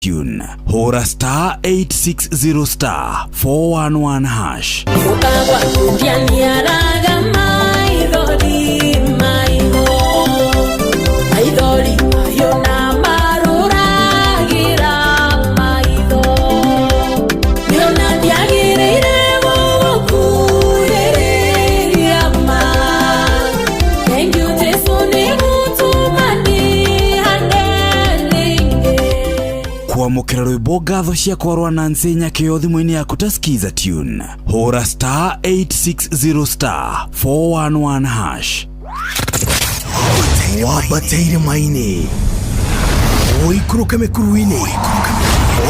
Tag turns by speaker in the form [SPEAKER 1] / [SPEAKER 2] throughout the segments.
[SPEAKER 1] Tune. Hũra star 860 star 411 hash.
[SPEAKER 2] Ukagwa ndianiaraga maithori maitho maithori mahiũ na marũragĩra maitho nĩona ndiagĩrĩire gũgũkuhĩrĩria ma. Thank you Jesu nĩ gũtũma ndĩhande rĩngĩ.
[SPEAKER 1] Kwamũkĩra rwĩmbo ngatho ciakwa rwa Nancy Nyakĩo thimũ-inĩ yaku ta Skiza Tune. Hũra star 860 star 411 hash.
[SPEAKER 3] Wambate irĩma-inĩ, ũikũrũke mĩkuru-inĩ,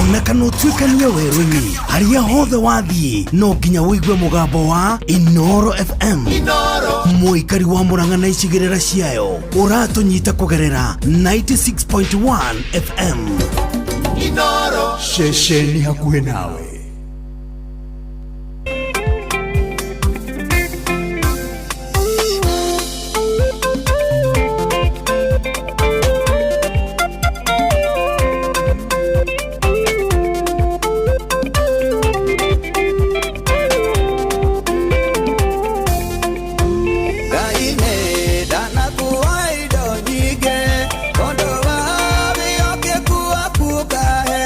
[SPEAKER 3] ona kana ũtuĩkanie werũ-inĩ, harĩa hothe wathiĩ no nginya ũigue mũgambo wa Inoro FM. Mũikari wa Mũrang'a na icigĩrĩra ciayo ũratũnyita kũgerera 96.1 FM.
[SPEAKER 4] Ceceni hakuhĩ nawe.
[SPEAKER 5] Ngai nĩ ndanakuoa indo nyingĩ tondũ wa wĩhokeku waku ũkahe,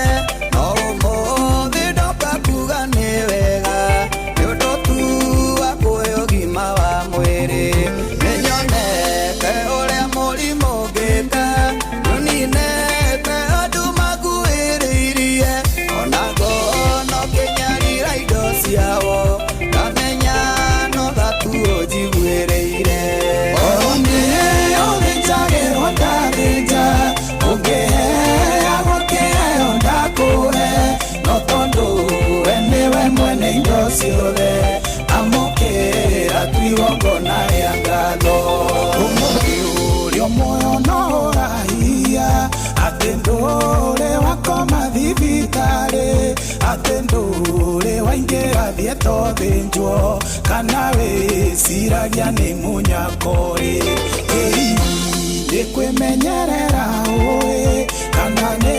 [SPEAKER 5] no ũmũthĩ ndoka kuga nĩ wega nĩ ũndũ tu wa kũhe ũgima wa mwĩrĩ. Nĩnyonete ũrĩa mũrimũ ũngĩka nĩũninete andũ makuhĩrĩirie, ona ngono kĩnyarira indo ciao ndamenya no tha tu ũnjiguĩrĩire.
[SPEAKER 6] Nĩ ũthĩnjagĩrwo ndathĩnja, ũngĩheagwo kĩheo ndakũhe, no tondũ we nĩwe mwene indo ciothe, amũkĩra tu igongona rĩa ngatho. Ũmũthĩ ũrĩ muoyo no ũrahia atĩ ndũrĩ wakoma thibitarĩ, atĩ ndũrĩ waingĩra thieta ũthĩnjwo, kana wĩciragia nĩ mũnyakori. Ĩĩ, nĩ kwĩmenyerera ũĩ kana nĩ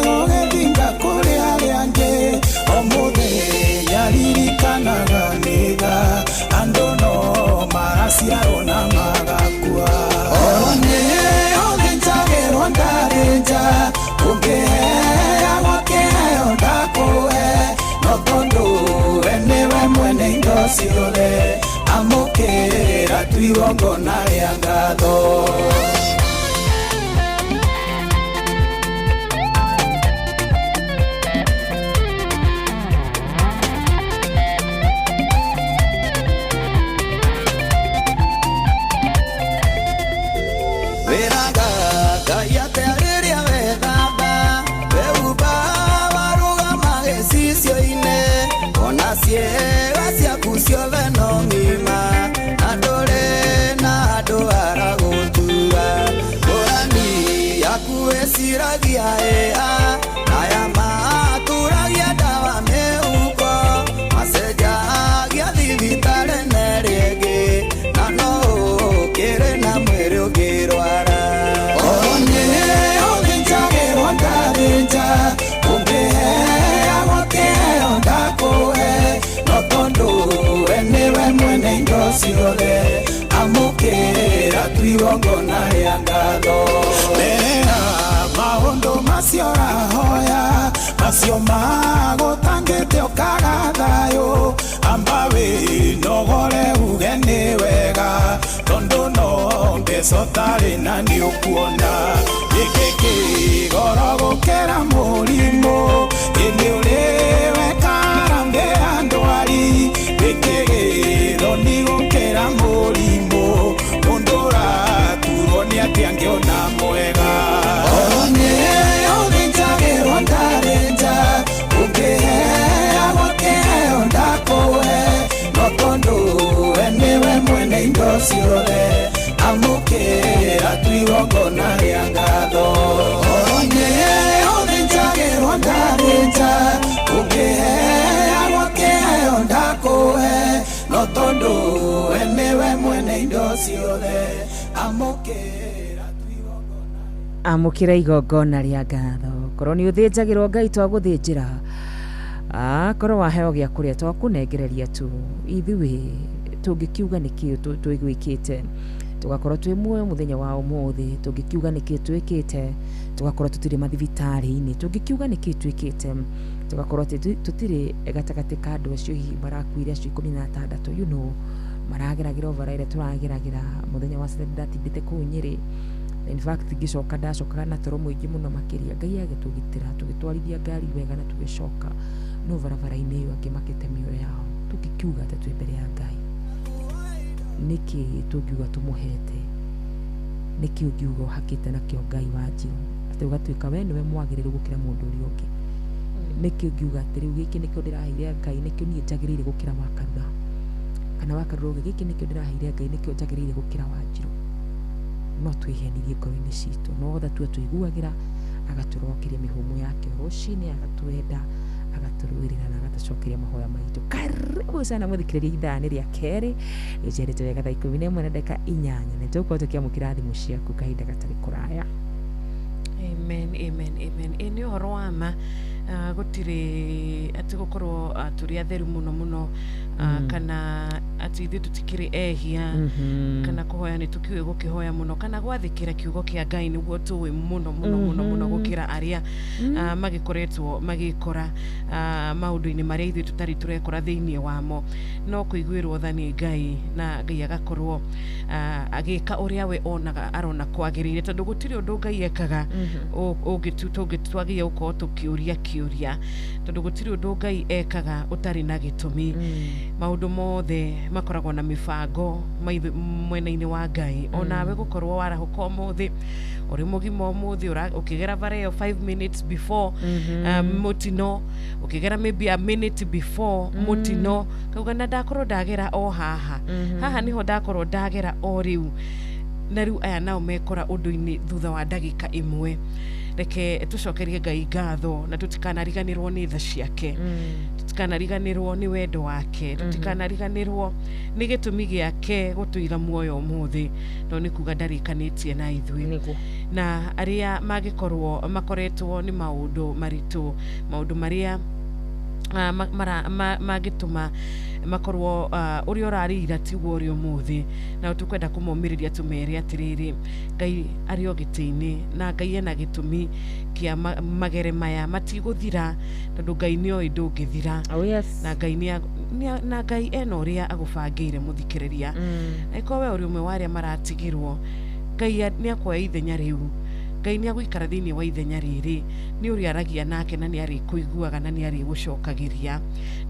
[SPEAKER 6] gũgĩthinga kũrĩ arĩa angĩ. O mũthenya ririkanaga nĩga andũ no maraciarwo na magakua. Nĩ ũthĩnjagĩrwo ndathĩnja, ũngĩheagwo kĩheo ndakũhe, no tondũ we nĩwe mwene indo ciothe, amũkĩra tu igongona rĩa ngatho.
[SPEAKER 5] Wĩraga Ngai atĩa rĩrĩa wethamba, wehumba warũgama gĩcicio-inĩ, ona ciĩga ciaku ciothe no ng'ima, na ndũrĩ na andũ aragũtua. Ngũrani yaku ĩciragia ĩa, aya maturagia ndawa mĩhuko, macenjagia thibitarĩ na ĩrĩa ĩngĩ, na no ũkĩrĩ na mwĩrĩ ũngĩrwara.
[SPEAKER 6] Nĩ ũthĩnjagĩrwo ndathĩnja, ũngĩheagwo kĩheo ndakũhe, no tondũ we nĩwe mwene indo ciothe, amũkĩra tu igongona rĩa ngatho. Mbere ya maũndũ macio ũrahoya, macio magũtangĩte ũkaga thayũ, amba wĩnogore uge nĩ wega, tondũ no mbeca ũtarĩ na nĩ ũkuona. Gĩkĩ kĩgoro gũkĩra mũrimũ, ĩndĩ ũrĩ wekara mbĩa ndwari, gĩkĩ gĩthoni gũkĩra mũrimũ, mũndũ ũraturwo nĩ atĩ angĩona mwega. Nĩ ũthĩnjagĩrwo ndathĩnja, ũngĩheagwo kĩheo ndakũhe, no tondũ we nĩwe mwene indo ciothe, amũkĩra tu igongona rĩa ngatho. Nĩ ũthĩnjagĩrwo ndathĩnja, ũngĩheagwo kĩheo ndakũhe, no tondũ we nĩwe mwene indo ciothe, amũkĩra tu igongona.
[SPEAKER 4] Amũkĩra igongona rĩa ngatho. Korwo nĩ ũthĩnjagĩrwo Ngai twagũthĩnjĩra. Korwo waheo gĩa kũrĩa twakũnengereria tu. Ithuĩ tũngĩkiuga nĩkĩ twĩgwĩkĩte, tũgakorwo twĩ muoyo mũthenya wa ũmũthĩ. Tũngĩkiuga nĩkĩ twĩkĩte, tũgakorwo tũtirĩ mathibitarĩ-inĩ. Tũngĩkiuga nĩkĩ twĩkĩte, tũgakorwo atĩ tũtirĩ gatagatĩ ka andũ acio hihi marakuire acio 16, marageragĩra o bara ĩrĩa tũrageragĩra. Mũthenya wa Saturday ndatindĩte kũu Nyĩrĩ. In fact, ngĩcoka ndacokaga na toro mũingĩ mũno makĩria. Ngai agĩtũgitĩra, tũgĩtwarithia ngari wega na tũgĩcoka, no barabara-inĩ ĩyo angĩ makĩte mĩoyo yao. Tũngĩkiuga atĩ twĩ mbere ya Ngai, nĩkĩ tũngiuga tũmũhete? Nĩkĩ ũngiuga ũhakĩte nakĩo Ngai wa Njirũ, atĩ ũgatuĩka we nĩwe mwagĩrĩru gũkĩra mũndũ ũrĩa ũngĩ? Nĩkĩ ũngiuga atĩ rĩu gĩkĩ nĩkĩo ndĩraheire Ngai, nĩkĩo niĩ njagĩrĩire gũkĩra wa Karura, kana wa Karura uge gĩkĩ nĩkĩo ndĩraheire Ngai, nĩkĩo njagĩrĩire gũkĩra wa Njirũ? No twĩhenirie ngoro-inĩ citũ, no tha tu atũiguagĩra, agatũrokeria mĩhũmũ yake rũcinĩ, agatwenda, agatũrũĩrĩra na agatũcokeria mahoya maitũ. Karibu sana mũthikĩrĩria, ithaa nĩ rĩa kerĩ rĩnjerĩte wega thaa 11:08, na tũgũkorwo tũkĩamũkĩra thimũ ciaku kahinda gatarĩ kũraya.
[SPEAKER 7] Amen, amen, amen. Ĩ nĩ ũhoro wa ma, gũtirĩ atĩ gũkorwo tũrĩ atheru mũno mũno, kana atĩ ithuĩ tũtikĩrĩ ehia, kana kũhoya nĩ tũkĩũĩ gũkĩhoya mũno, kana gwathĩkĩra kiugo kĩa Ngai nĩguo tũĩ mũno mũno mũno mũno gũkĩra arĩa magĩkoretwo magĩkora maũndũ-inĩ marĩa ithuĩ tũtarĩ tũrekora thĩinĩ wamo. No kũiguĩrwo tha nĩ Ngai, na Ngai agakorwo agĩka ũrĩa we onaga arona kwagĩrĩire, tondũ gũtirĩ ũndũ Ngai ekaga tũngĩtwagĩrĩire gũkorwo tũkĩũria kĩũria, tondũ gũtirĩ ũndũ Ngai ekaga ũtarĩ na gĩtũmi. Maũndũ mothe makoragwo na mĩbango mwena-inĩ wa Ngai. Onawe gũkorwo warahũka ũmũthĩ ũrĩ mũgima, ũmũthĩ ũkĩgera bara ĩyo 5 minutes before mũtino, ũkĩgera maybe a minute before mũtino, kauga na ndakorwo ndagera o haha, haha niho ndakorwo ndagera o rĩu, na rĩu aya nao mekora ũndũ-inĩ thutha wa ndagĩka ĩmwe. Reke tũcokerie Ngai ngatho na tũtikanariganĩrwo nĩ tha ciake, tũtikanariganĩrwo nĩ wendo wake, tũtikanariganĩrwo nĩ gĩtũmi gĩake gũtũiga muoyo ũmũthĩ, tondũ nĩ kuga ndarĩkanĩtie na ithuĩ. Na arĩa mangĩkorwo makoretwo nĩ maũndũ maritũ, maũndũ marĩa mangĩtũma makorwo ũrĩa ũrarĩ ira tiguo ũrĩ ũmũthĩ, na tũkwenda kũmomĩrĩria tũmere atĩrĩrĩ, Ngai arĩ o gĩtĩ-inĩ, na Ngai ena gĩtũmi kĩa magere maya matigũthira, tondũ Ngai nĩ oĩ ndũngĩthira.
[SPEAKER 4] Oh, yes.
[SPEAKER 7] Na Ngai nĩ na Ngai ena ũrĩa agũbangĩire, mũthikĩrĩria. Angĩkorwo we ũrĩ ũmwe wa arĩa maratigirwo, Ngai nĩ akuoya ithenya rĩu. Ngai nĩ agũikara thĩinĩ wa ithenya rĩrĩ. Nĩ ũrĩaragia nake na nĩ arĩkũiguaga na nĩ arĩgũcokagĩria.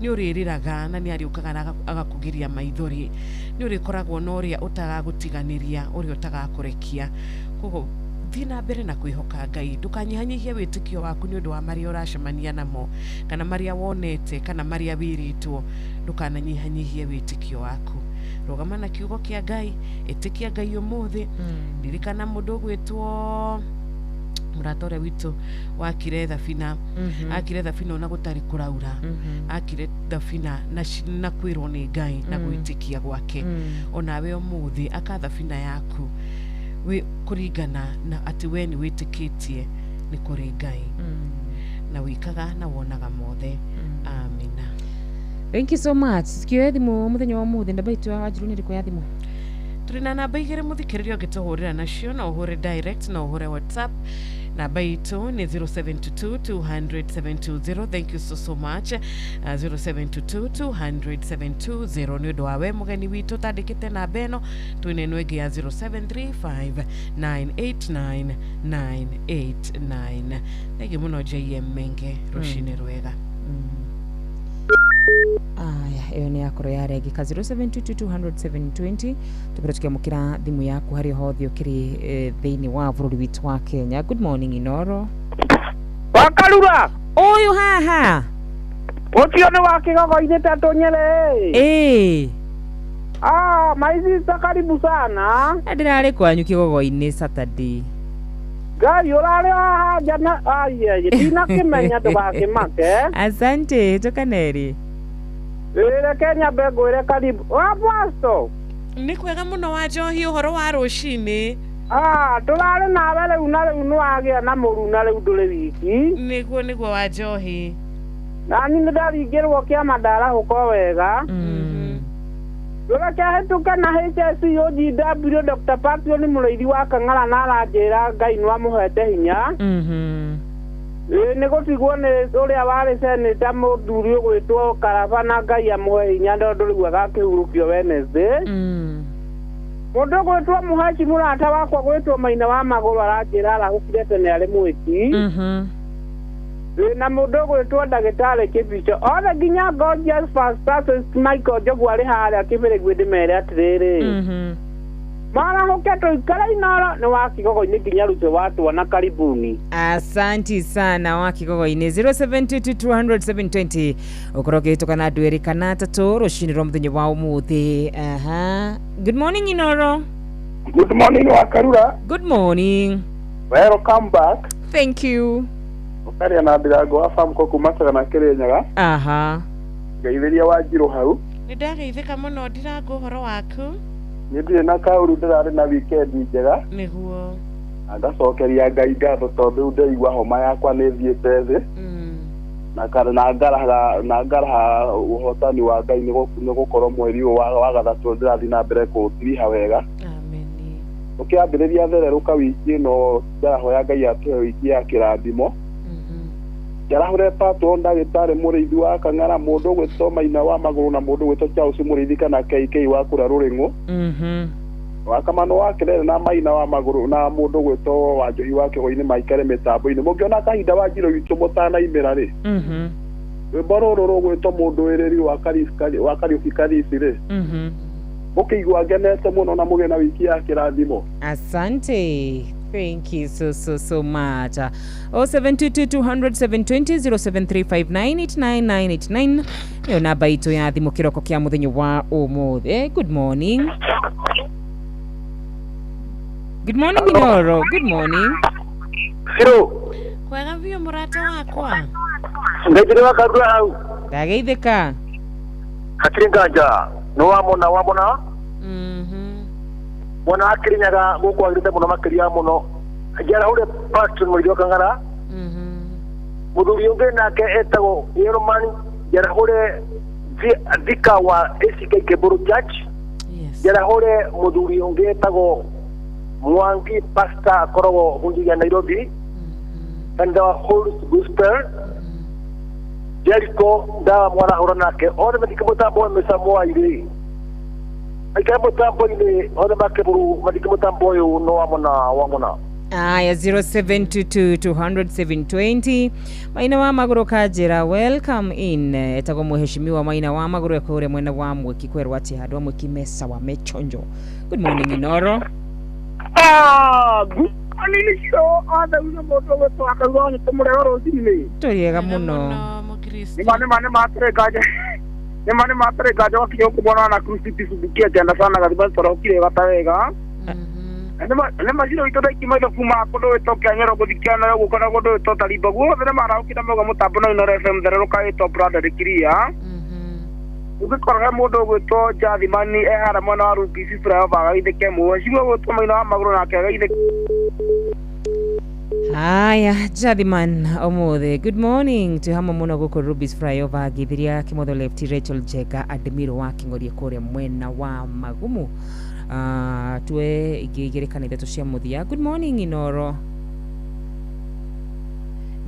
[SPEAKER 7] Nĩ ũrĩrĩraga na nĩ arĩũkaga na agakũgiria maithori. Nĩ ũrĩkoragwo na ũrĩa ũtagagũtiganĩria, ũrĩa ũtagakũrekia. Koguo thiĩ na mbere na kwĩhoka Ngai. Ndũkanyihanyihie wĩtĩkio waku nĩ ũndũ wa marĩa ũracemania namo, kana marĩa wonete, kana marĩa wĩrĩtwo. Ndũkananyihanyihie wĩtĩkio waku. Rũgama na kiugo kĩa Ngai, ĩtĩkia Ngai ũmũthĩ. Ririkana mũndũ ũgwĩtwo mũrata ũrĩa witũ wakire thabina, akire thabina ona gũtarĩ kũraura, akire thabina na kwĩrwo nĩ Ngai na gwĩtĩkia gwake. Onawe ũmũthĩ aka thabina yaku wĩ kũringana na atĩ we nĩ wĩtĩkĩtie nĩ kũrĩ Ngai na wĩkaga na wonaga mothe. Amina.
[SPEAKER 4] Thank you so much. Sikio thimũ mũthenya wa ũmũthĩ, namba itũ ya Wanjirũ nĩ ĩrĩkũ ya thimũ?
[SPEAKER 7] Tũrĩ na namba igĩrĩ, mũthikĩrĩria, ũngĩtũhũrĩra nacio. No ũhũre direct, no ũhũre WhatsApp. Namba itũ nĩ 0722 200 720. Thank you so so much. 0722 200 720 nĩ ũndũ wa we mũgeni witũ ũtandĩkĩte namba ĩno. Twĩna ĩno ĩngĩ ya 0735 989 989. Thengiũ mũno, JM Menge, rũcinĩ rwega.
[SPEAKER 4] Aya, ĩyo nĩ yakorwo yarengeka. 0722200720, tũkorwo tũkĩamũkĩra thimũ yaku harĩa hothe ũkĩrĩ thĩinĩ wa bũrũri witũ wa Kenya. Good morning, Inoro.
[SPEAKER 8] Wakarura.
[SPEAKER 4] Ũyũ haha.
[SPEAKER 8] Ũcio nĩ wa kĩgogo-inĩ tatũ Nyerĩ.
[SPEAKER 4] Ĩĩ.
[SPEAKER 8] Ah, my sister, karibu sana.
[SPEAKER 4] Na ndĩrarĩ kwanyu kĩgogo-inĩ Saturday.
[SPEAKER 8] Ngai, ũrarĩ haha nja na aiye ndinakĩmenya, ndũgakĩmake.
[SPEAKER 4] Asante, tũkanerĩ.
[SPEAKER 8] Ĩĩ, reke nyambe ngwĩre karibu wa Pasto.
[SPEAKER 7] Nĩ kwega mũno, wa Njohi, ũhoro wa rũcinĩ?
[SPEAKER 8] Ah, tũrarĩ nawe rĩu na rĩu nĩwagĩa na mũru na rĩu ndũrĩ wiki.
[SPEAKER 7] Nĩguo nĩguo wa njohi.
[SPEAKER 8] Nani nĩ ndaringĩrwo kĩama ndarahũka wega. Rũreke hĩtũke na HSC OGW Dr. Patio nĩ mũrĩithi wa Kang'ara na aranjĩra Ngai nĩ amũhete hinya. Ĩĩ nĩ gũtigwo nĩ ũrĩa warĩ seneta mũthuri ũgwĩtwo Karaba na Ngai amũhe hinya tondũ rĩu agakĩhurũkio Wednesday. Mũndũ ũgwĩtwo Mũhaci mũrata wakwa gwĩtwo Maina wa Magũrũ aranjĩra arahũkire tene arĩ mwĩki. Ĩĩ na mũndũ ũgwĩtwo ndagĩtarĩ Kĩbicho othe nginya Gorgeous Pastor Michael Njogu arĩ harĩa Kĩbĩrĩgwe ndĩmere atĩrĩrĩ marahũke tũikare Inoro nĩ wa Kigogo-inĩ nginya Ruto wa twana karibuni.
[SPEAKER 4] Asanti sana wa Kigogo-inĩ 0722200720 ũkorwo ũkĩhĩtũka na andũ erĩ kana atatũ rũcinĩ rwa mũthenya wa ũmũthĩ. Aha. Good morning Inoro.
[SPEAKER 9] Good morning Wakarura.
[SPEAKER 4] Good morning.
[SPEAKER 9] Welcome back.
[SPEAKER 4] Thank you.
[SPEAKER 9] Ũkaria na ndirango wa Famco kuma Sagana Kĩrĩnyaga.
[SPEAKER 4] Aha.
[SPEAKER 9] Ngeithĩria Wanjirũ hau.
[SPEAKER 7] Nĩ ndageithĩka mũno ndirango ũhoro waku.
[SPEAKER 9] Nĩ ndirĩ na kaũru ndĩrarĩ na weekend njega.
[SPEAKER 7] Nĩguo.
[SPEAKER 9] Na ngacokeria Ngai ngatho tondũ rĩu ndĩraigua homa yakwa nĩ ĩthiĩte thĩ. Na ngaraha ũhotani wa Ngai nĩ gũkorwo mweri ũyũ wa gatatũ ndĩrathiĩ na mbere kũũtiriha wega. Ũkĩambĩrĩria thererũka wiki ĩno ndĩrahoya Ngai atũhe wiki ya kĩrathimo. Njarahũre patwo ndagĩtarĩ mũrĩithi wa Kang'ara mũndũ ũgwĩtwo Maina wa Magũrũ na mũndũ ũgwĩtwo Charles mũrĩithi kana KK wa kũrĩa Rũrĩng'ũ. Wakamano wa Kĩrere na Maina wa Magũrũ na mũndũ ũgwĩtwo Wanjohi wa Kĩgoi-inĩ maikare mĩtambo-inĩ. Mũngĩona kahinda Wanjirũ witũ mũtanaimĩra rĩ, rwĩmbo rũrũ rũgwĩtwo mũndũ wĩrĩri wa Kariũki Karisi rĩ, mũkĩigua ngenete mũno na mũgĩe na wiki ya kĩrathimo.
[SPEAKER 4] Asante. Thank you so so so much. 0722200720 0735989989 nĩyo namba itũ ya thimũ kĩroko kĩa mũthenya wa ũmũthĩ. Good morning. Good morning Inoro. Good morning.
[SPEAKER 9] Hello.
[SPEAKER 7] Kwega biũ mũrata wakwa.
[SPEAKER 9] Ngeithĩria Wakarura hau.
[SPEAKER 4] Ndageithĩka.
[SPEAKER 9] Hatirĩ nganja. Nĩ wamona wamona. Mwana wa Kĩrĩnyaga gũkũ agĩrĩte mũno makĩria mũno. Njarahũre Patron mũrĩithi wa Kang'ara. Mũthuri ũngĩ nake etagwo Yeroman. Njarahũre Thika wa ACK Kĩbũrũ Church. Njarahũre mũthuri ũngĩ etagwo Mwangi Pastor akoragwo hunjagia Nairobi. Kanitha wa Holy Gospel. Jericho ndawa mwarahũra nake othe mathike mũtambo wa mĩcamo wa irĩ aikare mũtambo-inĩ othe makĩbũrũ mathike mũtambo ũyũ no wamona wamona.
[SPEAKER 4] Aya 0722200720 Maina wa Magũrũ kanjĩra welcome in. Etagwo mũheshimiwa Maina wa Magũrũ ekũrĩa mwena wa Mwiki kwerwo atĩ handũ a Mwiki mesawa mechonjo. Good morning Inoro.
[SPEAKER 8] Ah, good morning cio othe ucio mũndũ ũgwĩtwo Wakarura nĩ tũmũrega rũcinĩ.
[SPEAKER 4] Tũrĩega mũno.
[SPEAKER 8] Nĩma nĩma nĩma hatarĩ nganja. Nĩma nĩma hatarĩ nganja wakinya gũkũ mwena wa Nakuru City Suzuki agenda sana gathima tũrahũkire gata wega. Nĩma ciro itũ ndaiki maitho kuma kũndũ gwĩtwo Kĩanyero gũthiĩ Kĩanero gũka na kũndũ gwĩtwo Tarimba guothe nĩmarahũkire mauga mũtambo na Inoro FM thererũka ĩtwo Brother Kiria. Ũngĩkorwo he mũndũ ũgwĩtwo Jathimani e harĩa mwena wa Rubisi Flyover agaithĩke mũhecimiwa ũgwĩtwo Maina wa Magũrũ nake agaithĩke.
[SPEAKER 4] Haya, Jathiman ũmũthĩ. Good morning. Twĩ hamwe mũno gũkũ Rubis Flyover ngĩthiria Kĩmotho Left Rachel Njega Admiro wa Kĩng'oria kũrĩa mwena wa Magumu. Tuwe ingĩ igĩrĩ kana ithatũ cia mũthia. Good morning Inoro.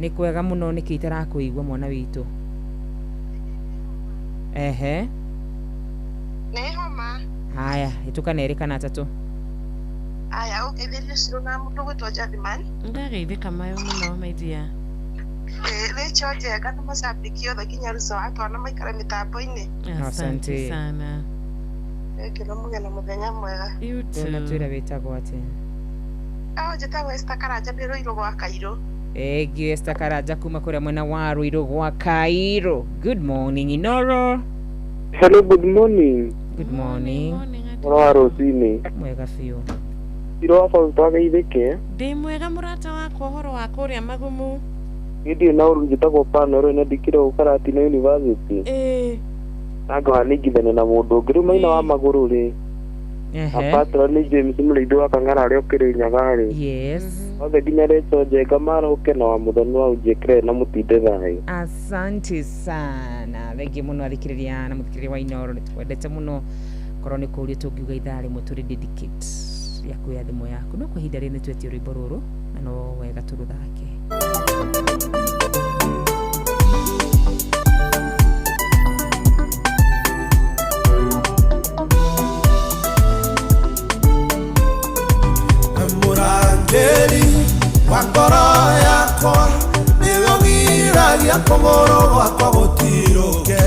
[SPEAKER 4] Nĩ kwega mũno nĩkĩ itarakũigua mwana witũ? Ehe.
[SPEAKER 10] Nĩ homa.
[SPEAKER 4] Haya, hĩtũka na erĩ kana atatũ.
[SPEAKER 10] Aya, ũgeithĩrie Ciro na mũndũ ũgwĩtwo Jathiman.
[SPEAKER 7] Ndageithĩka mayo mũno my dear.
[SPEAKER 10] Rachel Njenga na macambĩki othe nginya Ruco wa twana maikare mĩtambo-inĩ.
[SPEAKER 7] Asante sana.
[SPEAKER 10] Ngĩra mũgĩe na mũthenya mwega.
[SPEAKER 7] You too.
[SPEAKER 4] Ndũnatwĩra wĩtagwo atĩa?
[SPEAKER 10] Njĩtagwo Esther Karanja ndĩ Rũirũ gwa Kairũ.
[SPEAKER 4] Egi Esther Karanja kuma kũrĩa mwena wa Rũirũ gwa Kairũ. Good morning Inoro.
[SPEAKER 9] Hello, good morning.
[SPEAKER 4] Good morning.
[SPEAKER 9] Ũhoro wa rũcinĩ.
[SPEAKER 4] Mwega biũ.
[SPEAKER 9] Ciro wa Fausto ageithĩke.
[SPEAKER 7] Ndĩ mwega mũrata wakwa ũhoro wa kũrĩa Magumu.
[SPEAKER 9] Niĩ ndirĩ na ũru njĩtagwo Panoro na ndikĩrĩ gũkũ Karatina University.
[SPEAKER 7] Ĩĩ.
[SPEAKER 9] Na ngahaningithania na mũndũ ũngĩ rĩu Maina wa Magũrũ rĩ
[SPEAKER 4] Ehe.
[SPEAKER 11] Patron James mũrĩithi wa Kang'ara arĩa ũkĩrĩ Nyagarĩ.
[SPEAKER 4] Yes.
[SPEAKER 11] Othe nginya Rachel Njenga marahũke na wa Mũthoni wa Unjĩkĩre na mũtinde thayũ.
[SPEAKER 4] Asante sana, thengiũ mũno athikĩrĩria na mũthikĩrĩria wa Inoro, nĩ twendete mũno. Korwo nĩ kũũria tũngiuga ithaa rĩmwe tũrĩ dedicate ya kuoya thimũ yaku, no kwa ihinda rĩrĩ nĩ twetie rwĩmbo rũrũ na no wega tũrũthake.
[SPEAKER 6] Mũrangĩri wa ngoro yakwa nĩwe ũgiragia kũgũrũ gwakwa gũtirũke,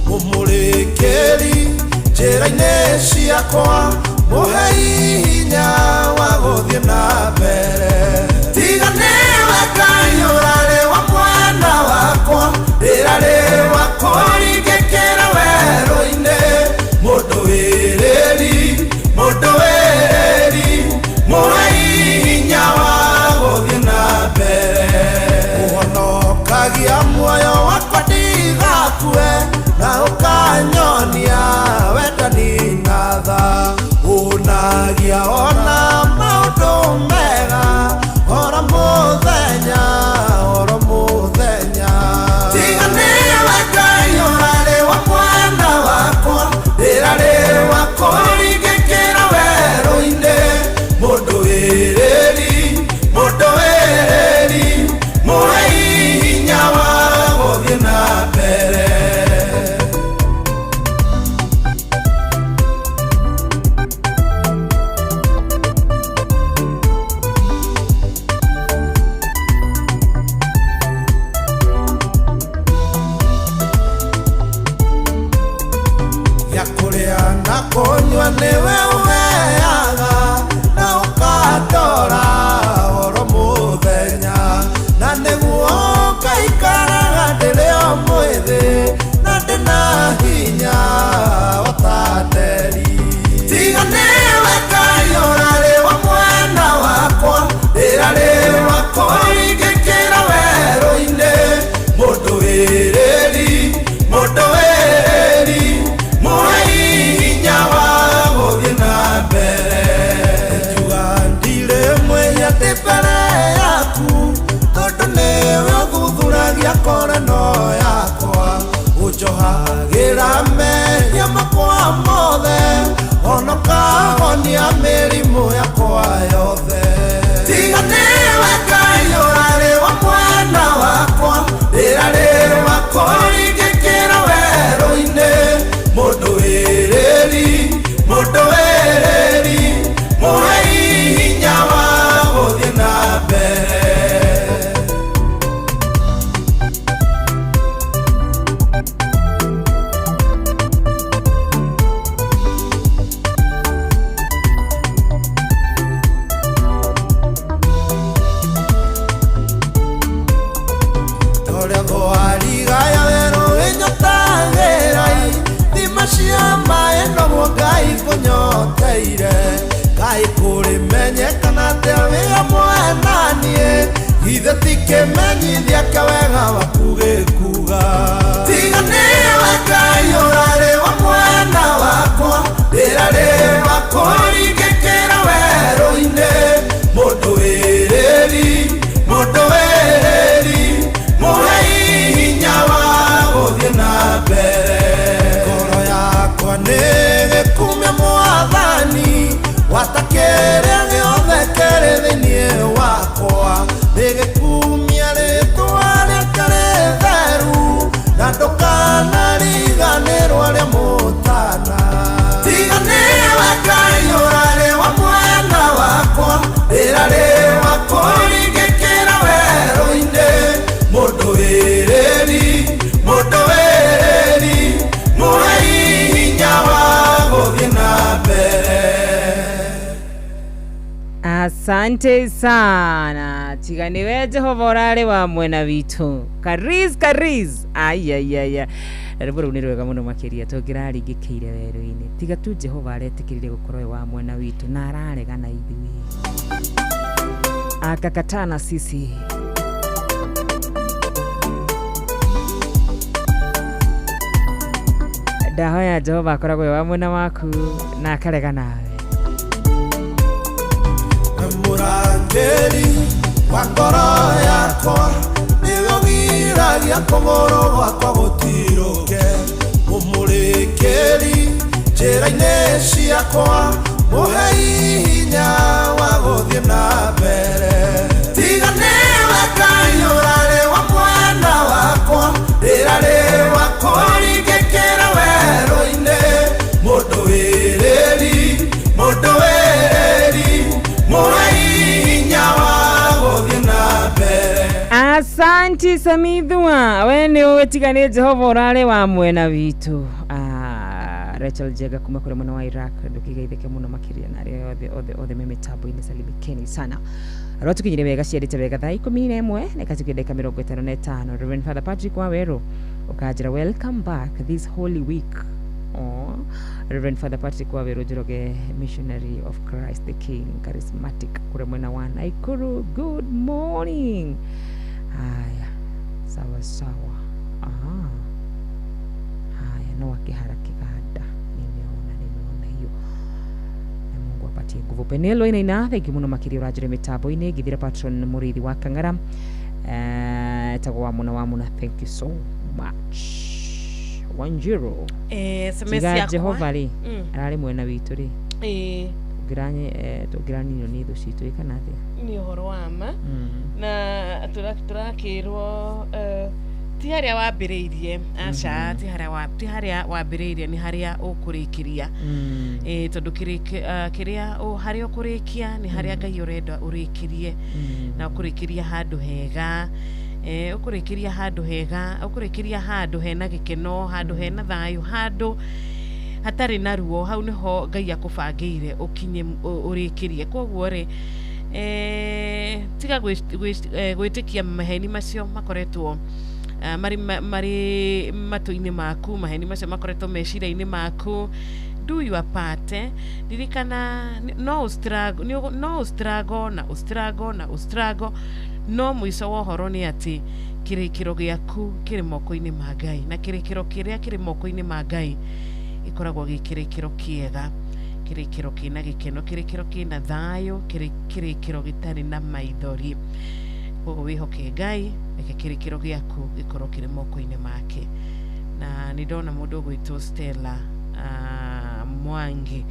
[SPEAKER 6] mũmũrĩkĩri njĩra-inĩ ciakwa, mũhei hinya wa gũthiĩ na mbere. Tiga nĩwe Ngai ũrarĩ wa mwena wakwa, ndĩrarĩ wa kũringĩkĩra werũ-inĩ, mũndũ wĩrĩri, mũndũ wĩrĩri, mũhei hinya wa gũthiĩ na mbere. Ũhonokagia muoyo wakwa ndigakue, na ũkanyonia wendani na tha, ũnagia ona maũndũ mega oro mũthenya, oro mũthenya. Tiga nĩwe Ngai ũrarĩ wa mwena wakwa, ndĩrarĩ wa kũringĩkĩra werũ-inĩ, mũndũ wĩrĩri, mũndũ wĩrĩri, mũhei hinya wa gũthiĩ na mbere. Gĩa kũrĩa na kũnyua nĩwe ũheaga, na ũkandora oro mũthenya, na nĩguo ngaikaraga ndĩrĩ o mwĩthĩ, na ndĩna hinya o ta nderi. Tiga nĩwe Ngai ũrarĩ wa mwena wakwa, ndĩrarĩ wa kũringĩkĩra werũ-inĩ, mũndũ wĩrĩri, mũndũ wĩrĩri, mũhei hinya wa gũthiĩ na mbere. Njuga ndirĩ mwĩhia ndĩ mbere yaku, tondũ nĩwe ũthuthuragia ngoro yakwa, ũnjohagĩra mehia makwa mothe, ona ũkahonia mĩrimũ yakwa yothe. Tiga nĩwe Ngai ũrarĩ wa mwena wakwa, ndĩrarĩ wa kũringĩkĩra werũ-inĩ, mũndũ wĩrĩri, mũndũ wĩrĩri, mũhei hinya wa gũthiĩ na mbere. Torĩa thwariga ya werũ ĩnyotagĩrai, thima cia maĩ noguo Ngai kũnyoteire, Ngai kũrĩmenyekana atĩa wĩ hamwe na niĩ, githĩ ti kĩmenyithia kĩa wega waku gĩkuga. Tiga nĩwe Ngai ũrarĩ wa mwena wakwa, ndĩrarĩ wa kũringĩkĩra werũ-inĩ, mũndũ wĩrĩri, mũndũ wĩrĩri, mũhei hinya wa gũthiĩ na mbere. Ngoro yakwa nĩ gĩkumia Mwathani, gwata kĩrĩa gĩothe kĩrĩ thĩinĩ wakwa, nĩ gĩkumia rĩtwa rĩake rĩtheru, na ndũkanariganĩrwo arĩa mũtana. Tiga nĩwe Ngai ũrarĩ wa mwena wakwa, ndĩrarĩ wa kũringĩkĩra werũ-inĩ, mũndũ wĩrĩri, mũndũ wĩrĩri, mũhei hinya wa gũthiĩ na mbere.
[SPEAKER 4] Asante sana, tiga niwe Jehova ũrarĩ wa mwena witũ. Kariz kariz, ayayaya, na rwĩmbo rũu nĩ rwega mũno makĩria tũngĩraringĩkĩire werũ-inĩ. Tiga tu Jehova aretĩkĩrire gũkorwo e wa mwena witũ na ararega na ithuĩ, akakataa na sisi. Ndahoya Jehova akoragwo e wa mwena waku na akarega nawe.
[SPEAKER 6] Mũrangĩri wa ngoro yakwa nĩwe ũgiragia kũgũrũ gwakwa gũtirũke mũmũrĩkĩri njĩra-inĩ ciakwa mũhei hinya wa gũthiĩ na mbere tiga nĩwe Ngai ũrarĩ wa mwena wakwa ndĩrarĩ wa kũringĩkĩra werũ-inĩ mũndũ wĩrĩri mũhei hinya wa gũthiĩ na mbere.
[SPEAKER 4] Asanti Samithua, we nĩ ũĩ tiga nĩ Jehova ũrarĩ wa mwena witũ. Rachel Njega kuma kũrĩa mwena wa Iraq, ndũkĩgeithĩke mũno makĩria na arĩa othe othe othe me mĩtambo-inĩ, salimikeni sana. Arĩa tũkinyire wega ciarĩte wega thaa 11 na ikatukia ndagĩka 55. Reverend Father Patrick Waweru ũkanjĩra welcome back this holy week. Oh, Reverend Father Patrick Waweru Njoroge, Missionary of Christ the King, charismatic kũrĩa mwena wa Nakuru. Good morning. Haya, sawa sawa. Haya, no akĩhara kĩganda, nimeona hiyo, na Mungu apatie nguvu. Penelo inaina thengi mũno makĩria ũranjĩra mĩtambo-inĩ ngithira patron mũrĩithi wa Kang'ara, etagwo wa mũna wa mũna, thank you so much. Wanjiru,
[SPEAKER 7] SMS
[SPEAKER 4] tiga
[SPEAKER 7] yakwa.
[SPEAKER 4] Jehova rĩ ararĩ mwena witũ rĩ, tũngĩraninwo nĩ thũ citũ kana atĩa?
[SPEAKER 7] Nĩ ũhoro wa ma na tũrakĩrwo ti harĩa wambĩrĩirie, aca, ti harĩa wambĩrĩirie, nĩ harĩa ũkũrĩkĩria. Tondũ kĩrĩa harĩa ũkũrĩkia nĩ harĩa Ngai ũrenda ũrĩkĩrie, na ũkũrĩkĩria handũ hega, ũkũrĩkĩria handũ hega, ũkũrĩkĩria handũ hena gĩkeno, handũ hena thayũ, handũ hatarĩ na ruo. Hau nĩho Ngai akũbangĩire ũkinye ũrĩkĩrie. Koguo rĩ, tiga gwĩtĩkia maheni macio makoretwo marĩ matũ-inĩ maku, maheni macio makoretwo meciria-inĩ maku. Do your part. Ririkana no ũstruggle, no ũstruggle na ũstruggle na ũstruggle, no mũico wa ũhoro nĩ atĩ kĩrĩkĩro gĩaku kĩrĩ moko-inĩ ma Ngai, na kĩrĩkĩro kĩrĩa kĩrĩ moko-inĩ ma Ngai gĩkoragwo gĩ kĩrĩkĩro kĩega, kĩrĩkĩro kĩna gĩkeno, kĩrĩkĩro kĩna thayũ, kĩrĩkĩro gĩtarĩ na maithori. Koguo wĩhoke Ngai, reke kĩrĩkĩro gĩaku gĩkorwo kĩrĩ moko-inĩ make. Na nĩ ndona mũndũ ũgwĩtwo Stella Mwangi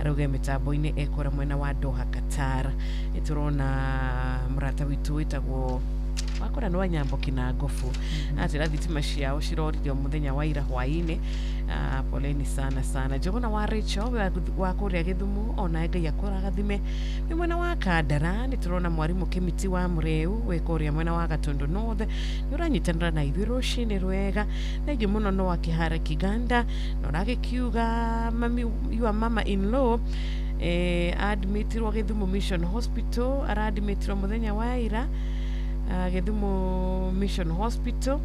[SPEAKER 7] arauga mĩtambo-inĩ ekora mwena wa Doha, Qatar. Nĩ tũrona mũrata witũ wĩtagwo wakora nĩ Wanyambo Kinangobu, atĩra thitima ciao cirorire mũthenya wa ira hwaĩ-inĩ. Poleni sana sana. Njũgũna wa Rachel wa kũrĩa Gĩthumu, ona Ngai akũrathime. Wĩ mwena wa Kandara nĩ tũrona mwarimũ Kĩmiti wa Mũreu wĩ kũrĩa mwena wa Gatundu North, nĩ ũranyitanĩra na ithuĩ rũcinĩ rwega. Thengiũ mũno no akĩhara Kiganda na ũragĩkiuga mami, your mama in law admitirwo Gĩthumo Mission Hospital, aradmitirwo mũthenya wa ira Gĩthumo Mission Hospital,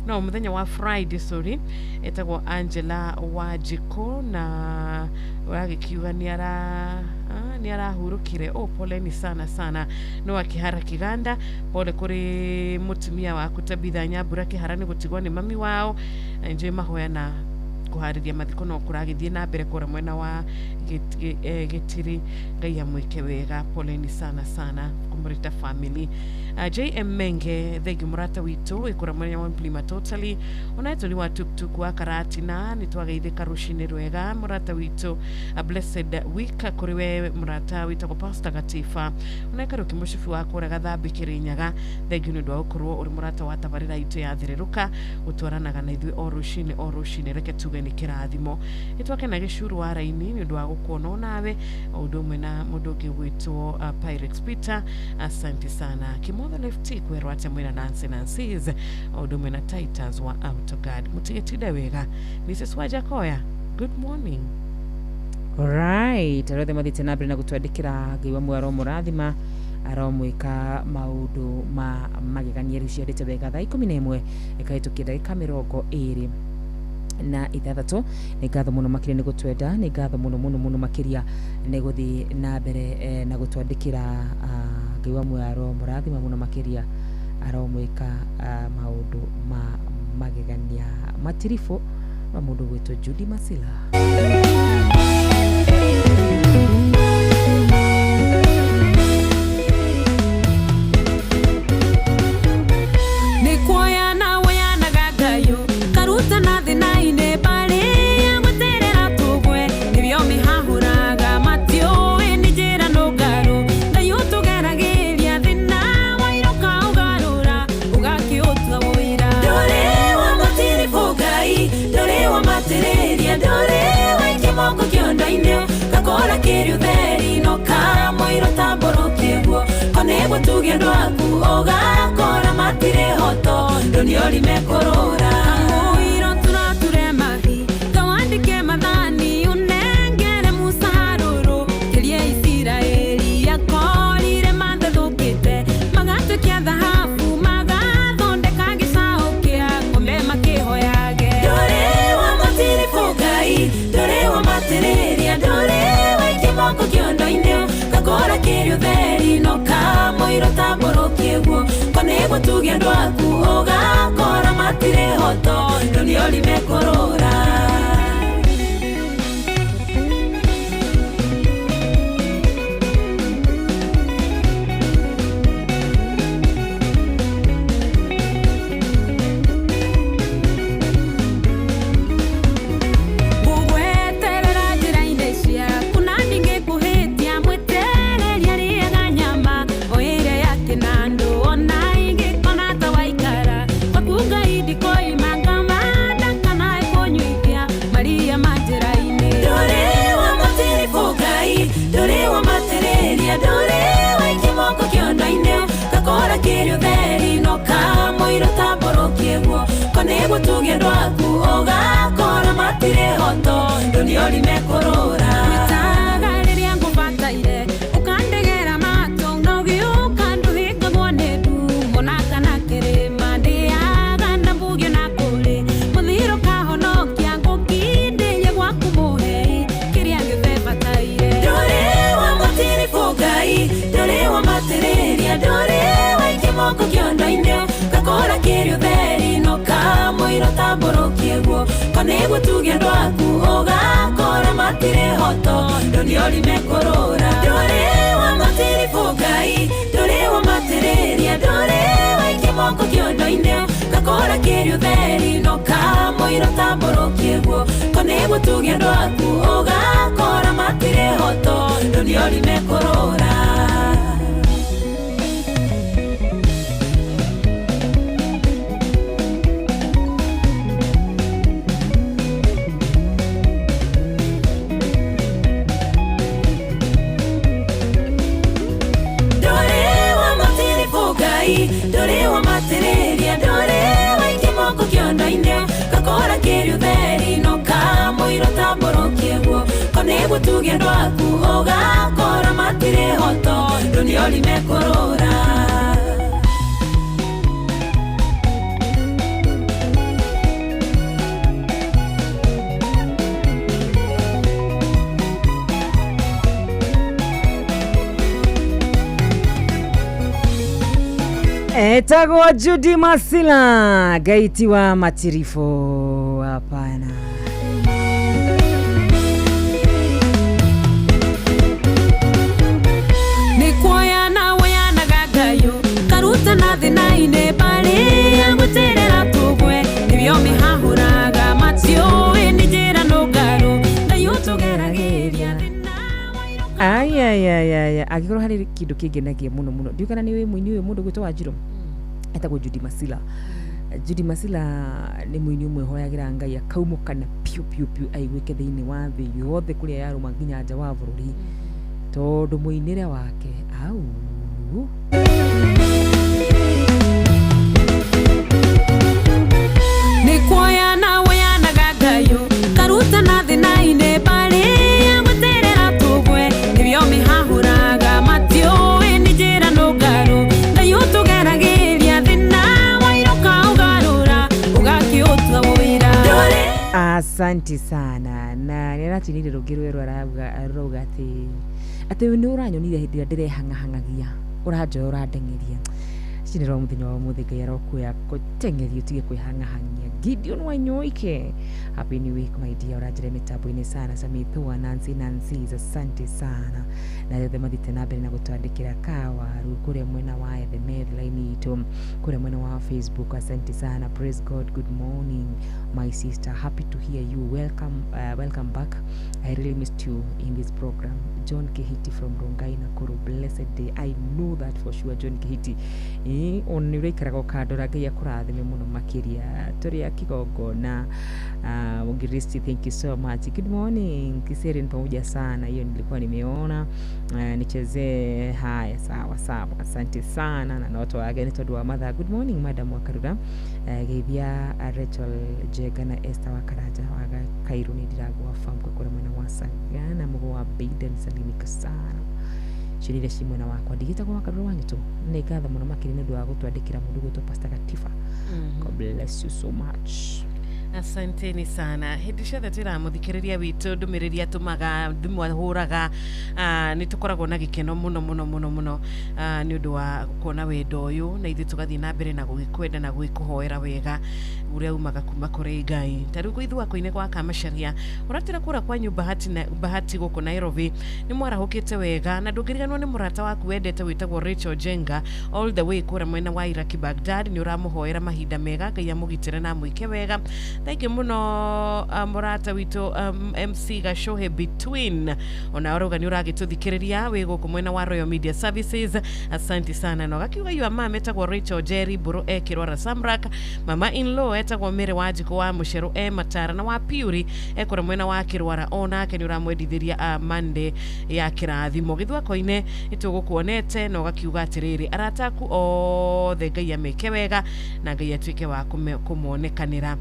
[SPEAKER 7] no mũthenya wa Friday, sorry, etagwo Angela Wanjikũ na ũragĩkiuga nĩ arahurũkire. Oh, poleni sana sana no akĩhara Kiganda. Pole kũrĩ mũtumia waku Tabitha Nyambura Kĩhara nĩ gũtigwo nĩ mami wao. Njũĩ mahoya na kũharĩria mathiko no kũragĩthiĩ na mbere kũrĩa mwena wa Gĩtiri. Ngai amwĩke wega. Poleni sana sana kũmũrĩta family. JM Menge, thengi mũrata witũ wĩ mwena wa Mlima Totally, ona tũri wa tuktuk wa Karatina, nĩ twageithĩka rũcinĩ rwega mũrata witũ. A blessed week kũrĩ we mũrata wĩtagwo Pastor Gatiba, ona Kariũki mũcibi wa kũrĩa Gathambi Kĩrĩnyaga, thengi nĩ ũndũ wa gũkorwo ũrĩ mũrata wa tabarĩra itũ ya Thererũka, gũtwaranaga na ithuĩ o rũcinĩ o rũcinĩ. Reke tuge nĩ kĩrathimo. Nĩ twakena gĩcuru wa raini nĩ ũndũ wa gũkuona onawe, o ũndũ ũmwe na mũndũ ũngĩ ũgwĩtwo Pyrex Peter, asante sana. Kimotho Lefty kwerwo atĩa mwĩna Nancy Nancy's, o ũndũ ũmwe na Titus wa Autoguard, mũtigĩtinde wega. Mrs Wajakoya, good morning.
[SPEAKER 4] Alright, arĩa othe mathiĩte na mbere na gũtwandĩkĩra, Ngai wa muoyo aromũrathima, aromwĩka maũndũ ma magegania. Rĩu ciarĩte wega thaa 11 ĩkahĩtũkia ndagĩka 26. Nĩ ngatho mũno makĩria nĩ gũtwenda, nĩ ngatho mũno mũno mũno makĩria nĩ gũthiĩ na mbere na gũtwandĩkĩra. Ngai wa muoyo aromũrathima mũno makĩria, aromwĩka maũndũ ma magegania. Matiribũ wa mũndũ gwĩtwo Judy Masila.
[SPEAKER 2] kĩondo-inĩ gakora kĩrĩ ũtheri no kamũiro tambũrũkĩguo konegwo tuge andũ aku ũgakora matirĩ hoto ndũniori mekũrũra kamũiro tũrature mahi kawandĩke mathani ũnengere Musa harũrũ kĩrie Isiraeli akorire mathethũkĩte magatuĩkia thahabu magathondeka gĩcaũ kĩa ng'ombe makĩhoyage ndũrĩ wa matiribũ Ngai ndũrĩ wa matĩrĩria ndũrĩ wa kĩmoko kĩondo-inĩ gakora kĩrĩ ũtheri no kamũiro tambũrũkĩguo konegwo tuge andũ aku ũgakora matirĩ hoto ndũniori mekũrũra. Ngũgweterera njĩra-inĩ ciaku na ndingĩkũhĩtia mwĩtereria rĩaga nyama o ĩrĩa ya kĩnandũ ona ingĩkona ta waikara gwaku Ngai ndikoima ngamanda kana ĩkũnyuithia maria ma njĩra-inĩ. Ndũrĩ wa matiribũ Ngai ndũrĩ wa matĩrĩria ndũrĩ wa kĩmoko kĩondo-inĩ gakora kĩrĩ ũtheri no kamũiro tambũrũkĩguo konegwo tuge andũ aku ũgakora matirĩ hoto ndũniori mekũrũra. Wĩtaga rĩrĩa ngũbataire ũkandegera matũ na ũgĩũka ndũhĩngagwo nĩ ndumo na kana kĩrĩma ndĩaga na mbugio na kũrĩ mũthiro kahonokia ngũkindĩria gwaku mũhei kĩrĩa gĩothe bataire. Ndũrĩ wa matiribũ Ngai ndũrĩ wa matĩrĩria ndũrĩ wa kĩmoko kĩondo-inĩ gakora kĩrĩ ũtheri no kamũiro tambũrũkĩguo konegwo tuge andũ aku ũgakora matirĩ hoto ndũniori mekũrũra. Ndũrĩ wa matiribũ Ngai ndũrĩ wa matĩrĩria ndũrĩ wa kĩmoko kĩondo-inĩ gakora kĩrĩ ũtheri no kamũiro tambũrũkĩguo konegwo tuge andũ aku ũgakora matirĩ hoto ndũniori mekũrũra. Ndũrĩ wa matiribũ Ngai ndũrĩ wa matĩrĩria ndũrĩ wa kĩmoko kĩondo-inĩ gakora kĩrĩ ũtheri no kamũiro tambũrũkĩguo konegwo tuge andũ aku ũgakora matirĩ hoto ndũniori mekũrũra.
[SPEAKER 4] Etagwo Judy Masila gaiti wa matirifo hapana.
[SPEAKER 2] Nĩ kuoyana woyanaga ngayũ karuta na thĩna-inĩ barĩa gũterera tũgwe nĩbio mĩhahũraga matiũĩ nĩ njĩra nũngarũ Ngai ũtũgeragĩria thĩna.
[SPEAKER 4] Ayayayaya angĩkorwo harĩ kĩndũ kĩngenagia mũno mũno ndiũĩ kana nĩ wĩ mũini ũyũ mũndũ gwĩtwo Wanjirũ etagwo Judy Masila. Judy Masila nĩ mũini ũmwe hoyagĩra Ngai akaumũkana piũ piũ piũ aiguĩke thĩinĩ wa thĩ yothe kũrĩa yarũma nginya nja wa bũrũri tondũ mũinĩre wake au
[SPEAKER 2] Nĩ kuoyana woyanaga ngayũ karuta na thĩna-inĩ barĩa gũterera tũgwe nĩbio mĩhahũraga matiũĩ nĩ njĩra nũngarũ Ngai ũtũgeragĩria thĩna wairũka ũgarũra ũgakĩũtua ũira.
[SPEAKER 4] Asante sana na nĩ aratinire rũngĩ rwerũ arauga atĩ nĩ ũranyonire hĩndĩ ĩrĩa ndĩrehang'ahang'agia ũranjoya ũrandeng'eria cinĩrwo mũthenya wa ũmũthĩ Ngai arokuoya gũteng'eria ũtige kwĩhang'ahang'ia Gideon Wanyoike happy new week my dear ũranjĩra mĩtambo-inĩ sana Samithua Nancy Nancy asante sana na othe mathiĩte na mbere na gũtwandĩkĩra kawaru kũrĩa mwena wa Ethemeth line itũ kũrĩa mwena wa Facebook asante sana praise God good morning my sister happy to hear you welcome welcome back I really missed you in this program John Kehiti from Rongai Nakuru blessed day I know that for sure John Kehiti. Nĩ ũraikaraga ũkandora, Ngai akũrathime mũno makĩria. Tũrĩ a kĩgongona. Mwinjilisti, thank you so much. Good morning Kiseri, pamoja sana. Hiyo nilikuwa nimeona. Nichezee. Haya, sawa sawa, asante sana na no twage nĩ tondũ wa mathaa. Good morning madam wa Karura, geithia Rachel Jenga na Esther wa Karanja wa Kairu nĩ ndiragwa farm kũrĩa mwena wa Sagana mũgo wa Biden, salimika sana cirire ci mwena wakwa. Ndigĩtagwo wa Karura wa Nyũtũ, nĩ ngatho mũno makĩria nĩ ũndũ wa gũtwandĩkĩra mũndũ gwĩtwo Pastor Gatiba. God bless you so much.
[SPEAKER 7] Asanteni sana. Hĩndĩ ciothe twĩramũthikĩrĩria witũ ndũmĩrĩri atũmaga, thimũ ahũraga, nĩ tũkoragwo na gĩkeno mũno mũno mũno mũno, nĩ ũndũ wa kuona wendo ũyũ, na ithuĩ tũgathiĩ na mbere na gũgĩkwenda na gũgĩkũhoera wega ũrĩa umaga kuma kũrĩ Ngai. Ta rĩu gwĩthuako-inĩ gwa Kamacharia ũratĩra kũra kwa nyumba Bahati, na Bahati gũkũ Nairobi nĩ mwarahũkĩte wega, na ndũngĩriganĩrwo nĩ mũrata waku wendete wĩtagwo Rachel Jenga all the way kũrĩa mwena wa Iraq Baghdad. Nĩ ũramũhoera mahinda mega, Ngai amũgitĩre na amwĩke wega. Thank you mũno, mũrata witũ MC Gacohe Between, ona ũrauga nĩ ũragĩtũthikĩrĩria wĩ gũkũ mwena wa Royal Media Services. Asante sana. Na ũgakiuga yua mama etagwo Rachel Jerry Mbũrũ e Kĩrwara Samrak, mama in law etagwo Mary Wanjikũ wa Mũcerũ e Matara, na wa Piuri ekũrĩa mwena wa Kĩrwara, onake nĩ ũramwendithĩria Monday ya kĩrathimo. Gĩthwako-inĩ nĩtũgũkuonete na ũgakiuga atĩrĩrĩ, arata aku othe Ngai ameke wega na Ngai atuĩke wa kũmonekanĩra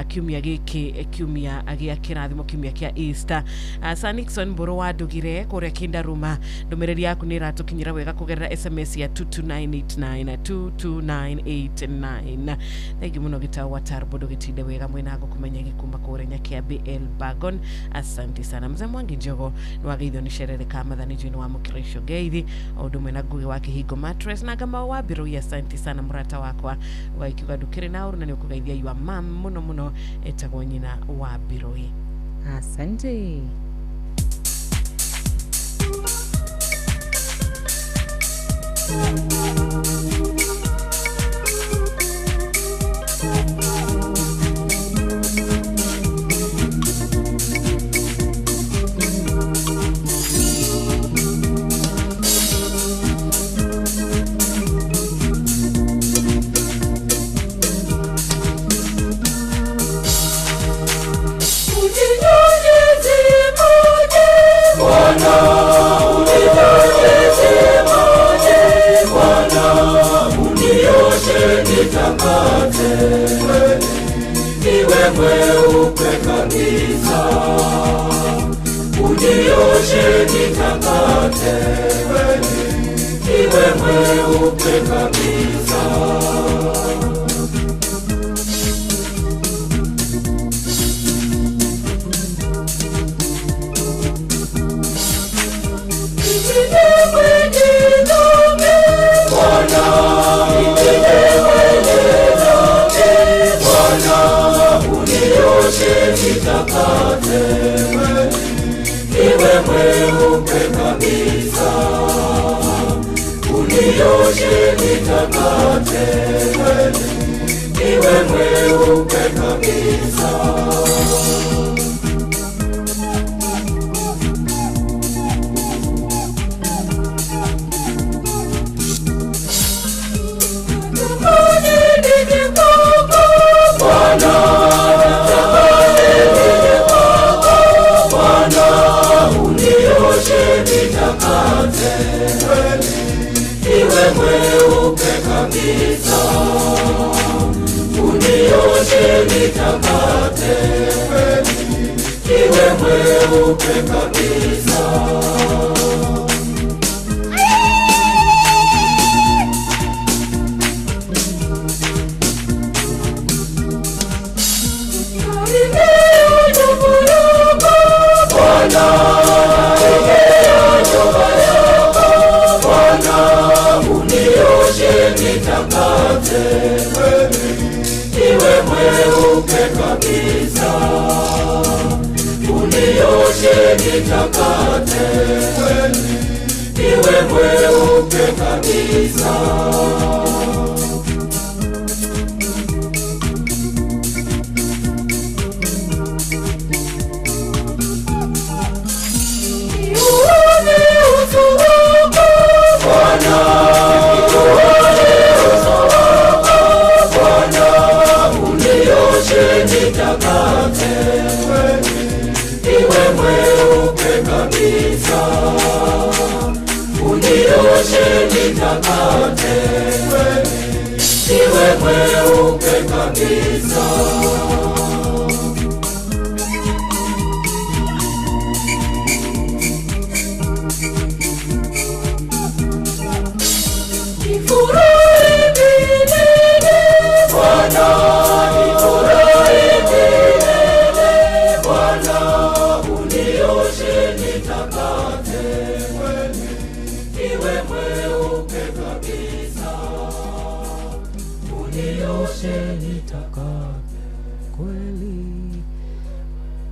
[SPEAKER 7] kiumia gĩkĩ, kiumia gĩa kĩrathimo, kiumia kĩa Easter. Sir Nixon Mbũrũ wa Ndugire kũrĩa Kindaruma, ndũmĩrĩri yaku nĩ ĩratũkinyĩra wega kũgerera SMS ya 22989 22989. Thank you mũno gĩtao wa Tarbo, ndũgĩtinde wega mwena ngũkũmenya gĩkuma kũrĩa Nyakiambi El Bagon. Asante sana. Mzee Mwangi Njogo nĩ wageithio nĩ Cerere Kamathani njui nĩ wamũkĩra icio ngeithi, o ũndũ ũmwe na Ngugi wa Kĩhingo Mattress na Ngamau wa Mbirũi. Asante sana mũrata wakwa, ũgagĩkiuga ndũkĩrĩ na ũru na nĩ ũkũgeithia yua mam mũno mũno etagwo nyina wa Mbirũi.
[SPEAKER 4] Asante.
[SPEAKER 6] Bwana, nitakate kweli, niwe mweupe kabisa. Unioshe nitakate kweli, niwe mweupe kabisa.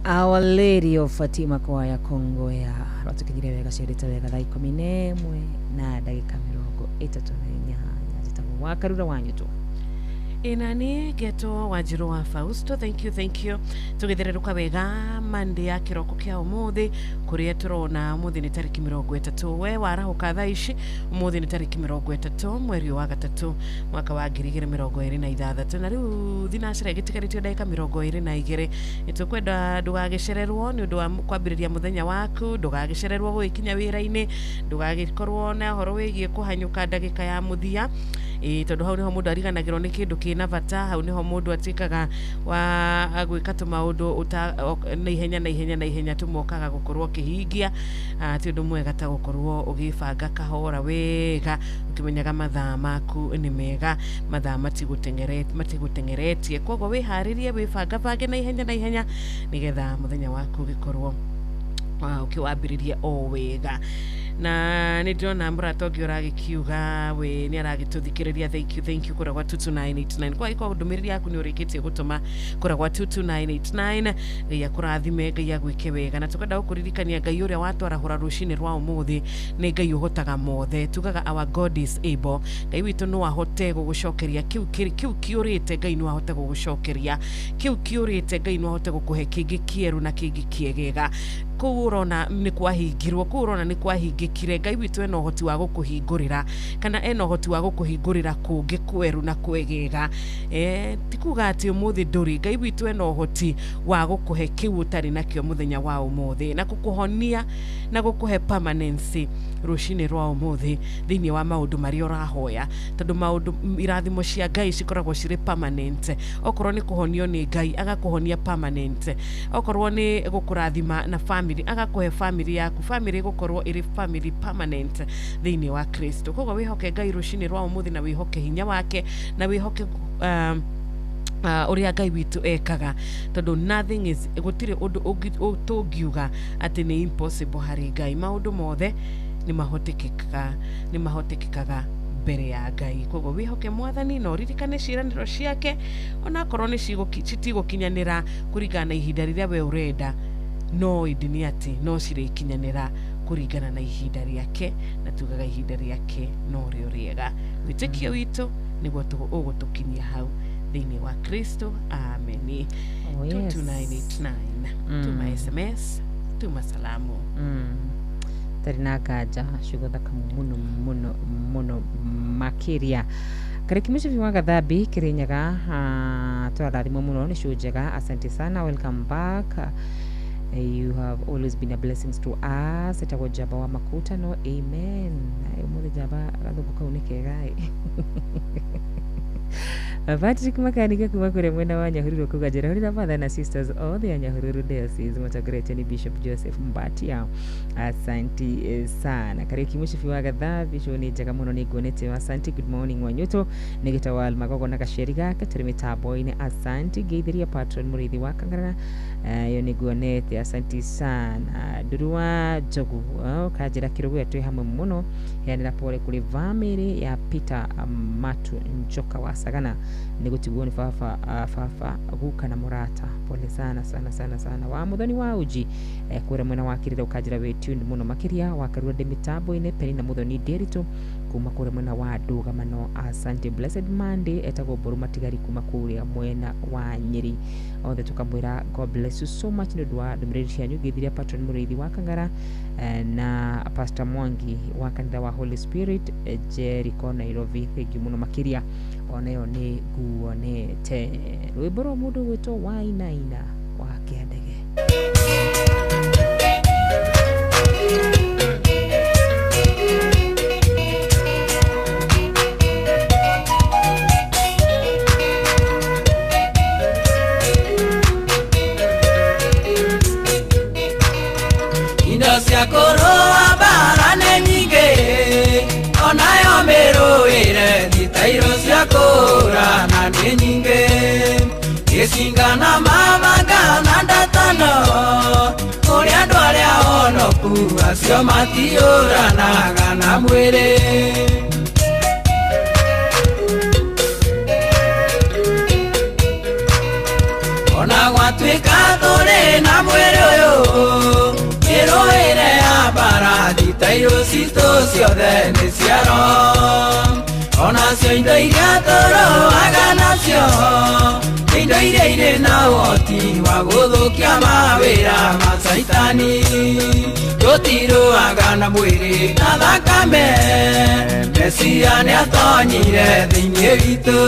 [SPEAKER 4] Our Lady of Fatima Choir Kongowea rwatukinyire wega ciendete wega thaa 11 na ndagĩka 38 njĩtagwo Wakarura Wanyũtũ.
[SPEAKER 7] Inani geto Wanjiru wa Fausto, thank you, thank you. Tugithererũka wega Monday ya kĩroko kĩa ũmũthĩ kũrĩa tũrona ũmũthĩ nĩ tarĩki 30. We warahũka thaa ici ũmũthĩ nĩ tarĩki 30 mweri wa gatatũ mwaka wa 2026 na rĩu thinacara ĩgĩtigarĩtio ndagĩka 22. Nĩtũkwenda ndũgagĩcererwo nĩ ũndũ wa kwambĩrĩria mũthenya waku, ndũgagĩcererwo gũgĩkinya wĩra-inĩ, ndũgagĩkorwo na ũhoro wĩgiĩ kũhanyũka ndagĩka ya mũthia, tondũ hau nĩho mũndũ ariganagĩrwo nĩ kĩndũ kĩna bata, hau nĩho mũndũ atuĩkaga wa gwĩka tũmaũndũ na ihenya na ihenya na ihenya tũmokaga gũkorwo ũkĩhingia. Ti ũndũ mwega ta gũkorwo ũgĩbanga kahora wega ũkĩmenyaga mathaa maku nĩ mega, mathaa matigũteng'eretie. Koguo wĩharĩrie, wĩbangabange na ihenya na ihenya nĩgetha mũthenya waku ũgĩkorwo ũkĩwambĩrĩria o wega. Na nĩ ndĩrona mũrata ũngĩ ũragĩkiuga we nĩ aragĩtũthikĩrĩria, thank you, thank you, kũrĩa gwa 22989. Kwa gĩkorwo ndũmĩrĩri yaku nĩ ũrĩkĩtie gũtũma kũrĩa gwa 22989, Ngai akũrathime, Ngai agwĩke wega. Na tũkwenda gũkũririkania Ngai ũrĩa watwarahũra rũcinĩ rwa ũmũthĩ nĩ Ngai ũhotaga mothe. Tugaga our God is able. Ngai witũ no ahote gũgũcokeria kĩu kĩũrĩte, Ngai no ahote gũgũcokeria kĩu kĩũrĩte, Ngai no ahote gũkũhe kĩngĩ kĩerũ na kĩngĩ kĩegega. Kũu ũrona nĩ kwahingirwo, kũu ũrona nĩ kwahingĩkire, Ngai witũ ena ũhoti wa gũkũhingũrĩra kana ena ũhoti wa gũkũhingũrĩra kũngĩ kwerũ na kwegega. Ti kuga atĩ ũmũthĩ ndũrĩ, Ngai witũ ena ũhoti wa gũkũhe kĩu ũtarĩ nakĩo mũthenya wa ũmũthĩ na gũkũhonia na gũkũhe permanency rũcinĩ rwa ũmũthĩ thĩinĩ wa maũndũ marĩa ũrahoya, tondũ maũndũ irathimo cia Ngai cikoragwo cirĩ permanent. Okorwo nĩ kũhonio nĩ Ngai agakũhonia permanent, okorwo nĩ gũkũrathima na family agakũhe family yaku, family ĩgũkorwo ĩrĩ family permanent thĩinĩ wa Kristo. Koguo wĩhoke Ngai rũcinĩ rwa ũmũthĩ na wĩhoke hinya wake na wĩhoke ũrĩa Ngai witũ ekaga, tondũ nothing is, gũtirĩ ũndũ tũngiuga atĩ nĩ impossible harĩ Ngai. Maũndũ mothe nĩ mahotekekaga mbere ya Ngai. Koguo wĩhoke Mwathani na ũririkane ciĩranĩro ciake, onakorwo nĩ citigũkinyanĩra kũringana na ihinda rĩrĩa we ũrenda, no ĩndĩ nĩ atĩ no cirĩkinyanĩra kũringana na ihinda rĩake, na tugaga ihinda rĩake no rĩo rĩega. Wĩtĩkio witũ nĩguo ũgũtũkinyia hau thĩinĩ wa Kristo. Ameni.
[SPEAKER 4] Oh, yes.
[SPEAKER 7] 22989. Tuma SMS, tuma salamu.
[SPEAKER 4] Tarĩ na nganja ciugo thaka mũno mũno mũno makĩria. Karĩki mũcibi wa Gathambi Kĩrĩnyaga, twarathimwo mũno nĩ show njega, asante sana, welcome back. You have always been a blessing to us. Etagwo Njamba wa Makutano, amen. Ũmũthĩ Njamba gathũngũ kau nĩ kega. Patrick Makanika kuma kũrĩa mwena wa Nyahururu kuga njĩra father na sisters othe a Nyahururu Diocese mũtongoretio nĩ Bishop Joseph Mbatia, asanti sana. Kariuki mũcibi wa Gathambi, show nĩ njega mũno, nĩ nguonete, asanti. Good morning Wanyũtũ, nĩ gĩtawal Magogo na gaciari gake tũrĩ mĩtambo-inĩ, asanti. Ngeithĩria patron mũrĩithi wa Kang'ara, ĩyo nĩ nguonete, asanti sana. Nduru wa Njogu kanjĩra kĩrũgũya twĩ hamwe mũno, heanĩra pole kũrĩ famĩlĩ ya Peter Matu Njoka wa Sagana nĩ gũtigwo nĩ baba, baba guka na mũrata, pole sana sana sana sana. Wa Muthoni wa Uji kũrĩa mwena wa Kĩrĩra ũkanjĩra wĩ tuned mũno makĩria. Wa Karua ndĩ mĩtambo-inĩ, Penina Muthoni Nderitu kuma kũrĩa mwena wa Ndũgamano. Asante. Blessed Monday etagwo Mbũrũ Matigari kuma kũrĩa mwena wa Nyeri. Othe tukamwĩra God bless you so much nĩ ũndũ wa ndũmĩrĩri cianyu. Ngĩthiria Patron Mũrĩithi wa Kang'ara na Pastor Mwangi wa kanitha wa Holy Spirit Jericho Nairobi. Thank you mũno makĩria, onayo nĩ nguonete. Rwĩmbo rwa mũndũ gwĩtwo Wainaina wa Kĩandege.
[SPEAKER 5] Indo cia kũrũa mbara nĩ nyingĩ, onayo mĩrũĩre thitairũ cia kũũrana nĩ nyingĩ. Gĩcinga na mabanga na ndatano, kũrĩ andũ arĩa honoku acio matiũranaga na mwĩrĩ. Ona gwatuĩka tũrĩ na mwĩrĩ ũyũ, mĩrũĩre ya mbara thitairũ citũ ciothe nĩ cia roho. Onacio indo iria tũrũaga nacio, indo iria irĩ na ũhoti wa gũthũkia mawĩra ma Caitani. Tũtirũaga na mwĩrĩ na thakame, Mesia nĩatonyire thĩinĩ witũ,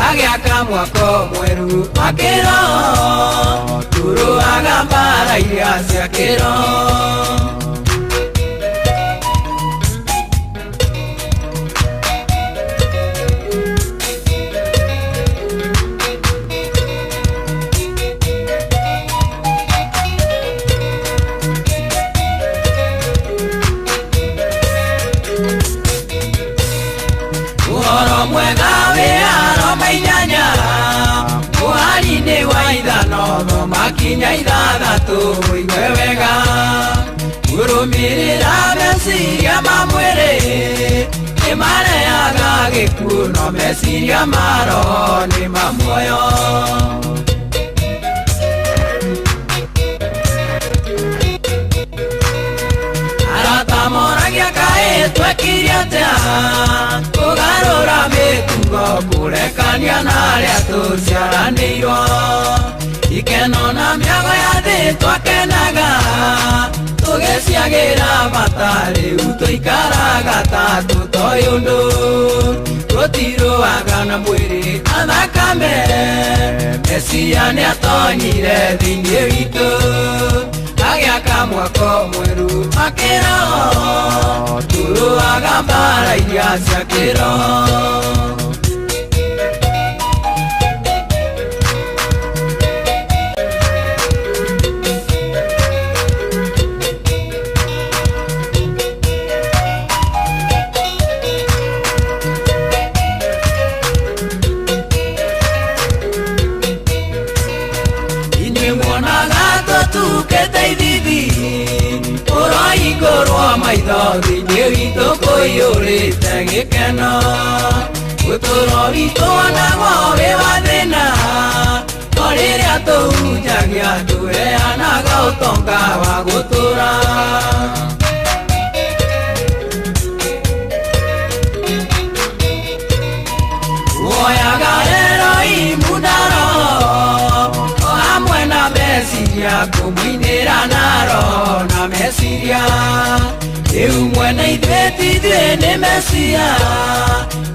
[SPEAKER 5] agĩaka mwako mwerũ wa kĩroho. Tũrũaga mbara iria cia kĩroho. Ũhoro mwega wĩ aroma inyanya, mũhari-inĩ wa ithano thoma kinya ithathatũ ũigue wega. Kũrũmĩrĩra meciria ma mwĩrĩ nĩ marehaga gĩkuũ, no meciria ma roho nĩ ma muoyo. Arata moragia kaĩ twekire atĩa, kũgarũra mĩtugo kũrekania na arĩa tũciaranĩirwo. Ikeno na mĩago ya thĩ twakenaga, tũgĩciagĩra bata, rĩu tũikaraga ta tũtoĩ ũndũ. Tũtirũaga na mwĩrĩ na thakame, Mesia nĩatonyire thĩinĩ witũ, agĩaka mwako mwerũ wa kĩroho. Tũrũaga mbara iria cia kĩroho. Inyuĩ muonaga tũtukĩte ithithi, ũrohingũrwo maitho thĩinĩ witũ kũiyũrĩte gĩkeno. Ũtũũro witũ wonagwo wĩ wa thĩna, no rĩrĩa tũhunjagia tũheanaga ũtonga wa gũtũũra. Woyaga Erohimu na roho, o hamwe na meciria, kũmũinĩra na roho na meciria. Rĩu mwene ithuĩ ti ithuĩ nĩ Mesia,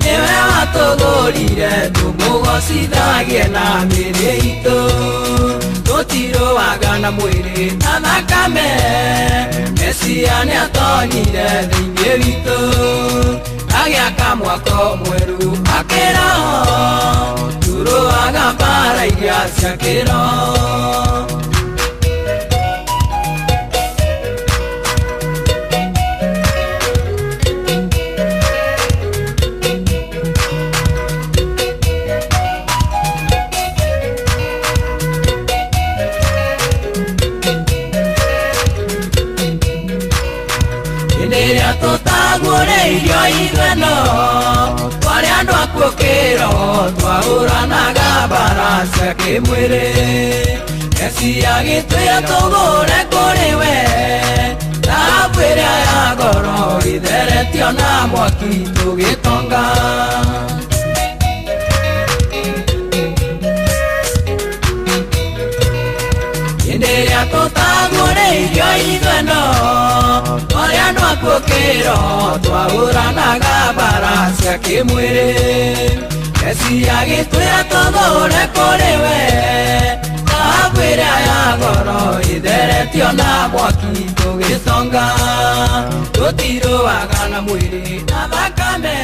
[SPEAKER 5] nĩwe watũgũrire tũmũgocithagie na mĩĩrĩ itũ. Tũtirũaga na mwĩrĩ na thakame, Mesia nĩatonyire thĩinĩ witũ, agĩaka mwako mwerũ wa kĩroho. Tũrũaga mbara iria cia kĩroho. Hĩndĩ ĩrĩa tũtagũrĩirio ithueno, twarĩ andũ akuũ kĩroho, twahũranaga mbara cia kĩmwĩrĩ. Mesia agĩtwĩra tũgũre kũrĩ we, thahabu ĩrĩa ĩrĩa ya goro ĩtheretio na mwaki tũgĩtonga. Hĩndĩ ĩrĩa tũtagũrĩirio ithueno twarĩ andũ akuũ kĩroho twahũranaga mbara cia kĩmwĩrĩ. Mesia agĩtwĩra tũthũre kũrĩ we, thahabu ĩrĩa ya goro ĩtheretio na mwaki tũgĩtonga. Tũtirũaga na mwĩrĩ na thakame,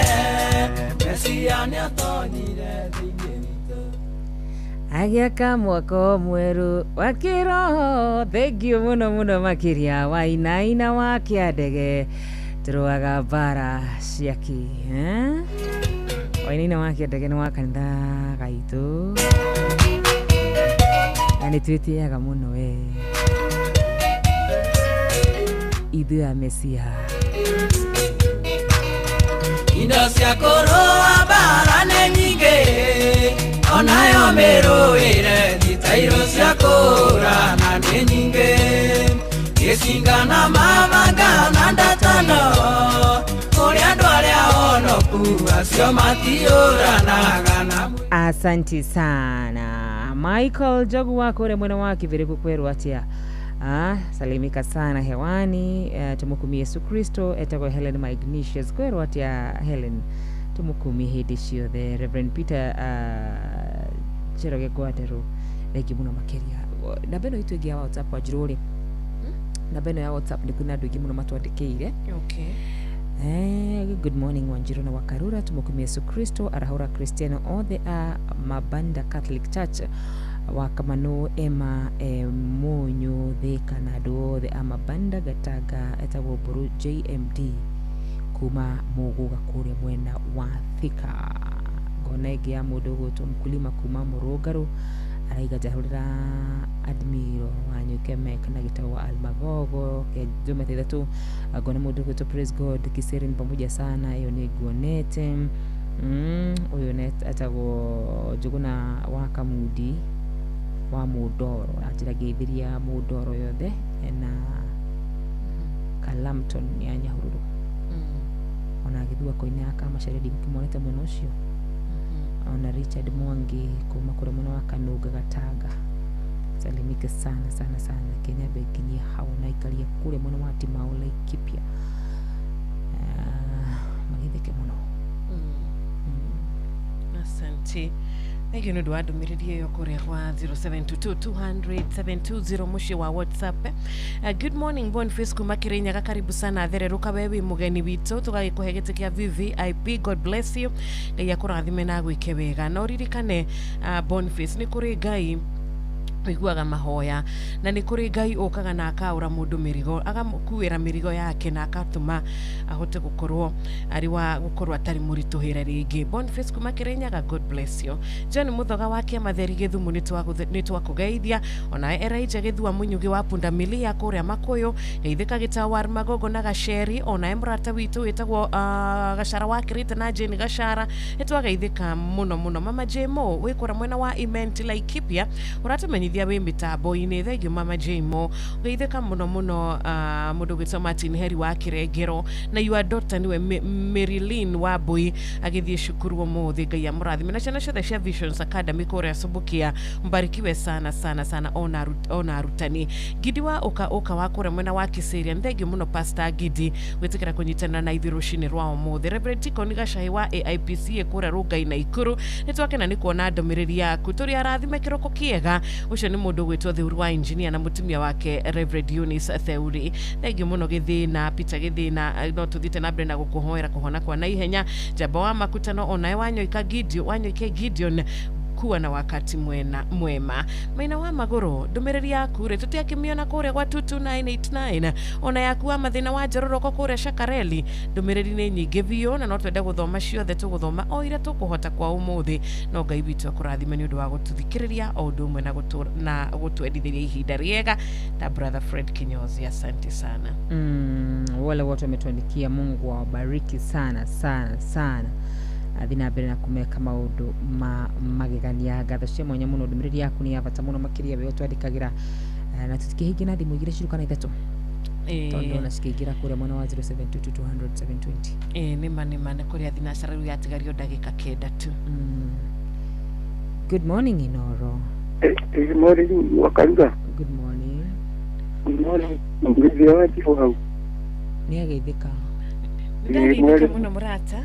[SPEAKER 5] Mesia nĩatonyire thĩinĩ witũ.
[SPEAKER 4] Agĩaka mwako mwerũ wa kĩroho. Thengiũ mũno mũno makĩria wainaina wa kĩandege tũrũaga mbara cia kĩ eh? Wainaina wa kĩandege nĩ wa kanitha gaitũ na nĩ twĩtĩaga mũno we ithuĩ a Mesia.
[SPEAKER 5] Indo cia kũrũa mbara nĩ nyingĩ, onayo mĩrũĩre thitairũ cia kũũrana nĩ nyingĩ. Gĩcinga na mabanga na ndatano, kũrĩ andũ arĩa honoku acio matiũranaga na
[SPEAKER 4] Asanti sana Michael Jogu wako ule mwena wa Kiviriku kweru atia. Salimika sana hewani. Tumukumie Yesu Kristo etagwo Helen Magnesius kweru atia Helen tumukumi hĩndĩ ciothe. Reverend Peter Njoroge Gwanderu thengi mũno makĩria. Namba ĩno itũ ĩngĩ ya WhatsApp Wanjirũ rĩ, namba ĩno ya WhatsApp nĩ kwĩna andũ aingĩ mũno matwandĩkĩire.
[SPEAKER 7] Okay.
[SPEAKER 4] Good morning Wanjiru na Wakarura tumukumie Yesu Kristo arahura Kristiano othe a Mabanda Catholic Church wa Kamano Emma Munyu Thika na andũ othe a Mabanda Gataga etagwo Mburu JMD kuma Muguga kũrĩa mwena wa Thika. Ngona ĩngĩ ya mũndũ ũgwĩtwo Mkulima kuma Mũrũngarũ araiga njahũrĩra Admiro Wanyuke Mek na gĩtau wa Almagogo Juma ithatũ. Ngona mũndũ ũgwĩtwo Praise God Kiserin pamoja sana, ĩyo nĩ nguonete. Ũyũ nĩ etagwo Njũgũna wa Kamundi wa Mũndoro anjĩra ngeithĩria Mũndoro yothe na Kalamton ya Nyahururu. Ona agĩthua koine ya Kamacharia ndigũkĩmuonete mwena ũcio. Ona Richard Mwangi kuma kũrĩa mwena wa Kanunga Gatanga salimike sana sana sana. Kenya benginyie hau na ikaria kũrĩa mwena wa Timau Laikipia. Magithĩke mũno.
[SPEAKER 7] Asante. Thank you nĩ ũndũ wa ndũmĩrĩri ĩyo kũrĩa kwa 0722 200 720 mũciĩ wa WhatsApp. Good morning Boniface kuma Kirinyaga, karibu sana thererũka we wĩ mũgeni witũ tũgagĩkũhe gĩtĩ kĩa VVIP. God bless you, Ngai akũrathime na agwĩke wega. Na ũririkane Boniface, nĩ kũrĩ Ngai ũiguaga mahoya na nĩ kũrĩ Ngai ũkaga na akaũra mũndũ mĩrigo, agamũkuĩra mĩrigo yake na akatũma ahote gũkorwo arĩ wa gũkorwo atarĩ mũritũhĩre rĩngĩ. Boniface kuma Kirinyaga, God bless you. John Muthoga wa Kĩamatheri Gĩthumo nĩ twakũgeithia. Onawe Elijah Gĩthua Mũnyugi wa Pundamilia kũrĩa Makũyũ, geithĩka Gĩtau wa Magogo na Gaceri. Onawe mũrata witũ wĩtagwo Gachara wa Kĩrĩte na Jane Gachara nĩ twageithĩka mũno mũno. Mama Jemo wĩ kũrĩa mwena wa Imenti Laikipia ũratũmenyithia wĩ mĩtambo-inĩ, thengio Mama Jemo, geithĩka mũno mũno. Mũndũ ũgwĩtwo Martin Heri wa Kĩrengero na your daughter nĩwe Marilyn Wambui agĩthiĩ cukuru ũmũthĩ, Ngai amũrathime na ciana ciothe cia Visions Academy kũrĩa Subukia, mbarikiwe sana sana sana, ona arutani. Gidi wa ũka ũka wa kũrĩa mwena wa Kisiria, thengio mũno Pastor Gidi gwĩtĩkĩra kũnyitanĩra na ithuĩ rũcinĩ rwa ũmũthĩ. Reverend Tikoni Gacahi wa AIPCA kũrĩa Rũngai na Ikuru nĩ twakena nĩ kuona ndũmĩrĩri yaku, tũrĩ arathime kĩroko kĩega. Ũcio nĩ mũndũ ũgwĩtwo Theuri wa engineer na mũtumia wake Reverend Eunice Theuri, thengio mũno. Gĩthĩna Peter Gĩthĩna, no tũthiĩte na mbere na gũkũhoera kũhona kwa naihenya. Njamba wa Makutano onawe Wanyoika Gideon, Wanyoike Gideon, kuwa na wakati mwema. Maina wa magũrũ ndũmĩrĩri yaku rĩ tũtiakĩmĩona kũrĩa gwa 22989. Ona yaku wa mathĩna wa njororoko kũrĩa Shakareli, ndũmĩrĩri nĩ nyingĩ biũ na no twende gũthoma ciothe, tũgũthoma o iria tũkũhota kwa ũmũthĩ. No Ngai witũ akũrathime nĩ ũndũ wa gũtũthikĩrĩria o ũndũ ũmwe na gũtwendithĩria ihinda rĩega ta brother Fred Kinyozi, asante sana.
[SPEAKER 4] Wale wote wametuandikia, Mungu awabariki sana sana sana. Athi na mbere na kumeka maũndũ ma magegania. Ngatho cia mwanya mũno, ndũmĩrĩri yaku nĩ ya bata mũno makĩria we twandĩkagĩra, na tũtikĩhinge na thimũ igĩrĩ ciru kana ithatũ. Tondũ ona cikĩingĩra kũrĩa mwena wa 0722 200 720.
[SPEAKER 7] Nĩma nĩma nĩ kũrĩa thinacara rĩu yatigario ndagĩka 9 tu.
[SPEAKER 4] Good morning, Inoro.
[SPEAKER 12] Good morning, Wakarura.
[SPEAKER 4] Good morning.
[SPEAKER 12] Good morning. Mngezi wa Chifu hau.
[SPEAKER 4] Nĩ ageithĩka.
[SPEAKER 7] Nĩndageithĩka mũno mũrata.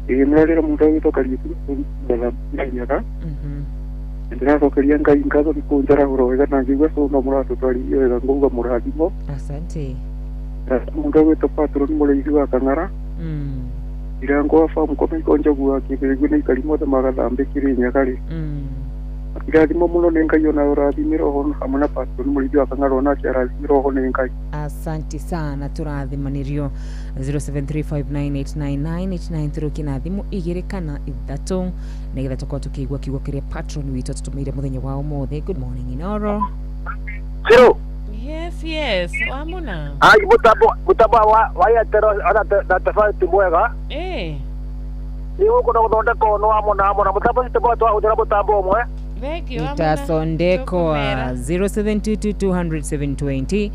[SPEAKER 12] Mrarĩra mũndũ agĩtwo Kariũki Nyaga. Ndĩracokeria Ngai ngatho nĩ kũnjarahũra wega na ngĩigua cũna mũratũtwarithia wega ngauga mũrathimo.
[SPEAKER 4] Asante.
[SPEAKER 12] Mũndũ agwĩtwo Patron mũrĩithi wa Kang'ara. Irango wa famu koma ikonjagu wa kĩbĩrĩgu na ikari mothe magathambĩ Kĩrĩnyaga rĩ. Irathimo mũno nĩ Ngai ona ũrathimĩra oho hamwe na Patron mũrĩithi wa Kang'ara onake arathimĩra oho nĩ Ngai.
[SPEAKER 4] Asante sana, tũrathimanĩrio 0735989989 tũrũkie na thimũ 2 kana 3 nĩgetha tũkorwo tũkĩigua kiugo kĩrĩa patron witũ atũtũmĩire mũthenya wa ũmũthĩ. Good morning, Inoro.
[SPEAKER 13] Hello.
[SPEAKER 7] Yes, yes, wamuna.
[SPEAKER 13] Ai mutambo wa Airtel ona na tofauti mwega. Ni gũkũ no gũthondekwo no amona amona mutambo ũcio tũkoragwo twahũthĩra mutambo ũmwe.
[SPEAKER 7] Thank you, wamuna.
[SPEAKER 4] Itasondekwa 0722 200 720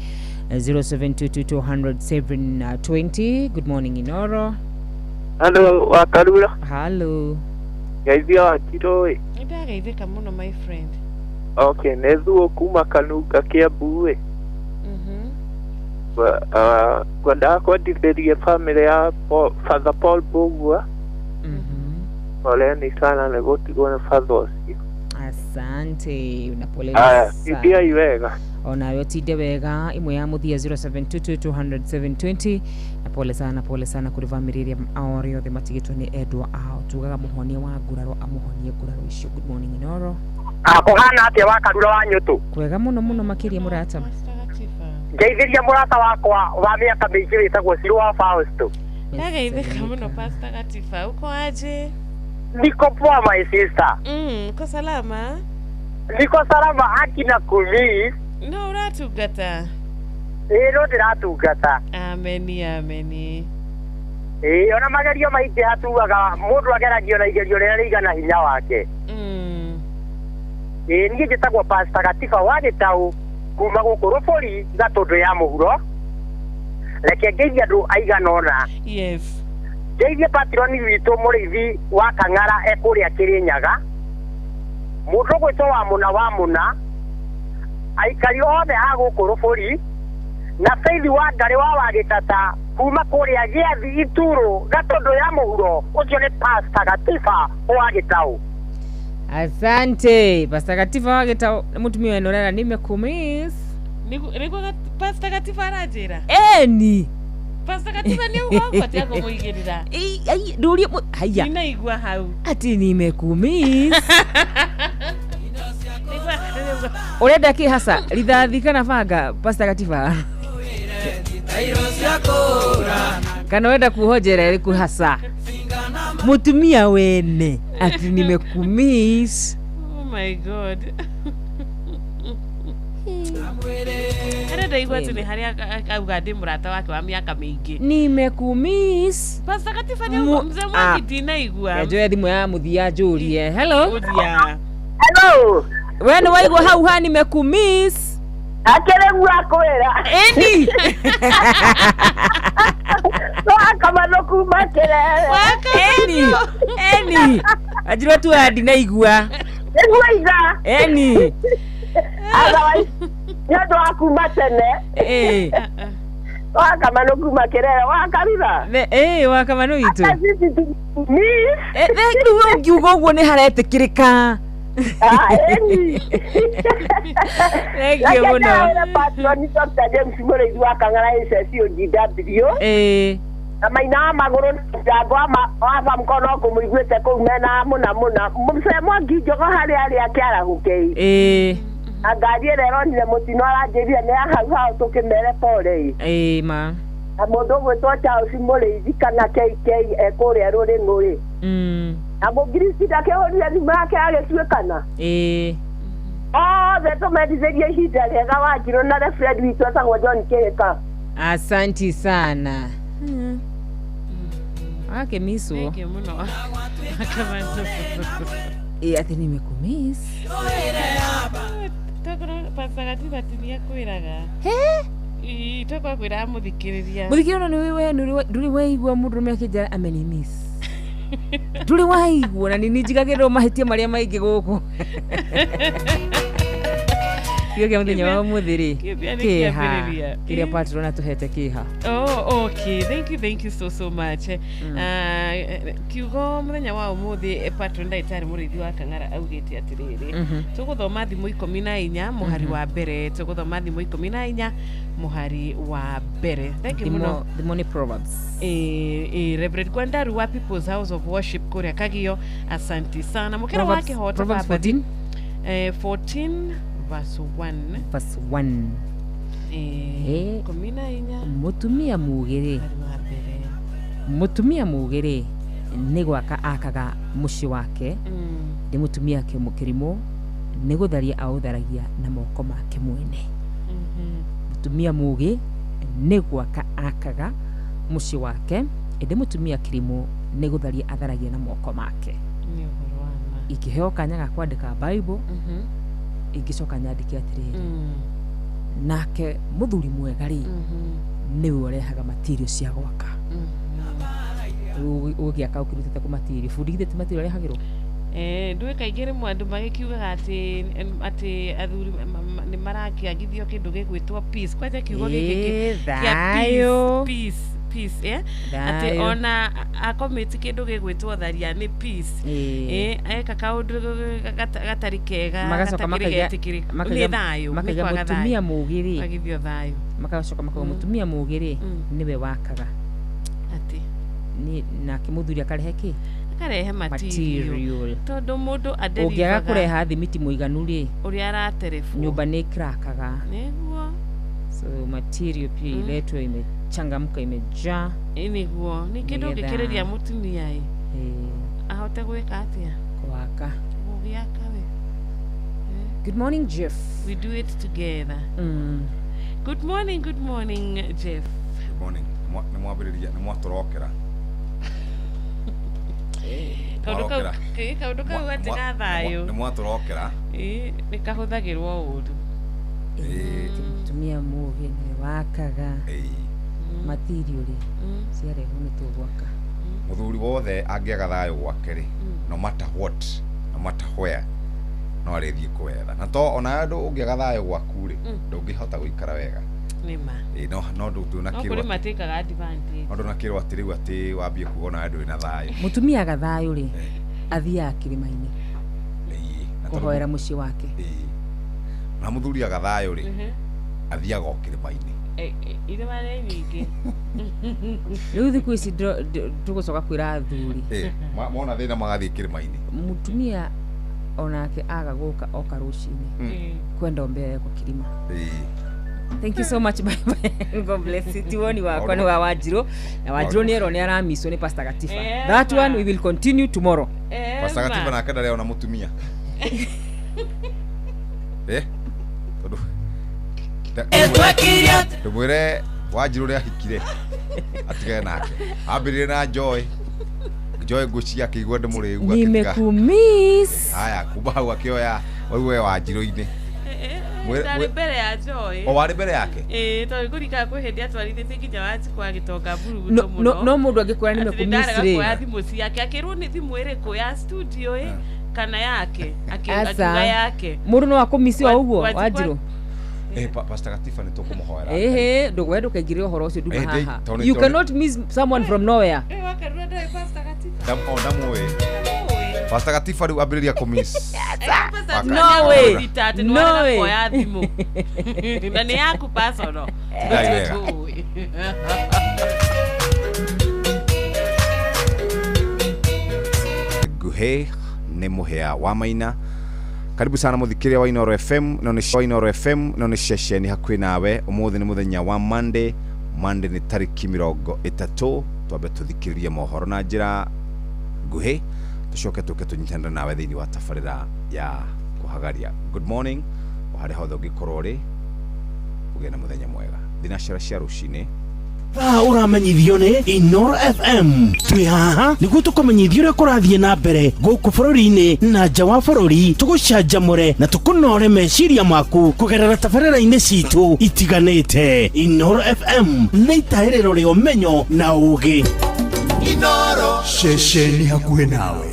[SPEAKER 4] 0722 200 720. Good morning, Inoro.
[SPEAKER 11] Hello, Wakarura.
[SPEAKER 4] Hello.
[SPEAKER 11] Geithia Wanjirũ ĩ.
[SPEAKER 7] Nĩndageithĩka mũno my friend.
[SPEAKER 11] Okay, nĩ Thuo kuma Kanunga Kiambu ĩ. Ngwendaga kwendithĩria famĩlĩ ya Father Paul Mbũgua. Poleni sana nĩ gũtigwo nĩ father ũcio.
[SPEAKER 4] Asante na poleni
[SPEAKER 11] Aya,
[SPEAKER 4] sana.
[SPEAKER 11] tindai wega.
[SPEAKER 4] Onawe ũtinde wega. Imwe ya mũthia 0722 200 720 na pole sana kũrĩ bamĩrĩ ĩrĩa arĩa othe matigĩtwo nĩ endwa ao. Tugaga mũhonia wa nguraro amũhonie nguraro icio. Good morning, Inoro.
[SPEAKER 13] Kũhana atĩa Wakarura wa Nyũtũ?
[SPEAKER 4] Kwega mũno mũno makĩria mũrata.
[SPEAKER 13] Ngeithĩria mũrata wakwa wa mĩaka mĩingĩ wĩtagwo Ciro wa Fausto.
[SPEAKER 7] Ndageithĩka mũno Pastor Gatifa. Uko aje?
[SPEAKER 13] Niko poa my sister.
[SPEAKER 7] Uko salama?
[SPEAKER 13] Niko salama akina kumi.
[SPEAKER 7] No ũratungata?
[SPEAKER 13] Ĩĩ no ndĩratungata.
[SPEAKER 7] Ameni, ameni.
[SPEAKER 13] Ĩĩ ona magerio maingĩ hatuaga mũndũ ageragio na igerio rĩrĩa rĩigana hinya wake. Ĩĩ niĩ njĩtagwo Pastor Gatifa wa Gĩtaũ kuma gũkũ Rũbũri Gatũndũ ya mũhuro. Reke ngeithie andũ aigana ũna.
[SPEAKER 7] Yes.
[SPEAKER 13] Ngeithie patroni witũ mũrĩithi wa Kang'ara e kũrĩa Kĩrĩnyaga. Mũndũ ũgwĩtwo wa mũna aikari othe a gũkũ Rũbũri na Faith wa Ngarĩ wa Wagĩtata kuma kũrĩa Gĩathi Ituro Gatũndũ ya mũhuro. Ũcio nĩ Pastor Gatifa wa Gĩtaũ.
[SPEAKER 4] Asante Pastor Gatifa wa Gĩtaũ. Nĩ mũtumia wenu ũrera nimekumiss.
[SPEAKER 7] Nĩguo Pastor Gatifa aranjĩra?
[SPEAKER 4] Eni.
[SPEAKER 7] Pastor Gatifa nĩ auga ũguo atĩ akũmũigĩrĩra.
[SPEAKER 4] Ndũrie haya.
[SPEAKER 7] Ndinaigua hau.
[SPEAKER 4] Ati nimekumiss. Ũrenda kĩ hasa? Rithathi kana banga Pastor Gatifa? Kana ũrenda kuohwo njera ĩrĩkũ hasa? Mũtumia wene ati nimekumiss.
[SPEAKER 7] Oh my God. Arenda ndaigua atĩ nĩ harĩa auga ndĩ mũrata wake wa mĩaka mĩingĩ.
[SPEAKER 4] Nimekumiss.
[SPEAKER 7] Pastor Gatifa nĩ mzee Mwangi ndinaigua.
[SPEAKER 4] Njoe thimũ ya mũthia njũrie. Hello.
[SPEAKER 7] Mũthia.
[SPEAKER 13] Hello.
[SPEAKER 4] We nĩ waigua hau ha nimekumiss?
[SPEAKER 13] Akĩrĩguo akwĩra.
[SPEAKER 4] Ĩni.
[SPEAKER 13] Wakamano kuma Kĩrere.
[SPEAKER 4] Ĩni. Ĩni. Anjirwo tu ndinaigua.
[SPEAKER 13] Nĩguo iga.
[SPEAKER 4] Ĩni.
[SPEAKER 13] Otherwise nĩ ũndũ wa kuma tene. Wakamano kuma Kĩrere. Wakarura.
[SPEAKER 4] Ĩĩ Wakamano witũ.
[SPEAKER 13] Miss.
[SPEAKER 4] Rĩu ũngiuga ũguo nĩ haretĩkĩrĩka. Thank you mũno.
[SPEAKER 13] Patron Dr. James Mũrĩithi wa Kang'ara SSOGW. Na maina wa magũrũ na mũcango wa Famco no ngũmũiguĩte kũu mena mũna mũna. Mũcee Mwangi Njogo harĩa arĩ akĩarahũke. Na ngari ĩrĩa ĩronire mũtino aranjĩrire nĩ ya hau hau tũkĩmere pore.
[SPEAKER 4] Ĩĩ ma.
[SPEAKER 13] Na mũndũ ũgwĩtwo Charles Mũrĩithi kana KK e kũrĩa Rũrĩng'ũ rĩ. Na mũngiristi ndakĩhũrire thimũ yake agĩtuĩkana. Othe tũmendithĩrie ihinda rĩega Wanjirũ na referend witũ etagwo John Kĩhĩka.
[SPEAKER 4] Asanti sana. Akĩmisswo.
[SPEAKER 7] Thank you mũno.
[SPEAKER 4] Ĩ atĩ nimekumiss.
[SPEAKER 7] Tokorwo Pastor Gatifa ti nĩakwĩraga.
[SPEAKER 4] He?
[SPEAKER 7] Tũkwa kwĩra mũthikĩrĩria.
[SPEAKER 4] Mũthikĩrĩria nĩ we ndũrĩ waigua mũndũrũme akĩnjĩra ameni miss. Ndũrĩ waigua na nĩ njigagĩrĩrwo mahĩtia marĩa maingĩ gũkũ. Kiugo kĩa mũthenya wa ũmũthĩ rĩ
[SPEAKER 7] Kĩambia nĩ
[SPEAKER 4] kĩha
[SPEAKER 7] kĩambĩrĩria.
[SPEAKER 4] kĩrĩa patron atũhete kĩha.
[SPEAKER 7] Oh, okay. Thank you so so much. Kiugo mũthenya wa ũmũthĩ patron ndagĩtarĩ mũrĩithi wa Kang'ara augĩte atĩrĩrĩ. Tũgũthoma thimo 14 mũhari wa mbere. Tũgũthoma thimo 14 mũhari wa mbere. Thank you mũno.
[SPEAKER 4] Thimo nĩ Proverbs.
[SPEAKER 7] Reverend Gwandaru wa People's House of Worship kũrĩa Kagio, asanti sana. Mũkĩra wa kĩhoto
[SPEAKER 4] Proverbs
[SPEAKER 7] baba.
[SPEAKER 4] 14
[SPEAKER 7] 14 verse 1.
[SPEAKER 4] Verse 1.
[SPEAKER 7] 14
[SPEAKER 4] Mũtumia mũũgĩ rĩ,
[SPEAKER 7] mũhari wa mbere.
[SPEAKER 4] Mũtumia mũũgĩ rĩ nĩ gwaka akaga mũciĩ wake, nĩ mũtumia kĩrimũ nĩ gũtharia aũtharagia na moko make mwene. Mũtumia mũũgĩ nĩ gwaka akaga mũciĩ wake, ĩndĩ mũtumia kĩrimũ nĩ gũtharia atharagia na moko make.
[SPEAKER 7] Nĩ ũhoro wa ma.
[SPEAKER 4] Ingĩheo kanya ga kwandĩka Bible, ingĩcoka nyandĩke atĩrĩrĩ, nake mũthuri mwega rĩ nĩwe ũrehaga material cia gwaka. Ũgĩaka ũkĩrutĩte kũ material, bundi githĩ ti material arehagĩrwo?
[SPEAKER 7] Ndũĩ kaingĩ rĩmwe andũ magĩkiugaga atĩ athuri nĩ marakĩagithio kĩndũ gĩgwĩtwo peace. Kwanja kiugo gĩkĩ kĩa
[SPEAKER 4] Thayũ.
[SPEAKER 7] peace, peace, eh? Atĩ
[SPEAKER 4] Thayũ.
[SPEAKER 7] ona akomĩti kĩndũ gĩgwĩtwo tharia nĩ peace. Eka kaũndũ gatarĩ kega,
[SPEAKER 4] Magacoka
[SPEAKER 7] gatakĩrĩ getĩkĩrĩku. Nĩ thayũ, nĩ
[SPEAKER 4] makaiga
[SPEAKER 7] kwaga
[SPEAKER 4] mũtumia
[SPEAKER 7] thayũ.
[SPEAKER 4] mũũgĩ rĩ,
[SPEAKER 7] Agithio thayũ.
[SPEAKER 4] magacoka makauga mũtumia mũũgĩ rĩ nĩwe wakaga.
[SPEAKER 7] Atĩ
[SPEAKER 4] Nake mũthuri akarehe kĩ?
[SPEAKER 7] Akarehe material. Tondũ mũndũ
[SPEAKER 4] Ũngĩaga
[SPEAKER 7] adelivaga
[SPEAKER 4] kũreha thimiti mũiganu rĩ,
[SPEAKER 7] ũrĩa araterebwo.
[SPEAKER 4] Nyũmba nĩ ĩkrakaga.
[SPEAKER 7] Nĩguo.
[SPEAKER 4] So material pia iletwe imechangamka, imejaa.
[SPEAKER 7] Nĩguo. Nĩ kĩndũ
[SPEAKER 4] Nĩgetha-
[SPEAKER 7] ũngĩkĩrĩria mũtumia ĩ ahote gwĩka atĩa?
[SPEAKER 4] Gwaka.
[SPEAKER 7] Gũgĩaka we.
[SPEAKER 4] Good morning, Jeff.
[SPEAKER 7] We do it together. Good morning, good morning, Jeff.
[SPEAKER 14] Good morning. Nĩ mwambĩrĩria, nĩ mwatũrokera.
[SPEAKER 7] Kaũndũ kau
[SPEAKER 14] Mwarokera.
[SPEAKER 7] kaũndũ kau atĩ ga thayũ.
[SPEAKER 14] Nĩ mwatũrokera.
[SPEAKER 7] Nĩ kahũthagĩrwo ũru.
[SPEAKER 4] Mũtumia mũũgĩ nĩwe wakaga. Material rĩ ciarehwo nĩ tũgwaka.
[SPEAKER 14] Mũthuri wothe angĩaga thayũ gwake rĩ, no matter what, no matter where, no arĩthiĩ kũwetha. Na to ona andũ ũngĩaga thayũ gwaku rĩ, ndũngĩhota gũikara wega.
[SPEAKER 7] Nĩ ma.
[SPEAKER 14] No no
[SPEAKER 7] No
[SPEAKER 14] ndũnakĩrwo
[SPEAKER 7] kũrĩ matĩkaga advantage.
[SPEAKER 14] no ndũnakĩrwo atĩ rĩu atĩ wambie kuga ona ndũrĩ na thayũ.
[SPEAKER 4] Mũtumia aga thayũ rĩ athiaga kĩrĩma-inĩ
[SPEAKER 14] Na tondũ-
[SPEAKER 4] kũhoera mũciĩ wake.
[SPEAKER 14] Na mũthuri aga thayũ rĩ athiaga o kĩrĩma-inĩ.
[SPEAKER 7] Irĩma nĩ nyingĩ.
[SPEAKER 4] Rĩu thikũ ici tũgũcoka kwĩra athuri.
[SPEAKER 14] Mona thĩna magathiĩ kĩrĩma-inĩ.
[SPEAKER 4] Mũtumia onake aga gũka oka rũcinĩ kwenda ombea kwa kilima. Thank you so much. Bye bye. God bless you. Tiwoni wakwa ni wa Wanjiru. Na Wanjiru nĩ erwo nĩ aramiswo nĩ Pastor Gatifa. That one we will continue tomorrow.
[SPEAKER 14] Pastor Gatifa nake ndarĩ ona mũtumia. Tondũ ndũmwĩre Wanjiru ũrĩa ahikire atigane nake. Ambĩrĩrie na Joy. Joy ngũcia akĩigua ndĩmũrĩu akĩtiga.
[SPEAKER 4] Nimekumiss.
[SPEAKER 14] Haya, kuma hau akĩoya waigue Wanjiru-inĩ.
[SPEAKER 7] Ndarĩ mbere ya Joy.
[SPEAKER 14] O warĩ mbere yake?
[SPEAKER 7] Tondũ ngũrikana kwĩ hĩndĩ atwarithĩtie nginya Wanjikũ agĩtonga mburuguto mũno.
[SPEAKER 4] No mũndũ angĩkwĩra
[SPEAKER 7] Atĩ
[SPEAKER 4] nimekumiss
[SPEAKER 7] ndarega
[SPEAKER 4] rĩ.
[SPEAKER 7] kuoya thimũ ciake akĩrwo nĩ thimũ ĩrĩkũ ya studio ĩ kana yake
[SPEAKER 4] Aca.
[SPEAKER 7] akiuga yake.
[SPEAKER 4] Mũndũ no akũmiss o ũguo Wanjiru.
[SPEAKER 14] Pastor Gatifa nĩ tũkũmũhoera.
[SPEAKER 4] Ehe, ndũgwe ndũkaingĩrĩre ũhoro ũcio nduma haha.
[SPEAKER 14] Tondũ-
[SPEAKER 4] You cannot miss someone from nowhere.
[SPEAKER 7] Wakarua ndarĩ Pastor Gatifa.
[SPEAKER 14] Ndamũĩ. Pastor Gatifa rĩu ambĩrĩria kũmiss.
[SPEAKER 4] No way.
[SPEAKER 7] No
[SPEAKER 4] No way.
[SPEAKER 7] kuoya thimũ. Na nĩ yaku personal.
[SPEAKER 14] Tigai wega.
[SPEAKER 7] Tũĩ.
[SPEAKER 14] Nguhĩ nĩ mũhĩa wa Maina. Karibu sana mũthikĩria wa Inooro FM, no nĩ Inooro FM, no nĩ ceceni hakuhĩ nawe. Ũmũthĩ nĩ mũthenya wa Monday. Monday nĩ tarĩki 30. Twambe tũthikĩrĩrie mohoro na njĩra nguhĩ, tũcoke tũke tũnyitanĩre nawe thĩinĩ wa tabarĩra ya kũhagaria. Good morning, o harĩa hothe ũngĩkorwo ũrĩ, ũgĩe na mũthenya mwega. Thinacara cia rũcinĩ.
[SPEAKER 3] Thaa ũramenyithio nĩ Inoro FM. Twĩ haha nĩguo tũkũmenyithia ũrĩa kũrathiĩ na mbere gũkũ bũrũri-inĩ na nja wa bũrũri, tũgũcanjamũre na tũkũnore meciria maku kũgerera tabarĩra-inĩ citũ itiganĩte. Inoro FM nĩ itahĩrĩro rĩa ũmenyo na ũũgĩ.
[SPEAKER 6] Inoro ceceni hakuhĩ nawe.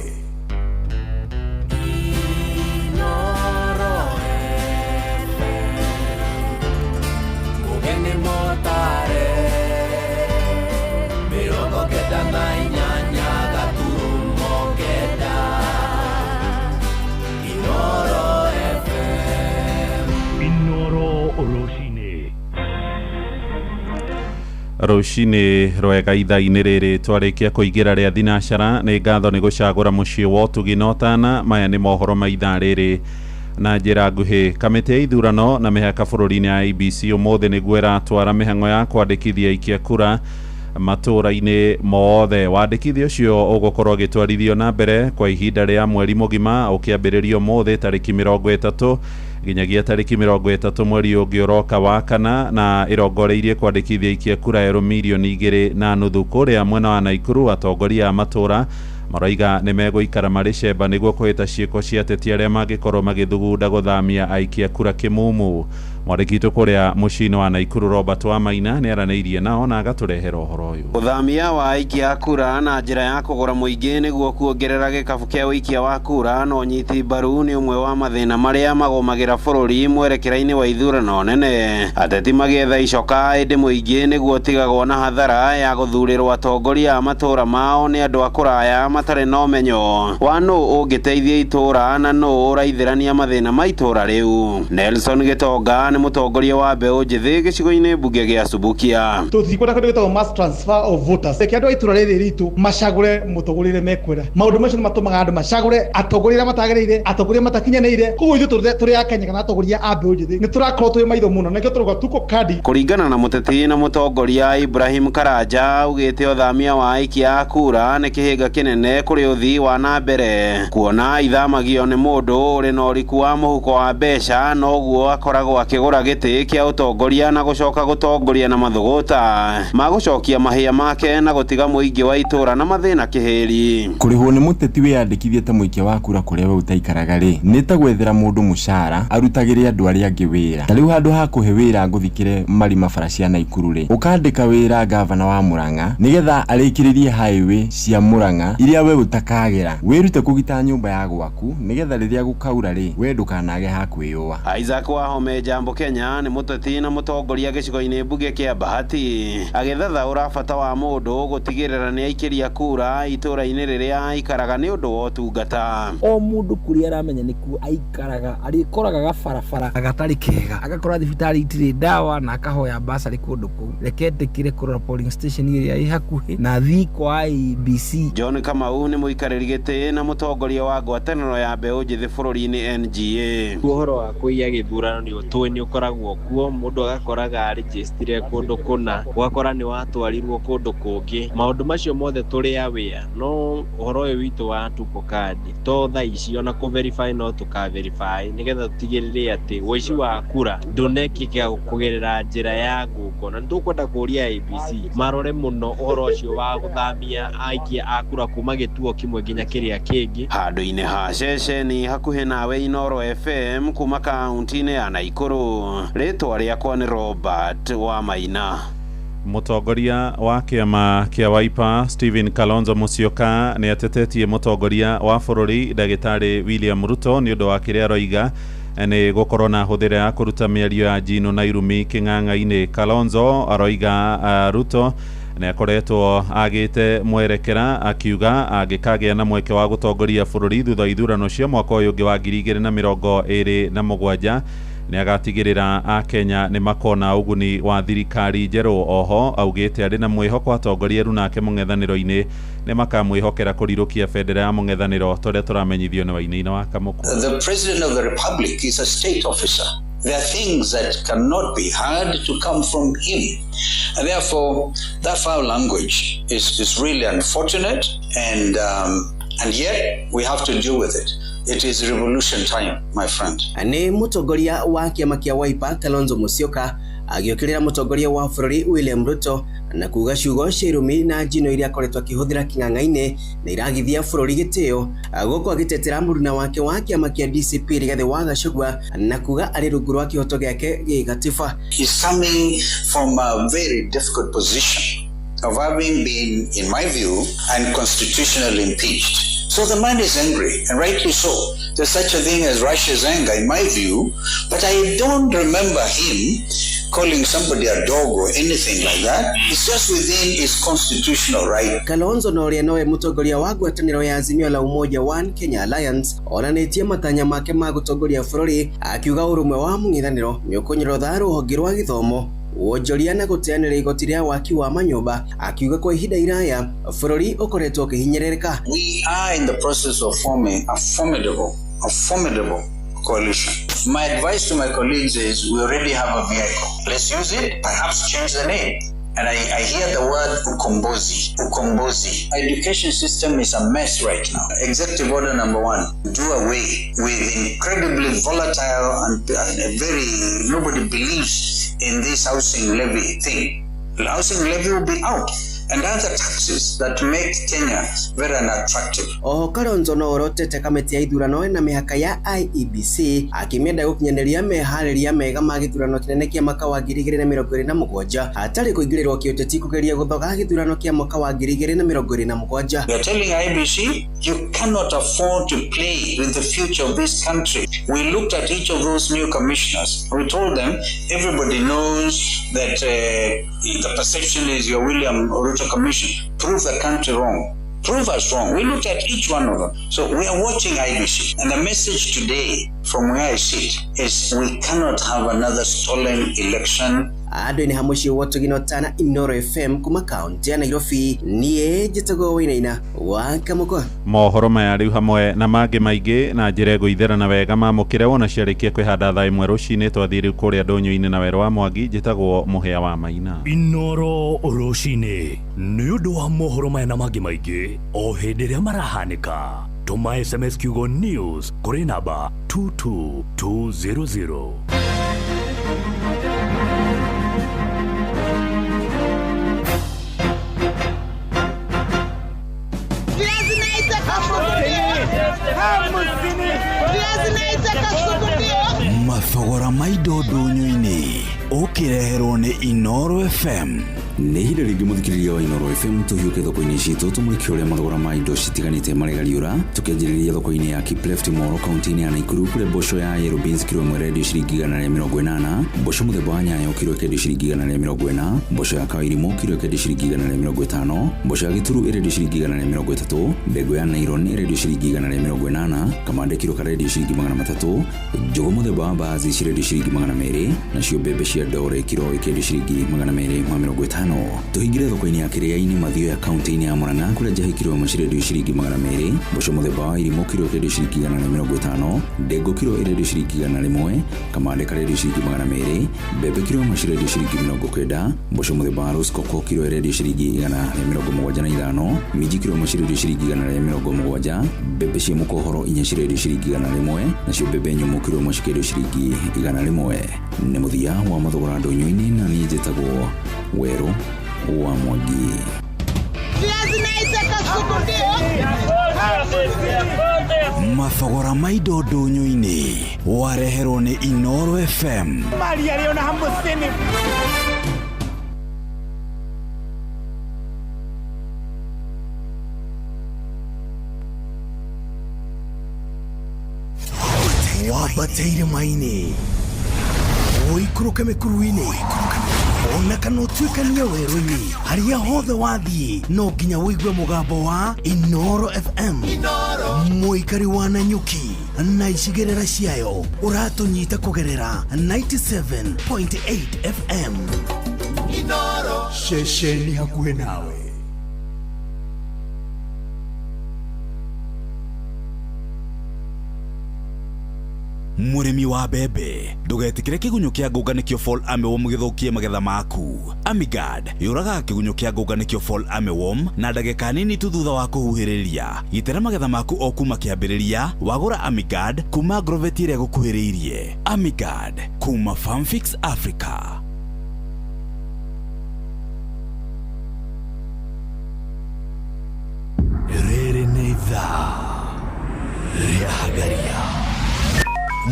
[SPEAKER 5] Mũgeni mũtare 98.9 Inoro FM.
[SPEAKER 15] Inoro rũcinĩ.
[SPEAKER 16] Rũcinĩ rwega ithaa-inĩ rĩrĩ twarĩkia kũingĩra rĩa thinacara. Nĩ ngatho nĩ gũcagũra mũciĩ wa ũtugi na ũtana. Maya nĩ mohoro ma ithaa rĩrĩ na njĩra nguhĩ. Kamĩtĩ ya ithurano na mĩhaka bũrũri-inĩ ya IEBC ũmũthĩ nĩguo ĩratwara mĩhang'o ya kwandĩkithia aikia kura matũũra-inĩ mothe. Wandĩkithia ũcio ũgũkorwo ũgĩtwarithio na mbere kwa ihinda rĩa mweri mũgima, ũkĩambĩrĩrio ũmũthĩ tarĩki 30 nginyagia tarĩki 30 mweri ũngĩ ũroka wa kana, na ĩrongoreirie kwandĩkithia aikia kura erũ 2.5 mirioni. Kũrĩa mwena wa Naikuru, atongoria a matũũra maroiga nĩ megũikara marĩ cemba nĩguo kũhĩta ciĩko cia ateti arĩa mangĩkorwo magĩthugunda gũthamia aikia kura kĩmumu. Mwandĩki witũ kũrĩa mũciĩ-inĩ wa Naikuru, Robert Wamaina, nĩ aranĩirie nao na agatũrehera ũhoro ũyũ.
[SPEAKER 17] Ũthamia wa aikia a kura na njĩra ya kũgũra mũingĩ nĩguo kuongerera gĩkabu kĩa ũikia wa kura na ũnyiti mbaru nĩ ũmwe wa mathĩna marĩa magũmagĩra bũrũri mwerekera-inĩ wa ithurano nene. Ateti magĩetha icoka, ĩndĩ mũingĩ nĩguo ũtigagwo na hathara ya gũthurĩrwo atongoria a matũũra mao nĩ andũ a kũraya matarĩ na ũmenyo wa nũ ũngĩteithia itũũra na nũ ũraithĩrania mathĩna ma itũũra rĩu. Nelson Gĩtonga nĩ mũtongoria wa mbeũ njĩthĩ gĩcigo-inĩ mbunge gĩa Subukia.
[SPEAKER 18] Tũtikwenda kĩndũ gĩtagwo mass transfer of voters. Reke andũ a itũra rĩrĩ ritũ macagũre mũtongoria ũrĩa mekwenda. Maũndũ macio nĩ matũmaga andũ macagũre atongoria arĩa matagĩrĩire, atongoria matakinyanĩire. Koguo ithuĩ tũrĩ a Kenya kana atongoria a mbeũ njĩthĩ nĩ tũrakorwo twĩ maitho mũno, nĩkĩo tũrauga tuko kadi.
[SPEAKER 17] Kũringana na mũteti na mũtongoria Ibrahim Karanja, augĩte ũthamia wa aikia a kura nĩ kĩhĩnga kĩnene kũrĩ ũthii wa na mbere, kuona ithamagio nĩ mũndũ ũrĩ na ũriku wa mũhuko wa mbeca, noguo akoragwo akĩgũra gĩtĩ kĩa ũtongoria na gũcoka gũtongoria na mathũgũta ma gũcokia mahĩa make na gũtiga mũingĩ wa itũũra na mathĩna kĩhĩri.
[SPEAKER 19] Kũrĩhwo nĩ mũteti wĩyandĩkithie ta mũikia wa kura kũrĩa we ũtaikaraga rĩ, nĩ ta gwethera mũndũ mũcara arutagĩre andũ arĩa angĩ wĩra. Ta rĩu handũ ha kũhe wĩra ngũthikĩre marima bara cia Naikuru rĩ, ũkandĩka wĩra gavana wa Murang'a nĩgetha arĩkĩrĩrie highway cia Murang'a iria we ũtakagera. Wĩrute kũgita nyũmba ya gwaku nĩgetha rĩrĩa gũkaura rĩ, we ndũkanage ha kwĩyũa.
[SPEAKER 17] Isaac Wahome Jambo Kenya nĩ mũteti na mũtongoria gĩcigo-inĩ mbunge kĩa Bahati, agĩthathaũra bata wa mũndũ gũtigĩrĩra nĩ aikĩria kura itũũra-inĩ rĩrĩa aikaraga nĩ ũndũ wa ũtungata.
[SPEAKER 20] O mũndũ kũrĩa aramenya nĩkuo aikaraga arĩkoraga gabarabara gatarĩ kega, agakora thibitarĩ itirĩ ndawa na akahoya basarĩ kũndũ kũu. Reke ndĩkĩre kũrora polling station ĩrĩa ĩ hakuhĩ na thiĩ kwa IEBC.
[SPEAKER 17] John Kamau nĩ mũikarĩri gĩtĩ na mũtongoria wa ngwatanĩro ya mbeũ njĩthĩ bũrũri-inĩ NGA.
[SPEAKER 21] Ũhoro wa kũiya gĩthurano nĩ ũtũĩ nĩ ũkoragwo kuo, mũndũ agakoraga arĩnjĩstire kũndũ kũna, ũgakora nĩ watwarirwo kũndũ kũngĩ. Maũndũ macio mothe tũrĩ aware, no ũhoro ũyũ witũ wa tuko card to thaa ici ona kũ verify no tũka verify nĩgetha tũtigĩrĩre atĩ ũici wa kura ndũnekĩka kũgerera njĩra ya ngungo. Na nĩtũkwenda kũria IEBC marore mũno ũhoro ũcio wa gũthamia aikia a kura kuma gĩtuo kĩmwe nginya kĩrĩa kĩngĩ.
[SPEAKER 17] Handũ-inĩ ha ceceni hakuhĩ nawe Inoro FM kuma kaunti-inĩ ya Naikuru, rĩtwa rĩakwa nĩ Robert Wamaina.
[SPEAKER 16] Mũtongoria wa kĩama kĩa Wiper Stephen Kalonzo Musyoka nĩ atetetie mũtongoria wa bũrũri ndagĩtarĩ William Ruto nĩ ũndũ wa kĩrĩa aroiga nĩ gũkorwo na hũthĩra ya kũruta mĩario ya njino na irumi kĩng'ang'a-inĩ. Kalonzo aroiga Ruto nĩ akoretwo agĩte mwerekera, akiuga angĩkagĩa na mweke wa gũtongoria bũrũri thutha wa ithurano cia mwaka ũyũ ũngĩ wa 2027, nĩ agatigĩrĩra akenya nĩ makona ũguni wa thirikari njerũ. Oho augĩte arĩ na mwĩhoko atongoria erũ nake mũng'ethanĩro-inĩ nĩ makamwĩhokera kũrirũkia bendera ya mũng'ethanĩro, tũrĩa tũramenyithio nĩ Wainaina wa Kamũkũ.
[SPEAKER 22] The President of the Republic is a state officer. There are things that cannot be heard to come from him. And therefore, that foul language is really unfortunate, and yet we have to deal with it. It is revolution time, my friend.
[SPEAKER 23] Nĩ mũtongoria wa kĩama kĩa Wiper Kalonzo Musyoka agĩũkĩrĩra mũtongoria wa bũrũri William Ruto
[SPEAKER 1] Na kuga ciugo cia irumi na njino iria akoretwo akĩhũthĩra kĩng'ang'a-inĩ na iragithia bũrũri gĩtĩo, gũkũ agĩtetera mũruna wake wa kĩama kĩa DCP Rigathĩ wa Gachagua na kuga arĩ rungu rwa kĩhoto gĩake gĩgatiba.
[SPEAKER 22] He's coming from a very difficult position of having been, in my view, unconstitutionally impeached. So the man is angry, and rightly so. There's such a thing as righteous anger, in my view, but I don't remember him calling somebody a dog or anything like that. It's just within his constitutional right.
[SPEAKER 1] Kalonzo na ũrĩa nowe mũtongoria wa ngwatanĩro ya Azimio la Umoja One Kenya Alliance onanĩtie matanya make ma gũtongoria bũrũri, akiuga ũrũmwe wa mũng'ethanĩro nĩ ũkũnyorotha rũhonge rwa gĩthomo, wonjoria na gũteanĩria igoti rĩa waki wa manyũmba, akiuga kwa ihinda iraya bũrũri ũkoretwo ũkĩhinyĩrĩrĩka.
[SPEAKER 22] We are in the process of forming a formidable coalition. My advice to my colleagues is we already have a vehicle. Let's use it, perhaps change the name. And I hear the word ukombozi, ukombozi. Education system is a mess right now. Executive order number one, do away with incredibly volatile and very, nobody believes in this housing levy thing. The housing levy will be out, and other taxes that make Kenya very unattractive.
[SPEAKER 1] Oho Kalonzo no orotete kamĩtĩ ya ithurano na mĩhaka ya IEBC, akĩmĩenda gũkinyanĩria meharĩria mega ma gĩthurano kĩnene kĩa mwaka wa 2027 hatarĩ kũingĩrĩrwo kĩũteti kũgeria gũthoga gĩthurano kĩa mwaka wa 2027.
[SPEAKER 22] We are telling IEBC, you cannot afford to play with the future of this country. We looked at each of those new commissioners. We told them, everybody knows that the perception is your William Ruto Commission. Prove the country wrong. Prove us wrong. We looked at each one of them. So we are watching IEBC. And the message today from where I sit is we cannot have another stolen election.
[SPEAKER 1] Andũ-inĩ ha mũciĩ wa Ũtugino Tana, Inooro FM, kuma kaunti ya Nairobi, niĩ njĩtagwo Wainaina wa Kamũkwa.
[SPEAKER 16] Mohoro maya rĩu hamwe na mangĩ maingĩ na njĩra ĩgũitherana wega mamũkĩre wona ciarĩkia kwĩhanda thaa 1 rũcinĩ. Twathiĩ rĩu kũrĩa ndũnyũ-inĩ na werũ wa Mwangi. Njĩtagwo Mũhĩa wa Maina.
[SPEAKER 15] Inoro rũcinĩ nĩ ũndũ wa mohoro maya na mangĩ maingĩ o hĩndĩ ĩrĩa marahanĩka, tũma SMS kiugo news kũrĩ namba 22200.
[SPEAKER 10] Viazi naitaka Viazi naitaka sugudio.
[SPEAKER 3] Mathogora ma indo ndũnyũ-inĩ ũkĩreherwo nĩ Inoro FM.
[SPEAKER 8] Nĩ ihinda rĩngĩ, mũthikĩrĩria wa Inoro FM, tũhiũke thoko-inĩ citũ tũmũrĩke ũrĩa mathogora ma indo citiganĩte maregariũra, tũkĩanjĩrĩria thoko-inĩ ya Kipleft Mall, kaunti-inĩ ya Naikuru, kũrĩa mboco ya yellow beans kiro 1 ĩrendio ciringi 180, mboco mũthemba wa nyayo kiro ĩkendio ciringi 140, mboco ya kawairimũ kiro ĩkendio ciringi 150, mboco ya gĩturu ĩrendio ciringi 130, ndengũ ya nairon ĩrendio ciringi 180, kamande kiro karendio ciringi 300, njũgũ mũthemba wa mbaazi cirendio ciringi 200, nacio mbembe cia ndore kiro ĩkendio ciringi 250. Tũhingĩre thoko-inĩ ya Kĩrĩa-inĩ Mathioya, kaunti-inĩ ya Murang'a, kũrĩa njahĩ kiro 1 cirendio ciringi 200, mboco mũthemba wa irimũ kiro ĩkendio ciringi 150, ndengũ kiro ĩrendio ciringi 100, kamande karendio ciringi 200, mbembe kiro 1 cirendio ciringi 90, mboco mũthemba wa rosecoco kiro ĩrendio ciringi 175, minji kiro 1 cirendio ciringi 170, mbembe cia mũkohoro inya cirendio ciringi 100, nacio mbembe nyũmũ kiro 1 cikendio ciringi 100. Nĩ mũthia wa mathogora ndũnyũ-inĩ, na niĩ njĩtagwo Werũ wa Mwangi.
[SPEAKER 10] Viazi naitaka sugudio.
[SPEAKER 3] Mathogora ma indo ndũnyũ-inĩ wareherwo nĩ Inoro FM.
[SPEAKER 6] Mali aliona 50.
[SPEAKER 3] Wambate irĩma-inĩ, ũikũrũke mĩkuru-inĩ, ona kana ũtuĩkanie werũ-inĩ, harĩa hothe wathiĩ no nginya ũigue mũgambo wa Inoro FM. Mũikari wa Nanyuki na icigĩrĩra ciayo, ũratũnyita kũgerera 97.8 FM.
[SPEAKER 15] Ceceni hakuhĩ nawe.
[SPEAKER 3] Mũrĩmi wa mbembe, ndũgetĩkĩre kĩgunyũ kĩa ngũnga nĩkĩo fall armyworm gĩthũkie magetha maku. Amigard yũragaga kĩgunyũ kĩa ngũnga nĩkĩo fall armyworm na ndagĩka nini tu thutha wa kũhuhĩrĩria. Gitĩra magetha maku o kuma kĩambĩrĩria wagũra Amigard kuma Agrovet ĩrĩa ĩgũkuhĩrĩirie. Amigard kuma Farmfix Africa.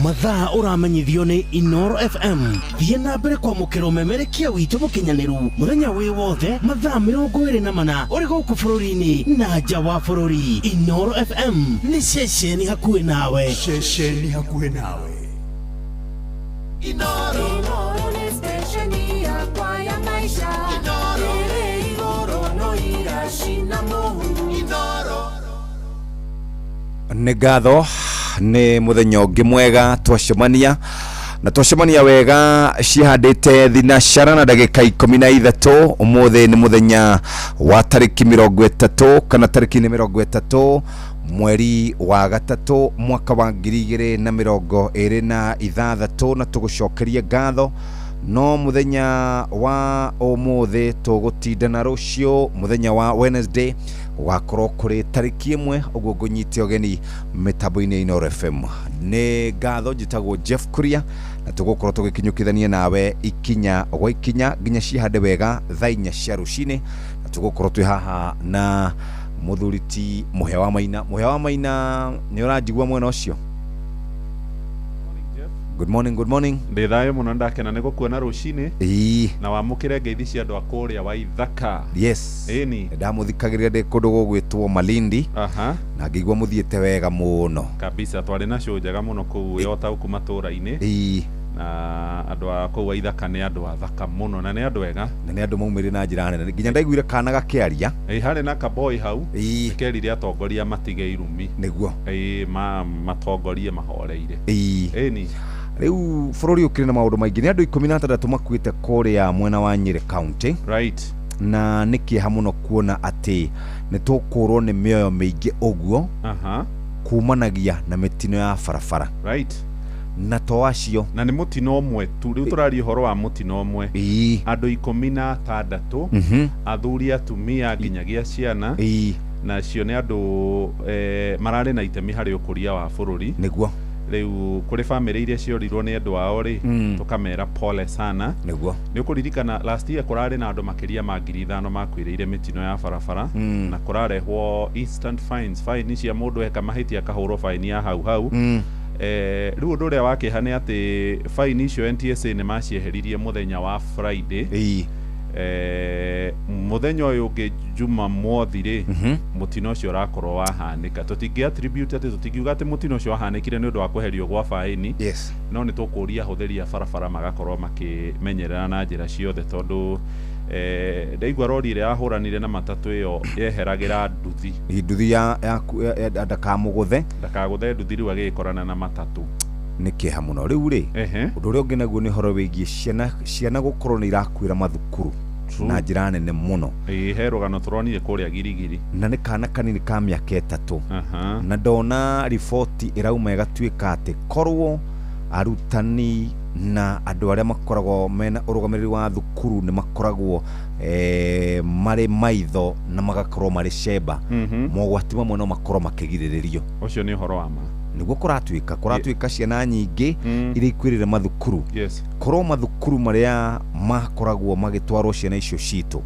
[SPEAKER 3] Mathaa ũramenyithio nĩ Inoro FM. Thiĩ na mbere kwamũkĩra ũmemerekia witũ mũkinyanĩru mũthenya wĩ wothe mathaa 24 ũrĩ gũkũ bũrũri-inĩ na nja wa bũrũri. Inoro FM nĩ ceceni hakuhĩ nawe.
[SPEAKER 6] Ceceni hakuhĩ nawe.
[SPEAKER 5] Inoro nĩ stesheni yakwa ya maisha. Ĩrĩ igũrũ no iracina mũhu.
[SPEAKER 14] Nĩ ngatho nĩ mũthenya ũngĩ mwega twacemania na twacemania wega cihandĩte thinacara na ndagĩka 13. Ũmũthĩ nĩ mũthenya wa tarĩki 30 kana tarĩki nĩ 30 mweri wa gatatũ mwaka wa 2026 na tũgũcokeria ngatho no mũthenya wa ũmũthĩ tũgũtinda na rũciũ mũthenya wa Wednesday gũgakorwo kũrĩ tarĩki 1 ũguo ngũnyite ũgeni mĩtambo-inĩ ya Inooro FM. Nĩ ngatho njĩtagwo Jeff Kuria na tũgũkorwo tũgĩkinyũkithania nawe ikinya gwa ikinya nginya cihande wega thaa 4 cia rũcinĩ na tũgũkorwo twĩ haha na mũthuri ti Mũhĩa wa Maina. Mũhĩa wa Maina, nĩ ũranjigua mwena ũcio? Good morning, good morning.
[SPEAKER 16] Ndĩ thayũ mũno, ndakena nĩ gũkuona rũcinĩ.
[SPEAKER 14] Ĩĩ.
[SPEAKER 16] Na wamũkĩre ngeithi cia andũ a kũrĩa Waithaka.
[SPEAKER 14] Yes.
[SPEAKER 16] Ĩni.
[SPEAKER 14] Ndamũthikagĩrĩria ndĩ kũndũ gũgwĩtwo Malindi.
[SPEAKER 16] Aha.
[SPEAKER 14] Na ngĩigua mũthiĩte wega mũno.
[SPEAKER 16] Kabisa, twarĩ na show njega mũno kũu ya ũtaũku matũra-inĩ.
[SPEAKER 14] Ĩĩ.
[SPEAKER 16] Na andũ a kũu Waithaka nĩ andũ athaka mũno na nĩ andũ ega.
[SPEAKER 14] Na nĩ andũ maumĩrire na njĩra nene. Nginya ndaiguire kana gakĩaria.
[SPEAKER 16] Ĩĩ, harĩ na kaboi hau.
[SPEAKER 14] Ĩĩ.
[SPEAKER 16] Kerire atongoria matige irumi.
[SPEAKER 14] Nĩguo.
[SPEAKER 16] Ĩĩ, matongorie mahoreire.
[SPEAKER 14] Ĩĩ.
[SPEAKER 16] Ĩni.
[SPEAKER 14] Rĩu bũrũri ũkĩrĩ na maũndũ maingĩ. Nĩ andũ 16 makuĩte kũrĩa mwena wa Nyĩrĩ County.
[SPEAKER 16] Right.
[SPEAKER 14] Na nĩ kĩeha mũno kuona atĩ nĩ tũkũrwo nĩ mĩoyo mĩingĩ ũguo.
[SPEAKER 16] Aha.
[SPEAKER 14] Kumanagia na mĩtino ya barabara.
[SPEAKER 16] Right.
[SPEAKER 14] Na to acio.
[SPEAKER 16] Na nĩ mũtino ũmwe tu. Rĩu tũraria ũhoro wa mũtino ũmwe.
[SPEAKER 14] Ĩĩ.
[SPEAKER 16] Andũ 16.
[SPEAKER 14] Mhm.
[SPEAKER 16] Athuri, atumia nginyagia ciana.
[SPEAKER 14] Ĩĩ.
[SPEAKER 16] Nacio nĩ andũ mararĩ na itemi harĩ ũkũria wa bũrũri.
[SPEAKER 14] Nĩguo.
[SPEAKER 16] Rĩu kũrĩ bamĩrĩ iria ciorirwo nĩ andũ ao rĩ, tũkamera pole sana.
[SPEAKER 14] Nĩguo.
[SPEAKER 16] Nĩ ũkũririkana last year kũrarĩ na andũ makĩria ma 5,000 makuĩrĩire mĩtino ya barabara. Na kũrarehwo instant fines, fine cia mũndũ eka mahĩtia akahũrwo fine ya hau hau. Rĩu ũndũ ũrĩa wa kĩeha nĩ atĩ fine icio NTSA nĩ macieheririe mũthenya wa Friday. Mũthenya ũyũ ũngĩ Jumamothi rĩ, mũtino ũcio ũrakorwo wahanĩka. Tũtingĩ attribute atĩ tũtingiuga atĩ mũtino ũcio wahanĩkire nĩ ũndũ wa kweherio gwa baĩni.
[SPEAKER 14] Yes.
[SPEAKER 16] No nĩ tũkũria ahũthĩri a barabara magakorwo makĩmenyerera na njĩra ciothe tondũ ndaigua rori ĩrĩa yahũranire na matatũ ĩyo yeheragĩra nduthi.
[SPEAKER 14] Nduthi ya ndakamũgũthe.
[SPEAKER 16] Ndakagũthe nduthi rĩu agĩkorana na matatũ.
[SPEAKER 14] Nĩ kĩeha mũno. Rĩu rĩ, ũndũ ũrĩa ũngĩ naguo nĩ ũhoro wĩgiĩ ciana gũkorwo nĩ irakuĩra mathukuru na njĩra nene mũno.
[SPEAKER 16] Ĩĩ, he rũgano tũronire kũrĩa Girigiri.
[SPEAKER 14] Na nĩ kana kanini ka mĩaka 3. Na ndona riboti ĩrauma ĩgatuĩka atĩ korwo arutani na andũ arĩa makoragwo mena ũrũgamĩrĩri wa thukuru nĩ makoragwo marĩ maitho na magakorwo marĩ cemba. Mogwati mamwe no makorwo makĩgirĩrĩrio.
[SPEAKER 16] Ũcio nĩ ũhoro wa ma.
[SPEAKER 14] Nĩguo kũratuĩka ciana nyingĩ iria ikuĩrĩire mathukuru.
[SPEAKER 16] Yes.
[SPEAKER 14] Korwo mathukuru marĩa makoragwo magĩtwarwo ciana icio citũ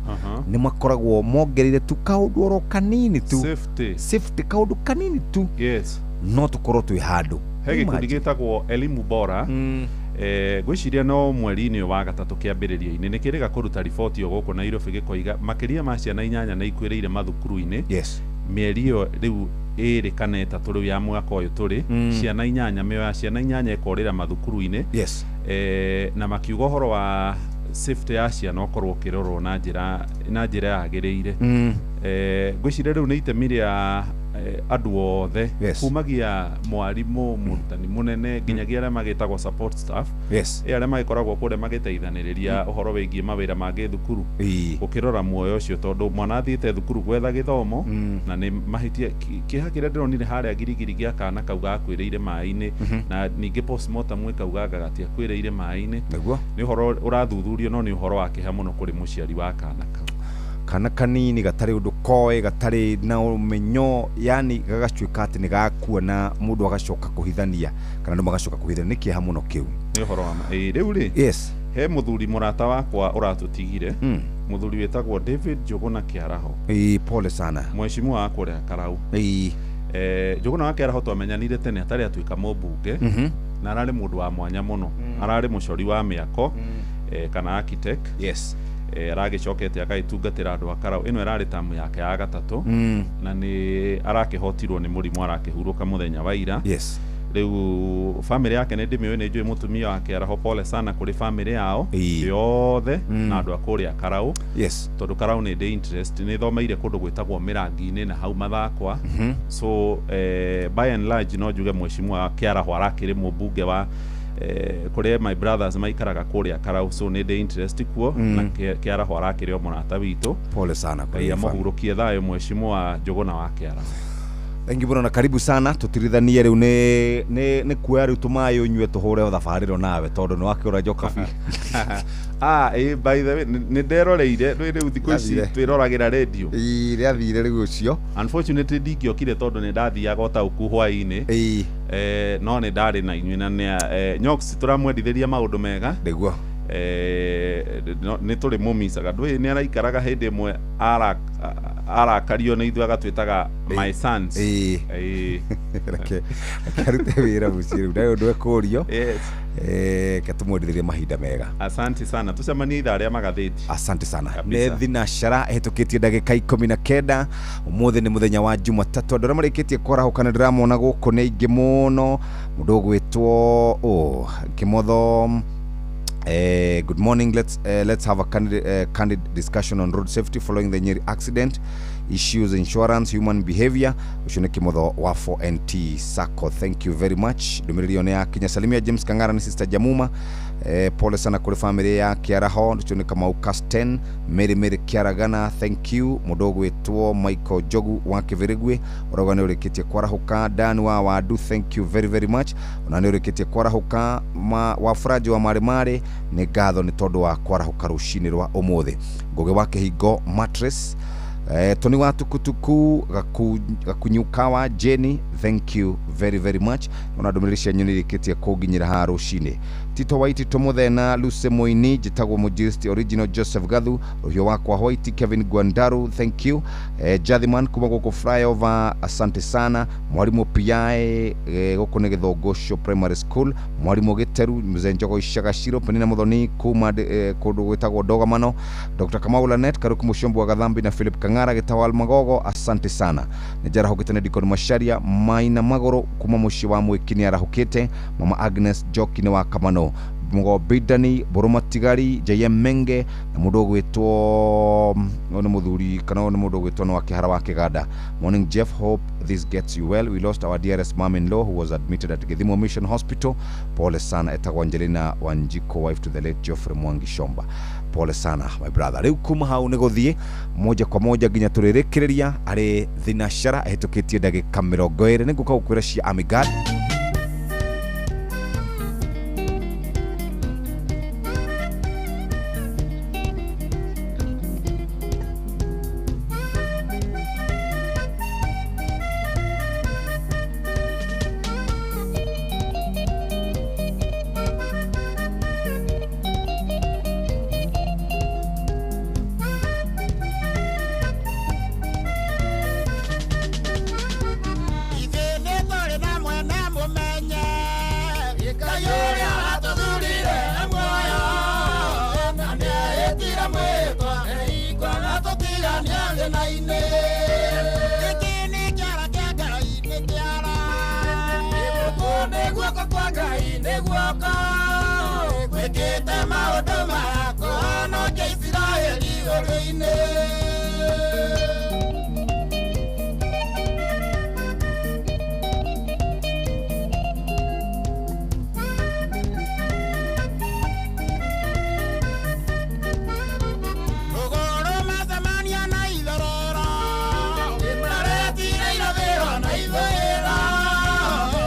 [SPEAKER 14] nĩ makoragwo mongereire tu kaũndũ oro kanini tu.
[SPEAKER 16] Safety.
[SPEAKER 14] Safety kaũndũ kanini tu.
[SPEAKER 16] Yes.
[SPEAKER 14] No tũkorwo twĩ handũ.
[SPEAKER 16] He gĩkundi gĩtagwo Elimu Bora. Ngwĩciria no mweri-inĩ wa gatatũ kĩambĩrĩria-inĩ nĩ kĩrĩga kũruta riboti o gũkũ Nairobi gĩkoiga makĩria ma ciana 8 nĩ ikuĩrĩire mathukuru-inĩ.
[SPEAKER 14] Yes.
[SPEAKER 16] Mĩeri ĩyo rĩu 2 kana 3 rĩu ya mwaka ũyũ tũrĩ, ciana 8, mĩoyo ya ciana 8 ĩkorĩra mathukuru-inĩ.
[SPEAKER 14] Yes.
[SPEAKER 16] Na makiuga ũhoro wa safety ya ciana ũkorwo ũkĩrorwo na njĩra yagĩrĩire. Ngwĩciria rĩu nĩ itemi rĩa andũ othe.
[SPEAKER 14] Yes.
[SPEAKER 16] Kumagia mwarimũ, mũrutani mũnene nginyagia arĩa magĩtagwo support staff.
[SPEAKER 14] Yes.
[SPEAKER 16] Arĩa magĩkoragwo kũrĩa magĩteithanĩrĩria ũhoro wĩgiĩ mawĩra mangĩ thukuru. Gũkĩrora muoyo ũcio tondũ mwana athiĩte thukuru gwetha gĩthomo na nĩ mahĩtia kĩeha kĩrĩa ndĩronire harĩa Girigiri gĩa kana kau gakuĩrĩire maĩ-inĩ na ningĩ postmortem ĩkauga gatiakuĩrĩire maĩ-inĩ.
[SPEAKER 14] Nĩguo.
[SPEAKER 16] Nĩ ũhoro ũrathuthurio no nĩ ũhoro wa kĩeha mũno kũrĩ mũciari wa kana kau.
[SPEAKER 14] Kana kanini gatarĩ ũndũ koĩ, gatarĩ na ũmenyo, yani gagatuĩka atĩ nĩ gakua na mũndũ agacoka kũhithania kana andũ magacoka kũhithania. Nĩ kĩeha mũno kĩu.
[SPEAKER 16] Nĩ ũhoro wa ma. Rĩu rĩ,
[SPEAKER 14] Yes.
[SPEAKER 16] he mũthuri mũrata wakwa ũratũtigire. Mũthuri wĩtagwo David Njũgũna Kĩaraho.
[SPEAKER 14] Ĩĩ, pole sana.
[SPEAKER 16] Mheshimiwa wa kũrĩa Karau.
[SPEAKER 14] Ĩĩ.
[SPEAKER 16] Njũgũna wa Kĩaraho twamenyanire tene atarĩ atuĩka mũmbunge. Na ararĩ mũndũ wa mwanya mũno. Ararĩ mũcori wa mĩako, kana architect.
[SPEAKER 14] Yes.
[SPEAKER 16] Aragĩcokete agagĩtungatĩra andũ a Karau. Ĩno ĩrarĩ tamu yake ya gatatũ. Na nĩ arakĩhotirwo nĩ mũrimũ, arakĩhurũka mũthenya wa ira.
[SPEAKER 14] Yes.
[SPEAKER 16] Rĩu family yake nĩ ndĩmĩũĩ, nĩ njũĩ mũtumia wake Araho, pole sana kũrĩ family yao yothe na andũ a kũrĩa Karau.
[SPEAKER 14] Yes.
[SPEAKER 16] Tondũ Karau nĩ ndĩ interest, nĩ thomeire kũndũ gwĩtagwo Mĩrangi-inĩ na hau Mathakwa. So by and large no njuge mheshimiwa Kĩaraho arakĩrĩ mũmbunge wa kũrĩa my brothers maikaraga kũrĩa Karau, so nĩ ndĩ interest kuo. Na Kĩaraho arakĩrĩ o mũrata witũ.
[SPEAKER 14] Pole sana
[SPEAKER 16] kũrĩ
[SPEAKER 14] Ngai
[SPEAKER 16] family. Amũhurũkie thayũ mheshimiwa Njũgũna wa Kĩaraho.
[SPEAKER 14] Thank you mũno na karibu sana. Tutirithanie rĩu nĩ kuoya rĩu tũmaĩ ũnyue, tũhũre thabarĩro nawe tondũ nĩ wakĩũra njokabi.
[SPEAKER 16] Ah, by the way, nĩ nderoreire rĩu thikũ ici
[SPEAKER 14] Rĩathire.
[SPEAKER 16] twĩroragĩra radio.
[SPEAKER 14] Ĩĩ, rĩathire rĩu ũcio.
[SPEAKER 16] Unfortunately ndingĩokire tondũ nĩ ndathiaga ũtaũku hwaĩ-inĩ. No nĩ ndarĩ na inyuĩ na nĩ Nyox tũramwendithĩria maũndũ mega.
[SPEAKER 14] Nĩguo.
[SPEAKER 16] Nĩ tũrĩ mũmicaga ndũĩ nĩ araikaraga hĩndĩ ĩmwe arakario nĩ ithuĩ agatwĩtaga my sons.
[SPEAKER 14] Ĩĩ. Reke arute wĩra mũciĩ rĩu, ndarĩ ũndũ ekũrio.
[SPEAKER 16] Yes.
[SPEAKER 14] Ke tũmwendithĩrie mahinda mega.
[SPEAKER 16] Asante sana, tũcemanie ithaa rĩa magathĩti.
[SPEAKER 14] Asante sana.
[SPEAKER 16] Kabisa.
[SPEAKER 14] Nĩ thinacara ĩhĩtũkĩtie ndagĩka 19. Ũmũthĩ nĩ mũthenya wa Jumatatũ. Andũ arĩa marĩkĩtie kwarahũka nĩ ndĩramona gũkũ nĩ aingĩ mũno. Mũndũ ũgwĩtwo Kĩmotho. Good morning. Let's have a candid discussion on road safety following the Nyeri accident issues, insurance, human behavior. Ũcio nĩ Kimotho wa 4NT Sacco. Thank you very much. Ndũmĩrĩri ĩyo nĩ yakinya. Salimia James Kang'ara ni Sister Jamuma. Pole sana kũrĩ family ya Kĩaraho. Ũcio nĩ Kamau Casten Mary Mary Kĩaragana. Thank you. Mũndũ ũgwĩtwo Michael Njogu wa Kĩbĩrĩgwe ũrauga nĩ ũrĩkĩtie kwarahũka. Dan wa Wadu, thank you very very much. Ona nĩ ũrĩkĩtie kwarahũka. Wa Furaji wa Marĩ Marĩ, nĩ ngatho nĩ tondũ wa kwarahũka rũcinĩ rwa ũmũthĩ. Ngũgĩ wa Kĩhingo Mattress, Tony wa Tukutuku Gakunyukawa Jenny, thank you very very much. Ona ndũmĩrĩri cianyu nĩ irĩkĩtie kũnginyĩra haha rũcinĩ. Tito Waitito Mũthena, Lucy Moini, njĩtagwo Mũjiristi Original Joseph Gathu, rũhiũ wakwa White, Kevin Gwandaru, thank you. Jathiman kuma gũkũ flyover, asante sana. Mwarimũ Piae, gũkũ nĩ Gĩthũngũco Primary School. Mwarimũ Gĩteru, Mzee Njogo Icagaciro, Penina Muthoni kuma kũndũ gwĩtagwo Ndogamano, Dr. Kamau Lanet, Karuku Mushombo wa Gathambi na Philip Kang'ara Gĩtawal Magogo, asante sana. Nĩ njarahũkĩte nĩ Deacon Macharia Maina Magũrũ kuma mũciĩ wa Mwĩki nĩ arahũkĩte. Mama Agnes Njoki nĩ wa Kamano, Mũgombindani Mbũrũ Matigari, JM Menge na mũndũ ũgwĩtwo ũyũ nĩ mũthuri kana ũyũ nĩ mũndũ ũgwĩtwo nĩ wa Kĩhara wa Kĩganda. Morning Jeff, hope this gets you well. We lost our dearest mom-in-law who was admitted at Githimo Mission Hospital. Pole sana. Etagwo Angelina Wanjiko, wife to the late Geoffrey Mwangi Shomba. Pole sana my brother. Rĩu kuma hau nĩ gũthiĩ moja kwa moja nginya tũrĩrĩkĩrĩria arĩ thinacara ĩhĩtũkĩtie ndagĩka 20. Nĩ ngũka gũkwĩra cia Amigad.
[SPEAKER 6] Ithuĩ nĩ tũrĩ na mwene mũmenye, Ngai ũrĩa watũthurire e muoyo, na nĩehĩtire mwĩtwa eikwaga tũtigania thĩna-inĩ. Gĩkĩ nĩ kĩara kĩa Ngai, nĩ kĩara. Gũkũ nĩ guoko kwa Ngai, nĩ guoko gwĩkĩte maũndũ maya kũhonokia Isiraeli ũrĩ-inĩ. Rũgũrũ macemania na itherero, maretire irathĩro na ithũĩro,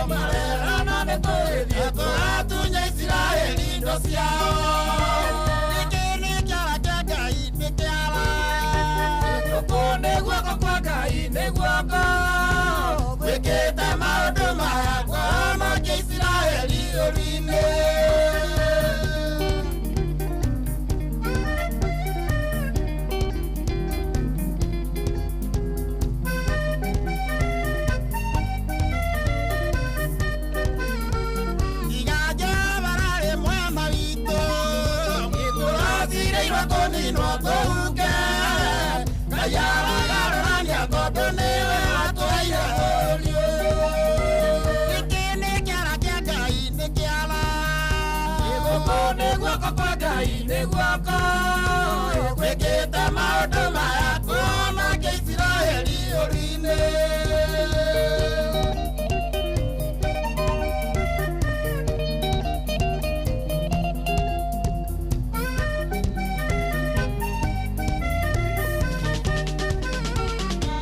[SPEAKER 6] marerana nĩ tũgĩthiĩ tũgatunya Isiraeli indo ciao. Gĩkĩ nĩ kĩara kĩa Ngai, nĩ kĩara. Gũkũ nĩ guoko kwa Ngai, nĩ guoko gwĩkĩte maũndũ maya kũhonokia Isiraeli ũru-inĩ. kũninwo tũhuke. Ngai aragarũrania tondũ nĩwe watũheire bũrũri ũyũ. Gĩkĩ nĩ kĩara kĩa Ngai, nĩ kĩara. Gũkũ nĩ guoko kwa Ngai, nĩ guoko gwĩkĩte maũndũ maya kũhonokia Isiraeli ũru-inĩ.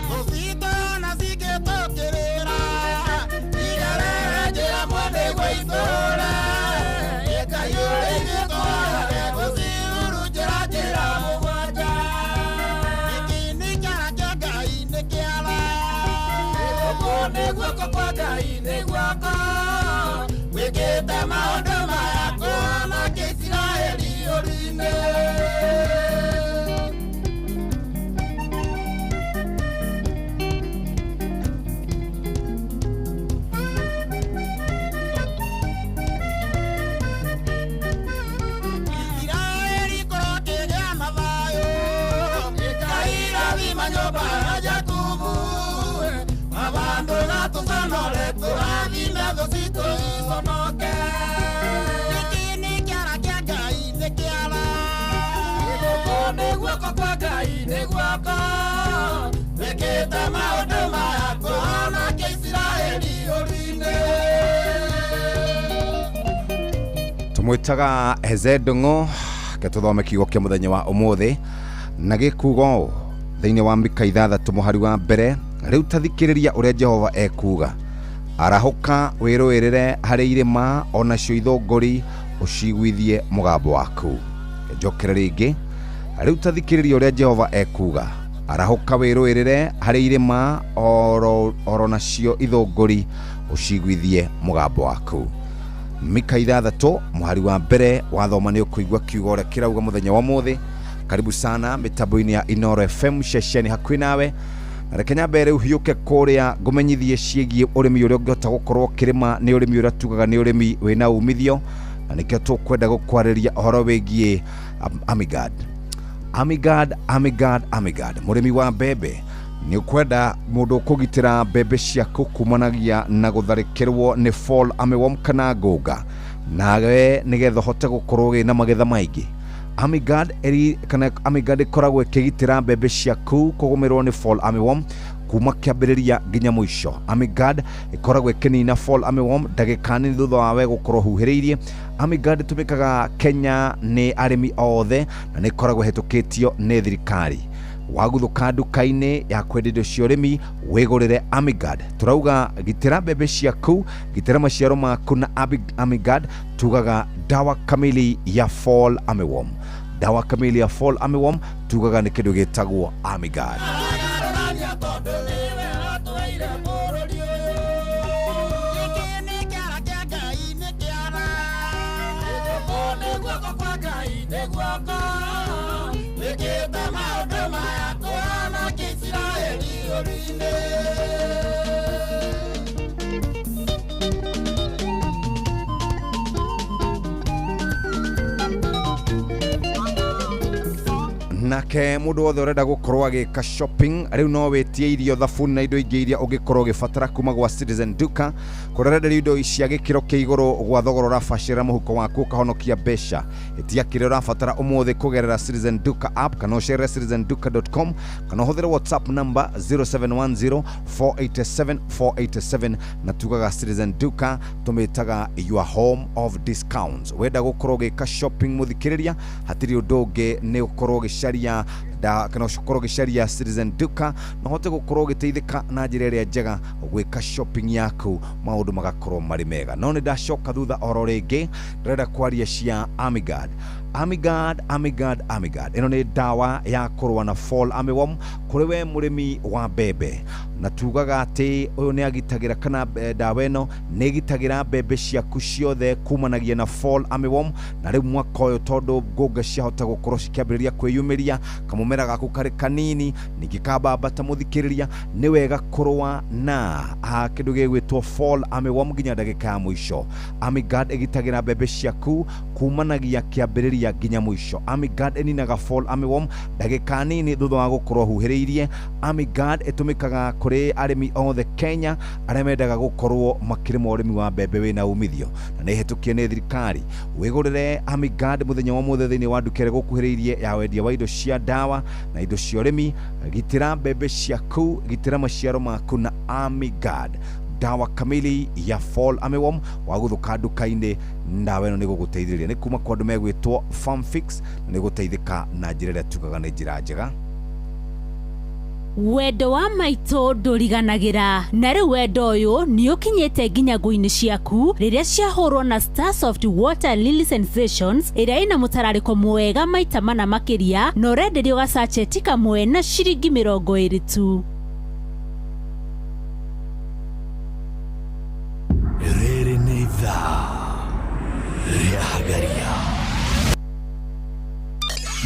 [SPEAKER 6] Tũcitũ na cingĩtũkĩrĩra, igerere njĩra mwene gwa itũũra. Ngai ũrĩ ithuĩ tũhoyage gũcihurunjĩra njĩra mũgwanja. Gĩkĩ nĩ kĩara kĩa Ngai, nĩ kĩara. Gũkũ nĩ guoko kwa Ngai, nĩ guoko gwĩkĩte maũndũ maya kũhonokia Isiraeli ũru-inĩ. Isiraeli kũrokĩgĩa na thayũ. Ngai rathima nyũmba ya Jakubu. Mabandu gatũconore tũrathime thũ citũ iconoke. Gĩkĩ nĩ kĩara kĩa Ngai, nĩ kĩara. Gũkũ nĩ guoko kwa Ngai, nĩ guoko gwĩkĩte maũndũ maya kũhonokia Isiraeli ũru-inĩ.
[SPEAKER 14] Tũmwĩtaga Heze Ndung'u ke tũthome kiugo kĩa mũthenya wa ũmũthĩ na gĩkuga ũũ thĩinĩ wa Mika 6 mũhari wa mbere. Rĩu ta thikĩrĩria ũrĩa Jehova ekuuga: arahũka wĩrũĩrĩre harĩ irĩma onacio ithũngũri ũciguithie mũgambo waku. Njokere rĩngĩ, rĩu ta thikĩrĩria ũrĩa Jehova ekuuga: arahũka wĩrũĩrĩre harĩ irĩma oro nacio ithũngũri ũciguithie mũgambo waku. Mika 6 mũhari wa mbere wathoma nĩ ũkũigua kiugo ũrĩa kĩrauga mũthenya wa ũmũthĩ. Karibu sana mĩtambo-inĩ ya Inoro FM ceceni hakuhĩ nawe. Na reke nyambe rĩu hiũke kũrĩa ngũmenyithie ciĩgiĩ ũrĩmi ũrĩa ũngĩhota gũkorwo ũkĩrĩma. Nĩ ũrĩmi ũrĩa tugaga nĩ ũrĩmi wĩna umithio, na nĩkĩo tũkwenda gũkwarĩria ũhoro wĩgiĩ Amigad. Amigad, Amigad, Amigad. Mũrĩmi wa mbembe, nĩ ũkwenda mũndũ ũkũgitĩra mbembe ciaku kumanagia na gũtharĩkĩrwo nĩ fall armyworm kana ngũnga, nawe nĩgetha ũhote gũkorwo wĩna magetha maingĩ. Amigad kana Amigad ĩkoragwo ĩkĩgitĩra mbembe ciaku kũgũmĩrwo nĩ fall armyworm kuma kĩambĩrĩria nginya mũico. Amigad ĩkoragwo ĩkĩnina fall armyworm ndagĩka nini thutha wa we gũkorwo huhĩrĩirie. Amigad ĩtũmĩkaga Kenya nĩ arĩmi othe na nĩ ĩkoragwo ĩhĩtũkĩtio nĩ thirikari. Waguthũka nduka-inĩ ya kwendia indo cia ũrĩmi wĩgũrĩre Amigad. Tũrauga gitĩra mbembe ciaku, gitĩra maciaro maku na Amigad. Tugaga dawa kamili ya fall armyworm. Dawa kamili ya fall armyworm tugaga nĩ kĩndũ gĩtagwo Amigad.
[SPEAKER 6] Aragarũrania tondũ nĩwe watũheire bũrũri ũyũ. Gĩkĩ nĩ kĩara kĩa Ngai, nĩ kĩara. Gũkũ nĩ guoko kwa Ngai, nĩ guoko gwĩkĩte maũndũ maya kũhonokia Isiraeli ũru-inĩ.
[SPEAKER 14] Nake mũndũ wothe ũrenda gũkorwo agĩka shopping rĩu no wĩtie irio, thabuni na indo ingĩ iria ũngĩkorwo ũgĩbatara kuma gwa Citizen Duka, kũrĩa ũrenderio indo cia gĩkĩro kĩa igũrũ gwa thogora ũrabacĩrĩra mũhuko waku ũkahonokia mbeca. Ĩtia kĩrĩa ũrabatara ũmũthĩ kũgerera Citizen Duka app kana ũcerere citizenduka.com kana ũhũthĩre WhatsApp number 0710 487 487. Na tugaga Citizen Duka tũmĩtaga your home of discounts. Wenda gũkorwo ũgĩka shopping mũthikĩrĩria, hatirĩ ũndũ ũngĩ nĩ ũkorwo ũgĩcaria kana ũkorwo ũgĩcaria Citizen Duka na ũhote gũkorwo ũgĩteithĩka na njĩra ĩrĩa njega gwĩka shopping yaku, maũndũ magakorwo marĩ mega. No nĩ ndacoka thutha oro rĩngĩ, ndĩrenda kwaria cia Amigad. Amigad, Amigad, Amigad. Ĩno nĩ ndawa ya kũrũa na fall armyworm kũrĩ we mũrĩmi wa mbembe, na tugaga atĩ ũyũ nĩ agitagĩra kana ndawa ĩno nĩ ĩgitagĩra mbembe ciaku ciothe kumanagia na fall armyworm. Na rĩu mwaka ũyũ tondũ ngũnga ciahota gũkorwo cikĩambĩrĩria kwĩyumĩria, kamũmera Kamũmera gaku karĩ kanini ningĩ kambambata mũthikĩrĩria nĩ wega kũrũa na kĩndũ gĩgwĩtwo fall armyworm nginya ndagĩka ya mũico. Armyguard ĩgitagĩra mbembe ciaku kumanagia kĩambĩrĩria nginya mũico. Armyguard ĩninaga fall armyworm ndagĩka nini thutha wa gũkorwo huhĩrĩirie. Armyguard ĩtũmĩkaga kũrĩ arĩmi othe Kenya arĩa mendaga gũkorwo makĩrĩma ũrĩmi wa mbembe wĩna umithio na nĩ ĩhĩtũkie nĩ thirikari. Wĩgũrĩre Armyguard mũthenya wa ũmũthĩ thĩinĩ wa nduka ĩrĩa ĩgũkuhĩrĩirie ya wendia wa indo cia ndawa na indo cia ũrĩmi. Gitĩra mbembe ciaku, gitĩra maciaro maku na Armyguard, dawa kamili ya fall armyworm. Wagũthũka nduka-inĩ ndawa ĩno nĩ gũgũteithĩrĩria, nĩ kuma kwa andũ megwĩtwo Farmfix, na nĩ gũteithĩka na njĩra ĩrĩa tugaga nĩ njĩra njega.
[SPEAKER 2] Wendo wa maitũ ndũriganagĩra, na rĩu wendo ũyũ nĩ ũkinyĩte nginya ngũ-inĩ ciaku rĩrĩa ciahũrwo na Starsoft Water Lily Sensations ĩrĩa ĩna mũtararĩko mwega maita mana makĩria, na ũrenderio gacacheti kamwe na ciringi 20 tu.
[SPEAKER 15] Rĩrĩ nĩ ithaa rĩa Hagaria.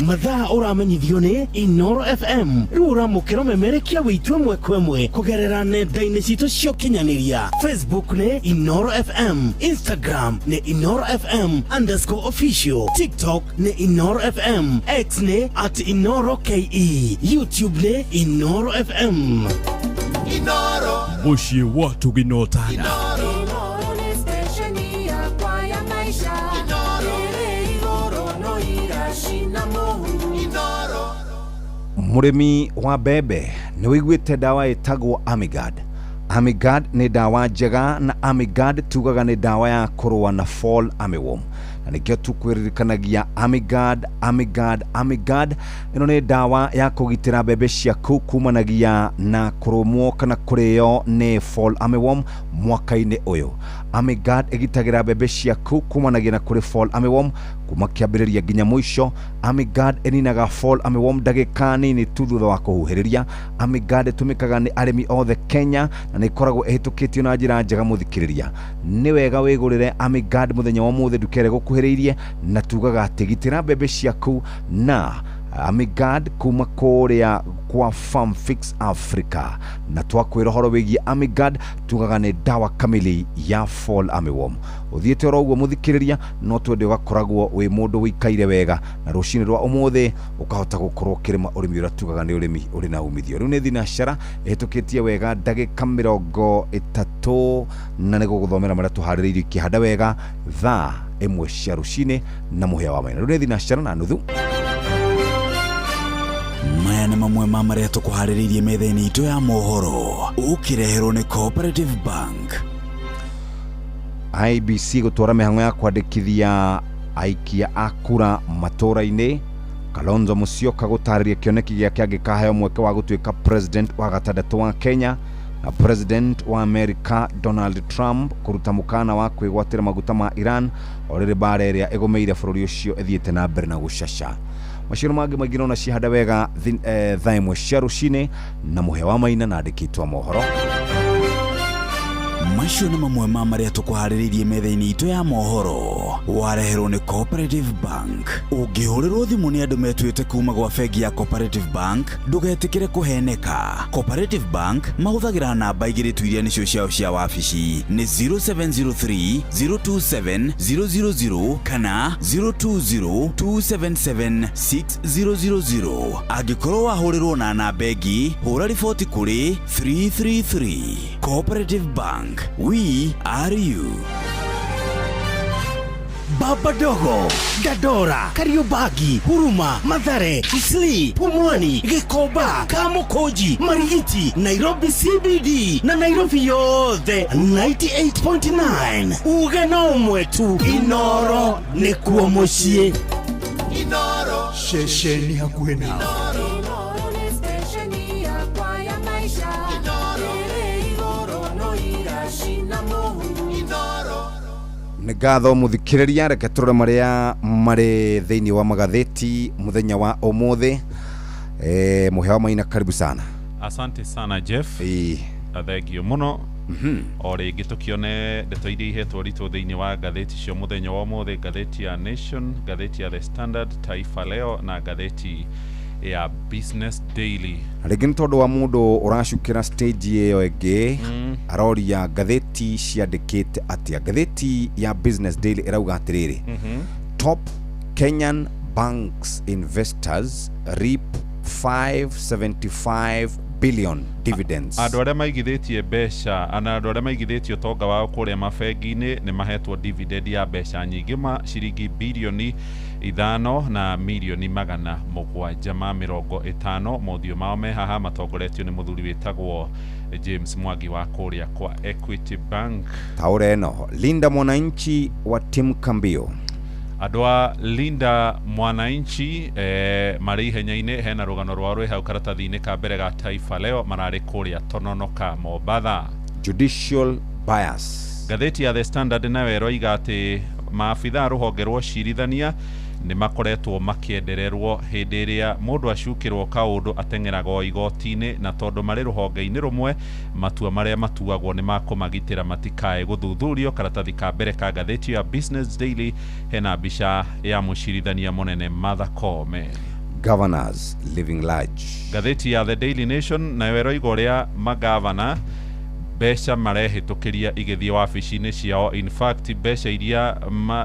[SPEAKER 3] Mathaa ũramenyithio nĩ Inoro FM. Rĩu ũramũkĩra ũmemerekia wĩitũ ĩmwe kwa ĩmwe kũgerera nenda-inĩ citũ cia ũkinyanĩria. Facebook nĩ Inoro FM, Instagram nĩ Inoro FM underscore official, TikTok nĩ Inoro FM, X nĩ at Inoro KE, YouTube nĩ Inoro FM.
[SPEAKER 6] Inoro.
[SPEAKER 15] Mũciĩ wa Tũginotana.
[SPEAKER 6] Inoro nĩ stesheni yakwa ya maisha. Ĩrĩ igũrũ no iracina mũhu. Inoro.
[SPEAKER 14] Mũrĩmi wa mbembe nĩ wĩiguĩte ndawa ĩtagwo Armyguard. Armyguard nĩ ndawa njega, na Armyguard tugaga nĩ ndawa ya kũrũa na fall armyworm, na nĩkĩo tũkwĩririkanagia Armyguard, Armyguard, Armyguard. Ĩno nĩ ndawa ya kũgitĩra mbembe ciaku kumanagia na kũrũmwo kana kũrĩo nĩ fall armyworm mwaka-inĩ ũyũ. Armyguard ĩgitagĩra mbembe ciaku kumanagia na kũrĩ fall armyworm kuma kĩambĩrĩria nginya mũico. Armyguard ĩninaga fall armyworm ndagĩka nini tu thutha wa kũhuhĩrĩria. Armyguard ĩtũmĩkaga nĩ arĩmi othe Kenya na nĩ ĩkoragwo ĩhĩtũkĩtio na njĩra njega mũthikĩrĩria. Nĩ wega wĩgũrĩre Armyguard mũthenya wa ũmũthĩ nduka ĩrĩa ĩgũkuhĩrĩirie, na tugaga atĩ gitĩra mbembe ciaku na Armyguard kuma kũrĩa kwa Farmfix Africa. Na twakwĩra ũhoro wĩgiĩ Armyguard tugaga nĩ ndawa kamili ya fall armyworm. Ũthiĩte oro ũguo mũthikĩrĩria, no twende ũgakoragwo wĩ mũndũ wĩikaire wega, na rũcinĩ rwa ũmũthĩ ũkahota gũkorwo ũkĩrĩma ũrĩmi ũrĩa tugaga nĩ ũrĩmi ũrĩ na umithio. Rĩu nĩ thinacara ĩhĩtũkĩtie wega ndagĩka 30, na nĩ gũgũthomera marĩa tũharĩrĩirie ikĩhanda wega thaa 1 cia rũcinĩ na mũhĩa wa maina. Rĩu nĩ thinacara na nuthu.
[SPEAKER 8] Maya nĩ mamwe ma marĩa tũkũharĩrĩirie metha-inĩ itũ ya mohoro, ũkĩreherwo nĩ Cooperative Bank.
[SPEAKER 14] IBC gũtwara mĩhang'o ya kwandĩkithia aikia a kura matũũra-inĩ. Kalonzo Musyoka gũtarĩria kĩoneki gĩake angĩkaheo mweke wa gũtuĩka president wa gatandatũ wa Kenya, na president wa America Donald Trump kũruta mũkana wa kwĩgwatĩra maguta ma Iran o rĩrĩ mbara ĩrĩa ĩgũmĩire bũrũri ũcio ĩthiĩte na mbere na gũcaca. Maciaro mangĩ maingĩ nona cihanda wega thaa 1 cia rũcinĩ na mũhĩa wa maina na andĩkĩtwo mohoro.
[SPEAKER 8] Macio nĩ mamwe ma marĩa tũkũharĩrĩirie metha-inĩ itũ ya mohoro, wareherwo nĩ Cooperative Bank. Ũngĩhũrĩrwo thimũ nĩ andũ metuĩte kuma gwa bengi ya Cooperative Bank, ndũgetĩkĩre kũheneka. Cooperative Bank mahũthagĩra namba 2 tu iria nĩcio ciao cia wabici, nĩ 0703 027 000 kana 020 277 6000. Angĩkorwo wahũrĩrwo na namba ĩngĩ, hũra riboti kũrĩ 333. Cooperative Bank, we are you.
[SPEAKER 3] Baba Dogo, Dandora, Kariobangi, Huruma, Mathare, Isli, Pumwani, Gikomba, Kamukunji, Marigiti, Nairobi CBD na Nairobi yothe 98.9. Uge no ũmwe tu, Inoro nĩkuo mũciĩ.
[SPEAKER 6] Inoro.
[SPEAKER 9] Ceceni hakuhĩ nawe.
[SPEAKER 6] Inoro nĩ stesheni yakwa ya maisha. Ĩrĩ igũrũ no iracina mũhu. Inoro.
[SPEAKER 14] Nĩ ngatho mũthikĩrĩria, reke tũrore marĩa marĩ thĩinĩ wa magathĩti mũthenya wa ũmũthĩ. Mũhĩa wa maina, karibu sana.
[SPEAKER 16] Asante sana Jeff. Thengio mũno. O rĩngĩ tũkĩone ndeto iria ihetwo ritũ thĩinĩ wa ngathĩti cia mũthenya wa ũmũthĩ, ngathĩti ya Nation, ngathĩti ya The Standard, Taifa Leo na ngathĩti Ya Business Daily.
[SPEAKER 14] Na rĩngĩ nĩ tondũ wa mũndũ ũracukĩra stage ĩyo ĩngĩ, aroria ngathĩti ciandĩkĩte atĩa. Ngathĩti ya Business Daily ĩrauga atĩrĩrĩ, "Top Kenyan banks investors reap 575 billion dividends."
[SPEAKER 16] Andũ arĩa maigithĩtie mbeca na andũ arĩa maigithĩtie ũtonga wao kũrĩa mabengi-inĩ nĩ mahetwo dividend ya mbeca nyingĩ ma ciringi 750,750,000,000. Mothiũ mao me haha matongoretio nĩ mũthuri wĩtagwo James Mwangi wa kũrĩa kwa Equity Bank.
[SPEAKER 14] Taũra ĩno, Linda Mwananchi wa Tim Kambio.
[SPEAKER 16] Andũ a Linda Mwananchi marĩ ihenya-inĩ. Hena rũgano rwao rwĩ hau karatathi-inĩ ka mbere ga Taifa Leo. Mararĩ kũrĩa Tononoka, Mombatha.
[SPEAKER 14] Judicial bias.
[SPEAKER 16] Ngathĩti ya The Standard nayo ĩroiga atĩ maabitha a rũhonge rwa ũcirithania nĩ makoretwo makĩendererwo. Hĩndĩ ĩrĩa mũndũ acukĩrwo kaũndũ, ateng'eraga o igoti-inĩ, na tondũ marĩ rũhonge-inĩ rũmwe, matua marĩa matuagwo nĩ makũmagitĩra matikae gũthuthurio. Karatathi ka mbere ka ngathĩti ya Business Daily hena mbica ya mũcirithania mũnene Martha Koome.
[SPEAKER 14] Governors living large.
[SPEAKER 16] Ngathĩti ya The Daily Nation nayo ĩroiga ũrĩa magavana mbeca marehĩtũkĩria igĩthiĩ wabici-inĩ ciao. In fact, mbeca iria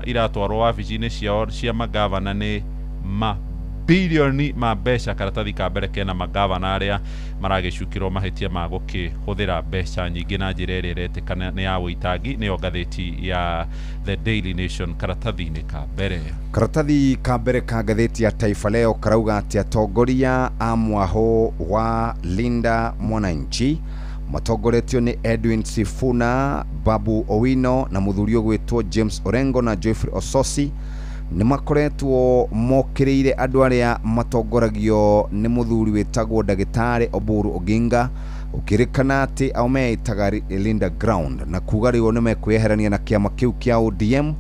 [SPEAKER 16] iratwarwo wabici-inĩ ciao cia magavana nĩ mabilioni ma mbeca. Karatathi ka mbere kena magavana arĩa maragĩcukĩrwo mahĩtia ma gũkĩhũthĩra mbeca nyingĩ na njĩra ĩrĩa ĩretĩkana nĩ ya ũitangi. Nĩyo ngathĩti ya The Daily Nation, karatathi-inĩ ka mbere.
[SPEAKER 14] Karatathi ka mbere ka ngathĩti ya Taifa Leo karauga atĩ atongoria a mwahũ wa Linda Mwananchi matongoretio nĩ Edwin Sifuna, Babu Owino na mũthuri ũgwĩtwo James Orengo na Geoffrey Ososi nĩ makoretwo mokĩrĩire andũ arĩa matongoragio nĩ mũthuri wĩtagwo ndagĩtarĩ Oburu Oginga, ũkĩrĩkana atĩ ao meĩtaga Linda Ground, na kuga rĩu nĩ mekwĩyeherania na kĩama kĩu kĩa ODM.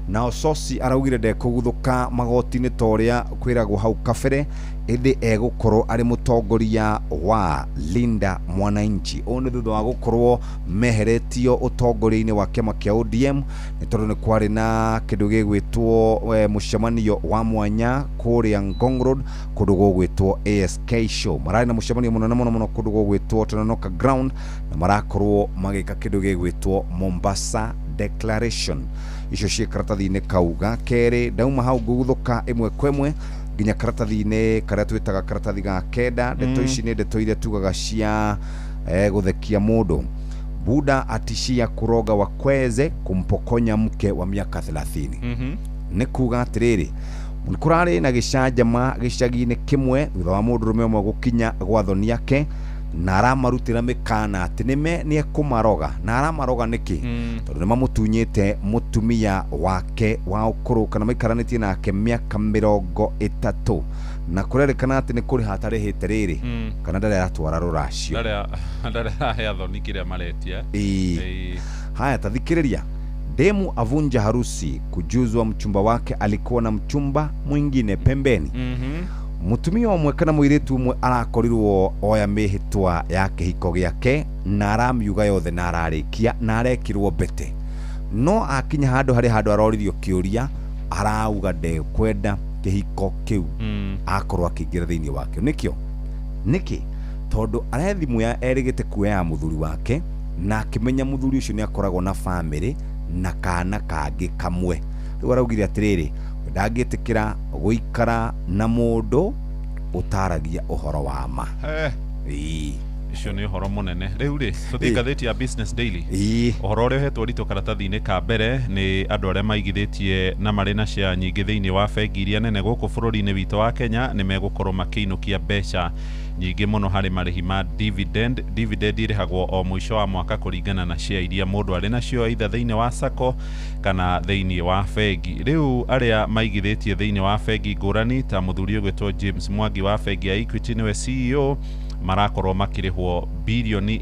[SPEAKER 14] Na Ososi araugire ndekũguthũka magoti-inĩ ta ũrĩa kwĩragwo hau kabere, ĩndĩ egũkorwo arĩ mũtongoria wa Linda Mwananchi. Ũũ nĩ thutha wa gũkorwo meheretio ũtongoria-inĩ wa kĩama kĩa ODM, nĩ tondũ nĩ kwarĩ na kĩndũ gĩgwĩtwo mũcemanio wa mwanya kũrĩa Ngong Road, kũndũ gũgwĩtwo ASK Show. Mararĩ na mũcemanio mũnene mũno mũno kũndũ gũgwĩtwo Tononoka Ground, na marakorwo magĩka kĩndũ gĩgwĩtwo Mombasa Declaration. Icio ciĩ karatathi-inĩ kau ga kerĩ. Ndauma hau ngũguthũka ĩmwe kwa ĩmwe nginya karatathi-inĩ karĩa twĩtaga karatathi ga kenda. Ndeto ici nĩ ndeto iria tugaga cia gũthekia mũndũ. Buda atishia kuroga wakweze kumpokonya mke wa miaka 30. Nĩ kuga atĩrĩrĩ, nĩ kũrarĩ na gĩcanjama gĩcagi-inĩ kĩmwe thutha wa mũndũrũme ũmwe gũkinya gwa thoni ake na aramarutĩra mĩkana atĩ nĩme nĩ ekũmaroga. Na aramaroga nĩkĩ? Tondũ nĩ mamũtunyĩte mũtumia wake wa ũkũrũ, kana maikaranĩtie nake mĩaka 30, na kũrerĩkana atĩ nĩ kũrĩha atarĩhĩte rĩrĩ, kana ndarĩ aratwara rũracio.
[SPEAKER 16] Ndarĩ arahe athoni kĩrĩa maretia.
[SPEAKER 14] Ĩĩ. Haya, tathikĩrĩria: demu avunja harusi kujuzwa mchumba wake alikuwa na mchumba mwingine pembeni. Mutumia ũmwe kana mũirĩtu ũmwe arakorirwo oya mĩhĩtwa ya kĩhiko gĩake na aramiuga yothe na ararĩkia na arekĩrwo mbete, no akinya handũ harĩ handũ aroririo kĩũria, arauga ndekwenda kĩhiko kĩu akorwo akĩingĩra thĩinĩ wakĩo. Nĩkĩo nĩkĩ? Tondũ arethimũ ya erĩgĩte kuoya ya mũthuri wake, na akĩmenya mũthuri ũcio nĩ akoragwo na bamĩrĩ na kana kangĩ kamwe. Rĩu araugire atĩrĩrĩ, we ndangĩtĩkĩra gũikara na mũndũ ũtaragia ũhoro wa ma. Ĩĩ.
[SPEAKER 16] Icio nĩ ũhoro mũnene. Rĩu rĩ, tũthiĩ ngathĩti ya Business Daily. Ũhoro ũrĩa ũhetwo ũritũ karatathi-inĩ ka mbere nĩ andũ arĩa maigithĩtie na marĩ na share nyingĩ thĩinĩ wa bengi iria nene gũkũ bũrũri-inĩ witũ wa Kenya nĩ megũkorwo makĩinũkia mbeca nyingĩ mũno harĩ marĩhi ma dividend. Dividend ĩrĩhagwo o mũico wa mwaka kũringana na share iria mũndũ arĩ nacio, either thĩinĩ wa sacco kana thĩinĩ wa bengi. Rĩu arĩa maigithĩtie thĩinĩ wa bengi ngũrani ta mũthuri ũgwĩtwo James Mwangi wa bengi ya Equity, nĩwe CEO, marakorwo makĩrĩhwo 5.75 bilioni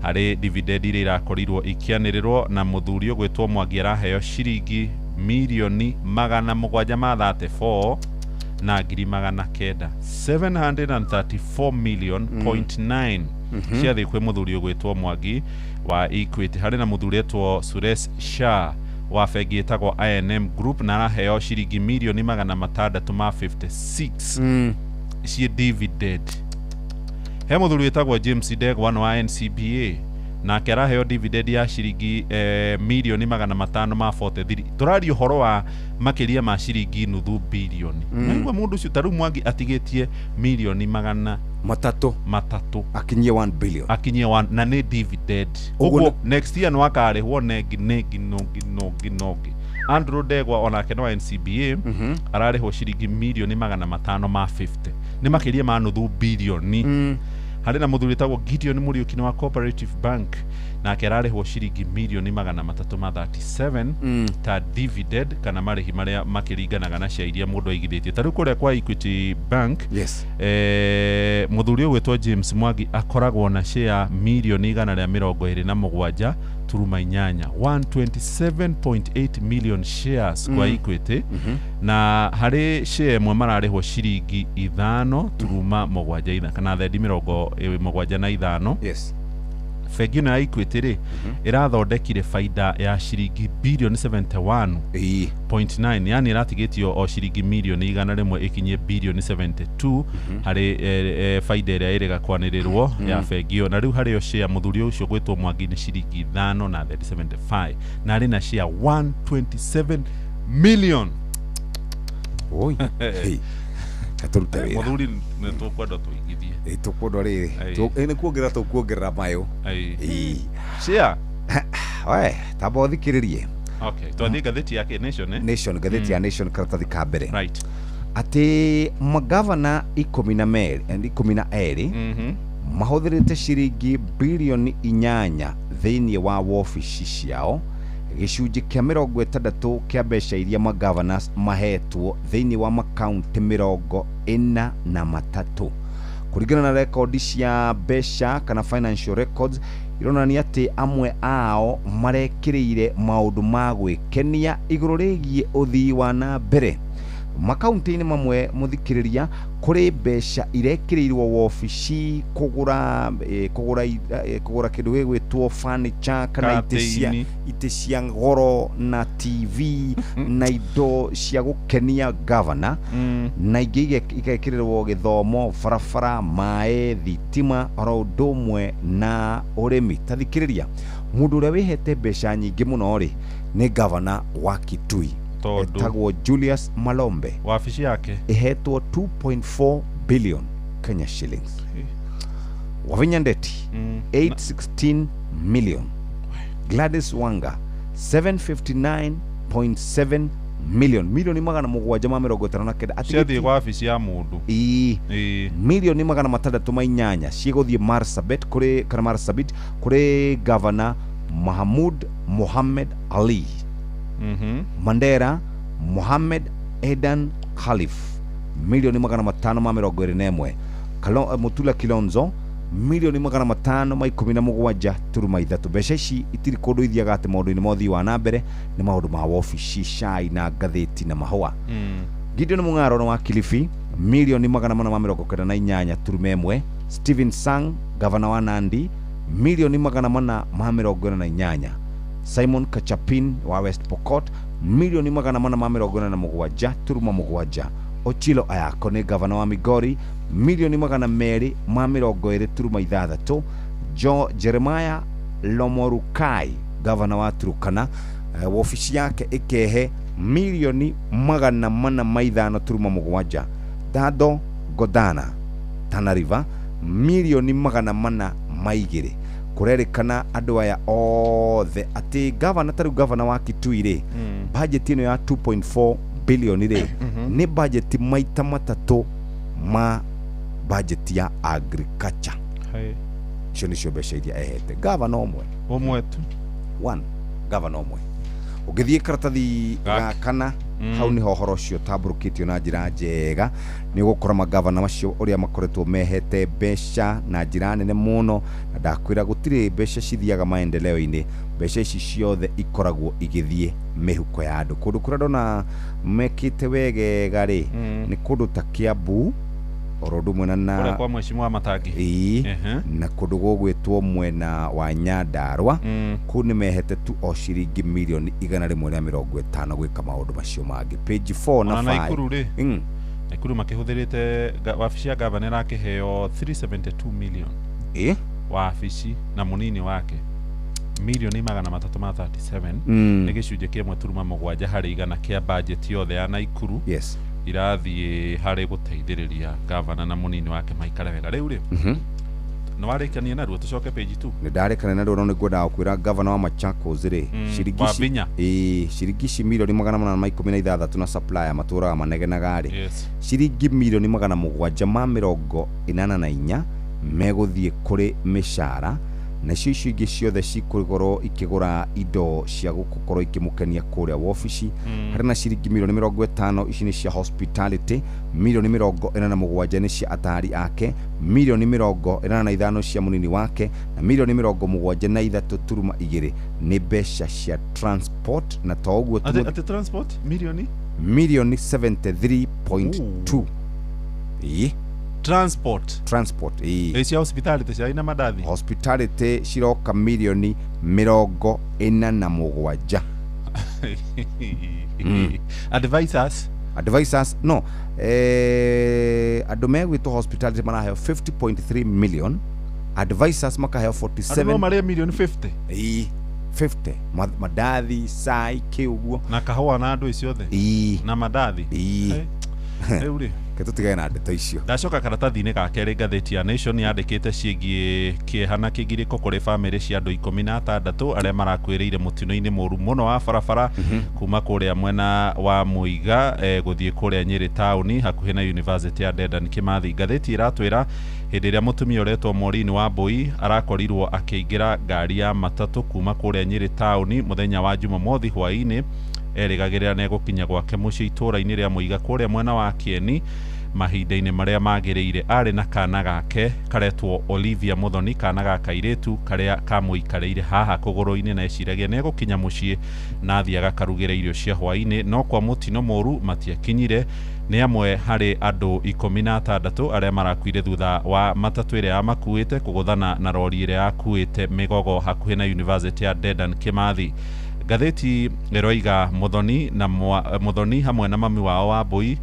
[SPEAKER 16] harĩ dividend iria irakorirwo ikĩanĩrĩrwo. Na mũthuri ũgwĩtwo Mwangi araheo ciringi 734,900,000, 734 million point 9 ciathiĩ kwĩ mũthuri ũgwĩtwo Mwangi wa Equity. Harĩ na mũthuri etwo Suresh Shah Wa bengi ĩtagwo I&M Group, na araheo ciringi mirioni 656 ciĩ dividend. He mũthuri wĩtagwo James Ndegwa, nĩ wa NCBA, nake araheo dividend ya ciringi mirioni 543. Tũraria ũhoro wa makĩria ma ciringi nuthu bilioni. Naigua mũndũ ũcio, ta rĩu Mwangi atigĩtie mirioni magana
[SPEAKER 14] matatũ
[SPEAKER 16] matatũ
[SPEAKER 14] akinyie 1 billion.
[SPEAKER 16] Akinyie one, na nĩ dividend.
[SPEAKER 14] Ũguo
[SPEAKER 16] Ũguo next year no akarĩhwo nengi nengi nongi nongi nongi. Andrew Ndegwa onake no NCBA, ararĩhwo ciringi mirioni 550, nĩ makĩria ma nuthu bilioni. Harĩ na mũthuri wĩtagwo Gideon Mũriũki, nĩ wa Cooperative Bank, nake ararĩhwo ciringi mirioni 337 ta dividend kana marĩhi marĩa makĩringanaga na cia iria mũndũ aigithĩtie. Ta rĩu kũrĩa kwa Equity Bank, mũthuri ũyũ gwĩtwo James Mwangi akoragwo na share mirioni 127.8, 127.8 million shares kwa Equity, na harĩ share ĩmwe mararĩhwo ciringi 5.75 kana thendi 75. Bengi ĩno ya Equity rĩ, ĩrathondekire baida ya ciringi bilioni 71.9, yani ĩratigĩtio o ciringi mirioni 100 ĩkinyie bilioni 72 harĩ baida ĩrĩa ĩrĩga kwanĩrĩrwo ya bengi ĩyo. Na rĩu harĩ o share mũthuri ũcio gwĩtwo Mwangi nĩ ciringi 5 na thendi 75, na arĩ na share 127 million.
[SPEAKER 14] Oi. Hey. Katũrute wĩra.
[SPEAKER 16] Mũthuri, nĩ tũkwenda tũigithie.
[SPEAKER 14] Ĩ, tũkwenda rĩrĩ.
[SPEAKER 16] Ĩĩ.
[SPEAKER 14] Ĩ, nĩ kuongerera tũkuongerera mayũ.
[SPEAKER 16] Ĩĩ. Share.
[SPEAKER 14] We tamba ũthikĩrĩrie.
[SPEAKER 16] Okay, twathiĩ ngathĩti ya Nation, eh?
[SPEAKER 14] Nation, ngathĩti ya Nation, karatathi ka mbere,
[SPEAKER 16] right,
[SPEAKER 14] atĩ magavana 12 12 mahũthĩrĩte ciringi bilioni 8 thĩinĩ wa wobici ciao, gĩcunjĩ kĩa 60 kĩa mbeca iria magavana mahetwo thĩinĩ wa makaunti 43, kũringana na rekondi cia mbeca kana financial records ironania atĩ amwe ao marekĩrĩire maũndũ ma gwĩkenia igũrũ rĩgiĩ ũthii wa na mbere makaunti-inĩ mamwe. Mũthikĩrĩria, kũrĩ mbeca irekĩrĩirwo wobici kũgũra kũgũra kĩndũ gĩgwĩtwo furniture kana itĩ cia
[SPEAKER 16] Curtain.
[SPEAKER 14] Itĩ cia goro na TV na indo cia gũkenia gavana, na ingĩ igekĩrĩrwo gĩthomo, barabara, maĩ, thitima, oro ũndũ ũmwe na ũrĩmi. Ta thikĩrĩria, mũndũ ũrĩa wĩhete mbeca nyingĩ mũno rĩ, nĩ gavana wa Kitui.
[SPEAKER 16] Tondũ?
[SPEAKER 14] Etagwo Julius Malombe.
[SPEAKER 16] Wabici yake
[SPEAKER 14] ĩhetwo 2.4 billion Kenya shillings. Wavinya Ndeti 816 million, Gladys Wanga 759.7 million, milioni 759.
[SPEAKER 16] Ciathiĩ wabici ya mũndũ.
[SPEAKER 14] Ĩĩ, milioni 608 cigũthiĩ Marsabit kũrĩ, kana Marsabit kũrĩ gavana Mahamud Mohamed Ali. Mandera, Mohamed Edan Khalif, milioni 521. Mutula Kilonzo milioni 517.3. Mbeca ici itirĩ kũndũ ithiaga atĩ maũndũ-inĩ ma ũthii wa na mbere, nĩ maũndũ ma wobici, cai na ngathĩti na mahũa. Gideon Mung'aro wa Kilifi milioni 498.1. Stephen Sang, gavana wa Nandi, milioni 448. Simon Kachapin wa West Pokot milioni 447.7. Ochilo Ayako nĩ gavana wa Migori, milioni 226. Jo Jeremiah Lomorukai, gavana wa Turukana, wobici yake ĩkehe milioni 405.7. Dado Godana, Tana River, milioni 402. Kũrerĩkana andũ aya othe atĩ gavana, ta rĩu gavana wa Kitui rĩ, bajeti ĩno ya 2.4 bilioni rĩ, nĩ bajeti maita matatũ ma bajeti ya agriculture.
[SPEAKER 16] Hai.
[SPEAKER 14] Icio nĩcio mbeca iria ehete gavana ũmwe.
[SPEAKER 16] Ũmwe tu.
[SPEAKER 14] One gavana ũmwe. Ũngĩthiĩ karatathi ga kana, hau nĩho ũhoro ũcio ũtambũrũkĩtio na njĩra njega. Nĩ ũgũkora magavana macio ũrĩa makoretwo mehete mbeca na njĩra nene mũno, na ndakwĩra gũtirĩ mbeca cithiaga maendeleo-inĩ. Mbeca ici ciothe ikoragwo igĩthiĩ mĩhuko ya andũ. Kũndũ kũrĩa ndona mekĩte wegega rĩ, nĩ kũndũ ta Kiambu. Oro ũndũ ũmwe na
[SPEAKER 16] Kũrĩa kwa mheshimiwa Matangi.
[SPEAKER 14] Ĩĩ, na kũndũ gũgwĩtwo mwena wa Nyandarua, kũu nĩ mehete tu o ciringi mirioni 150 gwĩka maũndũ macio mangĩ. Page 4 na
[SPEAKER 16] Ona
[SPEAKER 14] 5.
[SPEAKER 16] Naikuru rĩ, Naikuru makĩhũthĩrĩte wabici ya gavana ĩrakĩheo 372 million.
[SPEAKER 14] Ĩ?
[SPEAKER 16] Wabici na mũnini wake mirioni 337 nĩ gĩcunjĩ kĩmwe turuma mũgwanja harĩ igana kĩa budget yothe ya Naikuru.
[SPEAKER 14] Yes.
[SPEAKER 16] Irathiĩ harĩ gũteithĩrĩria gavana na mũnini wake maikare wega. Rĩu rĩ, nĩ warĩkania naruo, tũcoke page 2.
[SPEAKER 14] Nĩ ndarĩkana naruo, no nĩ ngwendaga gũkwĩra gavana wa Machakos rĩ, ciringi
[SPEAKER 16] wa
[SPEAKER 14] ici, ĩĩ, ciringi ici mirioni 816 na supplier matũraga manegenaga rĩ,
[SPEAKER 16] Yes.
[SPEAKER 14] ciringi mirioni 784 megũthiĩ kũrĩ mĩcara, nacio icio ingĩ ciothe cikũgorwo ikĩgũra indo cia gũkorwo ikĩmũkenia kũrĩa wabici. Harĩ na ciringi mirioni 50, ici nĩ cia hospitality, mirioni 47 nĩ cia atari ake, mirioni 85 cia mũnini wake, na mirioni 73.2 nĩ mbeca cia transport. Na to ũguo tu,
[SPEAKER 16] Atĩ transport mirioni
[SPEAKER 14] mirioni 73.2. Ĩĩ.
[SPEAKER 16] Transport.
[SPEAKER 14] Transport, ĩĩ.
[SPEAKER 16] Ĩ cia hospitality cia ina mandathi.
[SPEAKER 14] Hospitality ciroka mirioni 47.
[SPEAKER 16] Advisors.
[SPEAKER 14] Advisors no, andũ megwĩtwo hospitality maraheo 50.3 million, advisors makaheo
[SPEAKER 16] Andũ no
[SPEAKER 14] 47.
[SPEAKER 16] marĩe mirioni 50.
[SPEAKER 14] Ĩĩ, 50. Mandathi, cai, kĩ ũguo.
[SPEAKER 16] Na kahũa na andũ icio othe.
[SPEAKER 14] Ĩĩ.
[SPEAKER 16] Na mandathi.
[SPEAKER 14] Ĩĩ.
[SPEAKER 16] Rĩu rĩ,
[SPEAKER 14] Ke tũtigane na ndeto icio.
[SPEAKER 16] Ndacoka karatathi-inĩ ga kerĩ, ngathĩti ya Nation yandĩkĩte ciĩgiĩ kĩeha na kĩgirĩko kũrĩ bamĩrĩ cia andũ 16 arĩa marakuĩrĩire mũtino-inĩ mũru mũno wa barabara kuma kũrĩa mwena wa Mũiga, gũthiĩ kũrĩa Nyĩrĩ taũni hakuhĩ na University ya Dedan Kimathi. Ngathĩti ĩratwĩra hĩndĩ ĩrĩa mũtumia ũretwo Maureen Wambui arakorirwo akĩingĩra ngari ya matatũ kuma kũrĩa Nyĩrĩ taũni mũthenya wa Jumamothi hwaĩ-inĩ, erĩgagĩrĩra nĩ egũkinya gwake mũciĩ itũũra-inĩ rĩa Mũiga kũrĩa mwena wa Kĩeni mahinda-inĩ marĩa magĩrĩire. Arĩ na kana gake karetwo Olivia Muthoni, kana ga kairĩtu karĩa kamũikarĩire haha kũgũrũ-inĩ, na eciragia nĩ egũkinya mũciĩ na athiĩ agakarugĩre irio cia hwaĩ-inĩ, no kwa mũtino mũru matiakinyire. Nĩ amwe harĩ andũ 16 arĩa marakuire thutha wa matatũ ĩrĩa yamakuĩte kũgũthana na rori ĩrĩa yakuĩte mĩgogo hakuhĩ na University ya Dedan Kimathi. Ngathĩti ĩroiga Muthoni na Muthoni hamwe na mami wao Wambui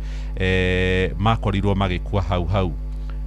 [SPEAKER 16] makorirwo magĩkua hau hau.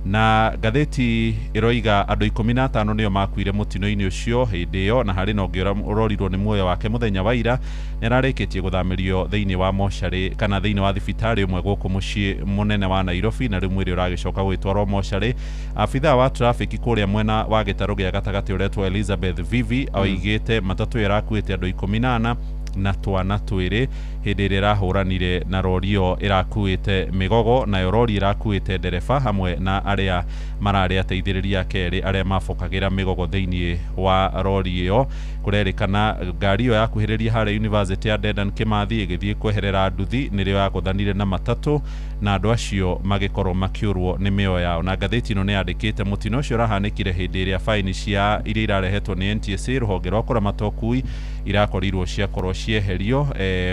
[SPEAKER 16] Na ngathĩti ĩroiga andũ 15 nĩo makuire mũtino-inĩ ũcio hĩndĩ ĩyo, na harĩ na ũngĩ ũrorirwo nĩ muoyo wake mũthenya wa ira. Nĩ ararĩkĩtie gũthamĩrio thĩinĩ wa mocarĩ kana thĩinĩ wa thibitarĩ ũmwe gũkũ mũciĩ mũnene wa Nairobi, na rĩu mwĩrĩ ũragĩcoka gwĩtwarwo mocarĩ. Abithaa wa traffic kũrĩa mwena wa gĩtarũ gĩa gatagatĩ ũretwo Elizabeth Vivi oigĩte matatũ ĩyo ĩrakuĩte andũ 14 na twana twĩrĩ hĩndĩ ĩrĩa ĩrahũranire na rori ĩyo ĩrakuĩte mĩgogo, nayo rori ĩrakuĩte ndereba hamwe na arĩa mararĩ ateithĩrĩria ake erĩ arĩa mabokagĩra mĩgogo thĩinĩ wa rori ĩyo. Kũrerĩkana ngari ĩyo yakuhĩrĩria harĩa University ya Dedan Kimathi ĩgĩthiĩ kweherera nduthi nĩrĩo yagũthanire na matatũ, na andũ acio magĩkorwo makĩũrwo nĩ mĩoyo yao. Na ngathĩti ĩno nĩ yandĩkĩte mũtino ũcio ũrahanĩkire hĩndĩ ĩrĩa baini cia iria irarehetwo nĩ NTSA rũhonge rwa kũramata ũkui irakorirwo ciakorwo cieherio,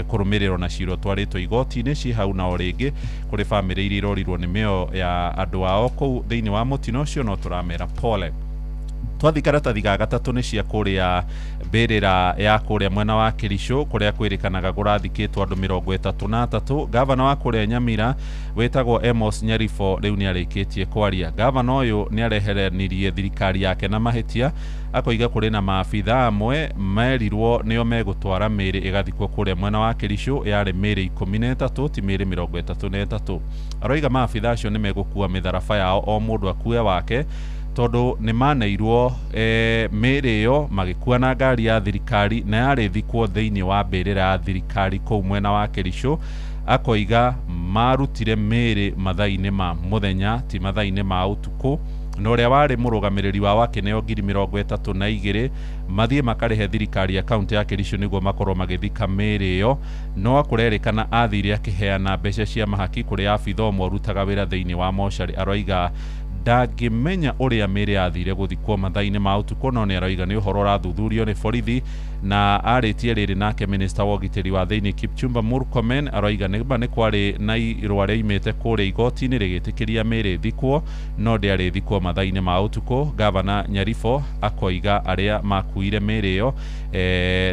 [SPEAKER 16] kũrũmĩrĩrwo na cira ũtwarĩtwo igoti-inĩ ci hau, na o rĩngĩ kũrĩ bamĩrĩ iria irorirwo nĩ mĩoyo ya andũ ao kũu thĩinĩ wa mũtino ũcio, no tũramera pole. Twathi karatathi ga gatatũ nĩ cia kũrĩa mbĩrĩra ya kũrĩa mwena wa Kericho kũrĩa kwĩrĩkanaga kũrathikĩtwo andũ 33. Gavana wa kũrĩa Nyamira wĩtagwo Amos Nyarifo rĩu nĩ arĩkĩtie kwaria. Gavana ũyũ nĩ areheranirie thirikari yake na mahĩtia, akoiga kũrĩ na maabitha amwe merirwo nĩo megũtwara mĩĩrĩ ĩgathikwo kũrĩa mwena wa Kericho, yarĩ mĩĩrĩ 13 ti mĩĩrĩ 33. Aroiga maabitha acio nĩ megũkua mĩtharaba yao, o mũndũ akue wake, tondũ nĩ maneirwo mĩĩrĩ ĩyo magĩkua na ngari ya thirikari na yarĩ thikwo thĩinĩ wa mbĩrĩra ya thirikari kũu mwena wa Kericho. Akoiga marutire mĩĩrĩ mathaa-inĩ ma mũthenya ti mathaa-inĩ ma ũtukũ, na ũrĩa warĩ mũrũgamĩrĩri wao akĩneo ngiri 32 mathiĩ makarĩhe thirikari ya kaunti ya Kericho nĩguo makorwo magĩthika mĩĩrĩ ĩyo. No kũrerĩkana athire akĩheana mbeca cia mahaki kũrĩ abitha ũmwe ũrutaga wĩra thĩinĩ wa mocarĩ. Aroiga ndangĩmenya ũrĩa mĩĩrĩ yathire gũthikwo mathaa-inĩ ma ũtukũ, no nĩ aroiga nĩ ũhoro ũrathuthurio nĩ borithi Na arĩtie rĩrĩ nake minista wa ũgitĩri wa thĩinĩ Kipchumba Murkomen aroiga nĩma nĩ kwarĩ na irũa rĩaimĩte kũrĩa igoti-inĩ rĩgĩtĩkĩria mĩĩrĩ ĩthikwo, no ndĩarĩ ĩthikwo mathaa-inĩ ma ũtukũ. Gavana Nyaribo akoiga arĩa makuire mĩĩrĩ ĩyo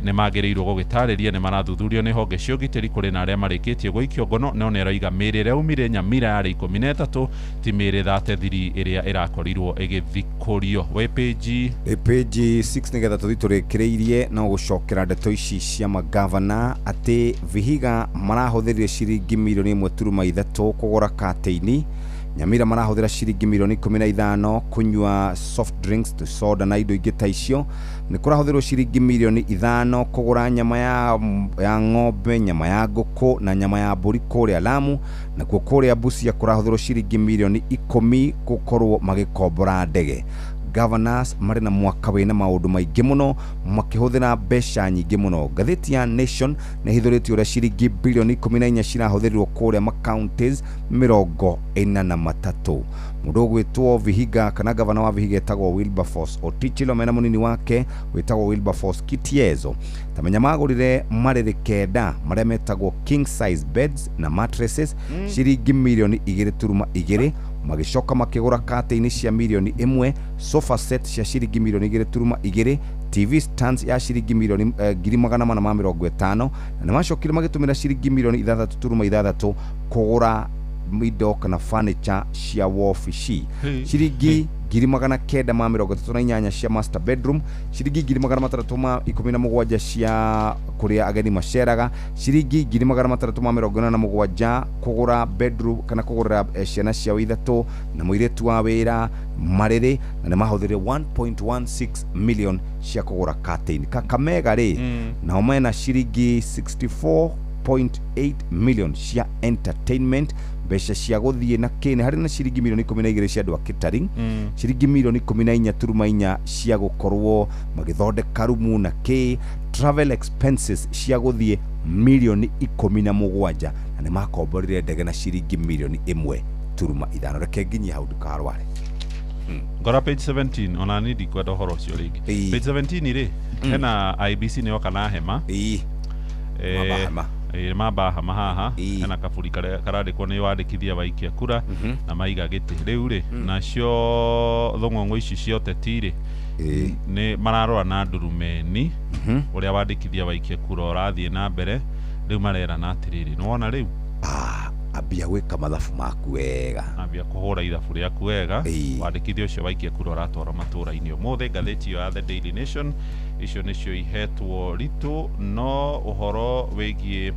[SPEAKER 16] nĩ magĩrĩirwo gũgĩtarĩria nĩ marathuthurio nĩ honge cia ũgitĩri. Kũrĩ na arĩa marĩkĩtie gũikio ngono, no nĩ aroiga mĩĩrĩ ĩrĩa yaumire Nyamira yarĩ 13, ti mĩĩrĩ 33 ĩrĩa ĩrakorirwo ĩgĩthikũrio. Wĩ page
[SPEAKER 14] Nĩ page 6 nĩgetha tũthiĩ tũrĩkĩrĩirie no gũcokera ndeto ici cia magavana atĩ Vihiga marahũthĩrire ciringi mirioni 1.3 kũgũra katĩini. Nyamira marahũthĩra ciringi mirioni 15 kũnyua soft drinks, soda na indo ingĩ ta icio. Nĩ kũrahũthĩrwo ciringi mirioni 5 kũgũra nyama ya ng'ombe, nyama ya ngũkũ na nyama ya mbũri kũrĩa Lamu. Nakuo kũrĩa Busia kũrahũthĩrwo ciringi mirioni 10 gũkorwo magĩkombora ndege. Governors marĩ na mwaka wĩna maũndũ maingĩ mũno, makĩhũthĩra mbeca nyingĩ mũno. Ngathĩti ya Nation nĩ ĩhithũrĩtie ũrĩa ciringi bilioni 14 cirahũthĩrirwo kũrĩa macounties 43. Mũndũ ũgwĩtwo Vihiga kana gavana wa Vihiga etagwo Wilberforce Otichilo mena mũnini wake wĩtagwo Wilberforce Kitiezo. Tamenya magũrire marĩrĩ 9 marĩa metagwo king size beds na mattresses ciringi mirioni 2.2, magĩcoka makĩgũra katĩini cia mirioni 1, sofa set cia ciringi mirioni 2.2, TV stands ya ciringi mirioni 450,000, na nĩmacokire magĩtũmĩra ciringi mirioni 6.6 kũgũra indo kana furniture cia wobici, ciringi 938 cia master bedroom, ciringi 617 cia kũrĩa ageni maceraga, ciringi 647 kũgũra bedroom kana kũgũrĩra ciana ciao 3 na mũirĩtu wa wĩra marĩrĩ, na nĩ mahũthĩrire 1.16 million cia kũgũra curtain. Kakamega rĩ, nao mena ciringi 64.8 million cia entertainment, mbeca cia gũthiĩ na kĩne harĩ na ciringi mirioni 12 cia andũ a catering, ciringi mirioni 14.4 cia gũkorwo magĩthondeka rumu na kĩ, travel expenses cia gũthiĩ mirioni 17, na nĩ makomborire ndege na ciringi mirioni 1.5. Reke nginyie hau ndũkarware.
[SPEAKER 16] Ngora page 17 ona ni ndikwenda ũhoro ũcio rĩngĩ. Page 17 rĩ, hena IBC nĩ yoka na hema. Mamba hama haha hena kaburi karandĩkwo nĩ wandĩkithia waikia kura na maiga gĩtĩ rĩu rĩ, nacio thũng'ũng'ũ ici cia ũteti rĩ nĩ mararora na ndurumeni ũrĩa wandĩkithia waikia kura ũrathiĩ na mbere. Rĩu marerana atĩrĩrĩ, nĩwona rĩu
[SPEAKER 14] ambia gwĩka mathabu maku wega,
[SPEAKER 16] ambia kũhũra ithabu rĩaku wega, wandĩkithia ũcio waikia kura ũratwarwo matũra-inĩ ũmũthĩ. Ngathĩti ĩyo ya The Daily Nation icio nĩcio ihetwo ritũ. No ũhoro wĩgiĩ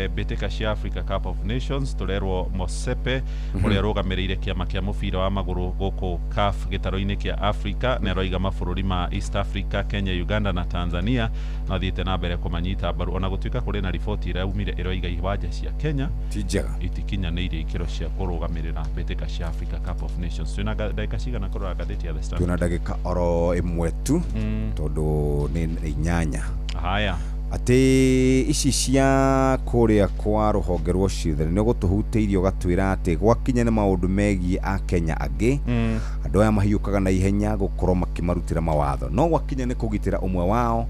[SPEAKER 16] mbĩtĩka cia Africa Cup of Nations tũrerwo Mosepe ũrĩa ũrũgamĩrĩire kĩama kĩa mũbira wa magũrũ gũkũ CAF gĩtaro-inĩ kĩa Africa nĩ aroiga mabũrũri ma East Africa, Kenya, Uganda na Tanzania no athiĩte na mbere kũmanyita mbaru, ona gũtuĩka kũrĩ na riboti ĩraumire ĩroiga iwanja cia Kenya
[SPEAKER 14] ti njega,
[SPEAKER 16] itikinyanĩirie ikĩro cia kũrũgamĩrĩra mbĩtĩka cia Africa Cup of Nations. Twĩna ndagĩka cigana kũrora ngathĩti ya The Standard?
[SPEAKER 14] Twĩna ndagĩka oro 1 tu tondũ nĩ 8.
[SPEAKER 16] Haya,
[SPEAKER 14] atĩ ici cia kũrĩa kwa rũhonge rwa ũcirithania nĩ gũtũhutĩirie ũgatwĩra atĩ gwakinya nĩ maũndũ megiĩ Akenya angĩ, andũ aya mahiũkaga na ihenya gũkorwo makĩmarutĩra mawatho, no gwakinya nĩ kũgitĩra ũmwe wao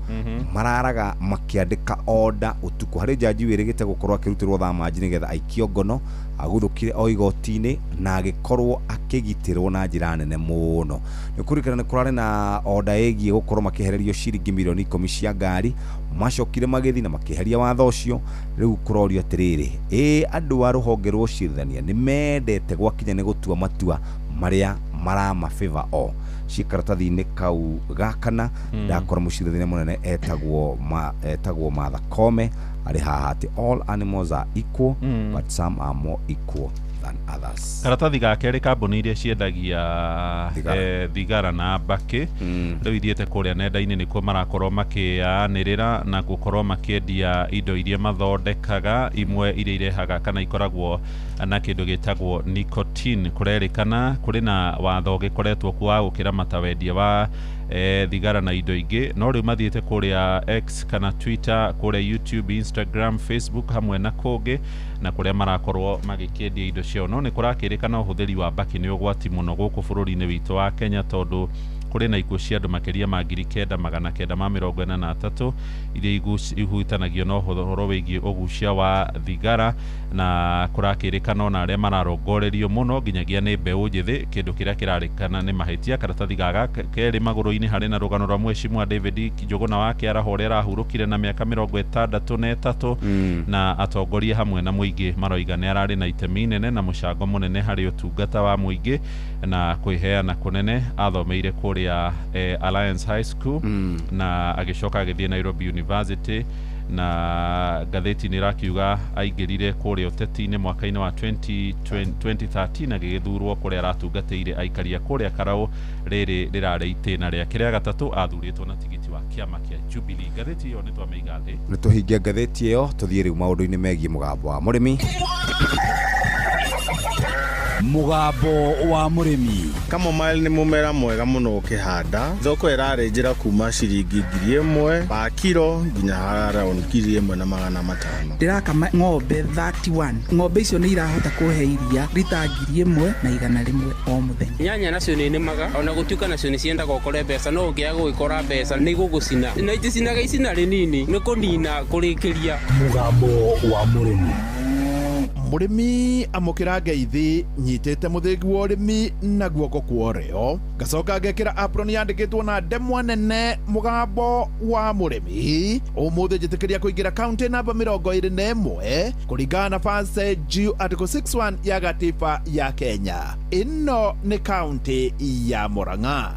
[SPEAKER 14] mararaga makĩandĩka order ũtukũ. Harĩ jaji wĩrĩgĩte gũkorwo akĩrutĩrwo thamanji nĩgetha aikio ngono, aguthũkire o igoti-inĩ na agĩkorwo akĩgitĩrwo na njĩra nene mũno. Nĩ kũririkana nĩ kũrarĩ na order ĩgiĩ gũkorwo makĩehererio ciringi mirioni 10 cia ngari, macokire magĩthiĩ na makĩeheria watho ũcio. Rĩu kũrorio atĩrĩrĩ, ĩ andũ a rũhonge rwa ũcirithania nĩ mendete gwakinya nĩ gũtua matua marĩa marama favor o ci karatathi-inĩ kau gakana. Ndakora mũcirithania mũnene etagwo Martha Koome arĩ haha atĩ all animals are equal, but some are more equal than others.
[SPEAKER 16] Karatathi ga kerĩ, kambuni iria ciendagia thigara na mbakĩ rĩu ithiĩte kũrĩa nenda-inĩ nĩkuo marakorwo makĩanĩrĩra na gũkorwo makĩendia indo iria mathondekaga, imwe iria irehaga kana ikoragwo na kĩndũ gĩtagwo nicotine. Kũrerĩkana kũrĩ na watho ũgĩkoretwo kuo wa gũkĩramata wendia wa thigara na indo ingĩ, no rĩu mathiĩte kũrĩa X kana Twitter, kũrĩa YouTube, Instagram, Facebook hamwe na kũngĩ, na kũrĩa marakorwo magĩkĩendia indo ciao. No nĩ kũrakĩrĩkana ũhũthĩri wa mbakĩ nĩ ũgwati mũno gũkũ bũrũri-inĩ witũ wa Kenya, tondũ Kũrĩ na ikuũ cia andũ makĩria ma 9,943 iria ihutanagio na ũhoro wĩgiĩ ũgucia wa thigara, na kũrakĩrĩkana ona arĩa mararongorerio mũno nginyagia nĩ mbeũ njĩthĩ, kĩndũ kĩrĩa kĩrarĩkana nĩ mahĩtia. Karatathi gaka kerĩ magũrũ-inĩ harĩ na rũgano rwa mheshimiwa David Njũgũna wa Kĩaraho ũrĩa arahurũkire na mĩaka 63, na atongoria hamwe na mũingĩ maroiga nĩ ararĩ na itemi inene na mũcango mũnene harĩ ũtungata wa mũingĩ na kwĩheana kũnene. Athomeire kũrĩa Alliance High School na agĩcoka agĩthiĩ Nairobi University, na ngathĩti nĩ ĩrakiuga aingĩrire kũrĩa ũteti-inĩ mwaka-inĩ wa 2013 agĩgĩthurwo kũrĩa aratungatĩire aikaria kũrĩa Karau. Rĩrĩ rĩrarĩ itĩna rĩake rĩa gatatũ, athurĩtwo na tigiti wa kĩama kĩa Jubilee. Ngathĩti ĩyo nĩ twamĩiga thĩ.
[SPEAKER 14] Nĩ tũhingie ngathĩti ĩyo, tũthiĩ rĩu maũndũ-inĩ megiĩ mũgambo wa mũrĩmi.
[SPEAKER 9] Mũgambo wa mũrĩmi.
[SPEAKER 11] Chamomile nĩ mũmera mwega mũno ũkĩhanda. Thoko ĩrarĩ njĩra kuma ciringi 1,000 pa kiro nginya around 1,500.
[SPEAKER 12] Ndĩrakama ng'ombe 31. Ng'ombe icio nĩ irahota kũhe iria rita 1,100 o mũthenya.
[SPEAKER 23] Nyanya nacio nĩ nĩmaga ona gũtuĩka nacio nĩ ciendaga ũkore mbeca, no ũngĩaga gũgĩkora mbeca nĩ igũgũcina, na iticinaga icina rĩnini nĩ kũnina kũrĩkĩria.
[SPEAKER 15] Mũgambo wa mũrĩmi.
[SPEAKER 9] Mũrĩmi amũkĩra ngeithi nyitĩte mũthĩgi wa ũrĩmi na guoko kwa ũrĩo, ngacoka ngekĩra apron yandĩkĩtwo na ndemwa nene mũgambo wa mũrĩmi. Ũmũthĩ njĩtĩkĩria kũingĩra kaunti namba 21 kũringana na First G Article 61 ya gatiba ya Kenya. Ĩno nĩ kaunti ya Murang'a.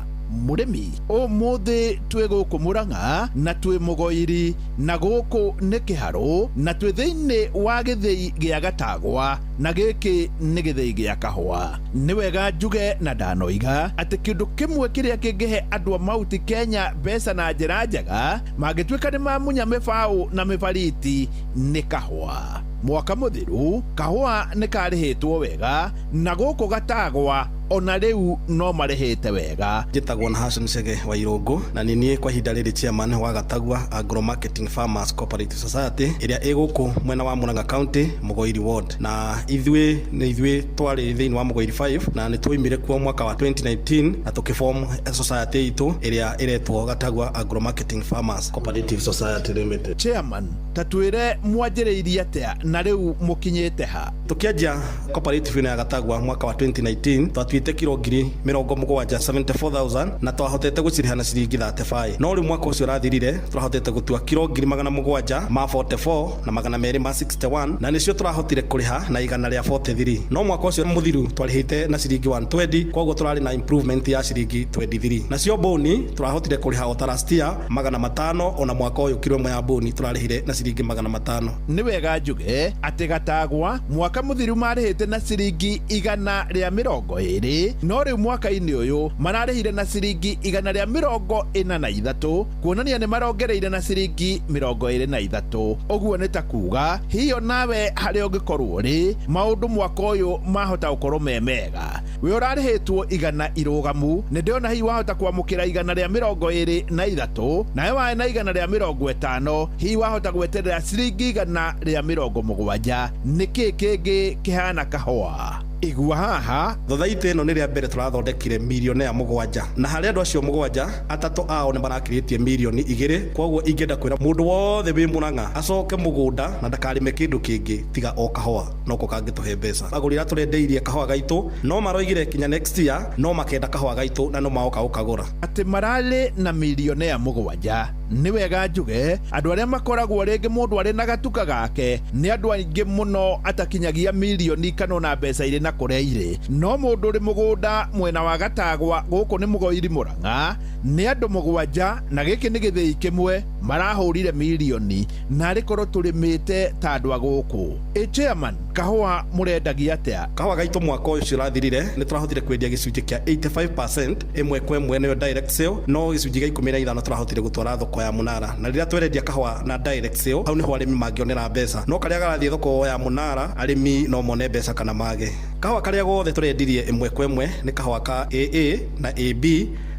[SPEAKER 9] Mũrĩmi, ũmũthĩ twĩ gũkũ Murang'a na twĩ Mũgoiri, na gũkũ nĩ Kĩharũ, na twĩ thĩinĩ wa gĩthĩi gĩa Gatagwa, na gĩkĩ nĩ gĩthĩi gĩa kahũa. Nĩ wega njuge na ndanoiga atĩ kĩndũ kĩmwe kĩrĩa kĩngĩhe andũ a Mount Kenya mbeca na njĩra njega mangĩtuĩka nĩ mamunya mĩbaũ na mĩbariti nĩ kahũa. Mwaka mũthiru kahũa nĩ karĩhĩtwo wega, na gũkũ Gatagwa ona rĩu no marĩhĩte wega.
[SPEAKER 24] Njĩtagwo na Hassan Chege wa Irũngũ, na nĩ niĩ kwa ihinda rĩrĩ chairman wa Gatagwa Agro Marketing Farmers Cooperative Society ĩrĩa ĩ gũkũ mwena wa Murang'a County, Mũgoiri Ward. Na ithuĩ nĩ ithuĩ twarĩ thĩinĩ wa Mũgoiri 5 na nĩ twoimire kuo mwaka wa 2019 na tũkĩform society itũ ĩrĩa ĩretwo Gatagwa Agro Marketing Farmers Cooperative Society Limited.
[SPEAKER 9] Chairman, ta twĩre mwanjĩrĩirie atĩa na rĩu mũkinyĩte ha?
[SPEAKER 24] Tũkĩanjia cooperative ĩno ya Gatagwa mwaka wa 2019 twatuĩte kiro 70,000 74,000 na twahotete gũcirĩha na ciringi 35. No rĩu mwaka ũcio ũrathirire tũrahotete gũtua kiro 744 na 261 na nĩcio tũrahotire kũrĩha na 143. No mwaka ũcio mũthiru twarĩhĩte na ciringi 120, koguo tũrarĩ na improvement ya ciringi 23. Nacio boni tũrahotire kũrĩha o ta last year 500, ona mwaka ũyũ kiro ĩmwe ya boni tũrarĩhire na ciringi 500.
[SPEAKER 9] Nĩ wega njuge atĩ Gatagwa mwaka mũthiru marĩhĩte na ciringi 120, no rĩu mwaka-inĩ ũyũ mararĩhire na ciringi 143, kuonania nĩ marongereire na ciringi 23. Ũguo nĩ ta kuga hiyo nawe harĩa ũngĩkorwo rĩ, maũndũ mwaka ũyũ mahota gũkorwo me mega. We ũrarĩhĩtwo 100 irũgamu, nĩ ndĩrona hihi wahota kwamũkĩra 123, nawe wae na 150, hihi wahota gweterera ciringi 170. Nĩkĩ kĩngĩ kĩhana kahũa? Igua haha
[SPEAKER 24] thothaitĩ ĩno nĩ rĩa mbere tũrathondekire milionea 7, na harĩ andũ acio 7 atatũ ao nĩ marakĩrĩtie milioni 2. Koguo ingĩenda kwĩra mũndũ wothe wĩ Murang'a acoke mũgũnda na ndakarĩme kĩndũ kĩngĩ tiga o kahũa, noko kangĩtũhe mbeca. Agũri arĩa tũrendeirie kahũa gaitũ no maroigire kinya next year no makenda kahũa gaitũ na no magoka gũkagũra.
[SPEAKER 9] Atĩ mararĩ na milionea 7. Nĩ wega njuge andũ arĩa makoragwo rĩngĩ mũndũ arĩ na gatuka gake nĩ andũ aingĩ mũno atakinyagia milioni kana ona mbeca irĩ na kũrĩa irĩ, no mũndũ ũrĩ mũgũnda mwena wa Gatagwa gũkũ nĩ Mũgoiri Murang'a nĩ andũ 7, na gĩkĩ nĩ gĩthĩi kĩmwe marahũrire milioni, na arĩ korwo tũrĩmĩte ta andũ a gũkũ. Ĩ chairman, kahũa mũrendagia atĩa?
[SPEAKER 24] Kahũa gaitũ mwaka ũyũ ũcio ũrathirire nĩ tũrahotire kwendia gĩcunjĩ kĩa 85% ĩmwe kwa ĩmwe nĩyo direct sale, no gĩcunjĩ gĩa 15 tũrahotire gũtwara thoko ya Mũnara. Na rĩrĩa twerendia kahũa na direct sale, hau nĩho arĩmi mangĩonera mbeca, no karĩa garathiĩ thoko ya Mũnara arĩmi no mone mbeca kana mage. Kahũa karĩa gothe tũrendirie ĩmwe kwa ĩmwe nĩ kahũa ka AA na AB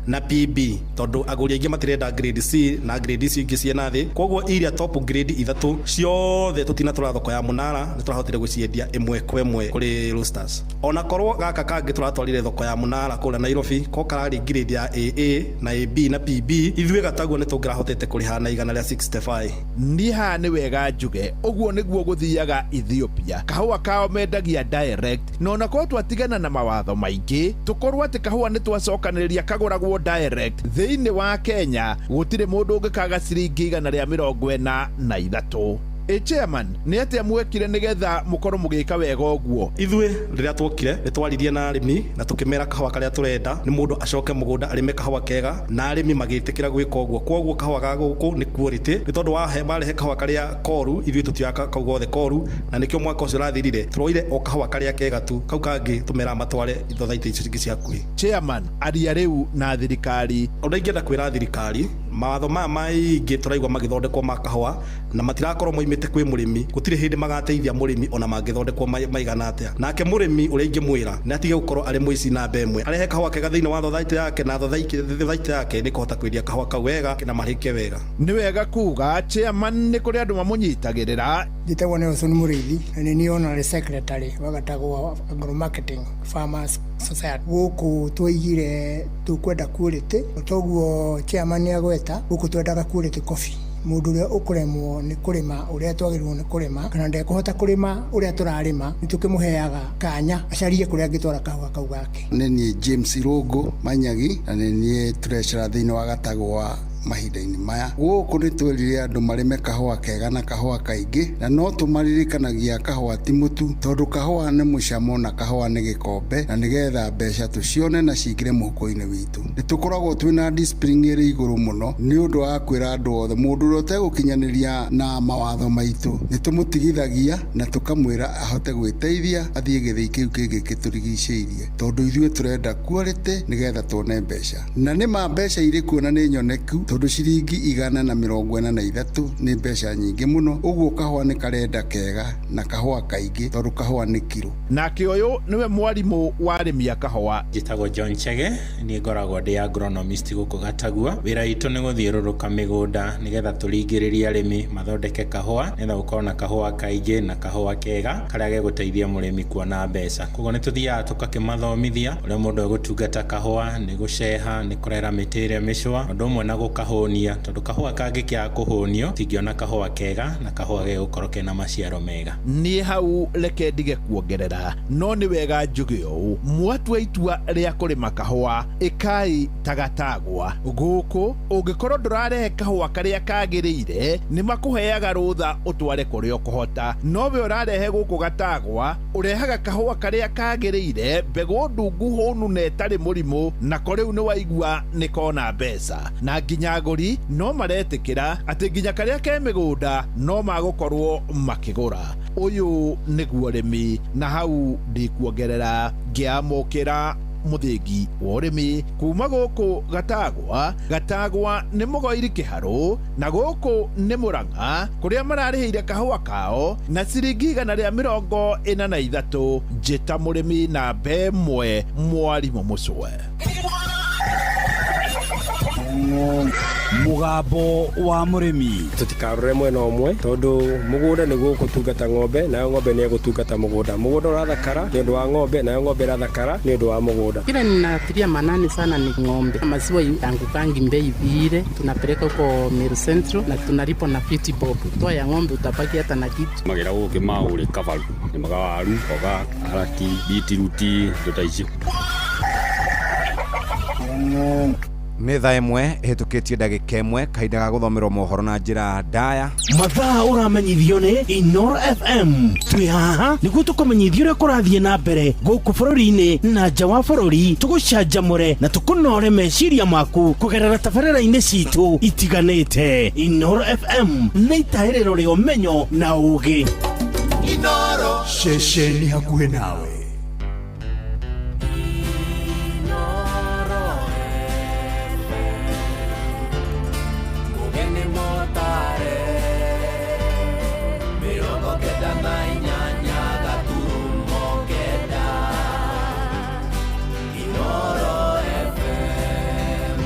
[SPEAKER 24] Na PB, tondũ agũri aingĩ matirenda grade C na grade icio ingĩ ciĩ na thĩ. Koguo iria top grade ithatũ ciothe tũtinatwara thoko ya Mũnara, nĩ tũrahotire gũciendia ĩmwe kwa ĩmwe kũrĩ roasters. Ona korwo gaka kangĩ tũratwarire thoko ya Mũnara kũrĩa Nairobi ko kararĩ grade ya AA na AB na PB, ithuĩ Gatagua nĩ tũngĩrahotete kũrĩha na igana rĩa 65.
[SPEAKER 9] Niĩ haha nĩ wega njuge ũguo nĩguo gũthiaga Ethiopia. Kahũa kao mendagia direct, na ona korwo twatigana na mawatho maingĩ, tũkorwo atĩ kahũa nĩ twacokanĩrĩria kagũragwo direct thĩinĩ wa Kenya, gũtirĩ mũndũ ũngĩkaga ciringi 143. Ĩ chairman, nĩ atĩa mwekire nĩgetha mũkorwo mũgĩka wega ũguo?
[SPEAKER 24] Ithuĩ rĩrĩa tuokire nĩ twaririe na arĩmi na tũkĩmera kahũa karĩa tũrenda nĩ mũndũ acoke mũgũnda arĩme kahũa kega, na arĩmi magĩtĩkĩra gwĩka ũguo. Koguo kahũa ga gũkũ nĩ quality, nĩ tondũ wahe marehe kahũa karĩa koru, ithuĩ tũtioyaga kau gothe koru, na nĩkĩo mwaka ũcio ũrathirire tũroire o kahũa karĩa kega tu, kau kangĩ tũmeraga matware thothaitĩ icio ingĩ cia hakuhĩ.
[SPEAKER 9] Chairman, aria rĩu na thirikari.
[SPEAKER 24] Ũrĩa ingĩenda kwĩra thirikari, mawatho maya maingĩ tũraigua magĩthondekwo ma kahũa na matirakorwo moimĩte kwĩ mũrĩmi, gũtirĩ hĩndĩ magateithia mũrĩmi ona mangĩthondekwo maigana atĩa. Nake mũrĩmi ũrĩa ingĩmwĩra nĩ atige gũkorwo arĩ mũici namba ĩmwe, arehe kahũa kega thĩinĩ wa thothaitĩ yake, na thothaitĩ yake nĩ kũhota kwendia kahũa kau wega na marĩke wega.
[SPEAKER 9] Nĩ wega kuga chairman nĩ kũrĩ andũ mamũnyitagĩrĩra.
[SPEAKER 4] Njĩtagwo Nelson Mũrĩithi na nĩ niĩ honorary secretary wa Gatagwa Agro Marketing Farmers Society. Gũkũ twaigire tũkwenda quality, toguo chairman nĩ agweta, gũkũ twendaga quality coffee. Mũndũ ũrĩa ũkũremwo nĩ kũrĩma ũrĩa twagĩrĩirwo nĩ kũrĩma, kana ndekũhota kũrĩma ũrĩa tũrarĩma, nĩ tũkĩmũheaga kanya acarie kũrĩa angĩtwara kahũa kau gake.
[SPEAKER 7] Nĩ niĩ James Irũngũ Manyagi, na nĩ niĩ treasurer thĩinĩ wa Gatagwa mahinda-inĩ maya. Gũkũ nĩ twerire andũ marĩme kahũa kega na kahũa kaingĩ, na no tũmaririkanagia kahũa ti mũtu, tondũ kahũa nĩ mũcamo na kahũa nĩ gĩkombe, na nĩgetha mbeca tũcione na cingĩre mũhuko-inĩ witũ. Nĩ tũkoragwo twĩna discipline ĩrĩ igũrũ mũno nĩ ũndũ wa kwĩra andũ othe, mũndũ ũrĩa ũtegũkinyanĩria na mawatho maitũ nĩ tũmũtigithagia na tũkamwĩra ahote gwĩteithia athiĩ gĩthĩi kĩu kĩngĩ kĩtũrigicĩirie, tondũ ithuĩ tũrenda quality nĩgetha tuone mbeca. Na nĩ ma mbeca irĩ kuo na nĩ nyoneku, tondũ ciringi 143 nĩ mbeca nyingĩ mũno. Ũguo kahũa nĩ karenda kega na kahũa kaingĩ, tondũ kahũa nĩ kiro.
[SPEAKER 9] Nake ũyũ nĩwe mwarimũ wa arĩmi a kahũa.
[SPEAKER 13] Njĩtagwo John Chege, niĩ ngoragwo ndĩ agronomist gũkũ Gatagua. Wĩra witũ nĩ gũthiũrũrũka mĩgũnda nĩgetha tũringĩrĩrie arĩmi mathondeke kahũa, nĩgetha gũkorwo na kahũa kaingĩ na kahũa kega karĩa gegũteithia mũrĩmi kuona mbeca. Koguo nĩ tũthiaga tũgakĩmathomithia ũrĩa mũndũ egũtungata kahũa, nĩ gũceha, nĩ kũrera mĩtĩ ĩrĩa mĩcũa, ũndũ ũmwe na gũkahũnia, tondũ kahũa kangĩkĩaga kũhũnio tingĩona kahũa kega na kahũa gegũkorwo kena maciaro mega.
[SPEAKER 9] Niĩ hau reke ndige kuongerera, no nĩ wega njuge ũũ, mwatua itua rĩa kũrĩma kahũa, ĩkai ta Gatagwa. Gũkũ ũngĩkorwo ndũrarehe kahũa karĩa kagĩrĩire, nĩ makũheaga rũtha ũtware kũrĩa ũkũhota. No we ũrarehe gũkũ Gatagwa, ũrehaga kahũa karĩa kagĩrĩire, mbegũ ndungu hũnu na ĩtarĩ mũrimũ, nako rĩu nĩ waigua nĩ kona mbeca. Na nginya agũri no maretĩkĩra atĩ nginya karĩa ke mĩgũnda no magũkorwo makĩgũra. Ũyũ nĩguo ũrĩmi, na hau ndikuongerera. Ngĩamũkĩra mũthĩgi wa ũrĩmi kuma gũkũ Gatagwa. Gatagwa nĩ Mũgoiri Kĩharũ, na gũkũ nĩ Mũrang'a, kũrĩa mararĩhĩire kahũa kao na ciringi 143. Njĩta mũrĩmi namba ĩmwe, mwarimũ Mũcwe.
[SPEAKER 18] Mũgambo wa mũrĩmi.
[SPEAKER 25] Tũtikarore mwena ũmwe, tondũ mũgũnda nĩguo ũgũtungata ng'ombe, nayo ng'ombe nĩ ĩgũtungata mũgũnda. Mũgũnda ũrathakara nĩ ũndũ wa ng'ombe, nayo ng'ombe ĩrathakara nĩ ũndũ wa mũgũnda.
[SPEAKER 26] Kile ninatilia manani sana ni ng'ombe. Maziwa yangukangi mbei vile, tunapeleka huko Meru Central na tunalipa na 50 bob. Toa ya ng'ombe utabaki hata na kitu.
[SPEAKER 27] Magera gũkĩ maũrĩ kabaru, nĩmaga waru, mboga, karati, bitiruti, indo ta icio.
[SPEAKER 14] Nĩ thaa ĩmwe ĩhĩtũkĩtie ndagĩka ĩmwe, kahinda ga gũthomerwo mohoro na njĩra ndaya.
[SPEAKER 3] Mathaa ũramenyithio nĩ Inoro FM. Twĩ haha nĩguo tũkũmenyithia ũrĩa kũrathiĩ na mbere gũkũ bũrũri-inĩ na nja wa bũrũri, tũgũcanjamũre na tũkũnore meciria maku kũgerera tabarĩra-inĩ citũ itiganĩte. Inoro FM nĩ itahĩrĩro rĩa ũmenyo na ũũgĩ.
[SPEAKER 6] Inoro
[SPEAKER 3] ceceni hakuhĩ nawe.
[SPEAKER 5] Mugeni motare 98 gaturumo 9 Inoro FM.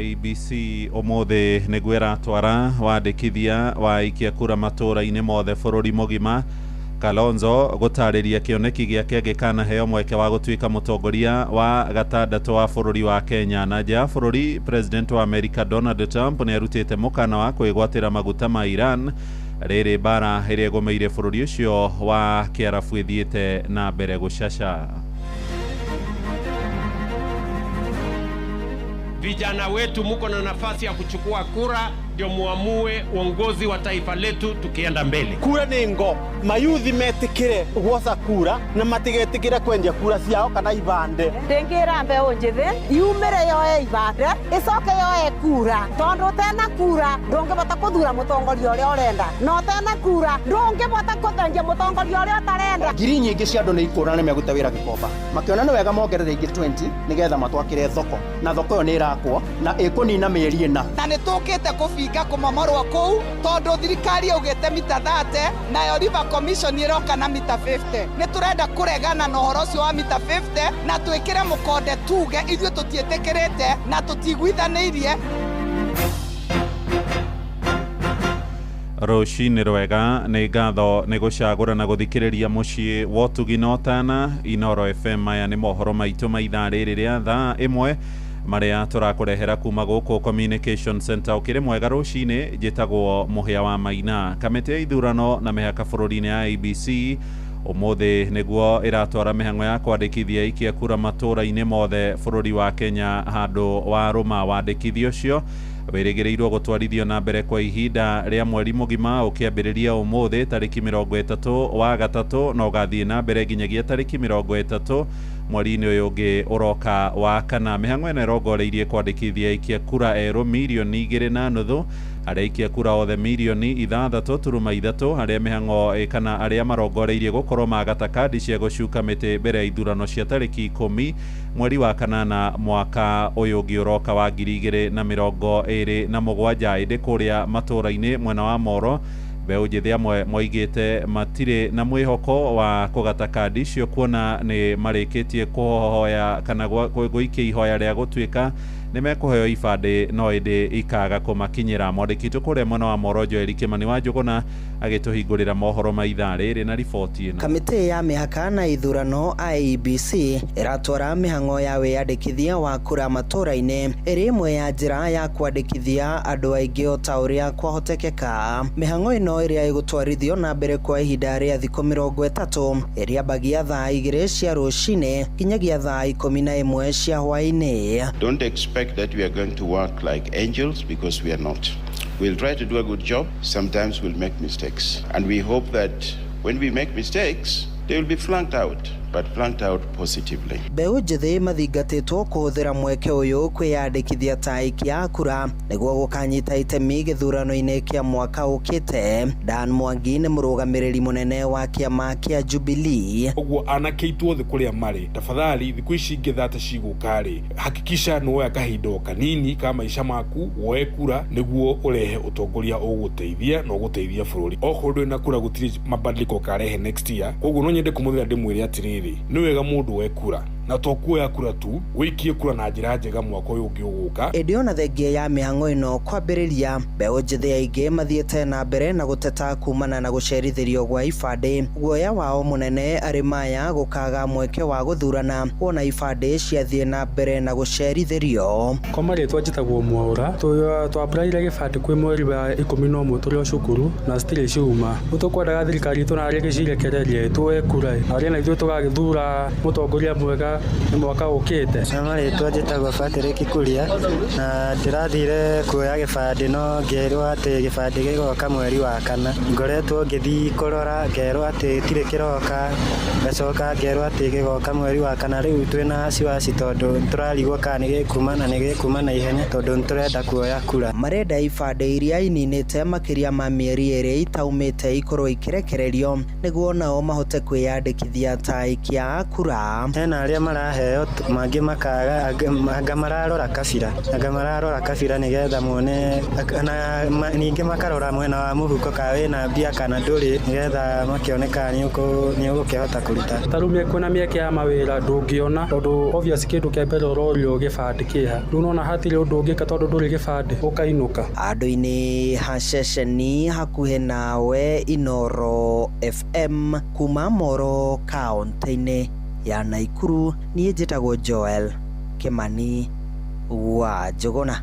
[SPEAKER 16] IEBC ũmũthĩ nĩguo ĩratwara wandĩkithia wa aikia kura matũũra-inĩ mothe bũrũri mũgima. Kalonzo gũtarĩria kĩoneki gĩake angĩkanaheo mweke wa gũtuĩka mũtongoria wa gatandatũ wa bũrũri wa Kenya. Na nja ya bũrũri, President wa America Donald Trump nĩ arutĩte mũkana wa kwĩgwatĩra maguta ma Iran rĩrĩ mbara ĩrĩa ĩgũmĩire bũrũri ũcio wa Kĩarabu ĩthiĩte na mbere gũcaca.
[SPEAKER 1] Vijana wetu muko na nafasi ya kuchukua kura, ndio muamue uongozi wa taifa letu tukienda mbele.
[SPEAKER 10] Kura nĩ ngo mayuthi metikire gwoca kura na matigetikire kwendia kura ciao kana ibande.
[SPEAKER 17] Ndingĩra mbeũ njĩthĩ yumĩre yoe ibande ĩcoke yoe kura, tondũ ũtena kura ndũngĩbota kũthura mũtongoria ũrĩa ũrenda, na ũtena kura ndũngĩbota kũthengia mũtongoria ũrĩa ũtarenda.
[SPEAKER 10] Ngiri nyingĩ cia andũ nĩ ikũra nĩ megũte wĩra Gĩkomba, makĩona nĩ wega mongerere ingĩ 20 nĩgetha matwakĩre thoko, na thoko ĩyo nĩ ĩrakwo na ĩkũnina mĩeri 4.
[SPEAKER 12] Na nĩ tũkĩte kũbinga kũmomorwo kũu tondũ thirikari yaugĩte mita 30 nayo River Commission ĩroka na mita 50. Nĩ tũrenda kũregana na ũhoro ũcio wa mita 50 na twĩkĩre mũkonde tuge ithuĩ tũtiĩtĩkĩrĩte na tũtiguithanĩirie.
[SPEAKER 16] Rũcinĩ rwega, nĩ ngatho nĩ gũcagũra na gũthikĩrĩria mũciĩ wa ũtugi na ũtana Inoro FM. Maya nĩ mohoro maitũ ma ithaa rĩrĩ rĩa thaa 1 marĩa tũrakũrehera kuma gũkũ Communication Center. Ũkĩrĩ mwega rũcinĩ, njĩtagwo Mũhĩa wa Maina. Kamĩtĩ ya ithurano na mĩhaka bũrũri-inĩ ya IEBC ũmũthĩ nĩguo ĩratwara mĩhang'o ya kwandĩkithia aikia kura matũũra-inĩ mothe bũrũri wa Kenya handũ wa rũma. Wandĩkithia ũcio wĩrĩgĩrĩirwo gũtwarithio na mbere kwa ihinda rĩa mweri mũgima ũkĩambĩrĩria ũmũthĩ tarĩki 30 wa gatatũ na ũgathiĩ na mbere nginyagia tarĩki 30 mweri-inĩ ũyũ ũngĩ ũroka wa kana. Mĩhang'o ĩno ĩrongoreirie kwandĩkithia aikia kura erũ mirioni 2.5, arĩa aikia kura othe mirioni 6.3, arĩa mĩhang'o kana arĩa marongoreirie gũkorwo magata kandi cia gũcuka mĩtĩ mbere ya ithurano cia tarĩki 10 mweri wa kanana mwaka ũyũ ũngĩ ũroka wa 2027. Ĩndĩ kũrĩa matũũra-inĩ mwena wa Moro, mbeũ njĩthĩ amwe moigĩte matirĩ na mwĩhoko wa kũgata kandi icio kuona nĩ marĩkĩtie kũhoya kana gũikia ihoya rĩa gũtuĩka nĩ mekũheo ibandĩ no ĩndĩ ikaga kũmakinyĩra. Mwandĩki witũ kũrĩa mwena wa Moro Joel Kĩmani wa Njũgũna agĩtũhingũrĩra mohoro ma ithaa rĩrĩ na riboti ĩno.
[SPEAKER 19] Kamĩtĩ ya mĩhaka na ithurano IEBC ĩratwara mĩhang'o ya wĩyandĩkithia wa kura matũũra-inĩ ĩrĩ ĩmwe ya njĩra ya kwandĩkithia andũ aingĩ o ta ũrĩa kwahotekeka. Mĩhang'o ĩno ĩrĩa ĩgũtwarithio na mbere kwa ihinda rĩa thikũ 30 ĩrĩambagia thaa 2 cia rũcinĩ nginyagia thaa 11 cia hwaĩ-inĩ.
[SPEAKER 20] Don't expect that we are going to work like angels, because we are not. We'll try to do a good job. Sometimes we'll make mistakes. And we hope that when we make mistakes, they will be flanked out, but flanked out positively.
[SPEAKER 19] Mbeũ njĩthĩ mathingatĩtwo kũhũthĩra mweke ũyũ kwĩyandĩkithia ta aikia a kura nĩguo gũkanyita itemi gĩthurano-inĩ kĩa mwaka ũkĩte. Dan Mwangi nĩ mũrũgamĩrĩri mũnene wa kĩama kĩa Jubilee.
[SPEAKER 21] Ũguo anake aitũ othe kũrĩa marĩ, tafadhali thikũ ici ingĩ thate cigũka rĩ, hakikisha nĩ woya kahinda o kanini ka maica maku woe kura nĩguo ũrehe ũtongoria ũgũteithia na ũgũteithia bũrũri. Okorwo ndũrĩ na kura gũtirĩ mabadiliko ũkarehe next year. Koguo no nyende kũmũthĩra ndĩmwĩre atĩrĩrĩ, nĩ wega mũndũ woe kura, na to kuoya kura tu, wĩikie kura na njĩra njega mwaka ũyũ ũngĩ ũgũka.
[SPEAKER 19] Ĩndĩ ona thengia ya mĩhang'o ĩno kwambĩrĩria, mbeũ njĩthĩ aingĩ mathiĩte na mbere na gũteta kumana na gũcerithĩrio gwa ibandĩ. Guoya wao mũnene arĩ maya gũkaga mweke wa gũthurana wona ibandĩ ciathiĩ na mbere na gũcerithĩrio.
[SPEAKER 22] Kwa marĩtwa njĩtagwo Mwaũra, twapuraire gĩbandĩ kwĩ mweri wa 11 tũrĩ o cukuru na citirĩ ciuma. Rĩu tũkwendaga thirikari itũ narĩ ĩgĩcirekererie tuoe kura narĩ na ithuĩ tũgagĩthura mũtongoria mwega nĩ mwaka ũkĩte.
[SPEAKER 28] Marĩtwa njĩtagwo Patrick Kuria na ndĩrathire kuoya gĩbandĩ no ngĩrwo atĩ gĩbandĩ gĩgoka mweri wa 4. Ngoretwo ngĩthiĩ kũrora ngerwo atĩ gĩtirĩ kĩroka, ngacoka ngerwo atĩ gĩgoka mweri wa 4. Rĩu twĩna wasiwasi tondũ nĩtũrarigwo kana nĩgĩkuma na nĩgĩkuma na ihenya tondũ nĩtũrenda kuoya kura.
[SPEAKER 19] Marenda ibandĩ iria ininĩte makĩria ma mĩeri 2 itaumĩte ikorwo ikĩrekererio nĩguo nao mahote kwĩyandĩkithia ta aikia a kura.
[SPEAKER 28] Hena arĩa maraheo mangĩ makaga, anga mararora kabira, anga mararora kabira nĩgetha mone na ningĩ makarora mwena wa mũhuko kana wĩna mbia kana ndũrĩ, nĩgetha makĩone kana nĩ ũgũkĩhota kũruta.
[SPEAKER 22] Ta rĩu kwĩna mĩeke ya mawĩra ndũngĩona, tondũ obvious kĩndũ kĩa mbere ũrorio gĩbandĩ kĩha. Rĩu nona hatirĩ ũndũ ũngĩka tondũ ndũrĩ gĩbandĩ, ũkainũka.
[SPEAKER 19] Handũ-inĩ ha ceceni hakuhĩ nawe, Inoro FM, kuma Moro kaũntĩ-inĩ ya Naikuru, niĩ njĩtagwo Joel Kimani wa Njũgũna.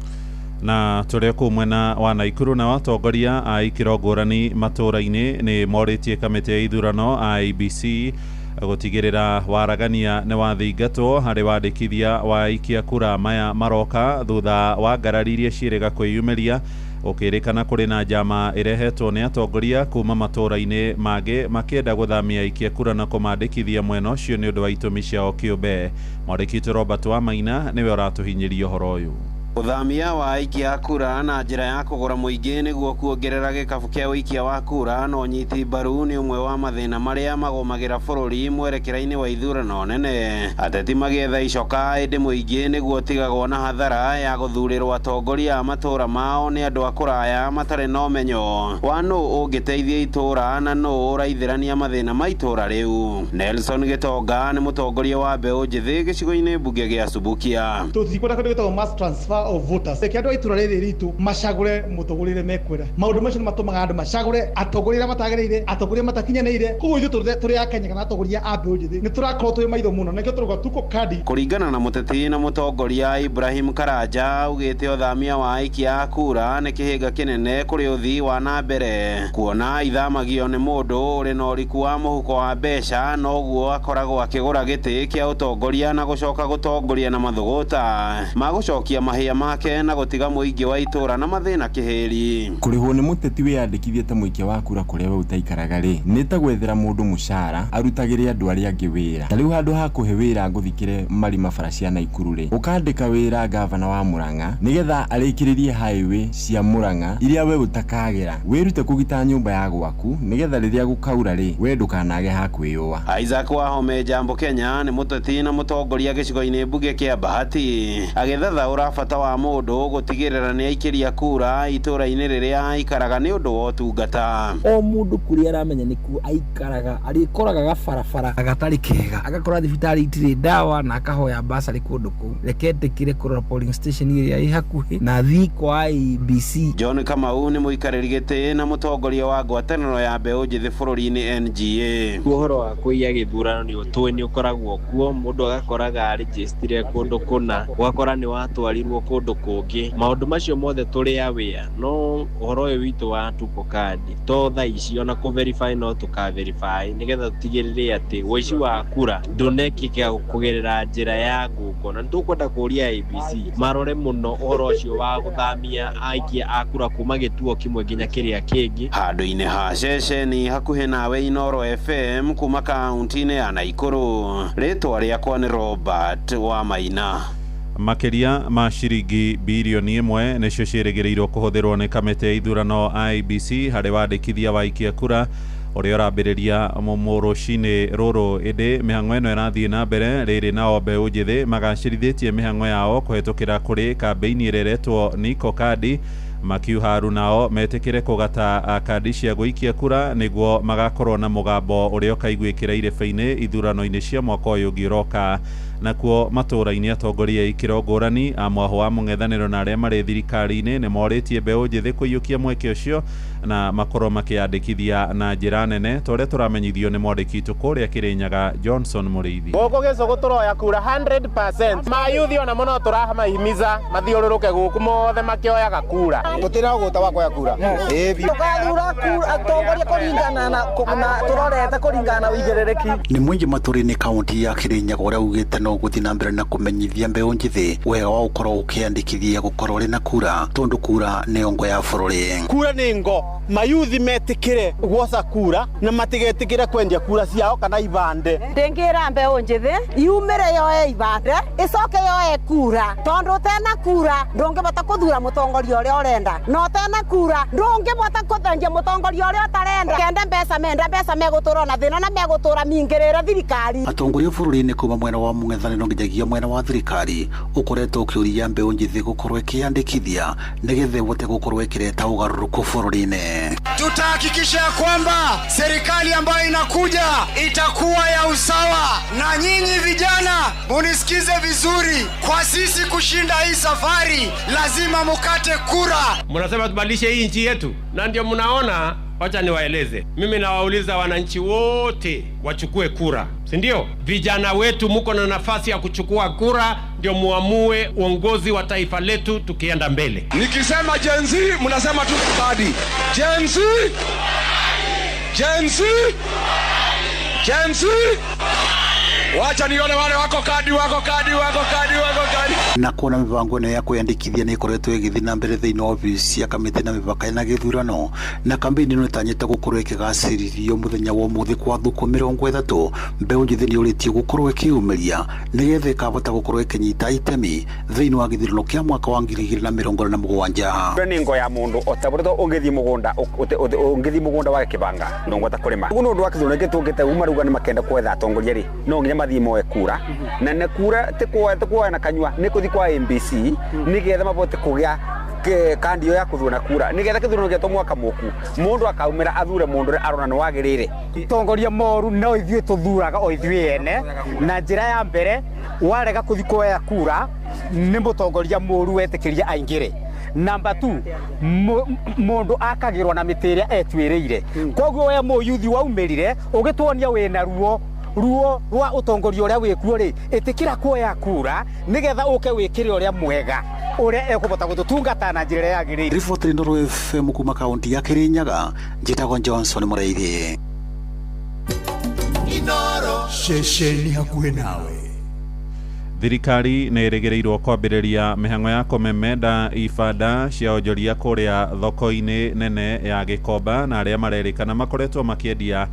[SPEAKER 16] Na tũrĩ kũu mwena wa Naikuru, na atongoria a ikĩro ngũrani matũũra-inĩ nĩ morĩtie kamĩtĩ ya ithurano IEBC gũtigĩrĩra waragania nĩ wathingatwo harĩ wandĩkithia wa aikia kura maya maroka, thutha wa ngarari iria ciĩrĩga kwĩyumĩria gũkĩrĩkana kũrĩ na njama ĩrehetwo nĩ atongoria kuma matũũra-inĩ mangĩ makĩenda gũthamia aikia kura na kũmandĩkithia mwena ũcio nĩ ũndũ wa itũmi ciao kĩũmbe. Mwandĩki witũ Robert Wamaina nĩwe ũratũhinyĩria ũhoro ũyũ.
[SPEAKER 2] Ũthamia wa aikia a kura na njĩra ya kũgũra mũingĩ nĩguo kuongerera gĩkabu kĩa ũikia wa kura na ũnyiti mbaru nĩ ũmwe wa mathĩna marĩa magũmagĩra bũrũri mwerekera-inĩ wa ithurano nene. Ateti magĩetha icoka, ĩndĩ mũingĩ nĩguo ũtigagwo na hathara ya gũthurĩrwo atongoria a matũũra mao nĩ andũ a kũraya matarĩ na ũmenyo wa nũ ũngĩteithia itũũra na nũ ũraithĩrania mathĩna ma itũũra rĩu. Nelson Gĩtonga nĩ mũtongoria wa mbeũ njĩthĩ gĩcigo-inĩ mbunge gĩa Subukia.
[SPEAKER 4] Tũtikwenda kĩndũ gĩtagwo mass transfer of voters. Reke andũ a itũra rĩrĩ ritũ macagũre mũtongoria ũrĩa mekwenda. Maũndũ macio nĩ matũmaga andũ macagũre atongoria arĩa matagĩrĩire, atongoria matakinyanĩire. Koguo ithuĩ tũrĩ a Kenya kana atongoria a mbeũ njĩthĩ nĩ tũrakorwo twĩ maitho mũno, nĩkĩo tũrauga tuko kadi.
[SPEAKER 2] Kũringana na mũteti na mũtongoria Ibrahim Karanja, augĩte ũthamia wa aikia a kura nĩ kĩhĩnga kĩnene kũrĩ ũthii wa na mbere, kuona ithamagio nĩ mũndũ ũrĩ na ũriku wa mũhuko wa mbeca, noguo akoragwo akĩgũra gĩtĩ kĩa ũtongoria na gũcoka gũtongoria na mathũgũta ma gũcokia mahĩa make na gũtiga mũingĩ wa itũũra na mathĩna kĩhĩri.
[SPEAKER 7] Kũrĩhwo nĩ mũteti wĩyandĩkithie ta mũikia wa kura kũrĩa we ũtaikaraga rĩ, nĩ ta gwethera mũndũ mũcara arutagĩre andũ arĩa angĩ wĩra. Ta rĩu handũ ha kũhe wĩra ngũthikĩre marima bara cia Naikuru rĩ, ũkandĩka wĩra gavana wa Murang'a nĩgetha arĩkĩrĩrie highway cia Murang'a iria we ũtakagera. Wĩrute kũgita nyũmba ya gwaku nĩgetha rĩrĩa gũkaura rĩ, we ndũkanage ha kwĩyũa.
[SPEAKER 2] Isaac Wahome Jambo Kenya nĩ mũteti na mũtongoria gĩcigo-inĩ mbunge kĩa Bahati, agĩthathaũra bata wa mũndũ gũtigĩrĩra nĩ aikĩria kura itũũra-inĩ rĩrĩa aikaraga nĩ ũndũ wa ũtungata.
[SPEAKER 8] O mũndũ kũrĩa aramenya nĩkuo aikaraga arĩkoraga gabarabara gatarĩ kega, agakora thibitarĩ itirĩ ndawa na akahoya basarĩ kũndũ kũu. Reke ndĩkĩre kũrora polling station ĩrĩa ĩ hakuhĩ na thiĩ kwa IEBC.
[SPEAKER 2] John Kamau nĩ mũikarĩri gĩtĩ na mũtongoria wa ngwatanĩro ya mbeũ njĩthĩ bũrũri-inĩ NGA.
[SPEAKER 11] Ũhoro wa kũiya gĩthurano nĩ ũtũĩ nĩ ũkoragwo kuo, mũndũ agakoraga arĩnjĩstire kũndũ kũna, ũgakora nĩ watwarirwo kũndũ kũngĩ. Maũndũ macio mothe tũrĩ aware, no ũhoro ũyũ witũ wa tuko kadi to thaa ici ona kũ verify no tũka verify nĩgetha tũtigĩrĩre atĩ ũici wa kura ndũnekĩka kũgerera njĩra ya ngungo. Na nĩtũkwenda kũria IEBC marore mũno ũhoro ũcio wa gũthamia aikia a kura kuma gĩtuo kĩmwe nginya kĩrĩa kĩngĩ.
[SPEAKER 2] Handũ-inĩ ha ceceni hakuhĩ nawe, Inoro FM, kuma kaunti-inĩ ya Naikuru, rĩtwa rĩakwa nĩ Robert Wamaina.
[SPEAKER 16] Makĩria ma ciringi birioni 1 nĩcio ciĩrĩgĩrĩirwo kũhũthĩrwo nĩ kamĩtĩ ya ithurano IEBC harĩ wandĩkithia wa aikia kura ũrĩa ũrambĩrĩria rũcinĩ rũrũ. Ĩndĩ mĩhang'o ĩno ĩrathiĩ na mbere rĩrĩ nao mbeũ njĩthĩ magacĩrithĩtie mĩhang'o yao kũhetũkĩra kũrĩ kambĩini ĩrĩa ĩretwo Niko Kadi, makiuha nao metĩkĩre kũgata kandi cia gũikia kura nĩguo magakorwo na mũgambo ũrĩa ũkaiguĩkĩra irebe-inĩ ithurano-inĩ cia mwaka ũyũ ũngĩ ũroka. Nakuo matũũra-inĩ, atongoria a ikĩro ngũrani a mwahũ wa mũng'ethanĩro na arĩa marĩ thirikari-inĩ nĩ morĩtie mbeũ njĩthĩ kũiyũkia mweke ũcio na makorwo makĩyandĩkithia na njĩra nene, ta ũrĩa tũramenyithio nĩ mwandĩki witũ kũrĩa Kĩrĩnyaga, Johnson Mũrĩithi.
[SPEAKER 15] Gũkũ gĩcũgũ tũroya kura 100%. Mayuthi ona mũno tũramahimiza mathiũrũrũke gũkũ mothe makĩoyaga kura.
[SPEAKER 23] Tũtiragũta wa kuoya kura.
[SPEAKER 24] Tũgathura atongoria kũringana na tũrorete kũringana na ũigĩrĩrĩki.
[SPEAKER 29] Nĩ mũingĩ matũra-inĩ kaunti ya Kĩrĩnyaga ũrĩa ugĩte no gũthiĩ na mbere na kũmenyithia mbeũ njĩthĩ wega wa gũkorwo ũkĩandĩkithia gũkorwo ũrĩ na kura, tondũ kura nĩyo ngo ya bũrũri.
[SPEAKER 10] Kura nĩ ngo. Mayuthi metĩkĩre guoca kura na matigetĩkĩre kwendia kura ciao kana ibande.
[SPEAKER 17] Ndĩngĩra mbeũ njĩthĩ yumĩre yoe ibande, ĩcoke yoe kura, tondũ ũtena kura ndũngĩbota kũthura mũtongoria ũrĩa ũrenda, na ũtena kura ndũngĩbota kũthengia mũtongoria ũrĩa ũtarenda. Kende mbeca menda mbeca megũtũra na thĩna na megũtũra mingĩrĩre thirikari.
[SPEAKER 29] Atongoria bũrũri-inĩ kuma mwena wa mũng'ethanĩro. mũng'ethanĩro nginyagia mwena wa thirikari ũkoretwo ũkĩũria mbeũ njĩthĩ gũkorwo ĩkĩyandĩkithia nĩgetha ĩhote gũkorwo ĩkĩreta ũgarũrũku bũrũri-inĩ.
[SPEAKER 6] Tutahakikisha ya kwamba serikali ambayo inakuja itakuwa ya usawa, na nyinyi vijana munisikize vizuri, kwa sisi kushinda hii safari lazima mukate kura.
[SPEAKER 1] Mnasema tubadilishe hii nchi yetu, na ndio mnaona. Wacha niwaeleze, mimi nawauliza wananchi wote wachukue kura, si ndio? Vijana wetu, muko na nafasi ya kuchukua kura, ndio muamue uongozi wa taifa letu tukienda mbele.
[SPEAKER 9] Nikisema Gen Z mnasema tu kadi. Gen Z, Gen Z, Gen Z. Wacha nione wale wako kadi, wako kadi, wako kadi, wako kadi.
[SPEAKER 29] Na kuona mibango ĩno ya kwĩyandĩkithia nĩ ĩkoretwo ĩgĩthiĩ na mbere thĩinĩ wa obici ya kamĩtĩ na mĩbaka na gĩthurano, na kambĩini ĩno ĩtanyĩte gũkorwo ĩkĩgacĩrithio mũthenya wa ũmũthĩ kwa thukũ 30, mbeũ njĩthĩ nĩ yũrĩtio gũkorwo ĩkĩyumĩria nĩgetha ĩkahota gũkorwo ĩkĩnyita itemi thĩinĩ wa gĩthurano kĩa mwaka wa 2027.
[SPEAKER 13] Kura nĩ ngo ya mũndũ o ta ũrĩa ũngĩthiĩ mũgũnda ũngĩthiĩ mũgũnda wage kĩbanga ndũngĩhota kũrĩma. Ũguo nĩ ũndũ wa kĩthurano gĩkĩ tũngĩte uma rauga nĩ makenda kwetha atongoria rĩ, no nginya mathiĩ moe kura, na nĩ kura ti kuoya na kanyua, nĩ kũthiĩ kwa MBC nĩgetha mabote kũgĩa kandi ĩyo ya kũthura kura, nĩgetha kĩthurano gĩetwo mwaka mũku mũndũ akaumĩra athure mũndũ ũrĩa arona nĩ wagĩrĩire.
[SPEAKER 14] Tongoria moru no ithuĩ tũthuraga o ithuĩ ene, na njĩra ya mbere warega kũthiĩ kuoya kura nĩ mũtongoria mũru wetĩkĩria aingĩre. Namba 2, mũndũ akagĩrwo na mĩtĩ ĩrĩa etuĩrĩire. Koguo we mũyuthi waumĩrire ũgĩtuonia wĩna ruo ruo rwa ũtongoria ũrĩa wĩkuo rĩ, ĩtĩkĩra kuoya kura nĩgetha ũke wĩkĩre ũrĩa mwega ũrĩa ekũbota gũtũtungata na njĩra ĩrĩa yagĩrĩire.
[SPEAKER 29] Riboti Inooro FM kuma kaunti ya Kirinyaga, njĩtagwo Johnson Mũraithi.
[SPEAKER 3] Ceceni hakuhĩ nawe.
[SPEAKER 16] Thirikari nĩ ĩrĩgĩrĩirwo kwambĩrĩria mĩhang'o ya kũmemenda ibanda cia onjoria kũrĩa thoko-inĩ nene ya Gĩkomba, na arĩa marerĩkana makoretwo makĩendia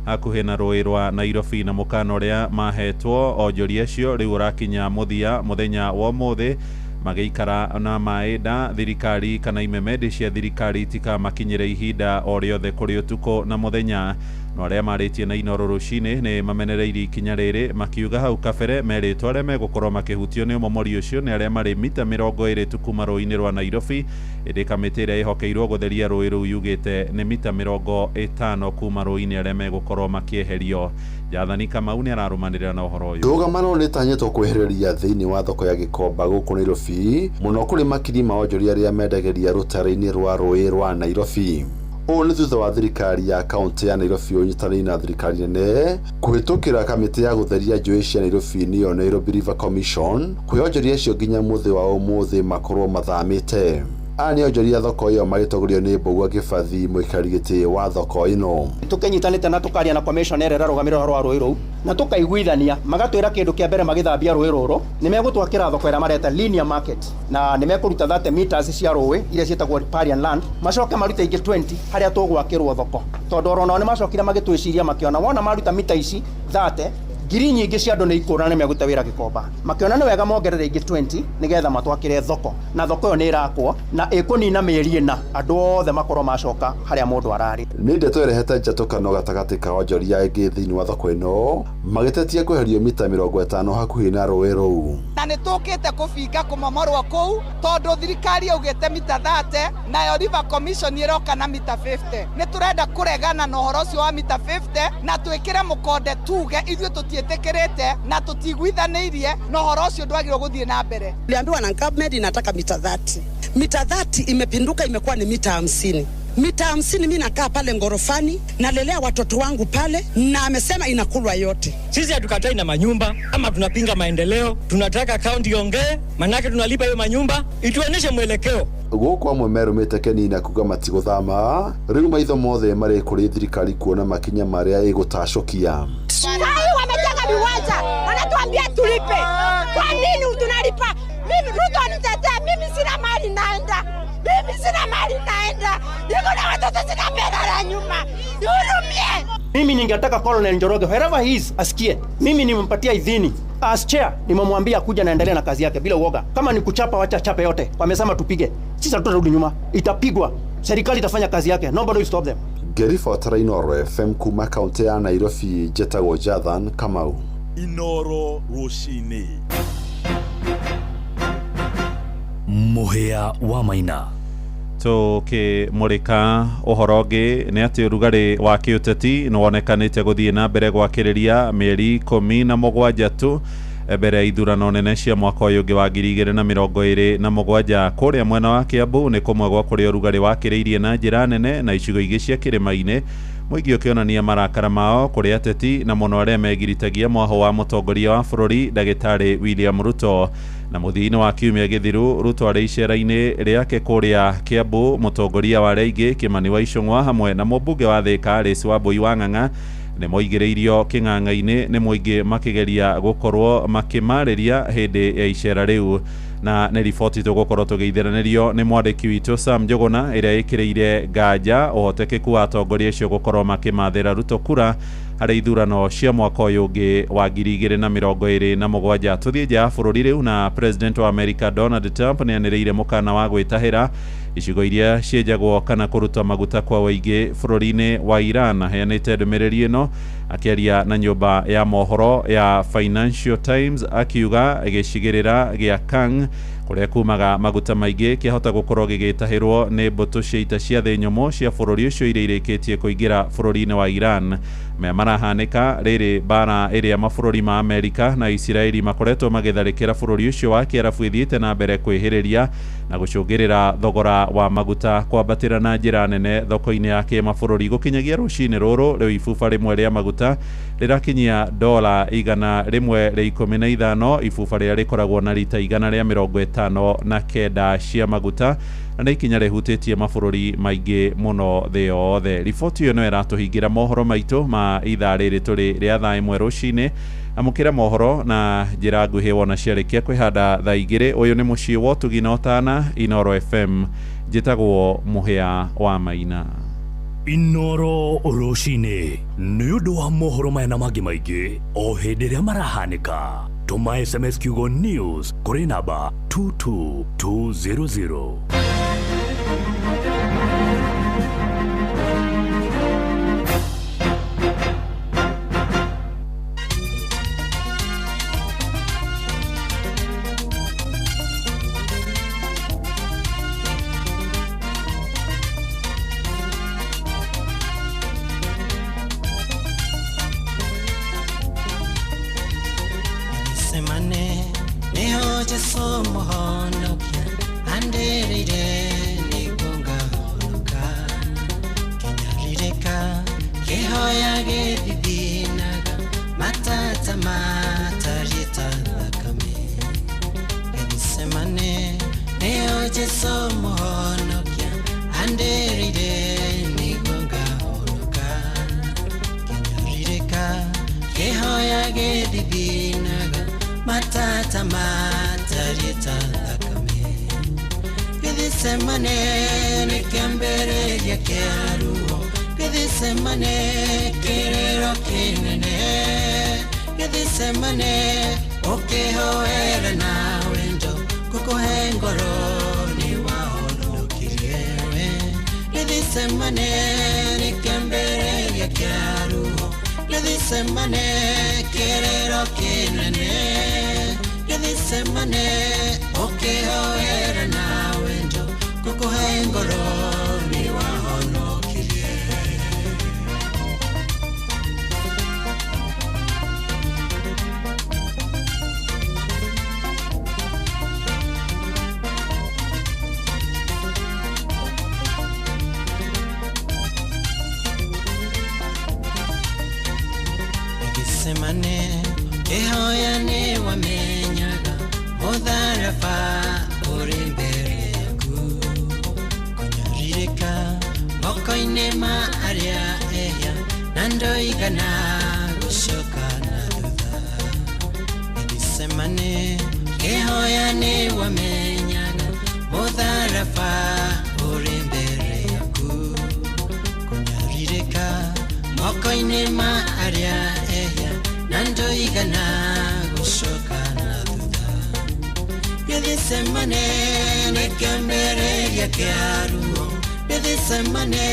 [SPEAKER 16] hakuhĩ na rũĩ rwa Nairobi, na mũkana ũrĩa mahetwo onjoria acio rĩu ũrakinya mũthia mũthenya wa ũmũthĩ magĩikara na maĩ nda. Thirikari kana imemendi cia thirikari itikamakinyĩre ihinda o rĩothe kũrĩ ũtukũ na mũthenya. No arĩa marĩtie na Inooro rũcinĩ nĩ mamenereirie ikinya rĩrĩ, makiuga hau kabere merĩtwo arĩa megũkorwo makĩhutio nĩ ũmomori ũcio nĩ arĩa marĩ mita 20 tu kuma rũĩ-inĩ rwa Nairobi, ĩndĩ kamĩtĩ ĩrĩa ĩhokeirwo gũtheria rũĩ rũu yugĩte nĩ mita 50 kuma rũĩ-inĩ arĩa megũkorwo makĩeherio. Jathani Kamau nĩ ararũmanĩrĩra na ũhoro ũyũ.
[SPEAKER 18] Ndũgamano nĩ ĩtanyĩtwo kwehereria thĩinĩ wa thoko ya Gĩkomba gũkũ Nairobi, mũno kũrĩ makiri ma onjoria arĩa mendagĩria rũtare-inĩ rwa rũĩ rwa Nairobi. Ũũ nĩ thutha wa thirikari ya kaunti ya Nairobi ũnyitanĩire na thirikari nene kũhĩtũkĩra kamĩtĩ ya gũtheria njũĩ cia Nairobi nĩyo Nairobi River Commission kwĩ onjoria acio nginya mũthĩ wa ũmũthĩ makorwo mathamĩte. Aya nĩ onjoria thoko ĩyo magĩtongorio nĩ Mbũgua Kĩbathi, mũikarĩri gĩtĩ wa thoko ĩno.
[SPEAKER 10] Tũkĩnyitanĩte na tũkaria na commissioner ĩrĩa ĩrarũgamĩrĩra ũhoro wa rũĩ rũu, na tũkaiguithania, magatwĩra kĩndũ kĩa mbere magĩthambia rũĩ rũrũ nĩ megũtwakĩra thoko ĩrĩa mareta linear market, na nĩ mekũruta 30 meters cia rũĩ iria ciĩtagwo riparian land, macoke marute ingĩ 20 harĩa tũgwakĩrwo thoko, tondũ oro nao nĩ macokire magĩtwĩciria makĩona wona maruta mita ici 30 ngiri nyingĩ cia andũ nĩ ikũra nĩ megũte wĩra Gĩkomba, makĩona nĩ wega mongerere ingĩ 20 nĩgetha matwakĩre thoko, na thoko ĩyo nĩ ĩrakwo na ĩkũnina mĩeri 4 andũ othe makorwo macoka harĩa mũndũ ararĩ.
[SPEAKER 18] Nĩ ndeto ĩrehete njatũkano gatagatĩ ka onjoria aingĩ thĩinĩ wa thoko ĩno magĩtetia kweherio mita 50 hakuhĩ na rũĩ rũu.
[SPEAKER 12] Na nĩ tũkĩte kũbinga kũmomorwo kũu tondũ thirikari yaugĩte mita 30 nayo River Commission ĩroka na mita 50. Nĩ tũrenda kũregana na ũhoro ũcio wa mita 50 na twĩkĩre mũkonde tuge ithuĩ tũtiĩtĩkĩrĩte na tũtiguithanĩirie na ũhoro ũcio ndwagĩrĩirwo gũthiĩ na mbere.
[SPEAKER 23] Niliambiwa na government inataka mita 30. Mita 30 imepinduka imekuwa ni mita 50. Mita 50 mimi nakaa pale ngorofani, nalelea watoto wangu pale, na amesema inakulwa yote.
[SPEAKER 25] Sisi hatukatai na manyumba ama tunapinga maendeleo, tunataka county iongee, manake tunalipa hiyo manyumba, ituoneshe mwelekeo.
[SPEAKER 18] Gũkũ amwe merũmĩte Keni na kuga matigũthama, rĩu maitho mothe marĩ kũrĩ thirikari kuona makinya marĩa ĩgũtacũkia.
[SPEAKER 17] Sahii wamejenga viwanja, wanatuambia tulipe. Kwa nini tunalipa? Mimi Ruto anitetea, mimi sina mali naenda. Mimi sina mali naenda. Niko na watoto sina pesa la nyuma. Nihurumie.
[SPEAKER 10] Mimi ningetaka Colonel Njoroge wherever he is asikie. Mimi nimempatia idhini. As chair nimemwambia kuja na endelee na kazi yake bila uoga. Kama ni kuchapa wacha chape yote. Wamesema tupige. Sisi hatutarudi nyuma. Itapigwa. Serikali itafanya kazi yake. Nobody will stop them.
[SPEAKER 18] Ngĩribotera Inooro FM kuma kaunti ya Nairobi, njĩtagwo Jathan Kamau.
[SPEAKER 4] Inoro rũcinĩ.
[SPEAKER 5] Mũhĩa wa Maina.
[SPEAKER 16] Tũkĩmũrĩka ũhoro ũngĩ nĩ atĩ ũrugarĩ wa kĩũteti nĩ wonekanĩte gũthiĩ na mbere gwakĩrĩria mĩeri 17 tu mbere ya ithurano nene cia mwaka ũyũ ũngĩ wa 2027. Kũrĩa mwena wa Kiambu nĩ kũmwe gwa kũrĩa ũrugarĩ wakĩrĩirie na njĩra nene, na icigo ingĩ cia kĩrĩma-inĩ mũingĩ ũkĩonania marakara mao kũrĩ ateti na mũno arĩa megiritagia mwaho wa mũtongoria wa bũrũri ndagĩtarĩ William Ruto. Na mũthia-inĩ wa kiumia gĩthiru, Ruto arĩ icera-inĩ rĩake kũrĩa Kiambu, mũtongoria wa arĩa aingĩ Kimani wa Ichung'wa hamwe na mũmbunge wa Thika Alice Wambui wa Ng'ang'a nĩ moigĩrĩirio kĩng'ang'a-inĩ nĩ mũingĩ makĩgeria gũkorwo makĩmarĩria hĩndĩ ya icera rĩu. Na nĩ riboti tũgũkorwo tũgĩitheranĩrio nĩ mwandĩki witũ Sam Njũgũna, ĩrĩa ĩkĩrĩire nganja ũhotekeku wa atongoria acio gũkorwo makĩmathĩra Ruto kura harĩ ithurano cia mwaka ũyũ ũngĩ wa 2027. Tũthiĩ nja ya bũrũri rĩu, na President wa America Donald Trump nĩ anĩrĩire mũkana wa gwĩtahĩra icigo iria cienjagwo kana kũruta maguta kwa ũingĩ bũrũri-inĩ wa Iran. Aheanĩte ndũmĩrĩri ĩno akĩaria na nyũmba ya mohoro ya Financial Times, akiuga gĩcigĩrĩra gĩa Kang kũrĩa kumaga maguta maingĩ kĩahota gũkorwo gĩgĩtahĩrwo nĩ mbũtũ cia ita cia thĩ nyũmũ cia bũrũri ũcio iria irĩkĩtie kũingĩra bũrũri-inĩ wa Iran. Maya marahanĩka rĩrĩ mbara ĩrĩa mabũrũri ma Amerika na Isiraeli makoretwo magĩtharĩkĩra bũrũri ũcio wa Kĩarabu ĩthiĩte na mbere kwĩhĩrĩria na gũcũngĩrĩra thogora wa maguta kwambatĩra na njĩra nene thoko-inĩ ya kĩmabũrũri. Gũkinyagia rũcinĩ rũrũ rĩu ibuba rĩmwe rĩa maguta rĩrakinyia dola 115, ibuba rĩrĩa rĩkoragwo na rita 159 cia maguta, na nĩ ikinya rĩhutĩtie mabũrũri maingĩ mũno thĩ yothe. Riboti ĩyo no ĩratũhingĩra mohoro maitũ ma ithaa rĩrĩ tũrĩ rĩa thaa 1 rũcinĩ. Amũkĩra mohoro na njĩra nguhĩ wona ciarĩkia kwĩhanda thaa 2. Ũyũ nĩ mũciĩ wa ũtugi na ũtana, Inoro FM. Njĩtagwo Mũhĩa wa Maina.
[SPEAKER 5] Inoro rũcinĩ nĩ ũndũ wa mohoro maya na mangĩ maingĩ o hĩndĩ ĩrĩa marahanĩka. Tũma SMS kiugo news kũrĩ namba 22200.
[SPEAKER 19] Semane neho Jesu muhonokia anderire nigonga honoka kinyarireka kehoya gethithinaga matata matarita thakame. Semane neho Jesu muhonokia anderire nigonga honoka kinyarireka kehoya gethithinaga matata matarita thakame. Gethsemane nĩ kĩambĩrĩria kĩa ruo, Gethsemane kĩrĩro kĩnene, Gethsemane ũkĩhoera na wendo gũkũhe ngoro nĩ wahonokirie we. Gethsemane nĩ kĩambĩrĩria kĩa ruo, Gethsemane kĩrĩro kĩnene, Gethsemane ũkĩhoera na wendo gũkũhe ngoro nĩ wahonokirie. Gethsemane kĩhoya nĩ wamenyaga mũtharaba ũrĩ mbere yaku, kũnyarirĩka moko-inĩ ma arĩa ehia na ndoigana gũcoka na thutha. Gethsemane kĩhoya nĩ wamenyaga mũtharaba ũrĩ mbere yaku, kũnyarirĩka moko-inĩ ma arĩa ehia na ndoigana gũcoka na thutha. Gethsemane nĩ kĩambĩrĩria kĩa ruo, Gethsemane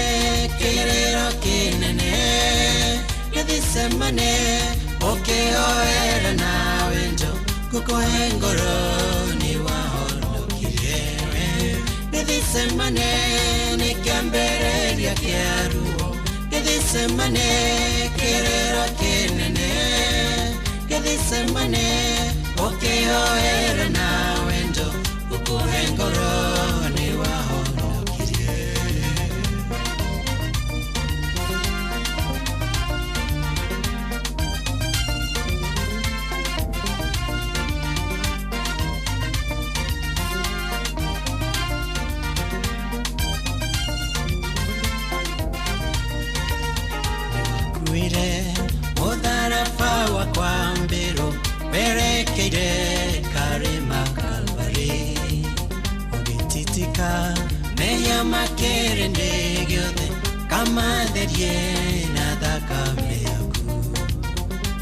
[SPEAKER 19] kĩrĩro kĩnene, Gethsemane Ũkĩhoera na wendo Gũkũhe ngoro nĩ wahonokirie we Gethsemane nĩ kĩambĩrĩria kĩa ruo Gethsemane kĩrĩro kĩnene Gethsemane ũkĩhoera na wendo Gũkũhe ngoro nĩ wahonokirie. Nĩwakuire mũtharaba wakwa mbĩrũ werekeire karĩma Kalvarĩ ũgĩtitika mehia makĩrĩndĩ gĩothe kamatherie na thakame yaku.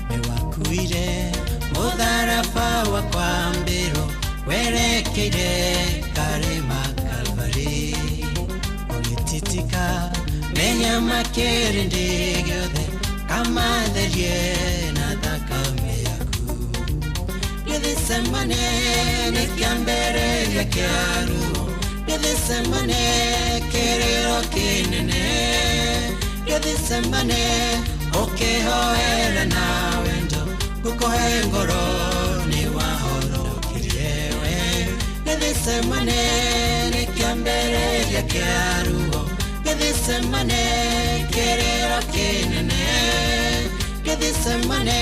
[SPEAKER 19] Nĩwakuire mũtharaba wakwa mbĩrũ werekeire karĩma Kalvarĩ ũgĩtitika mehia makĩrĩndĩ gĩothe kamatherie na thakame yaku. Gethsemane nĩ kĩambĩrĩria kĩa ruo Gethsemane kĩrĩro kĩnene Gethsemane ũkĩhoera na wendo Gũkũhe ngoro nĩ wahonokirie we Gethsemane nĩ kĩambĩrĩria kĩa ruo Gethsemane kĩrĩro kĩnene Gethsemane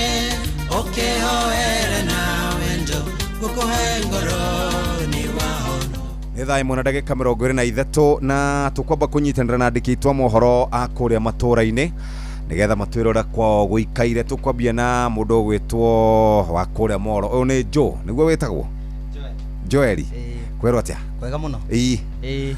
[SPEAKER 19] ũkĩhoera na wendo Gũkũhe ngoro nĩ wahonokirie.
[SPEAKER 7] Nĩ thaa ĩmwe na ndagĩka 23 na tũkwamba kũnyitanĩra na andĩki aitũ a mohoro a kũrĩa matũũra-inĩ nĩgetha matwĩre ũrĩa kwao gũikaire. Tũkwambia na mũndũ ũgwĩtwo wa kũrĩa Moro, ũyũ nĩ Joe, nĩguo wĩtagwo Joeli. Kwĩrwo atĩa?
[SPEAKER 8] Kwega mũno.
[SPEAKER 7] Ĩĩ.
[SPEAKER 8] Ĩĩ.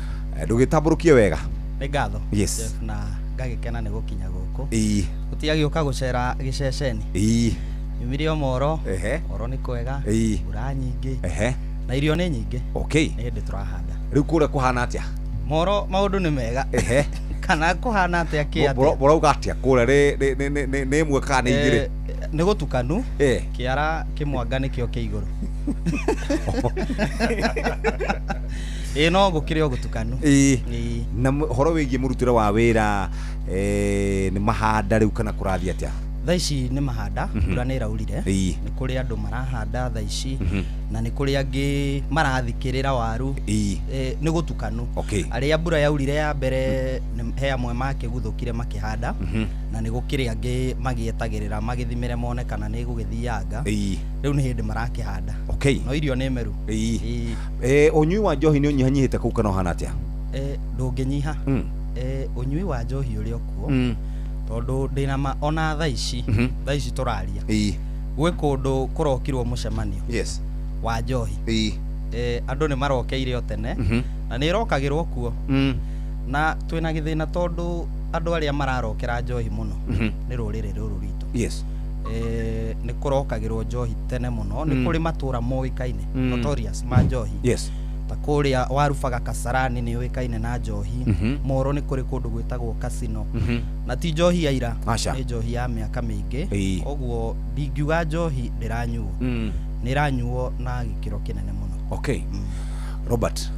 [SPEAKER 7] Ndũgĩtambũrũkie wega.
[SPEAKER 8] Nĩ ngatho.
[SPEAKER 7] Yes.
[SPEAKER 8] Jeff, na ngagĩkena nĩ gũkinya gũkũ.
[SPEAKER 7] Ĩĩ.
[SPEAKER 8] Gũtiagĩũka gũcera gĩceceni.
[SPEAKER 7] Ĩĩ.
[SPEAKER 8] Nyumire o Moro.
[SPEAKER 7] Ehe.
[SPEAKER 8] Moro nĩ kwega.
[SPEAKER 7] Ĩĩ.
[SPEAKER 8] Mbura nyingĩ.
[SPEAKER 7] Ehe.
[SPEAKER 8] Na irio nĩ nyingĩ.
[SPEAKER 7] Okay.
[SPEAKER 8] Nĩ hĩndĩ tũrahanda.
[SPEAKER 7] Rĩu kũrĩa kũhana atĩa?
[SPEAKER 8] Moro maũndũ nĩ mega.
[SPEAKER 7] Ehe.
[SPEAKER 8] Kana kũhana atĩa kĩ atĩa?
[SPEAKER 7] Mũrauga atĩa kũrĩa nĩ ĩmwe kana nĩ igĩrĩ?
[SPEAKER 8] Nĩ gũtukanu. Kĩara kĩmwanga nĩkĩo kĩ igũrũ. Ĩĩ no gũkĩrĩ o gũtukanu.
[SPEAKER 7] Ĩĩ. Na ũhoro wĩgiĩ mũrutĩre wa wĩra nĩ mahanda rĩu kana kũrathiĩ atĩa?
[SPEAKER 8] Thaa ici nĩ mahanda, mbura nĩ ĩraurire.
[SPEAKER 7] Ĩĩ.
[SPEAKER 8] Nĩ kũrĩ andũ marahanda thaa ici na nĩ kũrĩ angĩ marathikĩrĩra waru.
[SPEAKER 7] Ĩĩ.
[SPEAKER 8] Nĩ gũtukanu.
[SPEAKER 7] Okay.
[SPEAKER 8] Arĩa mbura yaurire ya mbere he amwe makĩguthũkire makĩhanda na nĩ gũkĩrĩ angĩ magĩetagĩrĩra magĩthimĩre mone kana nĩ gũgĩthianga.
[SPEAKER 7] Ĩĩ.
[SPEAKER 8] Rĩu nĩ hĩndĩ marakĩhanda.
[SPEAKER 7] Okay.
[SPEAKER 8] No irio nĩ meru.
[SPEAKER 7] Ĩĩ. Ũnyui wa njohi nĩ ũnyihanyihĩte kũu kana ũhana atĩa?
[SPEAKER 8] Ndũngĩnyiha. Ũnyui wa njohi ũrĩ o kuo. Tondũ ndĩna ma ona thaa ici thaa ici tũraria gwĩ kũndũ kũrokirwo mũcemanio.
[SPEAKER 7] Yes.
[SPEAKER 8] Wa njohi.
[SPEAKER 7] Ĩĩ.
[SPEAKER 8] Andũ nĩ marokeire o tene na nĩ ĩrokagĩrwo kuo. Na twĩna gĩthĩna tondũ andũ arĩa mararokera njohi mũno nĩ rũrĩrĩ rũrũ rwitũ.
[SPEAKER 7] Yes.
[SPEAKER 8] Nĩ kũrokagĩrwo njohi tene mũno. Nĩ kũrĩ matũra moĩkaine notorious ma njohi.
[SPEAKER 7] Yes.
[SPEAKER 8] Ta kũrĩa warubaga Kasarani nĩ ũĩkaine na njohi. Moro nĩ kũrĩ kũndũ gwĩtagwo Casino. Na ti njohi ya ira, nĩ njohi ya mĩaka mĩingĩ. Koguo ndingiuga njohi ndĩranyuo. Nĩ ĩranyuo na gĩkĩro kĩnene mũno.
[SPEAKER 7] Okay. Robert.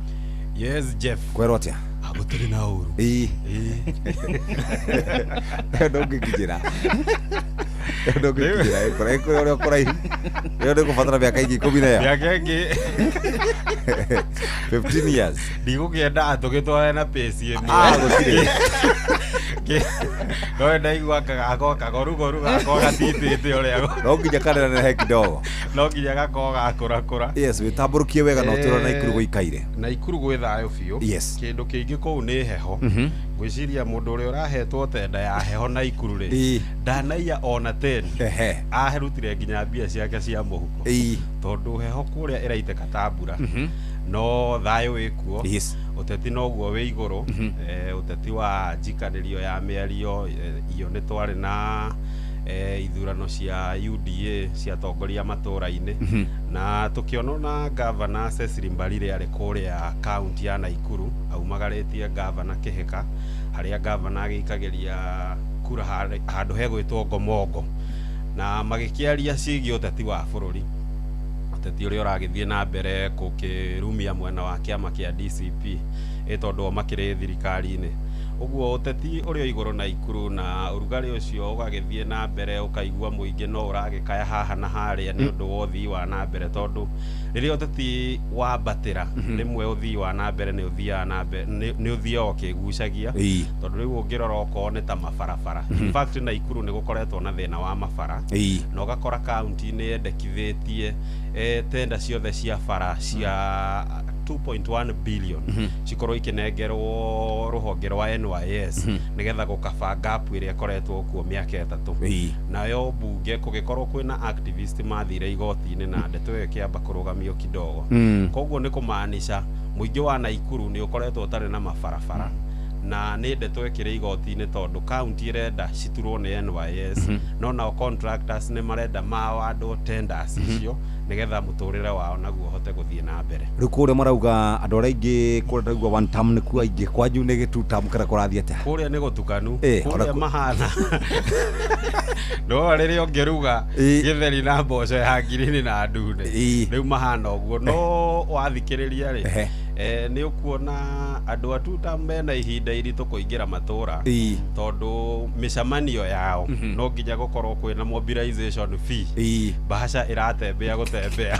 [SPEAKER 11] Yes, Jeff.
[SPEAKER 7] Kwĩrwo atĩa?
[SPEAKER 11] Gũtirĩ na ũru.
[SPEAKER 7] Ĩĩ. Ndũngĩkinyĩra. Ndũngĩkinyĩra. Ĩkũrĩ ũrĩa kũraihu. Ĩyo nĩ gũbatara mĩaka ĩngĩ 10 na ĩyo.
[SPEAKER 11] Mĩaka ĩngĩ
[SPEAKER 7] 15 years.
[SPEAKER 11] Ndigũkĩenda tũgĩtware na pace ĩmwe.
[SPEAKER 7] Gũtirĩ.
[SPEAKER 11] No ndaigua kagorugoru gakwa gatitĩte ũrĩa.
[SPEAKER 7] No nginya kanenehe kidogo.
[SPEAKER 11] No nginya gakorwo gakũrakũra.
[SPEAKER 7] Yes, wĩtambũrũkie wega na ũtwĩre Naikuru gũikaire.
[SPEAKER 11] Naikuru gwĩ thayũ biũ.
[SPEAKER 7] Yes.
[SPEAKER 11] Kĩndũ kĩingĩ kũu nĩ heho. Ngwĩciria mũndũ ũrĩa ũrahetwo tenda ya heho Naikuru rĩ, ndanaiya ona 10.
[SPEAKER 7] Ehe.
[SPEAKER 11] Aherutire nginya mbia ciake cia mũhuko. Tondũ heho kũrĩa ĩraitĩka ta mbura. No thayũ wĩkuo.
[SPEAKER 7] Yes.
[SPEAKER 11] Ũteti noguo wĩ igũrũ. Ũteti wa njikanĩrio ya mĩario iyo nĩ twarĩ na ithurano cia UDA cia atongoria matũra-inĩ. Na tũkĩonwo na gavana Cecily Mbarire arĩ kũrĩa kaunti ya Naikuru aumagarĩtie gavana Kĩhĩka harĩa gavana agĩikagĩria kura handũ hegwĩtwo Ngomongo. Na magĩkĩaria ciĩgiĩ ũteti wa bũrũri, ũteti ũrĩa ũragĩthiĩ na mbere kũkĩrumia mwena wa kĩama kĩa DCP, ĩ tondũ o makĩrĩ thirikari-inĩ. Ũguo ũteti ũrĩ o igũrũ Naikuru, na ũrugarĩ ũcio ũgagĩthiĩ na mbere, ũkaigua mũingĩ no ũragĩkaya haha na harĩa nĩ ũndũ wa ũthii wa na mbere, tondũ rĩrĩa ũteti wambatĩra, rĩmwe ũthii wa na mbere nĩ ũthiaga na mbere, nĩ ũthiaga ũkĩgucagia, tondũ rĩu ũngĩrora okorwo nĩ ta mabarabara, in fact Naikuru nĩ gũkoretwo na thĩna wa mabara, na ũgakora kaunti nĩ yendekithĩtie tenda ciothe cia bara cia 2.1 billion cikorwo ikĩnengerwo rũhonge rwa NYS nĩgetha gũkaba gap ĩrĩa ĩkoretwo kuo mĩaka 3. Nayo bunge kũgĩkorwo kwĩna activist mathire igoti-inĩ na ndeto ĩyo ĩkĩamba kũrũgamio kidogo. Koguo nĩ kũmaanisha mũingĩ wa Naikuru nĩ ũkoretwo ũtarĩ na mabarabara, na nĩ ndeto ĩkĩrĩ igoti-inĩ tondũ kaunti ĩrenda citurwo nĩ NYS, no nao contractors nĩ marenda mawandwo tenders icio nĩgetha mũtũrĩre wao naguo ũhote gũthiĩ na mbere.
[SPEAKER 7] Rĩu kũrĩa marauga andũ arĩa aingĩ kũrĩa ndauga one term nĩkuo aingĩ, kwanyu nĩ gĩ two term kana kũrathiĩ atĩa?
[SPEAKER 11] Kũrĩa nĩ gũtukanu.
[SPEAKER 7] Ona
[SPEAKER 11] kũrĩa mahana no rĩrĩa ũngĩruga gĩtheri na mboco ya ngirini na ndune, rĩu mahana ũguo. No wathikĩrĩria rĩ, nĩ ũkuona andũ a two term mena ihinda iritũ kũingĩra matũra, tondũ mĩcemanio yao no nginya gũkorwo kwĩna mobilization fee, bahasha ĩratembea gũtembea.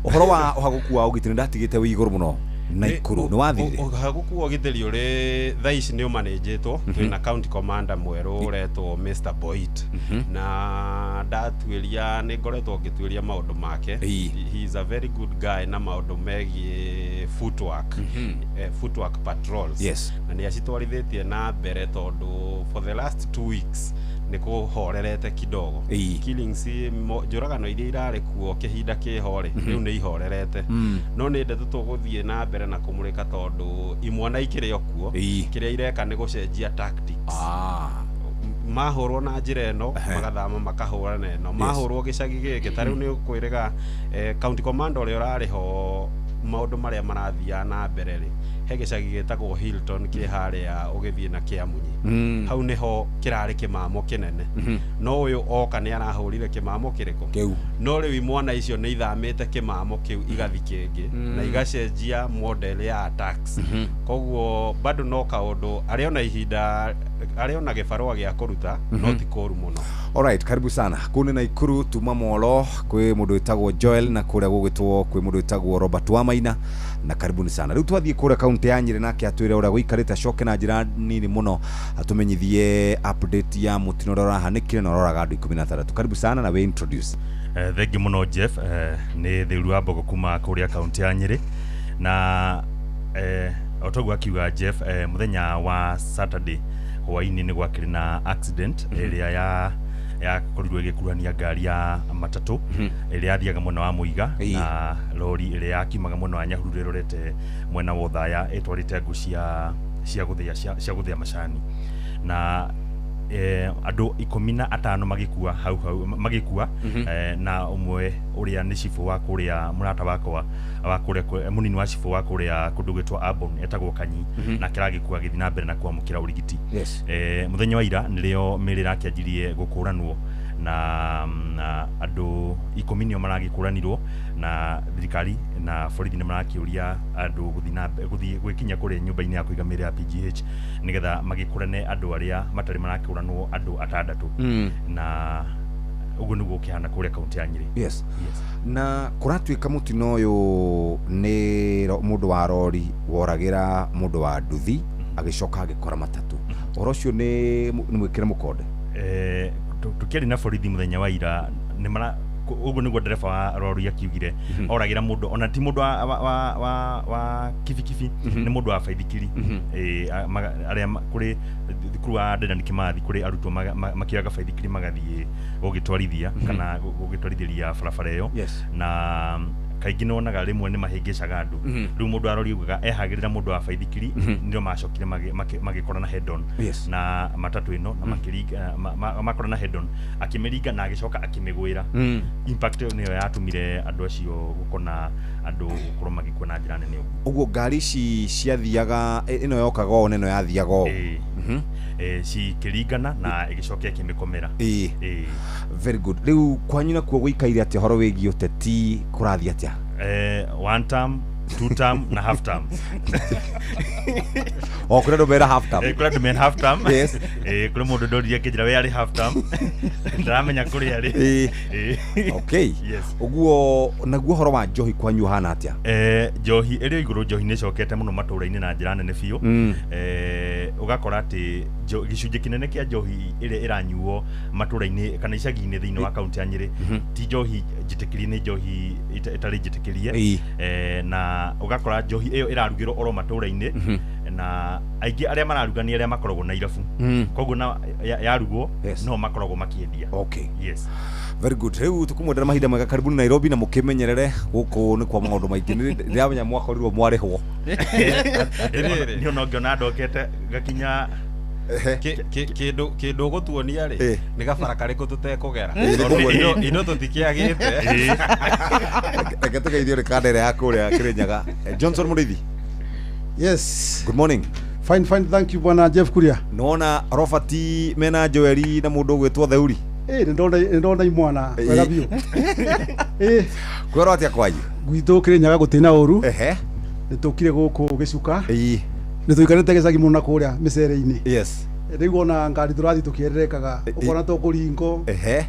[SPEAKER 7] Ũhoro wa ũhagũku wa ũgitĩri ndatigĩte wĩ igũrũ mũno Naikuru, nĩ wathirire?
[SPEAKER 11] Ũhagũku wa ũgitĩri ũrĩ thaa ici nĩ ũmanĩnjĩtwo. Twĩna county commander mwerũ ũretwo Mr Boit, na ndatuĩria nĩ ngoretwo ngĩtuĩria maũndũ make. He is a very good guy na maũndũ megiĩ footwork, footwork patrols, na nĩ acitwarithĩtie na mbere, tondũ for the last 2 weeks nĩ kũhorerete kidogo. Killings, njũragano iria irarĩ kuo kĩhinda kĩho rĩ, rĩu nĩ ihorerete. No nĩ ndeto tũgũthiĩ na mbere na kũmũrĩka, tondũ imwana ikĩrĩ o kuo. Kĩrĩa ireka nĩ gũcenjia tactics. Mahũrwo na njĩra ĩno, magathama makahũra na ĩno. Mahũrwo gĩcagi gĩkĩ, ta rĩu nĩ ũkwĩrĩga county commander ũrĩa ũrarĩ ho, maũndũ marĩa marathiaga na mbere rĩ, he gĩcagi gĩtagwo Hilton kĩ harĩa ũgĩthiĩ na Kĩamunyi. Hau nĩho kĩrarĩ kĩmamo kĩnene, no ũyũ oka nĩ arahũrire kĩmamo kĩrĩkũ?
[SPEAKER 7] Kĩu.
[SPEAKER 11] No rĩu imwana icio nĩ ithamĩte kĩmamo kĩu igathi kĩngĩ, na igacenjia model ya attacks. Koguo bado no kaũndũ arĩ ona ihinda, arĩ ona gĩbarũa gĩa kũruta, no ti kũru mũno.
[SPEAKER 7] Alright, karibu sana. Kũu nĩ Naikuru tuma molo kwĩ mũndũ wĩtagwo Joel, na kũrĩa gũgĩtwo kwĩ mũndũ wĩtagwo Robert Wamaina, na karibuni sana. Rĩu twathiĩ kũrĩa kaunti ya Nyĩrĩ, nake atwĩre ũrĩa gũikarĩte, acoke na njĩra nini mũno atũmenyithie update ya mũtino ũrĩa ũrahanĩkire na ũroraga andũ 16. Karibu sana na we introduce.
[SPEAKER 2] Thengi mũno Jeff, nĩ Thĩuru wa Mbogo kuma kũrĩa kaunti ya Nyĩrĩ, na o toguo akiuga Jeff, mũthenya wa Saturday hwaĩ-inĩ nĩ gwakĩrĩ na accident ĩrĩa ya yakorirwo ĩgĩkuruhania ngari ya matatũ ĩrĩa yathiaga mwena wa Mũiga na lori ĩrĩa yakiumaga mwena wa Nyahururu ĩrorete mwena wa Othaya ĩtwarĩte ngũ cia gũthĩa cia gũthĩa macani, na andũ 15 magĩkua hau hau magĩkua, na ũmwe ũrĩa nĩ cibũ wa kũrĩa, mũrata wakwa wa kũrĩa mũnini wa cibũ wa kũrĩa kũndũ gwĩtwo Ambon etagwo Kanyi, nake aragĩkua agĩthiĩ na mbere na kwamũkĩra ũrigiti. Mũthenya wa ira nĩrĩo mĩĩrĩ ĩrakĩanjirie gũkũranwo, na andũ 10 nĩo maragĩkũranirwo, na thirikari na borithi nĩ marakĩũria andũ gũthiĩ na gũthiĩ gwĩkinya kũrĩa nyũmba-inĩ ya kũiga mĩĩrĩ ya PGH nĩgetha magĩkũrane andũ arĩa matarĩ marakũranwo, andũ 6. Na ũguo nĩguo ũkĩhana kũrĩa kaunti ya Nyĩrĩ.
[SPEAKER 7] Yes. Na kũratuĩka mũtino ũyũ nĩ mũndũ wa rori woragĩra mũndũ wa nduthi, agĩcoka agĩkora matatũ. Ũhoro ũcio nĩ mwĩkĩre mũkonde?
[SPEAKER 2] Tũkĩaria na borithi mũthenya wa ira, nĩ mara ũguo nĩguo ndereba wa rori akiugire, oragĩra mũndũ ona ti mũndũ wa kibikibi, nĩ mũndũ wa baithikiri. Arĩa kũrĩ thukuru wa Dedan Kimathi kũrĩ arutwo makĩoyaga baithikiri magathiĩ gũgĩtwarithia kana gũgĩtwarithĩria barabara ĩyo. Na Kaingĩ nĩ wonaga rĩmwe nĩ mahĩngĩcaga andũ. Rĩu mũndũ arori ugaga ehagĩrĩra mũndũ wa baithikiri, nĩo macokire magĩkorana head on na matatũ ĩno na makĩringa makorana head on, akĩmĩringa na agĩcoka akĩmĩgwĩra. Impact ĩyo nĩyo yatũmire andũ acio gũkona andũ gũkorwo magĩkua na njĩra nene ũguo.
[SPEAKER 7] Ũguo ngari ici ciathiaga, ĩno yokaga ũũ na ĩno yathiaga ũũ.
[SPEAKER 2] Cikĩringana na ĩgĩcoka ĩkĩmĩkomera. Ĩĩ.
[SPEAKER 7] Very good. Rĩu kwanyu nakuo gũikaire atĩa? Ũhoro wĩgiĩ ũteti kũrathiĩ atĩa?
[SPEAKER 2] One term, two term na half term.
[SPEAKER 7] O kũrĩ andũ mera half term.
[SPEAKER 2] Kũrĩ andũ mena half term. Kũrĩ mũndũ ndoririe akĩnjĩra we arĩ half term, ndaramenya kũrĩa arĩ.
[SPEAKER 7] Okay.
[SPEAKER 2] Yes.
[SPEAKER 7] Ũguo naguo ũhoro wa njohi kwanyu ũhana atĩa?
[SPEAKER 2] Njohi ĩrĩ o igũrũ. Njohi nĩ ĩcokete mũno matũũra-inĩ na njĩra nene biũ. Ũgakora atĩ gĩcunjĩ kĩnene kĩa njohi ĩrĩa ĩranyuo matũũra-inĩ kana icagi-inĩ thĩinĩ wa kaunti ya Nyĩrĩ ti njohi njĩtĩkĩrie, nĩ njohi ĩtarĩ njĩtĩkĩrie. Na ũgakora njohi ĩyo ĩrarugĩrwo oro matũũra-inĩ, na aingĩ arĩa mararuga nĩ arĩa makoragwo na irabu. Koguo na yarugwo no makoragwo makĩendia. Yes.
[SPEAKER 7] Very good. Rĩu tũkũmwendera mahinda mega. Karibuni Nairobi na mũkĩmenyerere gũkũ nĩ kwa maũndũ maingĩ. Nĩ ndĩramenya mwakorirwo mwarĩhwo.
[SPEAKER 2] Niĩ ona ũngĩona ndokete ngakinya.
[SPEAKER 11] Kĩndũ ũgũtuonia rĩ, nĩ gabara karĩkũ tũtekũgera?
[SPEAKER 7] Nĩ
[SPEAKER 11] Tondũ
[SPEAKER 7] kũguo.
[SPEAKER 11] indo tũtikĩagĩte.
[SPEAKER 7] Reke tũgeithio nĩ kanda ĩrĩa ya kũrĩa Kĩrĩnyaga. Johnson Mũrĩithi.
[SPEAKER 6] Yes.
[SPEAKER 7] Good morning.
[SPEAKER 6] Fine, fine, thank you, Bwana Jeff Kuria.
[SPEAKER 7] Nĩwona Robert mena Joeli na mũndũ ũgwĩtwo Theuri?
[SPEAKER 6] Nĩ ndona imwana wega biũ.
[SPEAKER 7] Kwĩrwo atĩa kwanyu?
[SPEAKER 6] Gwitũ Kĩrĩnyaga gũtirĩ na ũru. Nĩ tũkire gũkũ gĩcuka. Nĩ tũikarĩte gĩcagi mũno na kũrĩa mĩcere-inĩ. Rĩu ona ngari tũrathiĩ tũkĩererekaga, ũkona to kũringo.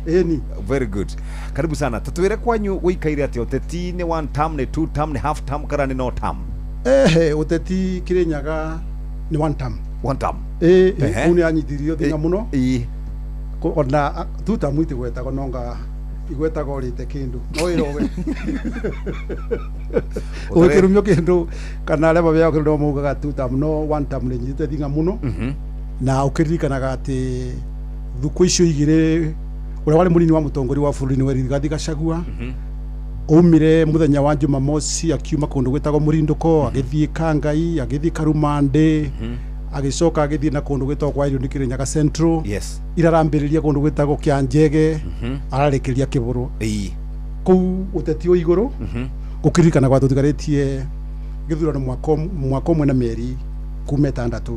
[SPEAKER 6] Ĩni.
[SPEAKER 7] Very good. Karibu sana. Tũtwĩre kwanyu gũikaire atĩa, ũteti nĩ one term, nĩ two term, nĩ half term, kana nĩ no term?
[SPEAKER 6] Ehe, ũteti Kĩrĩnyaga nĩ one term.
[SPEAKER 7] One term.
[SPEAKER 6] Kũu nĩ anyitithio thĩna mũno. Ona two term itigwetagwo, nonga igwetagwo rĩte kĩndũ no ĩrowe ũgĩkĩrumio kĩndũ kana arĩa mabeaga kĩndũ no maugaga two term, no one term nĩ nyitĩte thing'a mũno. Na ũkĩririkanaga atĩ thukũ icio igĩrĩ ũrĩa warĩ mũnini wa mũtongoria wa bũrũri nĩwe Rigathi Gachagua aumire mũthenya wa Jumamosi, akiuma kũndũ gwĩtagwo Mũrindũko, agĩthiĩ Kangai, agĩthiĩ Karumandĩ, agĩcoka agĩthiĩ na kũndũ gwĩtagwo kwa Irio Kĩrĩnyaga Central. Irarambĩrĩria kũndũ gwĩtagwo Kĩanjege, ararĩkĩria Kĩbũrũ. Kũu ũteti wĩ igũrũ. Gũkĩririkana gwa tũtigarĩtie gĩthurano mwaka ũmwe na mĩeri kuma 6.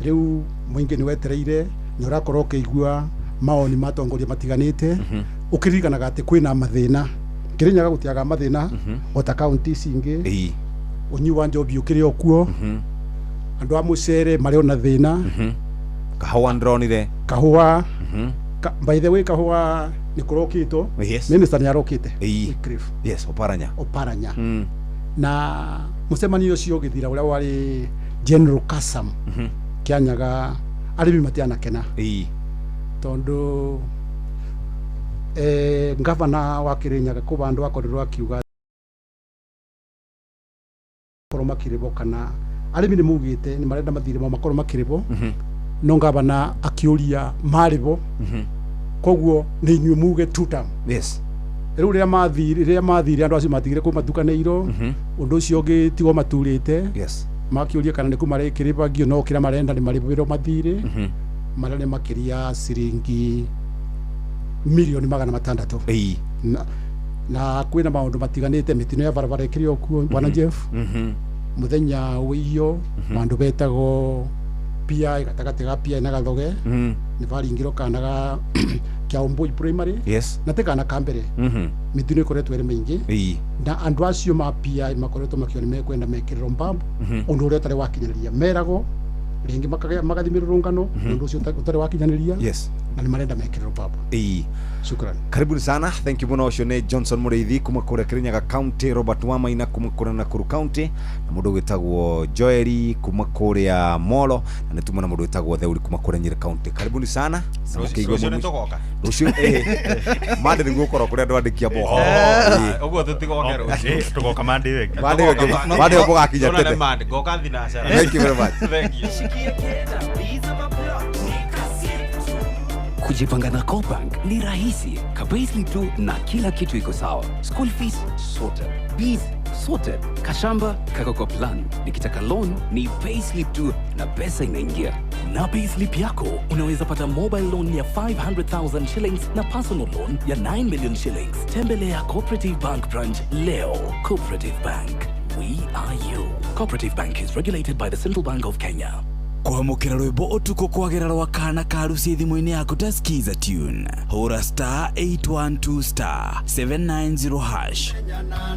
[SPEAKER 6] Rĩu mũingĩ nĩ wetereire, nĩ ũrakorwo ũkĩigua mawoni ma atongoria matiganĩte. Ũkĩririkanaga atĩ kwĩna mathĩna Kĩrĩnyaga, gũtiaga mathĩna ota kaunti ici ingĩ. Ũnyui wa njobi ũkĩrĩ o kuo, andũ a mũcere marĩ ona thĩna.
[SPEAKER 7] Kahũa ndĩronire.
[SPEAKER 6] Kahũa. By the way, kahũa nĩ kũrokĩtwo. Minister nĩ arokĩte. Wycliffe.
[SPEAKER 7] Yes, Oparanya.
[SPEAKER 6] Oparanya. Na mũcemanio ũcio ũgĩthira, ũrĩa warĩ General Kasam Kĩanyaga, arĩmi matianakena tondũ ngavana wa Kĩrĩnyaga kũ vandũ akorirwo akiuga makorwo makĩrĩbwo, kana arĩmi nĩ maugĩte nĩ marenda mathirĩ mao makorwo makĩrĩbwo, no ngavana akĩũria marĩbwo, koguo nĩ inyuĩ muge two term. Rĩu rĩrĩa mathire andũ acio matigire kũ matukanĩirwo, ũndũ ũcio ũngĩtigwo maturĩte. Makĩũria kana nĩ kũmarĩkĩrĩbagio, no kĩrĩa marenda nĩ marĩbĩrwo mathirĩ marĩa nĩ makĩria ciringi mirioni 600. Na kwĩna maũndũ matiganĩte, mĩtino ya barabara ĩkĩrĩ o kuo, bwana Jeff. Mũthenya wĩiyo vandũ betagwo PI, gatagatĩ ga PI na Gathoge, nĩ baringirwo kana ga Kĩambui Primary. Na ti kana ka mbere. Mĩtino ĩkoretwo ĩrĩ mĩingĩ. Na andũ acio ma PI makoretwo makiona nĩ mekwenda mekĩrĩrwo mbambu, ũndũ ũrĩa ũtarĩ wakinyanĩria meragwo rĩngĩ magathiĩ mĩrũrũngano, ũndũ ũcio ũtarĩ wakinyanĩria. Na nĩ marenda mekĩrĩrwo mbambu. Shukran.
[SPEAKER 7] Karibuni sana, thank you mũno. Ũcio nĩ Johnson Mũrĩithi kuma kũrĩa Kĩrĩnyaga County, Robert Wamaina kuma kũrĩa Nakuru County, na mũndũ wĩtagwo Joeli kuma kũrĩa Molo, na nĩ tuma na mũndũ wĩtagwo Theuri kuma kũrĩa Nyĩrĩ County. Karibuni sana na mũkĩigue
[SPEAKER 11] Rũciũ nĩ
[SPEAKER 7] mũico.
[SPEAKER 11] tũgoka.
[SPEAKER 7] Rũciũ mande nĩguo ũkorwo kũrĩa andũ andĩki a mohoro.
[SPEAKER 11] Ũguo tũtigoke rũciũ.
[SPEAKER 2] Tũgoka mande ĩyo ĩngĩ.
[SPEAKER 7] Mande ĩyo ĩngĩ, mande ĩyo mũgakinya
[SPEAKER 11] Tuonane
[SPEAKER 7] tene.
[SPEAKER 11] Monday, ngoka thinacara.
[SPEAKER 7] Thank you very much.
[SPEAKER 11] Thank you.
[SPEAKER 1] Kujipanga na CoBank ni rahisi kabisa tu na kila kitu iko sawa. School fees sorted, bills sorted, kashamba kako kwa plan. Nikitaka loan ni payslip tu na pesa inaingia.
[SPEAKER 5] Na payslip yako unaweza pata mobile loan ya 500,000 shillings na personal loan ya 9 million shillings. Tembelea Cooperative Bank branch leo. Cooperative Bank, we are you. Cooperative Bank is regulated by the Central Bank of Kenya.
[SPEAKER 3] Kwamũkĩra rwĩmbo ũtukũ kwagĩra rwa kana ka ruci thimũ-inĩ yaku ta skiza tune, hũra star 812 star 790 hash.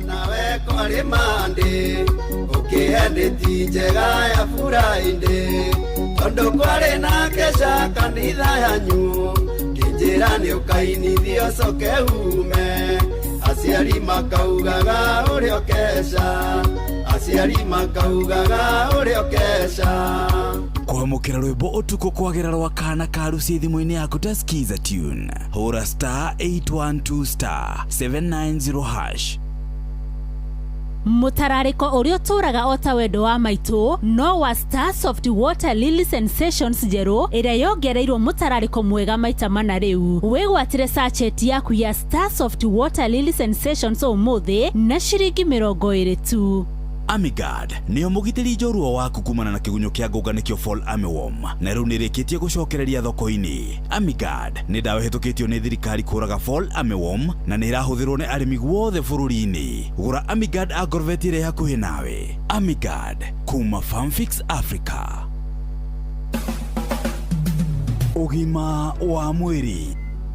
[SPEAKER 19] Nawe kwarĩ Monday ũkĩendeti njega ya Friday, tondũ kwarĩ na kesha kanitha yanyu, kĩnjĩra nĩ ũkainithio coke ume, aciari makaugaga ũrĩa ũkeca, aciari makaugaga ũrĩa ũkeca.
[SPEAKER 3] Kwamũkĩra rwĩmbo ũtukũ kwagĩra rwa kana ka ruci thimũ-inĩ yaku ta skiza tune, hũra star 812 star 790 hash.
[SPEAKER 15] Mũtararĩko ũrĩa ũtũũraga o ta wendo wa maitũ no wa Star Soft Water Lily Sensations njerũ ĩrĩa yongereirwo mũtararĩko mwega maita mana. Rĩu wĩgwatĩre sachet yaku ya Star Soft Water Lily Sensations ũmũthĩ na ciringi 20 tu.
[SPEAKER 3] Amigard nĩyo mũgitĩri njorua waku kumana na kĩgunyũ kĩa ngũnga, nĩkĩo fall armyworm, na rĩu nĩrĩkĩtie gũcokereria thoko-inĩ. Amigard nĩ ndawa ĩhĩtũkĩtio nĩ thirikari kũraga fall armyworm na nĩ ĩrahũthĩrwo nĩ arĩmi guothe bũrũri-inĩ. Gũra Amigard Agrovet ĩrĩa hakuhĩ nawe. Amigard kuma Farmfix Africa. Ũgima wa mwĩrĩ.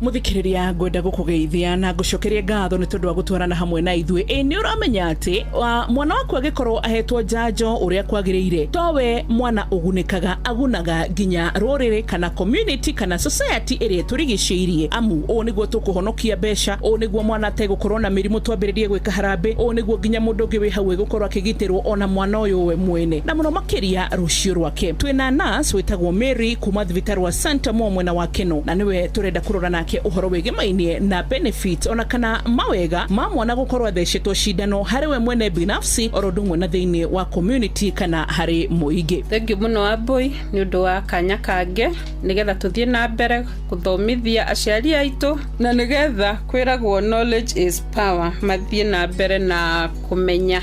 [SPEAKER 20] Muthikiriria, ngwenda gukugeithia na ngucokerie ngatho ni tondu wa gutwarana hamwe na ithuĩ. Ĩ nĩ ũramenya atĩ mwana waku agĩkorwo ahetwo njanjo ũrĩa kwagĩrĩire, towe mwana ũgunĩkaga, agunaga nginya rũrĩrĩ kana community kana society ĩrĩa ĩtũrigicĩirie, amu ũũ nĩguo tũkũhonokia mbeca, ũũ nĩguo mwana ategũkorwo na mĩrimũ twambĩrĩrie gwĩka harambĩ, ũũ nĩguo nginya mũndũ ũngĩ wĩ hau ĩgũkorwo akĩgitĩrwo, ona mwana ũyũ we mwene na mũno makĩria rũciũ rwake. Twĩna nurse wĩtagwo Mary kuma thibitarĩ wa Santa Mo mwena wa Keno, na nĩwe tũrenda kũrora nake ũhoro wĩgĩmainie na benefit ona kana mawega ma mwana gũkorwo athecetwo cindano harĩ we mwene binafsi oro ũndũ ũmwe na thĩinĩ wa community kana harĩ mũingĩ.
[SPEAKER 21] Thengiũ mũno Wambui nĩ ũndũ wa kanya kangĩ nĩgetha tũthiĩ na mbere gũthomithia aciari aitũ, na nĩgetha kwĩragwo knowledge is power, mathiĩ na mbere na kũmenya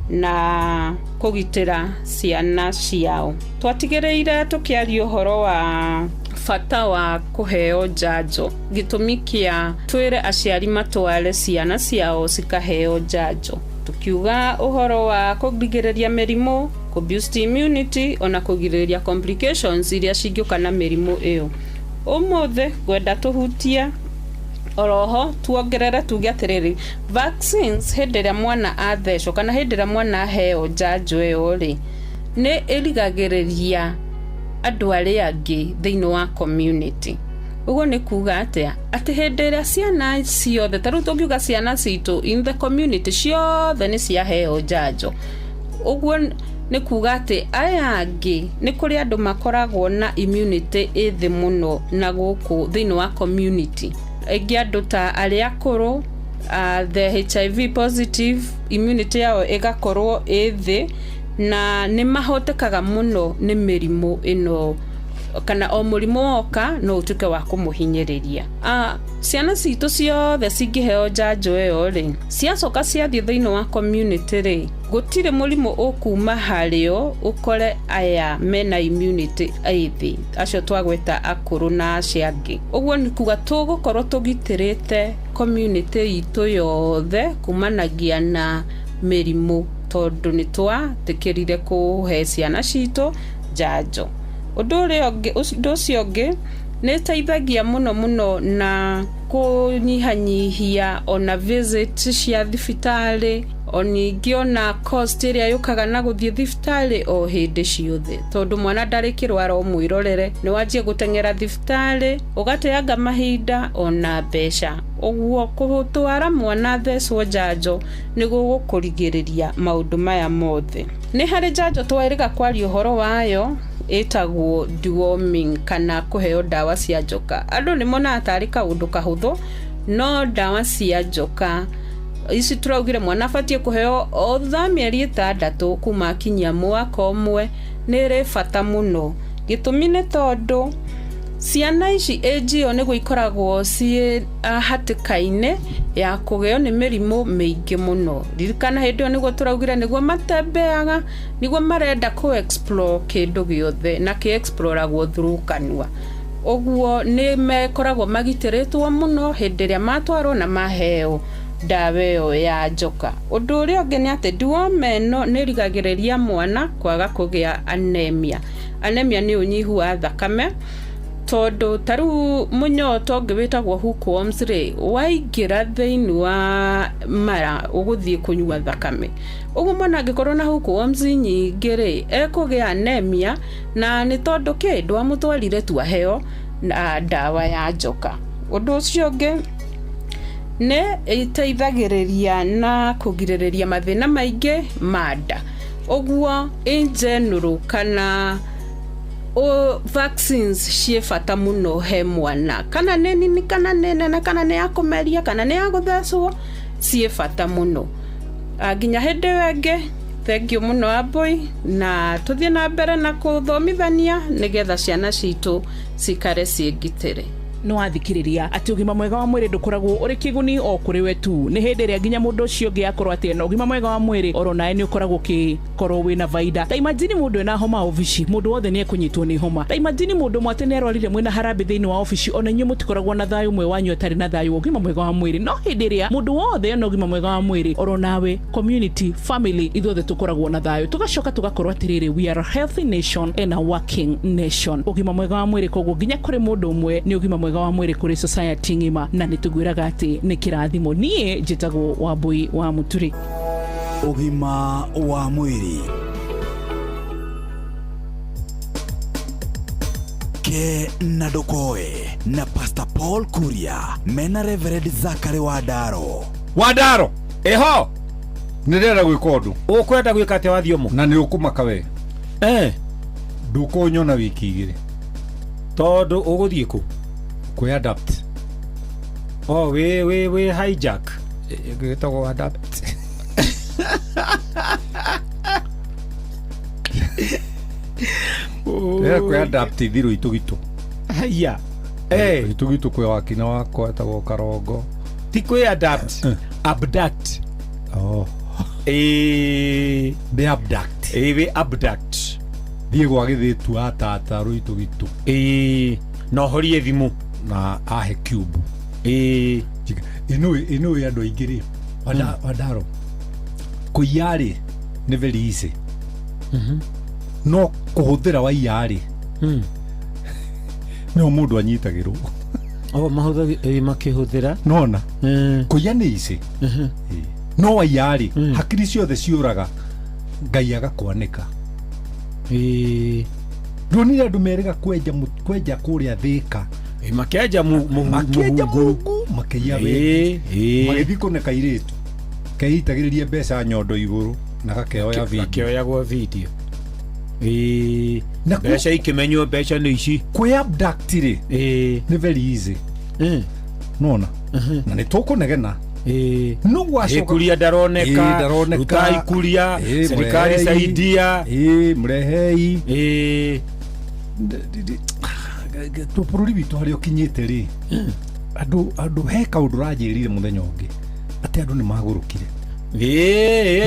[SPEAKER 21] na kũgitĩra ciana ciao. Twatigĩrĩire tũkĩaria ũhoro wa bata wa kũheo njanjo, gĩtũmi kĩa twĩre aciari matware ciana ciao cikaheo njanjo, tukiuga ũhoro wa kũgirĩrĩria mĩrimũ, kũ boost immunity, ona kũgirĩrĩria complications iria cingĩũka na mĩrimũ ĩyo. Ũmũthĩ ngwenda tũhutie oroho tuongerere tuge atĩrĩrĩ, vaccines hĩndĩ ĩrĩa mwana athecwo kana hĩndĩ ĩrĩa mwana aheo njanjo ĩyo rĩ, nĩ ĩrigagĩrĩria andũ arĩa angĩ thĩinĩ wa community. Ũguo nĩ kuga atĩa? Atĩ hĩndĩ ĩrĩa ciana ciothe, ta rĩu tũngiuga ciana citũ in the community ciothe nĩ ciaheo njanjo, ũguo nĩ kuga atĩ aya angĩ nĩ kũrĩ andũ makoragwo na immunity ĩ thĩ mũno na gũkũ thĩinĩ wa community, ĩngĩ andũ ta arĩa akũrũ, the HIV positive, immunity yao ĩgakorwo ĩ thĩ na nĩ mahotekaga mũno nĩ mĩrimũ ĩno, kana o mũrimũ woka no ũtuĩke wa kũmũhinyĩrĩria. Ciana citũ ciothe cingĩheo njanjo ĩyo rĩ, ciacoka ciathiĩ thĩinĩ wa community rĩ, gũtirĩ mũrimũ ũkuma harĩo ũkore aya mena immunity ĩ thĩ, acio twagweta akũrũ na acio angĩ. Ũguo nĩ kuga tũgũkorwo tũgitĩrĩte community itũ yothe kumanagia na mĩrimũ, tondũ nĩ twatĩkĩrire kũhe ciana citũ njanjo. Ũndũ ũrĩa ũngĩ, ũndũ ũcio ũngĩ nĩ ĩteithagia mũno mũno na kũnyihanyihia ona visit cia thibitarĩ, o ningĩ ona cost ĩrĩa yũkaga na gũthiĩ thibitarĩ o hĩndĩ ciothe, tondũ mwana ndarĩkĩrwara ũmwĩrorere, nĩ wanjie gũteng'era thibitarĩ, ũgateanga mahinda ona mbeca. Ũguo kũtwara mwana athecwo njanjo nĩ gũgũkũrigĩrĩria maũndũ maya mothe. Nĩ harĩ njanjo twerĩga kwaria ũhoro wayo ĩtagwo deworming kana kũheo ndawa cia njoka. Andũ nĩ monaga tarĩ kaũndũ kahũthũ, no ndawa cia njoka ici tũraugire mwana abatiĩ kũheo o thutha wa mĩeri 6 kuma akinyia mwaka ũmwe, nĩ ĩrĩ bata mũno. Gĩtũmi nĩ tondũ Ciana ici age ĩyo nĩguo ikoragwo ciĩ hatĩka-inĩ ya kũgĩo nĩ mĩrimũ mĩingĩ mũno. Ririkana hĩndĩ ĩyo nĩguo tũraugire nĩguo matembeaga, nĩguo marenda kũ explore kĩndũ gĩothe na kĩ exploragwo through kanua. Ũguo nĩ mekoragwo magitĩrĩtwo mũno hĩndĩ ĩrĩa matwarwo na maheo ndawa ĩyo ya njoka. Ũndũ ũrĩa ũngĩ nĩ atĩ dewormer ĩno nĩ ĩrigagĩrĩria mwana kwaga kũgĩa anemia. Anemia nĩ ũnyihu wa thakame tondũ ta rĩu mũnyoo ta ũngĩ wĩtagwo hookworms rĩ, waingĩra thĩinĩ wa mara ũgũthiĩ kũnyua thakame. Ũguo mwana angĩkorwo na hookworms nyingĩ rĩ, ekũgĩa anemia na nĩ tondũ kĩ ndwamũtwarire tu aheo na ndawa ya njoka. Ũndũ ũcio ũngĩ nĩ ĩteithagĩrĩria na kũgirĩrĩria mathĩna maingĩ ma nda. Ũguo in general kana vaccines ciĩ bata mũno he mwana, kana nĩ nini kana nĩ nene, kana nĩ ya kũmeria kana nĩ ya gũthecwo, ciĩ bata mũno. Nginya hĩndĩ ĩyo ĩngĩ, thengiũ mũno Ambũi, na tũthiĩ na mbere na kũthomithania nĩgetha ciana citũ cikare ciĩ ngitĩre.
[SPEAKER 20] Nĩ wathikĩrĩria atĩ ũgima mwega wa mwĩrĩ ndũkoragwo ũrĩ kĩguni o kũrĩ we tu, nĩ hĩndĩ ĩrĩa nginya mũndũ ũcio ũngĩ akorwo atĩ ena ũgima mwega wa mwĩrĩ oro nawe nĩ ũkoragwo ũkĩkorwo wĩna baida. Ta imagine mũndũ ena homa obici, mũndũ wothe nĩ ekũnyitwo nĩ homa. Ta imagine mũndũ ũmwe atĩ nĩ arwarire mwĩna harambĩ thĩinĩ wa obici, ona inyuĩ mũtikoragwo na thayũ ũmwe wanyu atarĩ na thayũ wa ũgima mwega wa mwĩrĩ. No hĩndĩ ĩrĩa mũndũ wothe ena ũgima mwega wa mwĩrĩ, oro nawe, community, family, ithuothe tũkoragwo na thayũ. Tũgacoka tũgakorwo atĩrĩrĩ, we are a healthy nation and a working nation. Ũgima mwega wa mwĩrĩ koguo nginya kũrĩ mũndũ ũmwe nĩ ũgima mwega wa mwĩrĩ kũrĩ society ng'ima, na nĩ tũgwĩraga atĩ nĩ kĩrathimo. Niĩ njĩtagwo Wambui wa Mũturi.
[SPEAKER 3] Ũgima wa mwĩrĩ. Ke na ndũkoe na Pastor Paul Kuria mena Reverend Zachary Wandaro.
[SPEAKER 9] Wandaro eho
[SPEAKER 23] nĩndĩrenda gwĩka ũndũ.
[SPEAKER 9] Ũkwenda gwĩka atĩa wathiomo?
[SPEAKER 23] Na nĩ ũkũmaka we. Ndũkũnyona wiki igĩrĩ.
[SPEAKER 9] Tondũ ũgũthiĩ kũ?
[SPEAKER 23] Kwĩ adapt.
[SPEAKER 9] Oh, wĩ hijack.
[SPEAKER 23] Gĩtagwo adapt. Ndĩrenda kwĩ adapt thirũ itũgitũ.
[SPEAKER 9] Haiya.
[SPEAKER 23] Itũgitũ kwĩ wakina wakwa etagwo Karongo.
[SPEAKER 9] Ti kwĩ adapt. Abduct.
[SPEAKER 23] Oh. Nĩ abduct.
[SPEAKER 9] Wĩ abduct.
[SPEAKER 23] Thiĩ gwa gĩthĩtu wa tata rũitũgitũ.
[SPEAKER 9] Na ũhorie thimũ.
[SPEAKER 23] Na ahe cube. Ĩnũĩ andũ aingĩ rĩ. Wandaro. Kũiya rĩ nĩ very easy. No kũhũthĩra waiya rĩ. No mũndũ anyitagĩrwo.
[SPEAKER 9] Oh, makĩhũthĩra.
[SPEAKER 23] Nona. Kũiya nĩ easy. No waiya rĩ, hakiri ciothe ciũraga, Ngai agakwanĩka. Ndonire andũ merĩga kwenja kũrĩa Thĩka.
[SPEAKER 9] Makĩenja
[SPEAKER 23] Makĩenja mũhungu, makĩiya bengi. Magĩthiĩ kũne kairĩtu. Keitagĩrĩria mbeca nyondo igũrũ na gakeoya video.
[SPEAKER 9] Gakĩoyagwo video. Mbeca ikĩmenywo mbeca nĩ ici.
[SPEAKER 23] Kwĩ abduct rĩ, nĩ very easy. Nona. Na nĩ tũkũnegena. No gwacoka
[SPEAKER 9] Ikuria ndaroneka, ruta ikuria, serikali saidia.
[SPEAKER 23] Mrehei. Bũrũri witũ harĩa ũkinyĩte rĩ, andũ he kaũndũ ũranjĩrire mũthenya ũngĩ atĩ andũ nĩ magũrũkire.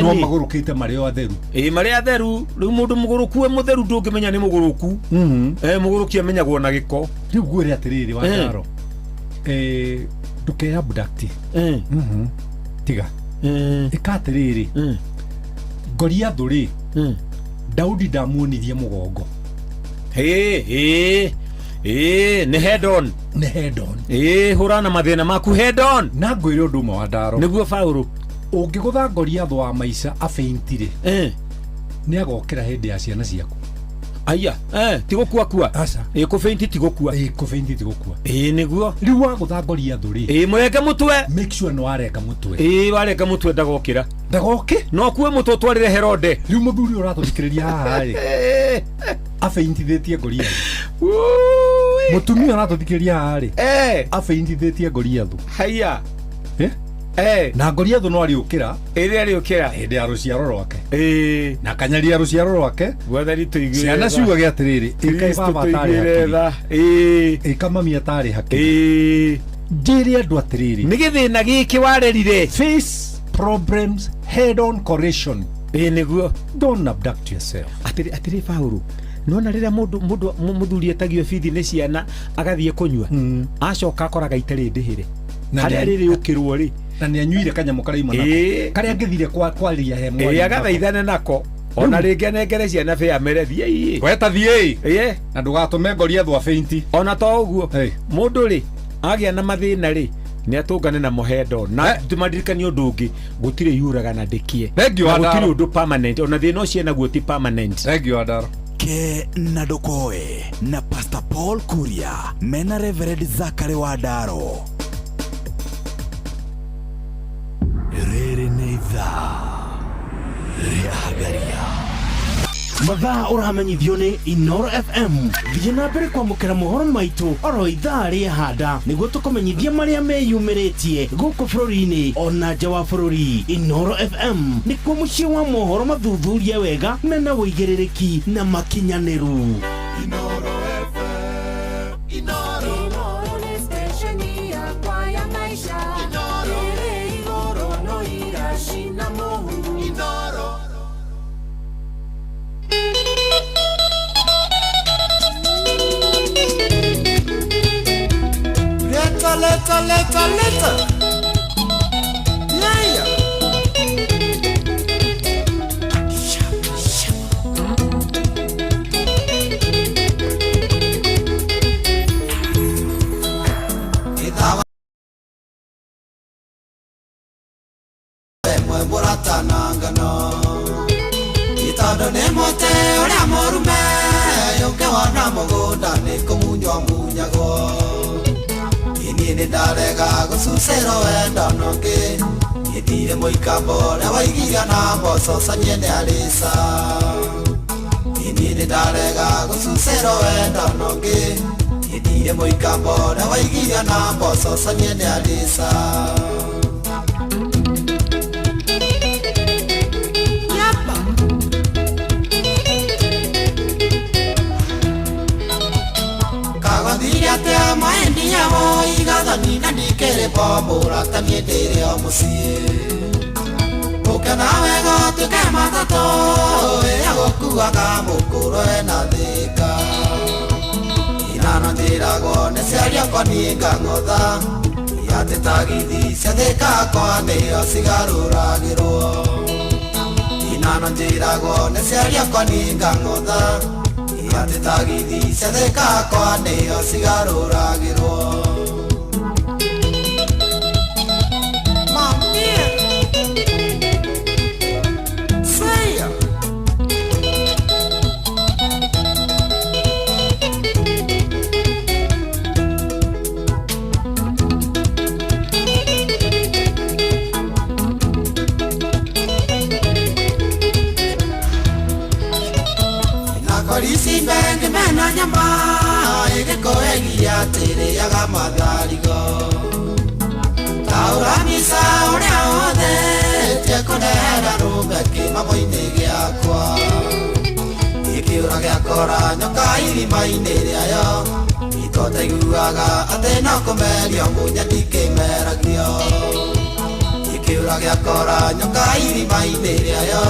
[SPEAKER 23] No magũrũkĩte marĩ o atheru.
[SPEAKER 9] Marĩ atheru. Rĩu mũndũ mũgũrũku e mũtheru ndũngĩmenya nĩ mũgũrũku. Mũgũrũki amenyagwo na gĩko.
[SPEAKER 23] Rĩu ngwĩre atĩrĩrĩ Wandaro. Ndũke abduct. Tiga. Ĩka atĩrĩrĩ. Goliathũ rĩ, Daudi ndamuonirie mũgongo.
[SPEAKER 9] Nĩ head on.
[SPEAKER 23] Nĩ head on.
[SPEAKER 9] Hũrana mathĩna maku head on.
[SPEAKER 23] Na ngwĩre ũndũ ũmwe Wandaro.
[SPEAKER 9] Nĩguo Paũlũ.
[SPEAKER 23] Ũngĩgũtha Goliathũ wa maica afaintire, nĩ agokĩra hĩndĩ ya ciana ciaku.
[SPEAKER 9] Aya, ti gũkua kua.
[SPEAKER 23] Aca.
[SPEAKER 9] Kũfainti ti gũkua.
[SPEAKER 23] Kũfainti ti gũkua.
[SPEAKER 9] Nĩguo.
[SPEAKER 23] Rĩu wagũtha Goliathũ rĩ.
[SPEAKER 9] Mũrenge mũtwe.
[SPEAKER 23] Make sure nĩ warenga mũtwe.
[SPEAKER 9] Warenga mũtwe ndagokĩra.
[SPEAKER 23] Ndagoke?
[SPEAKER 9] No kue mũtwe ũtwarĩre Herode.
[SPEAKER 23] Rĩu mũthuri ũratũthikĩrĩria haha rĩ. Afaintithĩtie Goliathũ. Mũtumia ũratũthikĩrĩria haha rĩ. Afaintithĩtie Goliathũ.
[SPEAKER 9] Haiya.
[SPEAKER 6] Na Goliath no ariũkĩra.
[SPEAKER 9] Ĩrĩa ariũkĩra
[SPEAKER 6] hĩndĩ ya rũciaro rwake. Na akanyaria rũciaro rwake.
[SPEAKER 9] Mwathani tũiguĩre
[SPEAKER 6] Ciana
[SPEAKER 9] tha.
[SPEAKER 6] ciugage atĩrĩrĩ, ĩka
[SPEAKER 9] Kristo
[SPEAKER 6] baba atarĩ
[SPEAKER 9] tũiguĩre tha.
[SPEAKER 6] hakiri. Ĩka mami atarĩ hakiri. Njĩre andũ atĩrĩrĩ.
[SPEAKER 9] Nĩ gĩthĩna gĩkĩ warerire.
[SPEAKER 6] Face problems head on correction.
[SPEAKER 9] Ĩĩ nĩguo.
[SPEAKER 6] Don't abduct yourself.
[SPEAKER 9] Atĩrĩ atĩrĩ Paũlũ, nona rĩrĩa mũndũ mũndũ mũthuri etagio bithi nĩ ciana agathiĩ kũnyua acoka akoraga itarĩ ndĩhĩre
[SPEAKER 6] Na
[SPEAKER 9] harĩa
[SPEAKER 6] nĩ-
[SPEAKER 9] rĩrĩ ũkĩrwo rĩ
[SPEAKER 6] na nĩ anyuire kanyamũ karaima nako. Karĩa angĩthire kwaria he mwarimũ
[SPEAKER 9] ĩĩ
[SPEAKER 6] nako.
[SPEAKER 9] agathaithane nako ona rĩngĩ anengere ciana bĩa amere thiĩi
[SPEAKER 6] We ta thiĩi
[SPEAKER 9] ĩĩ
[SPEAKER 6] na ndũgatũme Goliath afeinti.
[SPEAKER 9] Ona to ũguo mũndũ rĩ agĩa na mathĩna rĩ nĩ atũngane namo hendo na tũmaririkanie ũndũ ũngĩ gũtirĩ yuraga na ndĩkie
[SPEAKER 6] Thengiũ
[SPEAKER 9] Na
[SPEAKER 6] wa
[SPEAKER 9] gũtirĩ
[SPEAKER 6] Ndaro.
[SPEAKER 9] ũndũ permanent ona thĩna ũcio enaguo ti permanent.
[SPEAKER 6] Thengiũ wa Ndaro.
[SPEAKER 3] Ke na Ndokoe na Pastor Paul Kuria mena Reverend Zachary Wandaro. Rĩrĩ nĩ ithaa rĩa Hagaria.
[SPEAKER 12] Mathaa ũramenyithio nĩ Inoro FM. Thiĩ na mbere kwamũkĩra mohoro maitũ oro ithaa rĩa handa nĩguo tũkũmenyithia marĩa meyumĩrĩtie gũkũ bũrũri-inĩ ona nja wa bũrũri. Inoro FM nĩkuo mũciĩ wa mohoro mathuthurie wega mena ũigĩrĩrĩki na makinyanĩru.
[SPEAKER 13] Inoro nĩ stesheni yakwa ya maisha. Ĩrĩ igũrũ no iracina mũhu.
[SPEAKER 19] Leta, leta, leta, leta. Yeah.
[SPEAKER 14] Ithawa ĩmwe mũratana ngano itondo nĩ mũtĩ ũrĩa mũrume ũngĩwona mũgũnda nĩ kũmunywo munyagwo niĩ nĩ ndarega gũcucĩrwo wendo nũngĩ niĩ ndirĩ mũikambo ũrĩa waigiria na mboco canie nĩ arĩca niĩ nĩ ndarega gũcucĩrwo wendo nũngĩ niĩ ndirĩ mũikambo ũrĩa waigiria na mboco canie nĩ arĩca. Kagothire atĩa maendiawo igathoni na ndikĩrĩ bo mũrata niĩ ndĩrĩ o mũciĩ ũke nawe gũtuĩke matatũ ĩrĩa gũkuaga mũkũrũ ena thĩka inano njĩragwo nĩ ciari akwa niĩ ngang'otha atĩ tagithi cia thĩka akwa nĩo cigarũragĩrwo inano njĩragwo nĩ ciari akwa niĩ ngang'otha atĩ tagithi cia thĩka akwa nĩo cigarũragĩrwo. Nakorisi mbenge mena nyama ĩgĩkoegia atĩrĩaga matharigo taũra mbica ũrĩa wothe tie kũnehera rũme kĩmamo-inĩ gĩakwa gĩkĩũra gĩakora nyoka irima-inĩ rĩayo itotaiguaga atĩ no kũmerio mũnya ndikĩmeragio gĩkĩũra gĩakora nyoka irima-inĩ rĩayo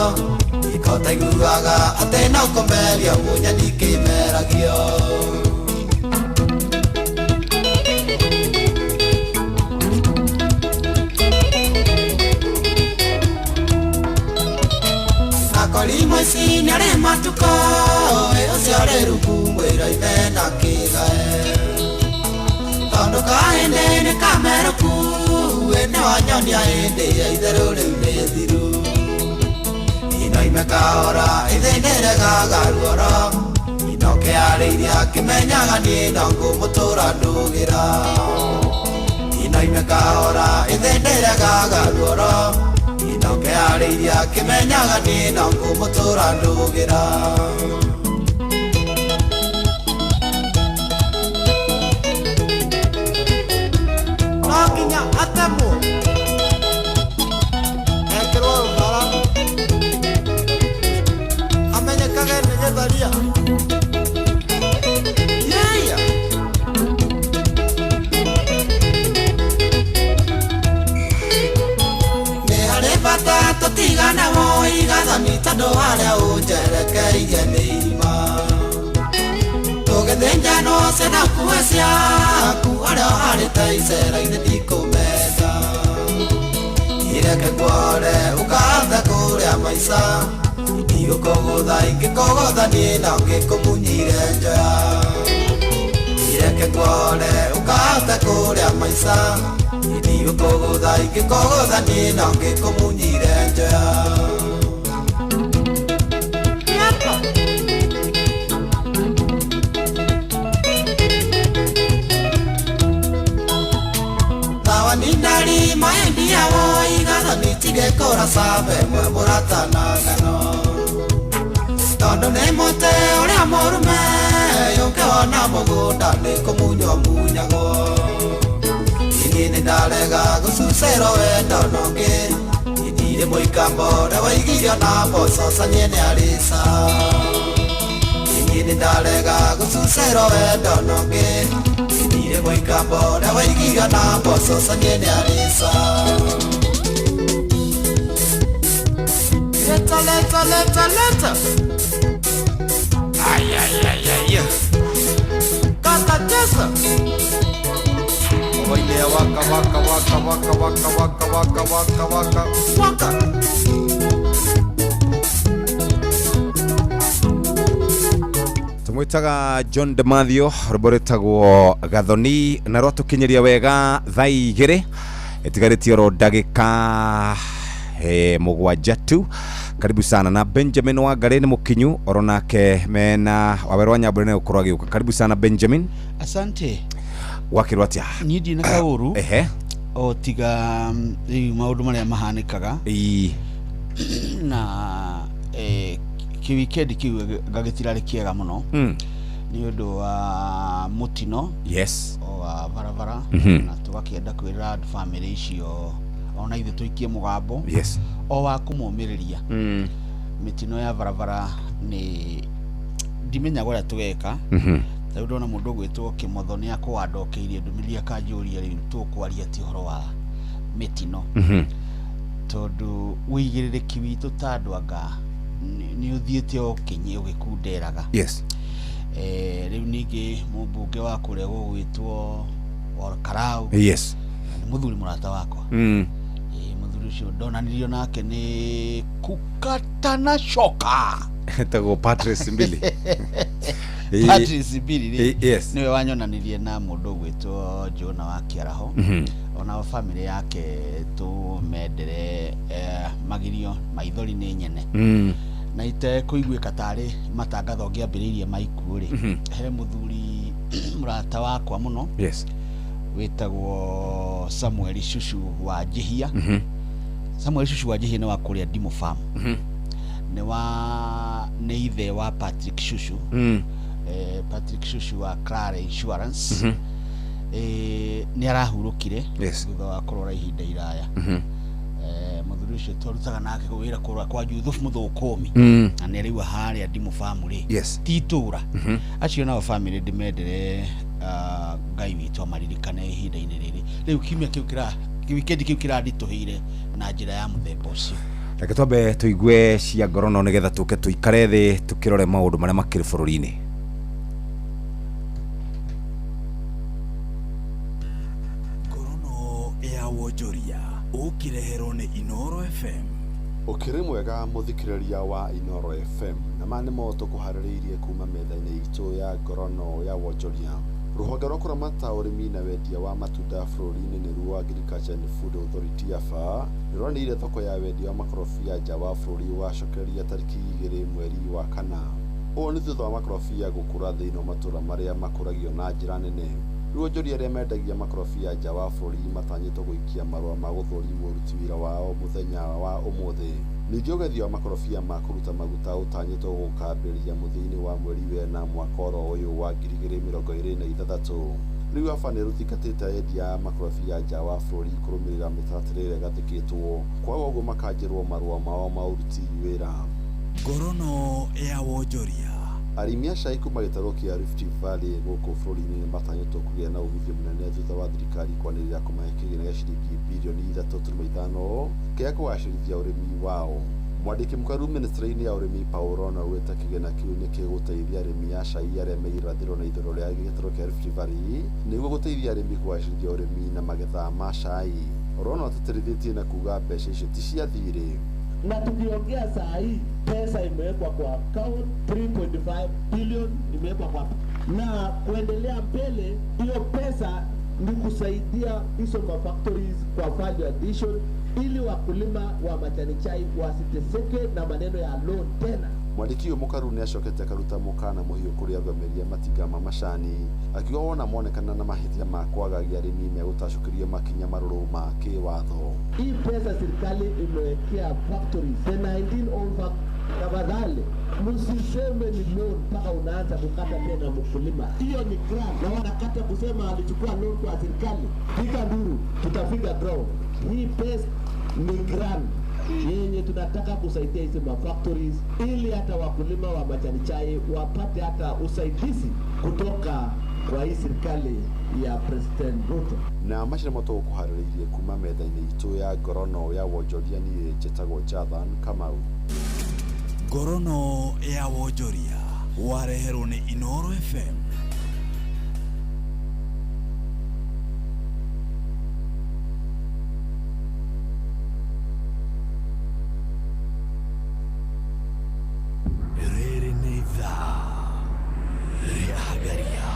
[SPEAKER 14] ikotaiguaga atĩ no kũmerio mũnya ndikĩmeragio. Nakorimo ici nĩarĩ matukũ ũcio rĩ rungu mwĩra ime na kĩgae tondũ kahĩndĩ nĩ kamerũku nĩ wanyonia hĩndĩ ya itherũ rĩu nĩ thiru ino ime kahora ithĩnĩregaga ruoro inoke arĩirie akĩmenyaga niĩ no ngũmũtũra ndũgĩra ino ime kahora ithĩnĩregaga ruoro inoke arĩirie akĩmenyaga niĩ no ngũmũtũra ndũgĩra.
[SPEAKER 19] No nginya atemwo.
[SPEAKER 14] Bata tũtigane woi gathoni tondũ harĩa ũnjerekeirie nĩ irima. Tũgĩthĩnjanwo ciana ũkue ciaku harĩa ũharĩte icera-inĩ ndikũmenda. Ireke kuore ũkahota kũrĩa maica ndigũkũgũtha ingĩkũgũtha niĩ no ngĩkũmunyire njoya. Ireke kuore ũkahota kũrĩa maica ndigũkũgũtha ingĩkũgũtha niĩ no ngĩkũmunyire njoya. Ninari maendia woi gathoni tigekora sabe mwe mũrata na ng'ano. Tondũ nĩ mũtĩ ũrĩa mũrume ũngĩwona mũgũnda nĩ kũmunywo munyagwo. Niĩ nĩ ndarega gũcucĩrwo wendo nongĩ ndirĩ mũikambo ũrĩa waigirio na mboco canie nĩ arĩca. Niĩ nĩ ndarega gũcucĩrwo wendo nongĩ ndirĩ mũikambo ũrĩa waigirio na mboco canie nĩ arĩca. Leta, leta, leta, leta. Ay, ay, ay, ay, ay. Kata chesa. Oile waka waka waka waka waka waka waka waka waka waka.
[SPEAKER 7] Tumwitaga John DeMathio rwĩmbo rwĩtagwo Gathoni na rwatũkinyeria wega thaa igĩrĩ ĩtigarĩtie oro ndagĩka mũgwanja tu. Karibu sana na Benjamin Wangari nĩ mũkinyu oro nake mena Waweru wa Nyambura nĩ gũkorwo agĩũka. Karibu sana Benjamin.
[SPEAKER 10] Asante.
[SPEAKER 7] Wakĩrwo atĩa?
[SPEAKER 10] Niĩ ndina kaũru.
[SPEAKER 7] Ehe.
[SPEAKER 10] O tiga rĩu maũndũ marĩa mahanĩkaga.
[SPEAKER 7] Ĩĩ.
[SPEAKER 10] Na kĩwikendi kĩu gagĩtirarĩ kĩega mũno. Nĩ ũndũ wa mũtino.
[SPEAKER 7] Yes.
[SPEAKER 10] O wa barabara. Na tũgakĩenda kwĩra andũ bamĩrĩ icio ona ithuĩ tũikie mũgambo.
[SPEAKER 7] Yes.
[SPEAKER 10] O wa kũmũmĩrĩria. Mĩtino ya barabara nĩ ndimenyaga ũrĩa tũgeka. Rĩu ndona mũndũ ũgwĩtwo Kĩmotho nĩ akũwandokeirie ndũmĩrĩri akanjũria rĩu tũkwaria ti ũhoro wa mĩtino. Tondũ ũigĩrĩrĩki witũ ta andũ anga nĩ ũthiĩte o kĩnyĩ ũgĩkunderaga.
[SPEAKER 7] Yes.
[SPEAKER 10] Rĩu ningĩ mũmbunge wa kũrĩa gũgwĩtwo Karau.
[SPEAKER 7] Yes.
[SPEAKER 10] Nĩ mũthuri mũrata wakwa. Mũthuri ũcio ndonanirio nake nĩ kukata na shoka.
[SPEAKER 7] Etagwo Patrice Mbili.
[SPEAKER 10] Patrice Mbili.
[SPEAKER 7] Yes.
[SPEAKER 10] Niwe wanyonanirie na mũndũ ũgwĩtwo Jona wa Kĩaraho. Ona bamĩrĩ yake tũmendere magirio maithori nĩ nyene. Na itekũiguĩka tarĩ matangatho ngĩambĩrĩirie maikuũ rĩ. He mũthuri mũrata wakwa mũno.
[SPEAKER 7] Yes.
[SPEAKER 10] Wĩtagwo Samuel Shushu wa Njihia. Samuel Shushu wa Njihia nĩ wa kũrĩa Ndimũ Farm. Nĩ wa nĩ ithe wa Patrick Shushu. Patrick Shushu wa Clara Insurance. Nĩ arahurũkire.
[SPEAKER 7] Yes.
[SPEAKER 10] Thutha wa kũrora ihinda iraya. Mũthuri ũcio twarutaga nake wĩra kũrora kwa Juthufu Mũthũkũmi. Na nĩ rĩu harĩa Ndimũ Farm rĩ.
[SPEAKER 7] Yes.
[SPEAKER 10] Ti itũra. Acio nao bamĩrĩ ndĩmendere Ngai witũ amaririkane ihinda-inĩ rĩrĩ. Rĩu kiumia kĩu kĩra wikendi kĩu kĩranditũhĩire na njĩra ya mũthemba ũcio.
[SPEAKER 7] Reke twambe tũigue cia ngorono nĩgetha tũke tũikare thĩ tũkĩrore maũndũ marĩa makĩrĩ bũrũri-inĩ.
[SPEAKER 4] Ngorono ya wonjoria ũkĩreherwo nĩ Inoro FM.
[SPEAKER 18] Ũkĩrĩ mwega mũthikĩrĩria wa Inoro FM na ma nĩmo tũkũharĩrĩirie kuma metha-inĩ itũ ya ngorono ya wonjoria. Rũhonge rwa kũramata ũrĩmi na wendia wa matunda bũrũri-inĩ nĩruo Agriculture and Food Authority AFA nĩrwanĩrĩire thoko ya wendia wa makorobia nja wa bũrũri ũgacokereria tarĩki 2 mweri wa kana. Ũũ nĩ thutha wa makorobia gũkũra thĩinĩ wa matũra marĩa makũragio na njĩra nene. Rĩu onjoria arĩa mendagia makorobia nja wa bũrũri matanyĩtwo gũikia marũa ma gũthũrimwo ũruti wĩra wao mũthenya wa ũmũthĩ. Ningĩ ũgethi wa makorobia ma kũruta maguta ũtanyĩtwo gũkambĩrĩria mũthia-inĩ wa mweri wena mwaka oro ũyũ wa 2026. Rĩu AFA nĩrũthingatĩte endia a makorobia nja wa bũrũri kũrũmĩrĩra mĩtaratara ĩrĩa ĩgathĩkĩtwo, kwaga ũguo makanjĩrwo marũa mao ma ũruti wĩra.
[SPEAKER 4] Ngorono ya wonjoria
[SPEAKER 18] Arĩmi a cai kuma gĩtarũ kĩa Rift Valley gũkũ bũrũri-inĩ nĩmatanyĩtwo kũgĩa na umithio mũnene thutha wa thirikari kwanĩrĩra kũmahe kĩgĩna gĩa ciringi birioni 3.5 kĩa kũgacĩrithia ũrĩmi wao. Mwandĩki mũkaru ministry-inĩ ya ũrĩmi Paul Rono augĩte kĩgĩna kĩu nĩkĩgũteithia arĩmi a cai arĩa me irathĩro na ithũĩro rĩa gĩtarũ kĩa Rift Valley nĩguo gũteithia arĩmi kũgacĩrithia ũrĩmi na magetha ma cai. Rono atĩtĩrithĩtie na kuga mbeca icio ti cia thirĩ.
[SPEAKER 16] Na tukiongea saa hii pesa imewekwa kwa account 3.5 billion imewekwa kwa, na kuendelea mbele hiyo pesa ni kusaidia hizo mafactories kwa value addition ili wakulima wa majani chai wasiteseke na maneno ya loan tena.
[SPEAKER 18] Mwandĩki ũyũ mũkaru nĩacokete akaruta mũkana mũhiũ kũrĩ arũgamĩrĩri a matinga ma macani akiuga wona monekana na mahĩtia ma kwagagia arĩmi megũtacũkĩrio makinya marũrũ ma kĩwatho.
[SPEAKER 16] Hii pesa serikali imewekea factories the 19 own factories, tafadhali msiseme ni loan mpaka unaanza kukata tena mkulima. Hiyo ni grant, na wanakata kusema alichukua loan kwa serikali. Piga nduru, tutapiga draw. Hii pesa ni grant yenye tunataka kusaidia hizi mafactories ili hata wakulima wa majani chai wapate hata usaidizi kutoka kwa hii serikali ya President Ruto.
[SPEAKER 18] Na macio nĩmo tũgũkũharĩrĩirie kuma metha-inĩ itũ ya ngorono ya wonjoria. Niĩ njĩtagwo Jathan Kamau.
[SPEAKER 4] Ngorono ya wonjoria wareherwo nĩ Inooro FM.
[SPEAKER 3] Rĩrĩ nĩ ithaa rĩa Hagaria.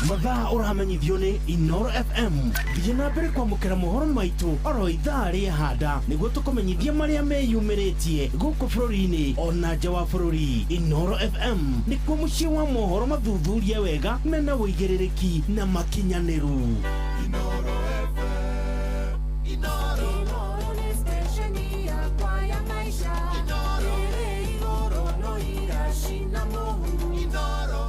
[SPEAKER 3] Mathaa ũramenyithio nĩ Inooro FM. Thiĩ na mbere kwamũkĩra mohoro maitũ oro ithaa rĩahanda nĩguo tũkũmenyithia marĩa meyumĩrĩtie gũkũ bũrũri-inĩ ona nja wa bũrũri. Inooro FM nĩkuo mũciĩ wa mohoro mathuthurie wega mena ũigĩrĩrĩki na makinyanĩru.
[SPEAKER 13] Inooro FM, Inooro nĩ stesheni yakwa ya maisha. Inooro ĩrĩ igũrũ no iracina mũhu. Inooro,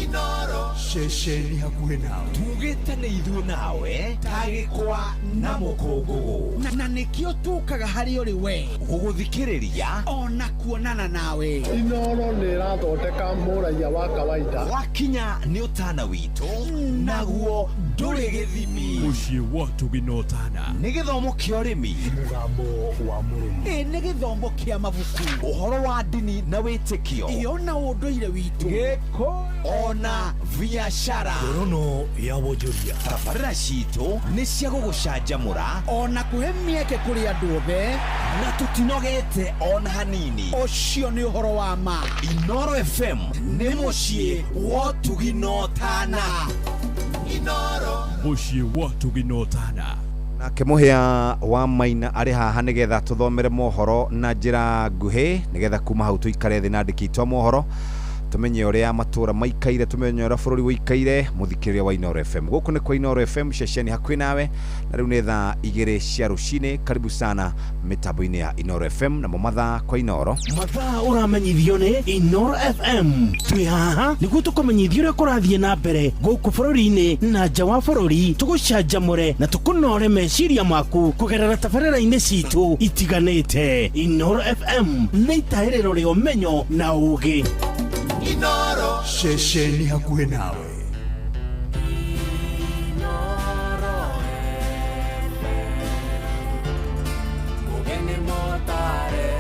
[SPEAKER 13] Inooro
[SPEAKER 4] ceceni hakuhĩ nawe tugĩte nĩ ithuĩ nawe ta gĩkwa na mũkũngũgũ
[SPEAKER 10] na nĩkĩo tũkaga harĩ ũrĩ we
[SPEAKER 4] gũgũthikĩrĩria
[SPEAKER 10] ona kuonana nawe.
[SPEAKER 17] Inooro nĩ ĩrathondeka mũraiya wa kawaida.
[SPEAKER 4] Wakinya nĩ ũtana witũ naguo ndũrĩ gĩthimi.
[SPEAKER 22] Mũciĩ wa ũtugi na ũtana
[SPEAKER 4] nĩ gĩthomo kĩa ũrĩmi,
[SPEAKER 22] mũgambo wa mũrĩmi,
[SPEAKER 10] ĩ nĩ gĩthomo kĩa mabuku,
[SPEAKER 4] ũhoro wa ndini na wĩtĩkio,
[SPEAKER 10] ĩ ona ũndũire witũ,
[SPEAKER 4] gĩkũyũ ona biashara.
[SPEAKER 22] Ngorono ya wonjoria.
[SPEAKER 4] Tabarĩra citũ nĩ cia gũgũcanjamũra
[SPEAKER 10] ona kũhe mĩeke kũrĩ andũ othe,
[SPEAKER 4] na tũtinogete ona hanini.
[SPEAKER 10] Ũcio nĩ ũhoro wa ma.
[SPEAKER 4] Inooro FM nĩ mũciĩ wa ũtugi na ũtana.
[SPEAKER 13] Inooro
[SPEAKER 22] mũciĩ wa ũtugi na ũtana.
[SPEAKER 7] Nake mũhĩa wa Maina arĩ haha nĩgetha tũthomere mohoro na njĩra nguhĩ nĩgetha kuma hau tũikare thĩ na andĩki aitũ a mohoro tumenye ũrĩa matũra maikaire, tumenye ũrĩa bũrũri ũikaire. Mũthikĩrĩria wa Inooro FM, gũkũ nĩ kwa Inooro FM, ceceni hakuhĩ nawe, na rĩu nĩ thaa 2 cia rũcinĩ. Karibu sana mĩtambo-inĩ ya Inooro FM namo mathaa kwa Inooro.
[SPEAKER 12] Mathaa ũramenyithio nĩ Inooro FM. Twĩ haha nĩguo tũkũmenyithia ũrĩa kũrathiĩ na mbere gũkũ bũrũri-inĩ na nja wa bũrũri, tũgũcanjamũre na tũkũnore meciria maku kũgerera tabarĩra-inĩ citũ itiganĩte. Inooro FM nĩ itahĩrĩro rĩa ũmenyo na ũũgĩ.
[SPEAKER 13] Inooro
[SPEAKER 4] ceceni hakuhĩ nawe.
[SPEAKER 13] Inooro FM, mũgeni mũtare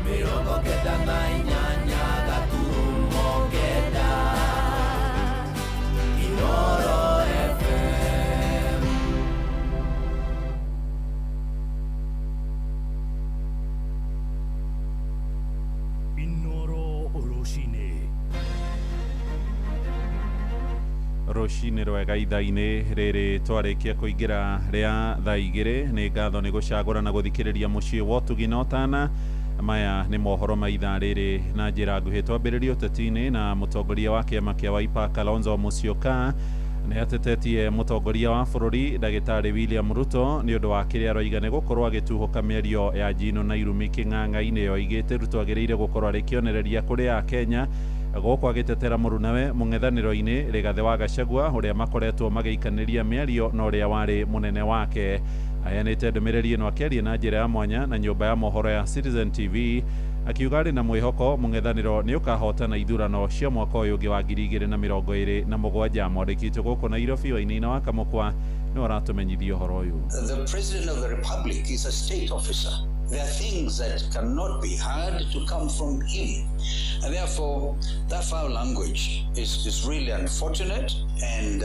[SPEAKER 13] 98.9 Inooro FM.
[SPEAKER 22] Inooro rũcinĩ.
[SPEAKER 24] Rũcinĩ rwega ithaa-inĩ rĩrĩ twarĩkia kũingĩra rĩa thaa 2. Nĩ ngatho nĩ gũcagũra na gũthikĩrĩria mũciĩ wa ũtugi na ũtana. Maya nĩ mohoro ma ithaa rĩrĩ na njĩra nguhĩ. Twambĩrĩrie ũteti-inĩ na mũtongoria wa kĩama kĩa Wiper Kalonzo Musyoka nĩ atetetie mũtongoria wa bũrũri ndagĩtarĩ William Ruto nĩ ũndũ wa kĩrĩa aroiga nĩ gũkorwo agĩtuhũka mĩario ya njino na irumi kĩng'ang'a-inĩ. Oigĩte Ruto agĩrĩire gũkorwo arĩ kĩonereria kũrĩ Akenya gũkũ agĩtetera mũrunawe mũng'ethanĩro-inĩ Rigathĩ wa Gachagua ũrĩa makoretwo magĩikanĩria mĩario na ũrĩa warĩ mũnene wake. Aheanĩte ndũmĩrĩri ĩno akĩaria na njĩra ya mwanya na nyũmba ya mohoro ya Citizen TV. Akiuga arĩ na mwĩhoko mũng'ethanĩro nĩ ũkahotana ithurano cia mwaka ũyũ ũngĩ wa 2027. Mwandĩki witũ gũkũ Nairobi Wainaina wa Kamũkwa nĩwe ũratũmenyithia ũhoro ũyũ.
[SPEAKER 1] The President of the Republic is a state officer. There are things that cannot be heard to come from him. And therefore, that foul language is really unfortunate, and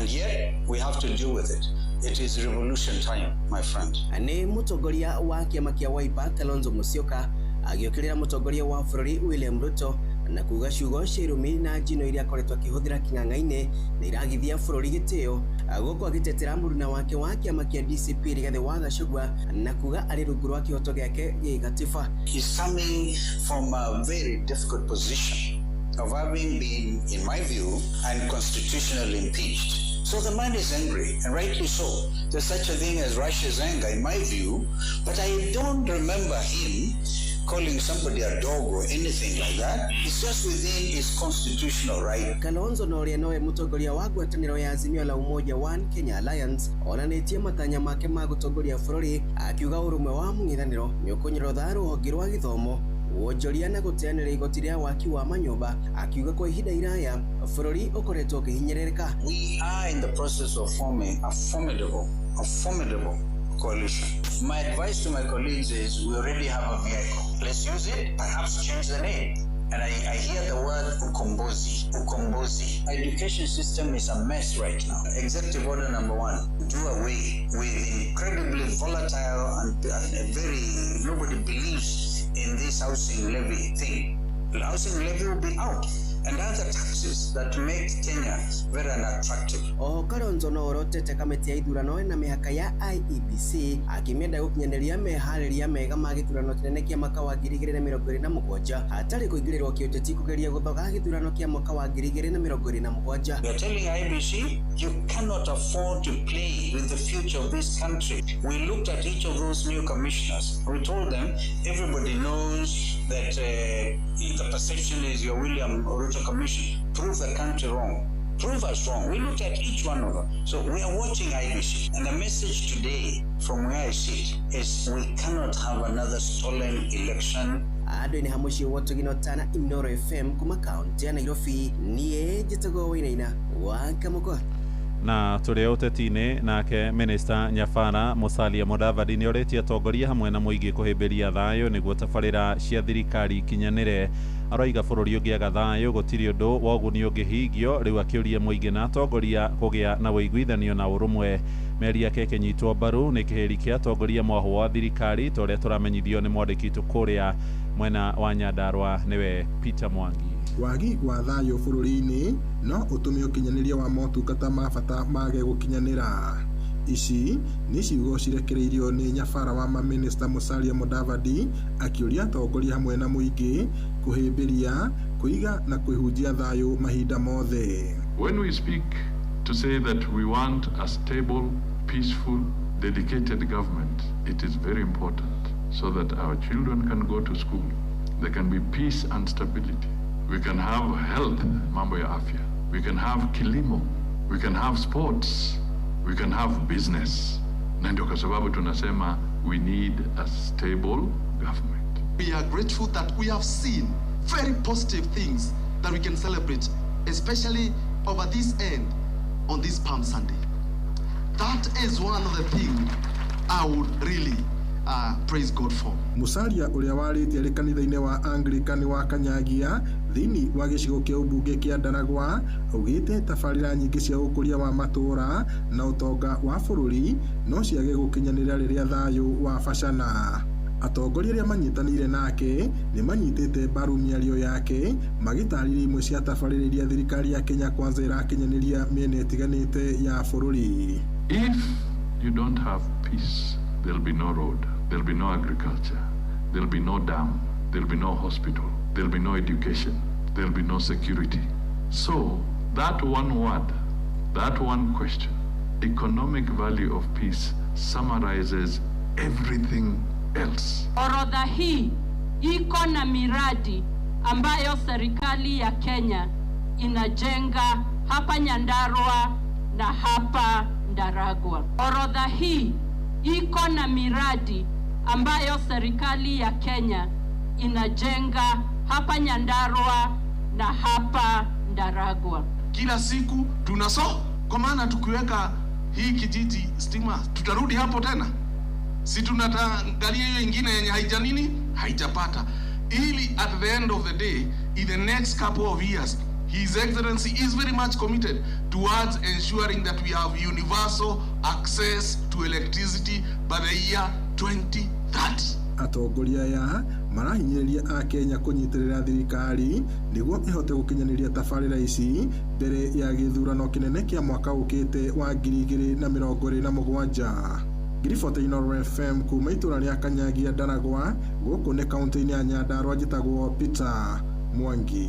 [SPEAKER 1] yet we have to deal with it. It is revolution time, my friend.
[SPEAKER 2] Nĩ mũtongoria wa kĩama kĩa Wiper Kalonzo Musyoka agĩũkĩrĩra mũtongoria wa bũrũri William Ruto na kuga ciugo cia irumi na njino iria akoretwo akĩhũthĩra kĩng'ang'a-inĩ nĩ iragithia bũrũri gĩtĩo, gũkũ agĩtetera mũruna wake wa kĩama kĩa DCP Rigathĩ wa Gachagua na kuga arĩ rungu rwa kĩhoto gĩake gĩgatiba.
[SPEAKER 1] He's coming from a very difficult position of having been, in my view, unconstitutionally impeached. So the man is angry, and rightly so. There's such a thing as righteous anger, in my view, but I don't remember him calling somebody a dog or anything like that. It's just within his constitutional right.
[SPEAKER 2] Kalonzo na ũrĩa nowe mũtongoria wa ngwatanĩro ya Azimio la Umoja One Kenya Alliance onanĩtie matanya make ma gũtongoria bũrũri, akiuga ũrũmwe wa mũng'ethanĩro nĩ ũkũnyorotha rũhonge rwa gĩthomo, wonjoria na gũteanĩra igoti rĩa waki wa manyũmba, akiuga kwa ihinda iraya bũrũri ũkoretwo ũkĩhinyĩrĩrĩka.
[SPEAKER 1] We are in the process of forming a formidable coalition. My advice to my colleagues is we already have a vehicle. Let's use it, perhaps change the name. And I hear the word ukombozi, ukombozi. Education system is a mess right now. Executive order number 1, do away with incredibly volatile and very, nobody believes in this housing levy thing. The housing levy will be out, and other taxes that make Kenya very unattractive.
[SPEAKER 2] Oho Kalonzo no orotete kamĩtĩ ya ithurano na mĩhaka ya IEBC akĩmĩenda gũkinyanĩria meharĩria mega ma gĩthurano kĩnene kĩa mwaka wa 2027 hatarĩ kũingĩrĩrwo kĩũteti kũgeria gũthoga gĩthurano kĩa mwaka wa 2027.
[SPEAKER 1] We are telling IEBC, you cannot afford to play with the future of this country. We looked at each of those new commissioners. We told them, everybody knows that the perception is your William Ruto Commission. Prove the country wrong. Prove us wrong. We looked at each one of them. So we are watching IEBC. And the message today from where I sit is we cannot have another stolen election.
[SPEAKER 2] Andũ-inĩ ha mũciĩ wa Ũtugino Tana Inooro FM kuma kaunti ya Nairobi, niĩ njĩtagwo Wainaina wa Kamũkwa.
[SPEAKER 24] Na tũrĩ ũteti-inĩ nake Minister Nyabara Musalia Mudavadi nĩ orĩtie atongoria hamwe na mũingĩ kũhĩmbĩria thayũ nĩguo tabarĩra cia thirikari ikinyanĩre. Aroiga bũrũri ũngĩaga thayũ gũtirĩ ũndũ wa ũguni ũngĩhingio, rĩu akĩũria mũingĩ na atongoria kũgĩa na ũiguithanio na ũrũmwe. Mĩario yake ĩkĩnyitwo mbaru nĩ kĩhĩri kĩa atongoria mwahũ wa thirikari ta ũrĩa tũramenyithio nĩ mwandĩki witũ kũrĩa mwena wa Nyandarua nĩwe Peter Mwangi.
[SPEAKER 8] Wagi wa thayũ bũrũri-inĩ no ũtũme ũkinyanĩria wa motungata ma bata mage gũkinyanĩra. Ici nĩ ciugo cirekereirio nĩ Nyabara wa mamĩnĩsta Musalia Mudavadi akĩũria atongoria hamwe na mũingĩ kũhĩmbĩria, kũiga na kwĩhunjia thayũ mahinda mothe.
[SPEAKER 11] When we speak to say that we want a stable, peaceful, dedicated government, it is very important so that our children can go to school. There can be peace and stability. We can have health, mambo ya afya. We can have kilimo. We can have sports. We can have business. Na ndio kwa sababu tunasema we need a stable government.
[SPEAKER 25] We are grateful that we have seen very positive things that we can celebrate, especially over this end on this Palm Sunday. That is one of the things I would really praise God for.
[SPEAKER 8] Musalia ũrĩa warĩtie arĩ kanitha-inĩ wa Anglican wa Kanyagia thĩinĩ wa gĩcigo kĩa ũmbunge kĩa Ndaragwa augĩte tabarĩra nyingĩ cia ũkũria wa matũũra na ũtonga wa bũrũri no ciage gũkinyanĩra rĩrĩa thayũ wa bacana. Atongoria arĩa manyitanĩire nake nĩ manyitĩte mbaru mĩario yake magĩtarĩria imwe cia tabarĩra iria thirikari ya Kenya Kwanza ĩrakinyanĩria mĩena ĩtiganĩte ya bũrũri.
[SPEAKER 11] If you don't have peace, there'll be no road, there'll be no agriculture, there'll be no dam, there'll be no hospital, there'll be no education, there'll be no security. So that one word, that one question, economic value of peace, summarizes everything else.
[SPEAKER 21] Orodha hii iko na miradi ambayo serikali ya Kenya inajenga hapa Nyandarua na hapa Ndaragwa. Orodha hii iko na miradi ambayo serikali ya Kenya
[SPEAKER 5] inajenga hapa Nyandarua na hapa Ndaragwa.
[SPEAKER 9] Kila siku tunaso, kwa maana tukiweka hii kijiji stima tutarudi hapo tena, si tunaangalia hiyo ingine yenye haija nini haijapata, ili at the end of the day in the next couple of years His Excellency is very much committed towards ensuring that we have universal access to electricity by the year 2030.
[SPEAKER 8] Atongoria aya marahinyĩrĩria akenya kũnyitĩrĩra thirikari nĩguo ĩhote gũkinyanĩria tabarĩra ici mbere ya gĩthurano kĩnene kĩa mwaka ũkĩte wa 2027. Ngiribota Inooro FM kuma itũra rĩa Kanyagia Ndaragwa gũkũ nĩ kaũntĩ-inĩ ya Nyandarua, njĩtagwo Peter Mwangi.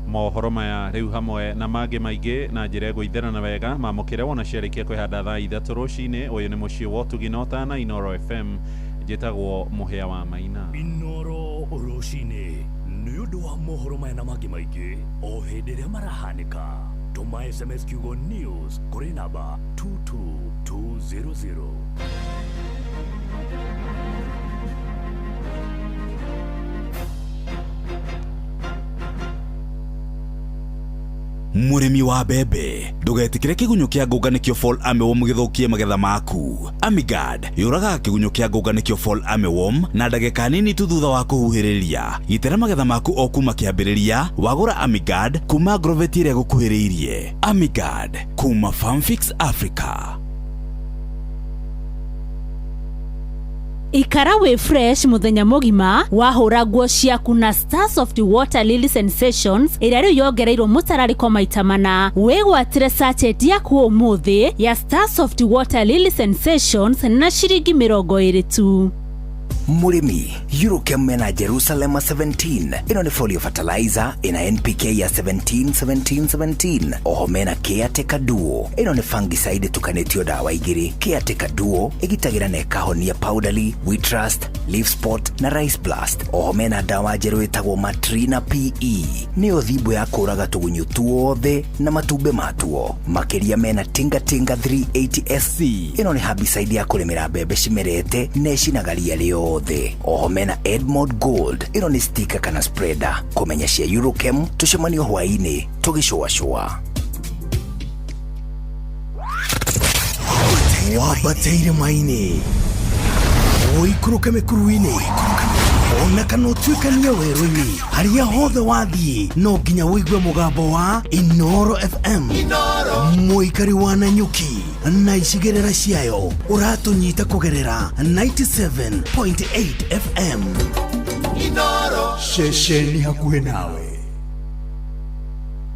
[SPEAKER 24] Mohoro maya rĩu hamwe na mangĩ maingĩ na njĩra ĩgũitherana wega mamũkĩre wona ciarĩkia kwĩhanda thaa 3 rũcinĩ. Ũyũ nĩ mũciĩ wa ũtugi na ũtana Inooro FM, njĩtagwo Mũhĩa wa Maina.
[SPEAKER 22] Inooro rũcinĩ nĩ ũndũ wa mohoro maya na mangĩ maingĩ o hĩndĩ ĩrĩa marahanĩka. Tũma SMS kiugo news kũrĩ namba 22200.
[SPEAKER 15] Mũrĩmi wa mbembe, ndũgetĩkĩre kĩgunyũ kĩa ngũnga nĩkĩo fall armyworm gĩthũkie magetha maku. Amigard yũragaga kĩgunyũ kĩa ngũnga nĩkĩo fall armyworm na ndagĩka nini tu thutha wa kũhuhĩrĩria. Gitĩra magetha maku o kuma kĩambĩrĩria wagũra Amigard kuma Agrovet ĩrĩa ĩgũkuhĩrĩirie. Amigard kuma Farmfix Africa.
[SPEAKER 20] Ikara wĩ fresh mũthenya mũgima wahũra nguo ciaku na Starsoft Water Lily Sensations ĩrĩa rĩu yongereirwo mũtararĩko maita mana. Wĩgwatĩre sachet yaku ũmũthĩ ya Starsoft Water Lily Sensations na ciringi 20 tu.
[SPEAKER 23] Mũrĩmi, Eurochem mena Jerusalem 17. Ĩno nĩ folio fertilizer ĩna NPK ya 17 17 17. Oho mena Caretaker Duo. Ĩno nĩ fungicide ĩtukanĩtio dawa igĩrĩ. Caretaker Duo ĩgitagĩra na ĩkahonia powdery, wheat rust, leaf spot na rice blast. Oho mena dawa njerũ ĩtagwo Matrina PE. Nĩyo thimbo ya kũraga tũgunyũ tuothe na matumbĩ matuo. Makĩria mena Tinga Tinga 380 SC. Ĩno nĩ herbicide ya kũrĩmĩra mbembe cimerete na ĩcinaga ria rĩothe. Oho mena Edmond Gold. Ĩno nĩ sticker kana spreader. Kũmenya cia Eurochem tũcemanio hwaĩ-inĩ tũgĩcũacũa.
[SPEAKER 3] Wambate irĩma-inĩ, ũikũrũke mĩkuru-inĩ, ona kana ũtuĩkanie werũ-inĩ, harĩa hothe wathiĩ no nginya ũigue mũgambo wa Inooro FM. Mũikari wa Nanyuki na icigĩrĩra ciayo ũratũnyita kũgerera 97.8 FM.
[SPEAKER 4] Inooro ceceni hakuhĩ nawe.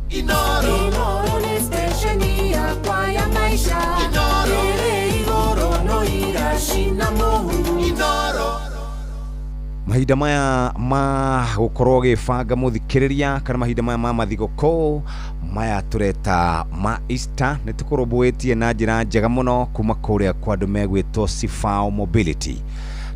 [SPEAKER 13] Inooro nĩ stesheni yakwa ya maisha. Inooro ĩrĩ igũrũ no iracina mũhu. Inooro.
[SPEAKER 7] Mahinda maya ma gũkorwo gĩbanga mũthikĩrĩria kana mahinda maya ma mathigũkũ maya tũreta ma Easter nĩ tũkũrũmbũĩtie na njĩra njega mũno kuma kũrĩa kwa andũ megwĩtwo Sifao Mobility.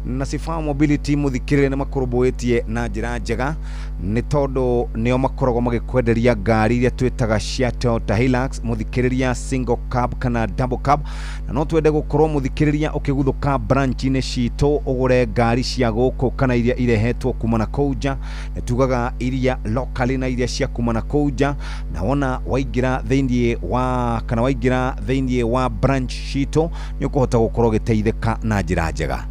[SPEAKER 7] Na Sifao Mobility mũthikĩrĩria nĩ makũrũmbũĩtie na njĩra njega nĩ tondũ nĩo makoragwo magĩkwenderia ngari iria twĩtaga cia Toyota Hilux mũthikĩrĩria, single cab kana double cab, na no twende gũkorwo mũthikĩrĩria ũkĩguthũka branch-inĩ citũ ũgũre ngari cia gũkũ kana iria irehetwo kuma na kũu nja. Nĩ tugaga iria locally na iria cia kuma na kũu nja, na wona waingĩra thĩinĩ wa kana waingĩra thĩinĩ wa branch citũ nĩ ũkũhota gũkorwo ũgĩteithĩka na njĩra njega.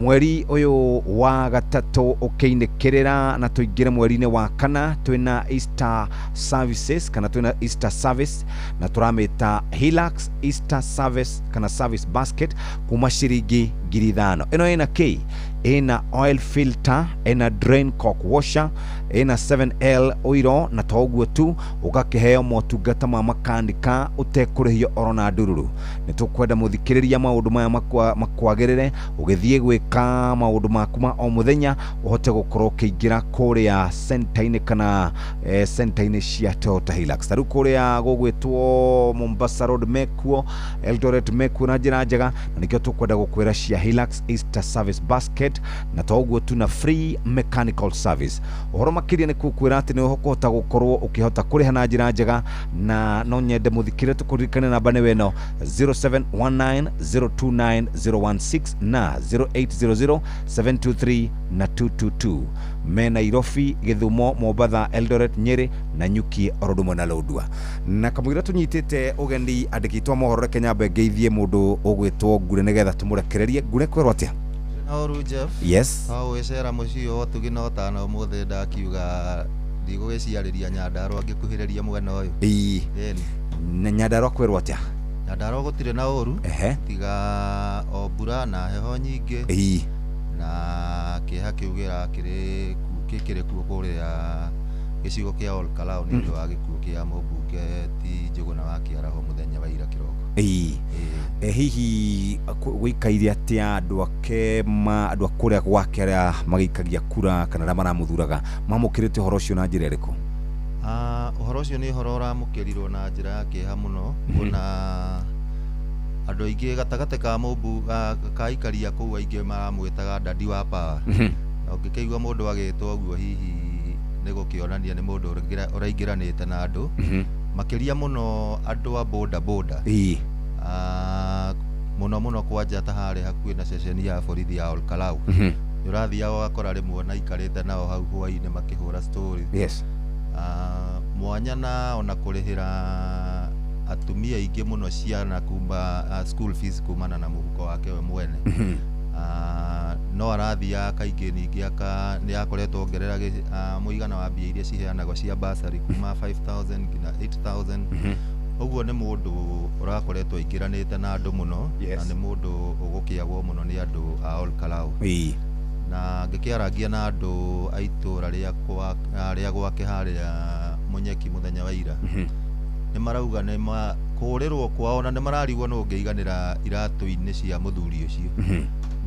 [SPEAKER 7] Mweri ũyũ wa gatatũ ũkĩinĩkĩrĩra na tũingĩre mweri-inĩ wa kana twĩna Easter services kana twĩna Easter service na tũramĩta Hilux Easter service kana service basket kuma ciringi 5,000. Ĩno ĩna kĩ? Ĩna oil filter, ĩna drain cock washer, ĩna 7L oiro, na to ũguo tu ũgakĩheo motungata ma makanika ũtekũrĩhio oro na ndururu. Nĩ tũkwenda mũthikĩrĩria maũndũ maya makwagĩrĩre ũgĩthiĩ gwĩka maũndũ maku ma o mũthenya ũhote gũkorwo ũkĩingĩra kũrĩa center-inĩ kana center-inĩ cia Toyota Hilux. Ta rĩu kũrĩa gũgwĩtwo Mombasa Road mekuo, Eldoret mekuo na njĩra njega, na nĩkĩo tũkwenda gũkwĩra cia Hilux Easter Service Basket market na to ũguo tu na free mechanical service. Ũhoro makĩria nĩ gũkwĩra atĩ nĩ ũkũhota gũkorwo ũkĩhota kũrĩha na njĩra njega, na no nyende mũthikĩre tũkũririkane namba nĩwe ĩno 0719029016 na 0800 723 na 222. Me Nairobi, Githumo, Mombatha, Eldoret, Nyeri na Nyuki oro ũndũ ũmwe na Lodwar. Na kamũira tũnyitĩte ũgeni andĩkĩtwo mohoro reke nyambe ngeithie mũndũ ũgwĩtwo Ngure nĩgetha tũmũrekererie. Ngure, kwĩrwo atĩa?
[SPEAKER 6] Noru Jeff.
[SPEAKER 7] Yes.
[SPEAKER 6] No gwĩcera mũciĩ wa ũtugi na ũtana ũmũthĩ ndakiuga ndigũgĩciarĩria Nyandarua ngĩkuhĩrĩria mwena ũyũ.
[SPEAKER 7] Ĩĩ.
[SPEAKER 6] Ĩni.
[SPEAKER 7] Na Nyandarua kwĩrwo atĩa?
[SPEAKER 6] Nyandarua gũtirĩ na ũru.
[SPEAKER 7] Ehe.
[SPEAKER 6] Tiga o mbura na heho nyingĩ.
[SPEAKER 7] Ĩĩ.
[SPEAKER 6] Na kĩeha kĩu gĩrakĩrĩ gĩkĩrĩ kuo kũrĩa gĩcigo kĩa Ol Kalou nĩ ũndũ wa gĩkuũ kĩa mũmbunge ti Njũgũna wa Kĩaraho mũthenya wa ira kĩroko.
[SPEAKER 7] Ĩĩ. Hihi gũikaire atĩa andũ ake ma andũ a kũrĩa gwake arĩa magĩikagia kura kana arĩa maramũthuraga mamũkĩrĩte ũhoro ũcio na njĩra ĩrĩkũ?
[SPEAKER 6] Ũhoro ũcio nĩ ũhoro ũramũkĩrirwo na njĩra ya kĩeha mũno, kuona andũ aingĩ gatagatĩ ka mũmbu ka aikari a kũu aingĩ maramwĩtaga Daddy wa Power. Na ũngĩkĩigua mũndũ agĩtwo ũguo hihi nĩ gũkĩonania nĩ mũndũ ũraingĩranĩte na andũ, makĩria mũno andũ a boda boda.
[SPEAKER 7] Ĩĩ.
[SPEAKER 6] Mũno mũno kwanja ta harĩa hakuhĩ na ceceni ya borithi ya Ol Kalou. Nĩ ũrathiaga ũgakora rĩmwe ona aikarĩte nao hau hwaĩ-inĩ makĩhũra story.
[SPEAKER 7] Yes.
[SPEAKER 6] Mwanya na ona kũrĩhĩra atumia aingĩ mũno ciana kuma school fees kumana na mũhuko wake we mwene. No arathiaga kaingĩ ningĩ nĩ akoretwo ongerera mũigana wa mbia iria ciheanagwo cia bursary kuma 5000 nginya 8000. Ũguo nĩ mũndũ ũrakoretwo aingĩranĩte na andũ mũno.
[SPEAKER 7] Yes.
[SPEAKER 6] Na nĩ mũndũ ũgũkĩagwo mũno nĩ andũ a Ol Kalou.
[SPEAKER 7] Ĩĩ.
[SPEAKER 6] Na ngĩkĩarangia na andũ a itũra rĩa gwake harĩa Mũnyeki mũthenya wa ira, nĩ marauga nĩ kũrĩrwo kwao na nĩ mararigwo nũ ũngĩiganĩra iratũ-inĩ cia mũthuri ũcio.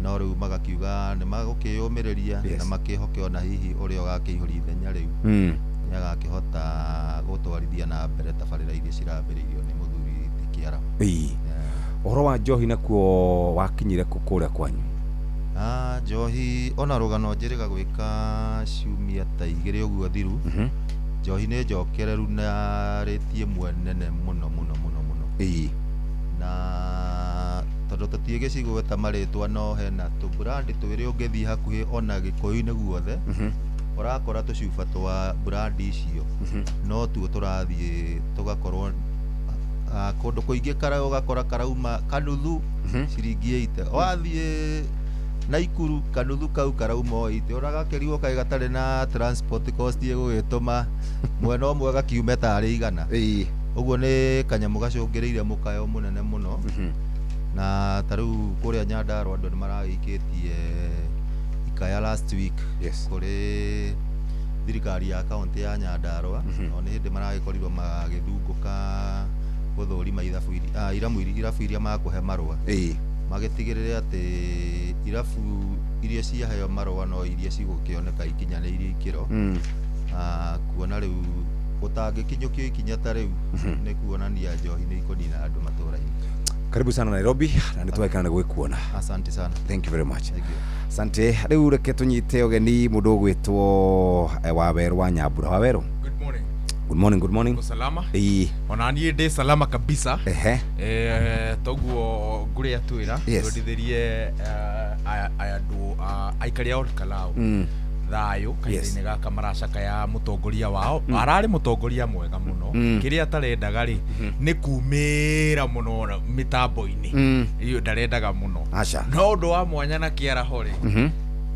[SPEAKER 6] No rĩu magakiuga nĩ magũkĩyũmĩrĩria.
[SPEAKER 7] Yes.
[SPEAKER 6] Na makĩhoke ona hihi ũrĩa ũgakĩihũria ithenya rĩu nĩ agakĩhota gũtwarithia na mbere tabarĩra iria cirambĩrĩirio nĩ mũthuri ti Kĩaraho.
[SPEAKER 7] Ĩĩ. Ũhoro wa njohi nakuo wakinyire kũ kũrĩa kwanyu?
[SPEAKER 6] Njohi ona rũgano njĩrĩga gwĩka ciumia ta igĩrĩ ũguo thiru. Njohi nĩ njokereru na rĩti ĩmwe nene mũno mũno mũno mũno.
[SPEAKER 7] Ĩĩ.
[SPEAKER 6] Na tondũ tũtiĩ gĩcigweta marĩtwa no hena tũbrandi twĩrĩ ũngĩthiĩ hakuhĩ ona Gĩkũyũ-inĩ guothe, ũrakora tũcuba twa brandi icio no tuo tũrathiĩ tũgakorwo kũndũ kũingĩ ũgakora karauma kanuthu ciringi 80, wathiĩ Naikuru kanuthu kau karauma o 80, ũragakĩrigwo kaĩ gatarĩ na transport cost ĩgũgĩtũma mwena ũmwe gakiume tarĩ 100.
[SPEAKER 7] Ĩĩ.
[SPEAKER 6] Ũguo nĩ kanyamũ gacũngĩrĩire mũkayo mũnene mũno. Na ta rĩu kũrĩa Nyandarua andũ nĩ maragĩikĩtie ikaya last week.
[SPEAKER 7] Yes.
[SPEAKER 6] Kũrĩ thirikari ya kaũntĩ ya Nyandarua, no nĩ hĩndĩ maragĩkorirwo magĩthungũka gũthũrima irabu iria makũhe marũa.
[SPEAKER 7] Ĩĩ.
[SPEAKER 6] Magĩtigĩrĩre atĩ irabu iria ciaheo marũa no iria cigũkĩoneka ikinyanĩirie ikĩro. Kuona rĩu gũtangĩkinyũkio ikinya ta rĩu nĩ kuonania njohi nĩ ikũnina andũ matũra-inĩ.
[SPEAKER 7] Karibu sana Nairobi na nĩtwagĩkena nĩ gwĩkuona.
[SPEAKER 6] Asante sana.
[SPEAKER 7] Thank you very much.
[SPEAKER 6] Thank you.
[SPEAKER 7] Asante. Rĩu reke tũnyite ũgeni mũndũ ũgwĩtwo Wawerũ wa Nyambura. Wawerũ.
[SPEAKER 14] Good morning.
[SPEAKER 7] Good morning, good morning.
[SPEAKER 14] Uko salama?
[SPEAKER 7] Ĩĩ.
[SPEAKER 14] Ona niĩ ndĩ salama kabisa.
[SPEAKER 7] Ehe.
[SPEAKER 14] Toguo ngũrĩa twĩra
[SPEAKER 7] Yes.
[SPEAKER 14] twendithĩrie andũ aikari a Ol Kalou thayũ kahinda-inĩ gaka maracakaya mũtongoria wao. Ararĩ mũtongoria mwega mũno. Kĩrĩa atarendaga rĩ nĩ kumĩra mũno mĩtambo-inĩ, iyo ndarendaga mũno.
[SPEAKER 7] Aca.
[SPEAKER 14] No ũndũ wa mwanya na Kĩaraho rĩ,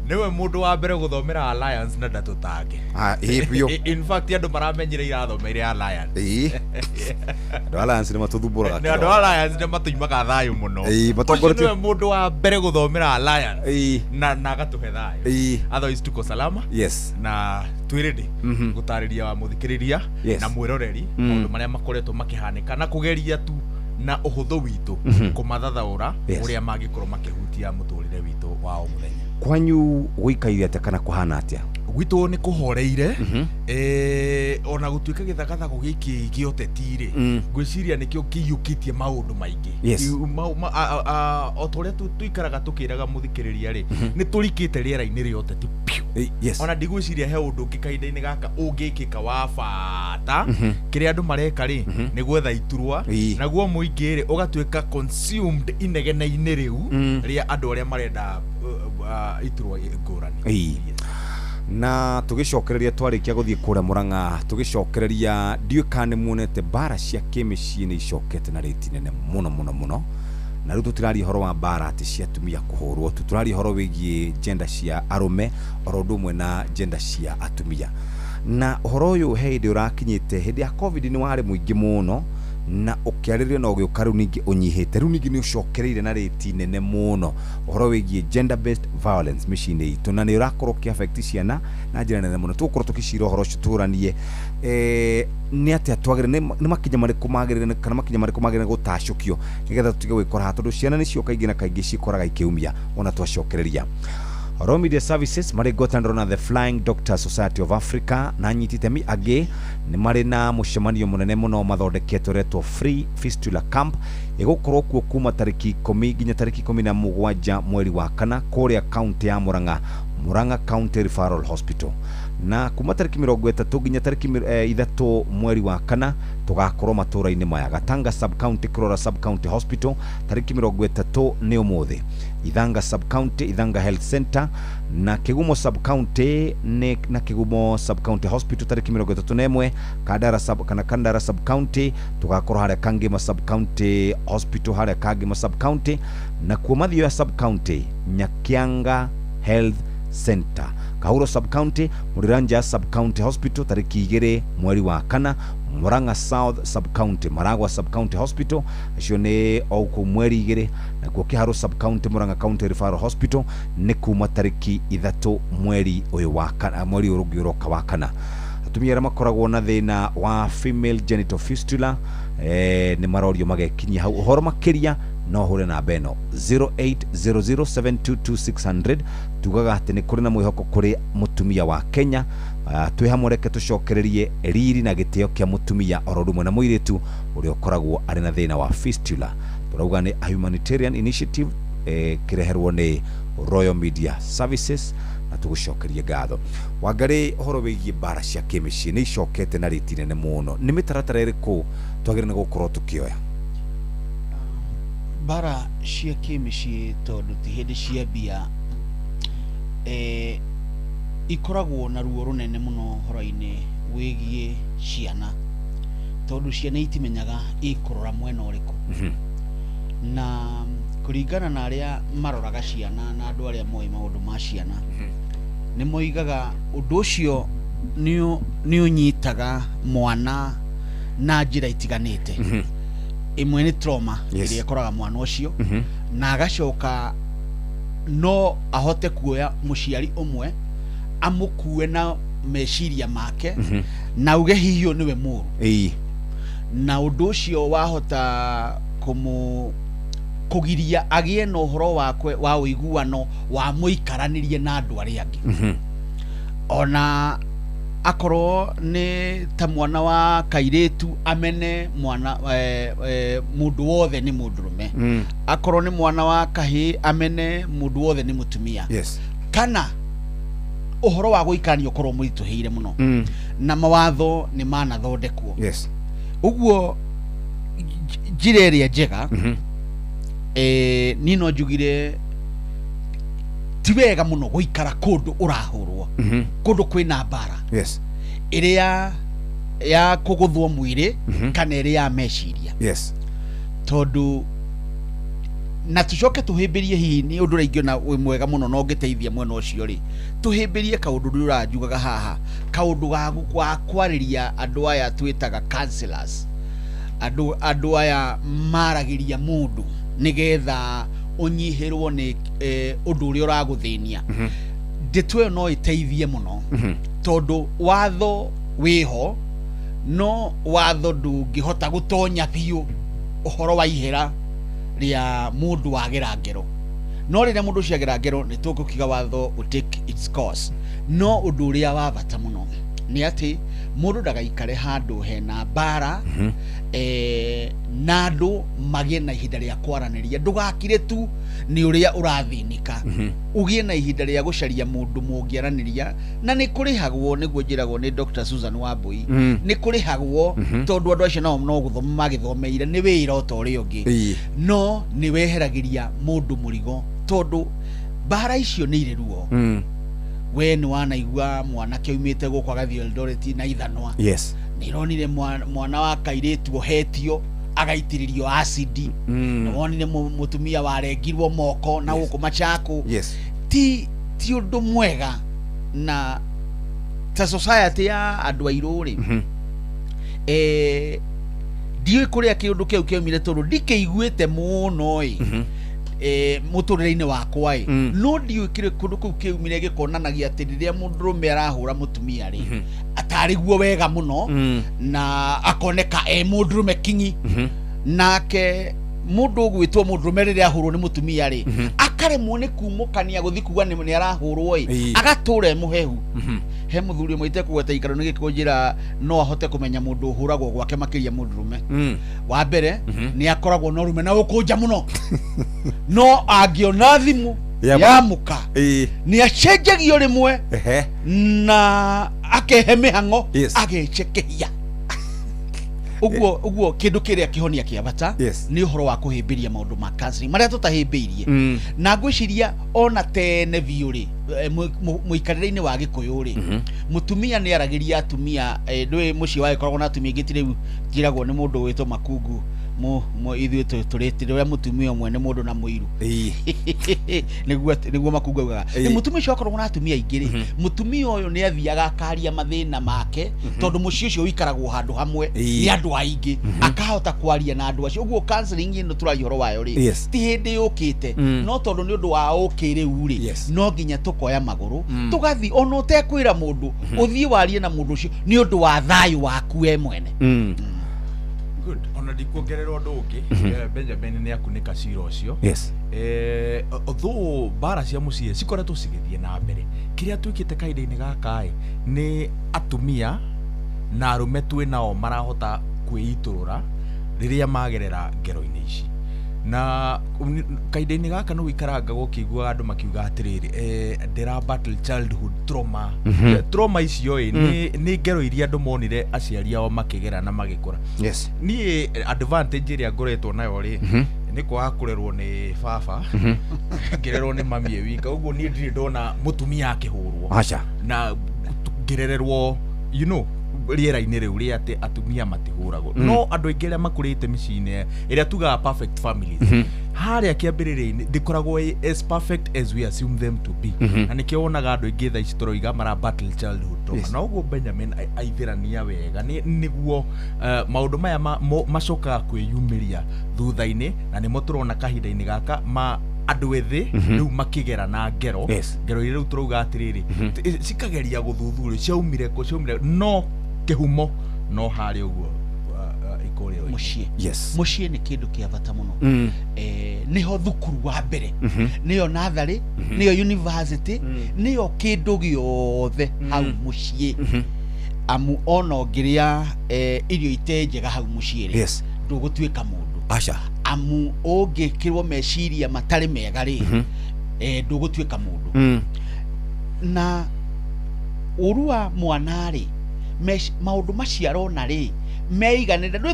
[SPEAKER 14] nĩwe mũndũ wa mbere gũthomera Alliance na ndatũtange.
[SPEAKER 7] Ĩĩ biũ.
[SPEAKER 14] In fact andũ maramenyire irathomeire Alliance.
[SPEAKER 7] Ĩĩ. Andũ a Alliance nĩ matũthumbũraga.
[SPEAKER 14] Nĩ andũ a Alliance nĩ matũimaga thayũ mũno.
[SPEAKER 7] Ĩĩ, matongoretio-
[SPEAKER 14] Ũcio nĩwe mũndũ wa mbere gũthomera Alliance.
[SPEAKER 7] Ĩĩ.
[SPEAKER 14] Na agatũhe thayũ.
[SPEAKER 7] Ĩĩ.
[SPEAKER 14] Otherwise tuko salama.
[SPEAKER 7] Yes.
[SPEAKER 14] Na twĩ ready gũtarĩria wa mũthikĩrĩria
[SPEAKER 7] Yes.
[SPEAKER 14] na mwĩroreri maũndũ marĩa makoretwo makĩhanĩka na kũgeria tu na ũhũthũ witũ kũmathathaũra
[SPEAKER 7] Yes.
[SPEAKER 14] ũrĩa mangĩkorwo makĩhutia mũtũrĩre witũ wa o mũthenya.
[SPEAKER 7] Kwanyu gũikaire atĩa kana kũhana atĩa?
[SPEAKER 14] Gwitũ nĩ kũhoreire. Ona gũtuĩka gĩthagathago gĩkĩ gĩa ũteti rĩ, ngwĩciria nĩkĩo kĩiyũkĩtie maũndũ maingĩ. O ta ũrĩa tũikaraga tũkĩraga mũthikĩrĩria rĩ, nĩ tũrikĩte rĩera-inĩ rĩa ũteti piũ. Ona ndigwĩciria he ũndũ ũngĩ kahinda-inĩ gaka ũngĩkĩka wa bata. Kĩrĩa andũ mareka rĩ, nĩ gwetha iturwa. Naguo mũingĩ rĩ, ũgatuĩka consumed inegene-inĩ rĩu rĩa andũ arĩa marenda iturwa ngũrani.
[SPEAKER 7] Na tũgĩcokereria, twarĩkia gũthiĩ kũrĩa Mũrang'a, tũgĩcokereria, ndiũĩ kana nĩ muonete mbara cia kĩmĩciĩ nĩ icokete na rĩti nene mũno mũno mũno. Na rĩu tũtiraria ũhoro wa mbara atĩ cia atumia kũhũrwo tu, tũraria ũhoro wĩgiĩ gender cia arũme oro ũndũ ũmwe na gender cia atumia. Na ũhoro ũyũ he hĩndĩ ũrakinyĩte, hĩndĩ ya COVID nĩ warĩ mũingĩ mũno na ũkĩarĩrĩrio na ũgĩũka, rĩu ningĩ ũnyihĩte, rĩu ningĩ nĩ ũcokereire na rĩti nene mũno, ũhoro wĩgiĩ gender based violence mĩciĩ-inĩ itũ, na nĩ ũrakorwo ũkĩ affect ciana na njĩra nene mũno. Tũgũkorwo tũkĩcira ũhoro ũcio, tũranie nĩ atĩa twagĩrĩire, nĩ makinya marĩkũ magĩrĩire kana makinya marĩkũ magĩrĩire gũtacũkio nĩgetha tũtige gwĩkora haha, tondũ ciana nĩcio kaingĩ na kaingĩ ciĩkoraga ikĩumia ona twacokereria. Royal Media Services marĩ ngwatanĩro na The Flying Doctor Society of Africa na anyiti itemi angĩ nĩ marĩ na mũcemanio mũnene mũno mathondeketwo ũretwo Free Fistula Camp, ĩgũkorwo kuo kuma tarĩki 10 nginya tarĩki 17 mweri wa kana kũrĩa kaunti ya Murang'a, Murang'a County Referral Hospital. Na kuma tarĩki 30 nginya tarĩki 3 mweri wa kana tũgakorwo matũra-inĩ maya: Gatanga sub county, Krora sub county hospital, tarĩki 30 nĩ ũmũthĩ; Ithanga sub county, Ithanga Health Center; na Kigumo sub county nĩ na Kigumo sub county hospital tarĩki 31; Kandara sub kana Kandara sub county tũgakorwo harĩa Kangema sub county hospital, harĩa Kangema sub county; na kuo Mathioya sub county, Nyakianga Health Center; Kahuro sub county, Muriranja sub county hospital tarĩki 2 mweri wa kana; Murang'a South sub county, Maragwa sub county hospital, acio nĩ o kũu mweri 2; nakuo Kiharu sub county, Murang'a County Referral Hospital nĩ kuma tarĩki 3 mweri ũyũ wa kana, mweri ũyũ ũngĩ ũroka wa kana. Atumia arĩa makoragwo na thĩna wa female genital fistula nĩ marorio magekinyia hau. Ũhoro makĩria no hũre namba ĩno 0800722600. Tugaga atĩ nĩ kũrĩ na mwĩhoko kũrĩ mũtumia wa Kenya. Twĩ hamwe, reke tũcokererie riri na gĩtĩo kĩa mũtumia oro ũndũ ũmwe na mũirĩtu ũrĩa ũkoragwo arĩ na thĩna wa fistula. Tũrauga nĩ a humanitarian initiative kĩreherwo nĩ Royal Media Services na tũgũcokerie ngatho. Wangarĩ, ũhoro wĩgiĩ mbara cia kĩmĩciĩ nĩ icokete na rĩti nene mũno, nĩ mĩtaratara ĩrĩkũ twagĩrĩire nĩ gũkorwo tũkĩoya?
[SPEAKER 12] Mbara cia kĩmĩciĩ, tondũ ti hĩndĩ ciambia, ikoragwo na ruo rũnene mũno ũhoro-inĩ wĩgiĩ ciana, tondũ ciana itimenyaga ikũrora mwena ũrĩkũ. Na kũringana na arĩa maroraga ciana na andũ arĩa moĩ maũndũ ma ciana, nĩ moigaga ũndũ ũcio nĩ ũnyitaga mwana na njĩra itiganĩte. Ĩmwe nĩ trauma ĩrĩa ĩkoraga mwana ũcio, na agacoka no ahote kuoya mũciari ũmwe amũkue na meciria make na auge hihi ũyũ nĩwe mũũru, na ũndũ ũcio wahota kũmũ kũgiria agĩe na ũhoro wakwe wa ũiguano wa mũikaranĩrie na andũ arĩa angĩ. Ona akorwo nĩ ta mwana wa kairĩtu, amene mwana mũndũ wothe nĩ mũndũrũme. Akorwo nĩ mwana wa kahĩĩ, amene mũndũ wothe nĩ mũtumia. Kana ũhoro wa gũikarania ũkorwo mũritũhĩire mũno. Na mawatho nĩ manathondekwo. Ũguo njĩra ĩrĩa njega, niĩ no njugire ti wega mũno gũikara kũndũ ũrahũrwo, kũndũ kwĩna mbara ĩrĩa ya kũgũthwo mwĩrĩ kana ĩrĩa ya meciria. Tondũ na tucoke tũhĩmbĩrie, hihi nĩ ũndũ ũrĩa ingĩona wĩ mwega mũno na ũngĩteithia mwena ũcio rĩ, tũhĩmbĩrie kaũndũ rĩu ũranjugaga haha, kaũndũ ga kwarĩria andũ aya twĩtaga counselors, andũ aya maragĩria mũndũ nĩgetha ũnyihĩrwo nĩ ũndũ ũrĩa ũragũthĩnia. Ndeto ĩyo no ĩteithie mũno, tondũ watho wĩho, no watho ndũngĩhota gũtonya biũ ũhoro wa ihera rĩa mũndũ wagera ngero.
[SPEAKER 10] No rĩrĩa mũndũ ũcio agera ngero, nĩ tũgũkiuga watho ũ take its course. No ũndũ ũrĩa wa bata mũno nĩ atĩ mũndũ ndagaikare handũ hena mbara, na andũ magĩe na ihinda rĩa kwaranĩria. Ndũgakire tu nĩ ũrĩa ũrathĩnĩka, ũgĩe na ihinda rĩa gũcaria mũndũ mũngĩaranĩria, na nĩ kũrĩhagwo, nĩguo njĩragwo nĩ Dr. Susan Wambui. Nĩ kũrĩhagwo, tondũ andũ acio nao no gũthoma magĩthomeire, nĩ wĩra o ta ũrĩa ũngĩ. No nĩ weheragĩria mũndũ mũrigo, tondũ mbara icio nĩ irĩ ruo. We nĩ wanaigua mwanake aumĩte gũkũ agathiĩ Eldoret na ithanwa. Nĩ ironire mwana wa kairĩtu ohetio agaitĩrĩrio acidi. Nĩ wonire mũtumia warengirwo moko na gũkũ Machako. Ti ũndũ mwega, na ta society ya andũ airũ rĩ, ndiũĩ kũrĩa kĩũndũ kĩu kĩaumire, tondũ ndikĩiguĩte mũno ĩ mũtũrĩre-inĩ wakwa ĩ. No ndiũĩ kĩrĩ kũndũ kũu kĩaumire, gĩkonanagia atĩ rĩrĩa mũndũrũme arahũra mũtumia rĩ, atarĩ guo wega mũno, na akoneka e mũndũrũme kinyi. Nake mũndũ ũgwĩtwo mũndũrũme, rĩrĩa ahũrwo nĩ mũtumia rĩ, akaremwo nĩ kumũkania gũthiĩ kuga nĩ arahũrwo ĩ, agatũra e mũhehu. He mũthuri ũmwe itekũgweta ikaro nĩ gĩkũnjĩra no ahote kũmenya mũndũ ũhũragwo gwake makĩria mũndũrũme. Wa mbere, nĩ akoragwo na ũrume na ũkũnja mũno, no angĩona thimũ ya mũka, nĩ acenjagio rĩmwe na akehe mĩhang'o, agecekehia ũguo. Ũguo kĩndũ kĩrĩa kĩhonia kĩa bata nĩ ũhoro wa kũhĩmbĩria maũndũ ma counseling marĩa tũtahĩmbĩirie. Na ngwĩciria ona tene biũ rĩ, mũikarĩre-inĩ wa Gĩkũyũ rĩ, mũtumia nĩ aragĩria atumia, ndũĩ mũciĩ wagĩkoragwo na atumia aingĩ, ti rĩu njĩragwo nĩ mũndũ wĩtwo Makungu, ithuĩ tũrĩtĩ ũrĩa mũtumia ũmwe nĩ mũndũ na mũiru, nĩguo Makungu augaga. Nĩ mũtumia ũcio akoragwo na atumia aingĩ rĩ, mũtumia ũyũ nĩ athiaga akaria mathĩna make, tondũ mũciĩ ũcio ũikaragwo handũ hamwe nĩ andũ aingĩ, akahota kwaria na andũ acio. Ũguo counseling ĩno tũraria ũhoro wayo rĩ, ti hĩndĩ yũkĩte, no tondũ nĩ ũndũ wa ũkĩrĩu rĩ, no nginya tũkoya magũrũ, tũgathiĩ ona ũtekwĩra mũndũ, ũthiĩ warie na mũndũ ũcio nĩ ũndũ wa thayũ waku we mwene.
[SPEAKER 14] Good. Ona ndikuongerera ũndũ ũngĩ. Benjamin nĩ akunĩka cira ũcio. Although mbara cia mũciĩ cikoretwo cigĩthiĩ na mbere, kĩrĩa twĩkĩte kahinda-inĩ gaka ĩ nĩ atumia na arũme twĩ nao marahota kwĩitũrũra rĩrĩa magerera ngero-inĩ ici, na kahinda-inĩ gaka nĩ wĩikarangaga ũkĩiguaga andũ makiuga atĩrĩrĩ, ndĩra battle childhood trauma. Trauma icio ĩ nĩ ngero iria andũ monire aciari ao makĩgera na magĩkũra. Niĩ advantage ĩrĩa ngoretwo nayo rĩ, nĩ kwaga kũrerwo nĩ baba, ngĩrerwo nĩ mami e wika. Ũguo niĩ ndirĩ ndona mũtumia akĩhũrwo.
[SPEAKER 7] Aca.
[SPEAKER 14] Na ngĩrererwo rĩera-inĩ rĩu rĩa atĩ atumia matihũragwo. No andũ aingĩ arĩa makũrĩte mĩciĩ-inĩ ĩrĩa tugaga perfect families, harĩa kĩambĩrĩria-inĩ ndĩkoragwo ĩ as perfect as we assume them to be. Na nĩkĩo wonaga andũ aingĩ thaa ici tũroiga mara battle childhood trauma. Na ũguo Benjamin aithĩrania wega nĩguo maũndũ maya macokaga kwĩyumĩria thutha-inĩ, na nĩmo tũrona kahinda-inĩ gaka ma andũ ethĩ rĩu makĩgera na ngero. Ngero iria rĩu tũrauga atĩrĩrĩ, cikageria gũthuthuria ciaumire kũ, ciaumire, no kĩhumo no harĩa ũguo ikũrĩro.
[SPEAKER 10] Mũciĩ. Mũciĩ nĩ kĩndũ kĩa bata mũno. Nĩho thukuru wa mbere, nĩyo natharĩ, nĩyo university, nĩyo kĩndũ gĩothe hau mũciĩ. Amu ona ũngĩrĩa irio ite njega hau mũciĩ rĩ, ndũgũtuĩka mũndũ.
[SPEAKER 7] Aca.
[SPEAKER 10] Amu ũngĩkĩrwo meciria matarĩ mega rĩ, ndũgũtuĩka mũndũ. Na ũru wa mwana rĩ, maũndũ macio arona rĩ, meiganĩre nĩ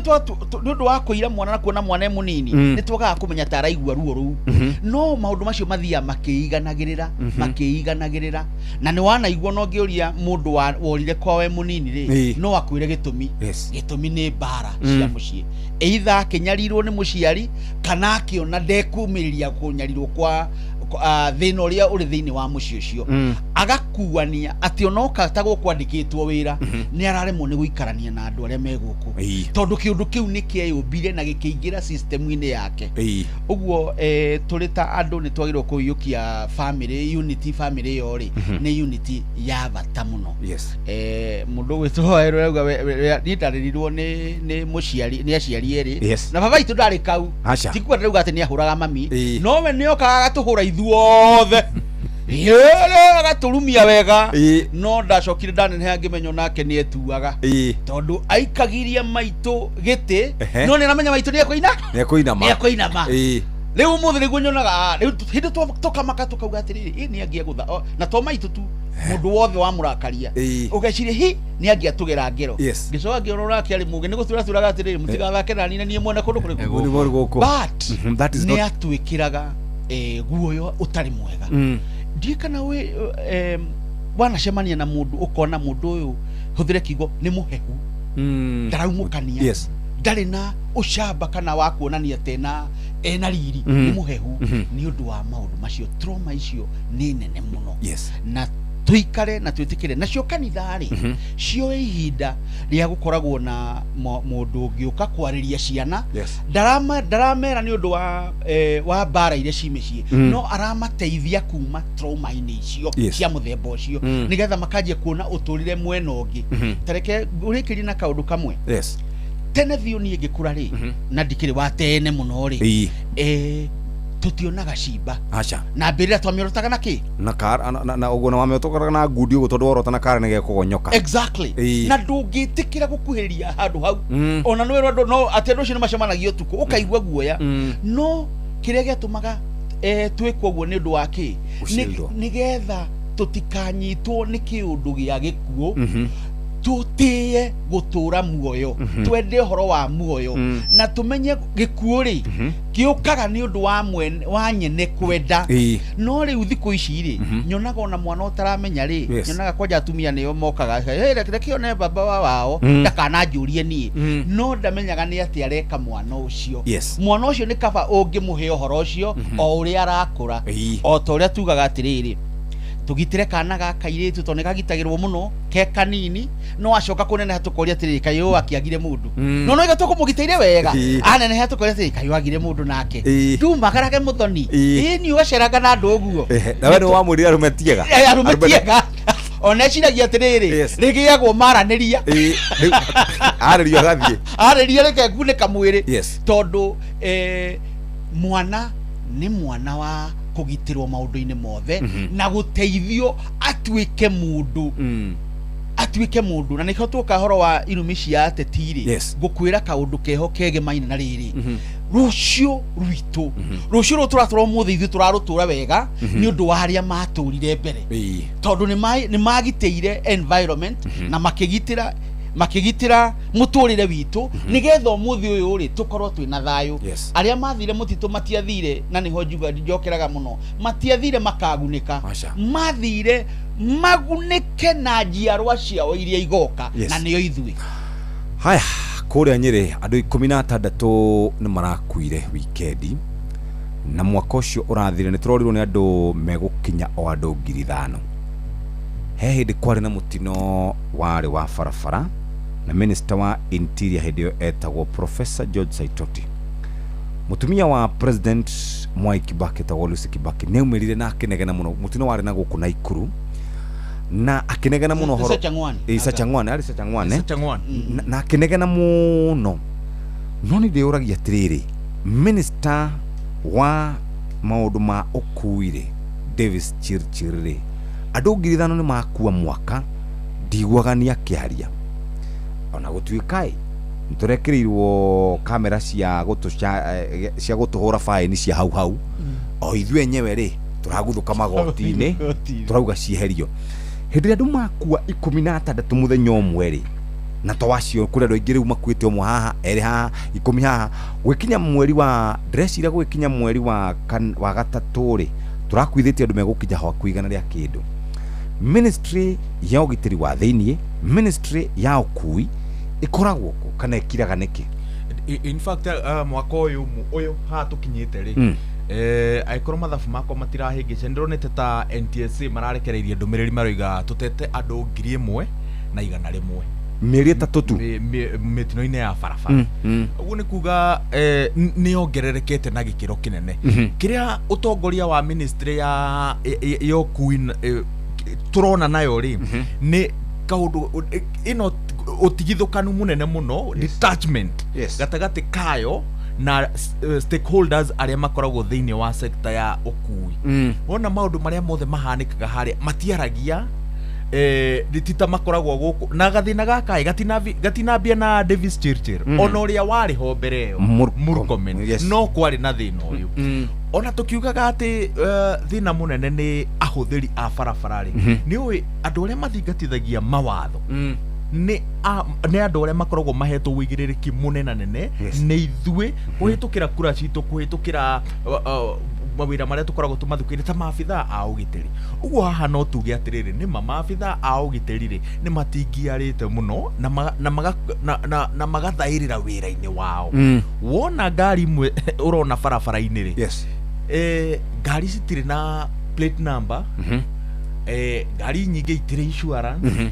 [SPEAKER 10] ũndũ wa kũira mwana na kuona mwana e mũnini, nĩ twagaga kũmenya ta araigua ruo rũu. No maũndũ macio mathiaga makĩiganagĩrĩra, makĩiganagĩrĩra, na nĩ wanaigua no ngĩũria mũndũ worire kwao e mũnini rĩ, no akwĩre gĩtũmi. Gĩtũmi nĩ mbara cia mũciĩ, either akĩnyarirwo nĩ mũciari kana akĩona ndekumĩrĩria kũnyarirwo kwa thĩna ũrĩa ũrĩ thĩinĩ wa mũciĩ ũcio. Aga Gũkuania atĩ onoka ta gũkũ andĩkĩtwo wĩra, nĩ araremwo nĩ gũikarania na andũ arĩa me gũkũ, tondũ kĩũndũ kĩu nĩ kĩeyũmbire na gĩkĩingĩra system-inĩ yake. Ũguo tũrĩ ta andũ nĩ twagĩrĩirwo kũiyũkia family unity. Family ĩyo rĩ, nĩ unity ya bata mũno. Mũndũ ũgwĩtwo Waweru arauga niĩ ndarĩrirwo nĩ mũciari, nĩ aciari erĩ. Na baba itũ ndarĩ kau.
[SPEAKER 7] Aca.
[SPEAKER 10] Tikuga ndĩrauga atĩ nĩ ahũraga mami, no we nĩ okaga agatũhũra ithuothe. Yere, agatũrumia wega. No ndacokire ndaneneha ngĩmenya nake nĩ etuaga, tondũ aikagiria maitũ gĩtĩ. No nĩ aramenya maitũ nĩ ekũina.
[SPEAKER 7] Nĩ ekũinama.
[SPEAKER 10] Nĩ ekũinama. Rĩu ũmũthĩ nĩguo nyonaga, rĩu hĩndĩ tũkamaka tũkauga atĩrĩrĩ, ĩ nĩ angĩagũtha. Na to maitũ tu, mũndũ wothe wamũrakaria, ũgeciria hi nĩ angĩatũgera ngero. Ngĩcoka ngĩona ũrake arĩ mũgĩ nĩ gũtura turaga atĩrĩrĩ, mũtigathake nani na niĩ mwene kũndũ kũrĩkũ.
[SPEAKER 7] Nĩ mwene gũkũ.
[SPEAKER 10] But
[SPEAKER 7] That is
[SPEAKER 10] nĩ
[SPEAKER 7] not
[SPEAKER 10] atwĩkĩraga guoya ũtarĩ mwega. Ndiĩ kana wĩ wanacemania na mũndũ ũkona mũndũ ũyũ, hũthĩre kiugo, nĩ mũhehu, ndaraumũkania, ndarĩ na ũcamba kana wa kuonania atĩ ena riri, nĩ mũhehu. Nĩ ũndũ wa maũndũ macio, trauma icio nĩ nene mũno. Na tũikare na twĩtĩkĩre nacio kanitha rĩ, cioe ihinda rĩa gũkoragwo na mũndũ ũngĩũka kwarĩria ciana. Ndaramera nĩ ũndũ wa mbara iria ci mĩciĩ, no aramateithia kuma trauma-inĩ icio cia mũthemba ũcio, nĩgetha makanjia kuona ũtũrĩre mwena ũngĩ. Tareke ũrĩkĩrie na kaũndũ kamwe. Tene biũ niĩ ngĩkũra rĩ, na ndikĩrĩ wa tene mũno rĩ, tũtionaga cimba.
[SPEAKER 7] Aca.
[SPEAKER 10] Na mbĩrĩra twamĩorotaga na kĩ?
[SPEAKER 7] Na kara na ũguo na wamĩotokaga na ngundi ũguo, tondũ worota na kara nĩ gekũgonyoka.
[SPEAKER 10] Exactly. Na ndũngĩtĩkĩra gũkuhĩrĩria handũ hau. Ona nĩ andũ no atĩ andũ acio nĩ macemanagia ũtukũ, ũkaigua guoya. No kĩrĩa gĩatũmaga twĩkwo ũguo nĩ ũndũ wa kĩ?
[SPEAKER 7] Gũcindwo.
[SPEAKER 10] Nĩgetha tũtikanyitwo nĩ kĩũndũ gĩa gĩkuũ, tũtĩe gũtũra muoyo, twende ũhoro wa muoyo, na tũmenye gĩkuũ rĩ, gĩũkaga nĩ ũndũ wa mwene wa nyene kwenda. No rĩu thikũ ici rĩ, nyonaga ona mwana ũtaramenya rĩ, nyonaga kwanja atumia nĩo mokaga, "Hey, reke one baba wa wao, ndakananjũrie niĩ." No ndamenyaga nĩ atĩ areka mwana ũcio. Mwana ũcio nĩ kaba ũngĩmũhe ũhoro ũcio o ũrĩa arakũra. O ta ũrĩa tugaga atĩrĩrĩ, tũgitĩre kana ga kairĩtu tondũ nĩ kagitagĩrwo mũno ke kanini, no acoka kũneneha tũkoria atĩrĩrĩ, kaĩ ũyũ akĩagire mũndũ? No iga tũkũmũgitĩire wega. Aneneha tũkoria atĩrĩrĩ, kaĩ ũyũ agire mũndũ nake? Ndumagarage mũthoni, ĩĩ ni ũgaceranga na andũ ũguo.
[SPEAKER 7] Ehe, na we nĩ wamwĩrire arũme tiega.
[SPEAKER 10] Arũme tiega, ona eciragia atĩrĩrĩ, rĩgĩagwo maranĩria.
[SPEAKER 7] Rĩu arĩrio agathiĩ.
[SPEAKER 10] Arĩria reke ngunĩka mwĩrĩ. Tondũ mwana nĩ mwana wa kũgitĩrwo maũndũ-inĩ mothe, na gũteithio atuĩke mũndũ, atuĩke mũndũ. Na nĩkĩo tuoka horo wa irumi cia ateti rĩ, ngũkwĩra kaũndũ keho kegemaine na rĩrĩ, rũciũ rwitũ, rũciũ rũrũ tũratũra ũmũthĩ, ithuĩ tũrarũtũra wega nĩ ũndũ wa arĩa matũrire mbere, tondũ nĩ magitĩire environment na makĩgitĩra mũtũrĩre witũ, nĩgetha ũmũthĩ ũyũ rĩ, tũkorwo twĩna thayũ. Arĩa mathire mũtitũ matiathire, na nĩho njuga njokeraga mũno, matiathire makagunĩka.
[SPEAKER 7] Aca.
[SPEAKER 10] Mathire magunĩke na njiarwa ciao iria igoka. Na nĩo ithuĩ.
[SPEAKER 7] Haya, kũrĩa Nyĩrĩ andũ 16 nĩ marakuire wikendi, na mwaka ũcio ũrathire nĩ tũrorirwo nĩ andũ megũkinya o andũ 5,000. He hĩndĩ kwarĩ na mũtino warĩ wa barabara, na minister wa interior hĩndĩ ĩyo etagwo Professor George Saitoti. Mũtumia wa President Mwai Kibaki etagwo Lucy Kibaki nĩ aumĩrire na akĩnegena mũno. Mũtino warĩ na gũkũ Naikuru, na akĩnegena mũno ũhoro.
[SPEAKER 10] Sachang'wani.
[SPEAKER 7] Sachang'wane, arĩ Sachang'wane.
[SPEAKER 14] Sachang'wane.
[SPEAKER 7] Na akĩnegena mũno, no nĩ ndĩyũragia atĩrĩrĩ, minister wa maũndũ ma ũkui rĩ, Davis Chirchir rĩ, andũ 5,000 nĩ makua mwaka, ndiguaga nĩ akĩaria, ona gũtuĩka ĩ nĩ tũrekĩrĩirwo kamera cia gũtũhũra baĩni cia hau hau, o ithuĩ enyewe rĩ tũraguthũka magoti-inĩ tũrauga cieherio. Hĩndĩ ĩrĩa andũ makua 16 mũthenya ũmwe rĩ, na to acio, kũrĩ andũ aingĩ rĩu makuĩte, ũmwe haha, erĩ haha, 10 haha, gwĩkinya mweri wa, ndĩreciria gwĩkinya mweri wa gatatũ rĩ, tũrakuithĩtie andũ megũkinya hakuhĩ igana rĩa kĩndũ. Ministry ya ũgitĩri wa thĩiniĩ, ministry ya ũkui ĩkoragwo kũ kana ĩkiraga nĩkĩ?
[SPEAKER 14] In fact, mwaka ũyũ ũyũ haha tũkinyĩte rĩ, Angĩkorwo mathabu makwa matirahĩngĩca, nĩndĩronete ta NTSA mararekereirie ndũmĩrĩri, maroiga tũtete andũ 1,100
[SPEAKER 7] Mĩeri 3 tu.
[SPEAKER 14] Mĩtino-inĩ ya barabara. Ũguo nĩ kuga nĩ yongererekete na gĩkĩro kĩnene. Kĩrĩa ũtongoria wa ministry ya ũkui tũrona nayo rĩ, nĩ kaũndũ ĩno ũtigithũkanu mũnene mũno, detachment gatagatĩ kayo na stakeholders arĩa makoragwo thĩinĩ wa sector ya ũkui. Wona maũndũ marĩa mothe mahanĩkaga harĩa matiaragia, ti ta makoragwo gũkũ na gathĩna gaka ĩ, gatinambia na Davis Chirchir. Ona ũrĩa warĩ ho mbere ĩyo,
[SPEAKER 7] Murkomen.
[SPEAKER 14] Murkomen, no kwarĩ na thĩna ũyũ. Ona tũkiugaga atĩ thĩna mũnene nĩ ahũthĩri a barabara rĩ, nĩ ũĩ andũ arĩa mathingatithagia mawatho nĩ andũ arĩa makoragwo mahetwo ũigĩrĩrĩki mũnenanene nĩ ithuĩ kũhĩtũkĩra kura citũ, kũhĩtũkĩra mawĩra marĩa tũkoragwo tũmathukĩire ta maabithaa a ũgitĩri. Ũguo haha no tuge atĩrĩrĩ, nĩma maabithaa a ũgitĩri rĩ, nĩ matingiarĩte mũno na magathaĩrĩra wĩra-inĩ wao. Wona ngari imwe ũrona barabara-inĩ rĩ, ngari citirĩ na plate number, ngari nyingĩ itirĩ insurance,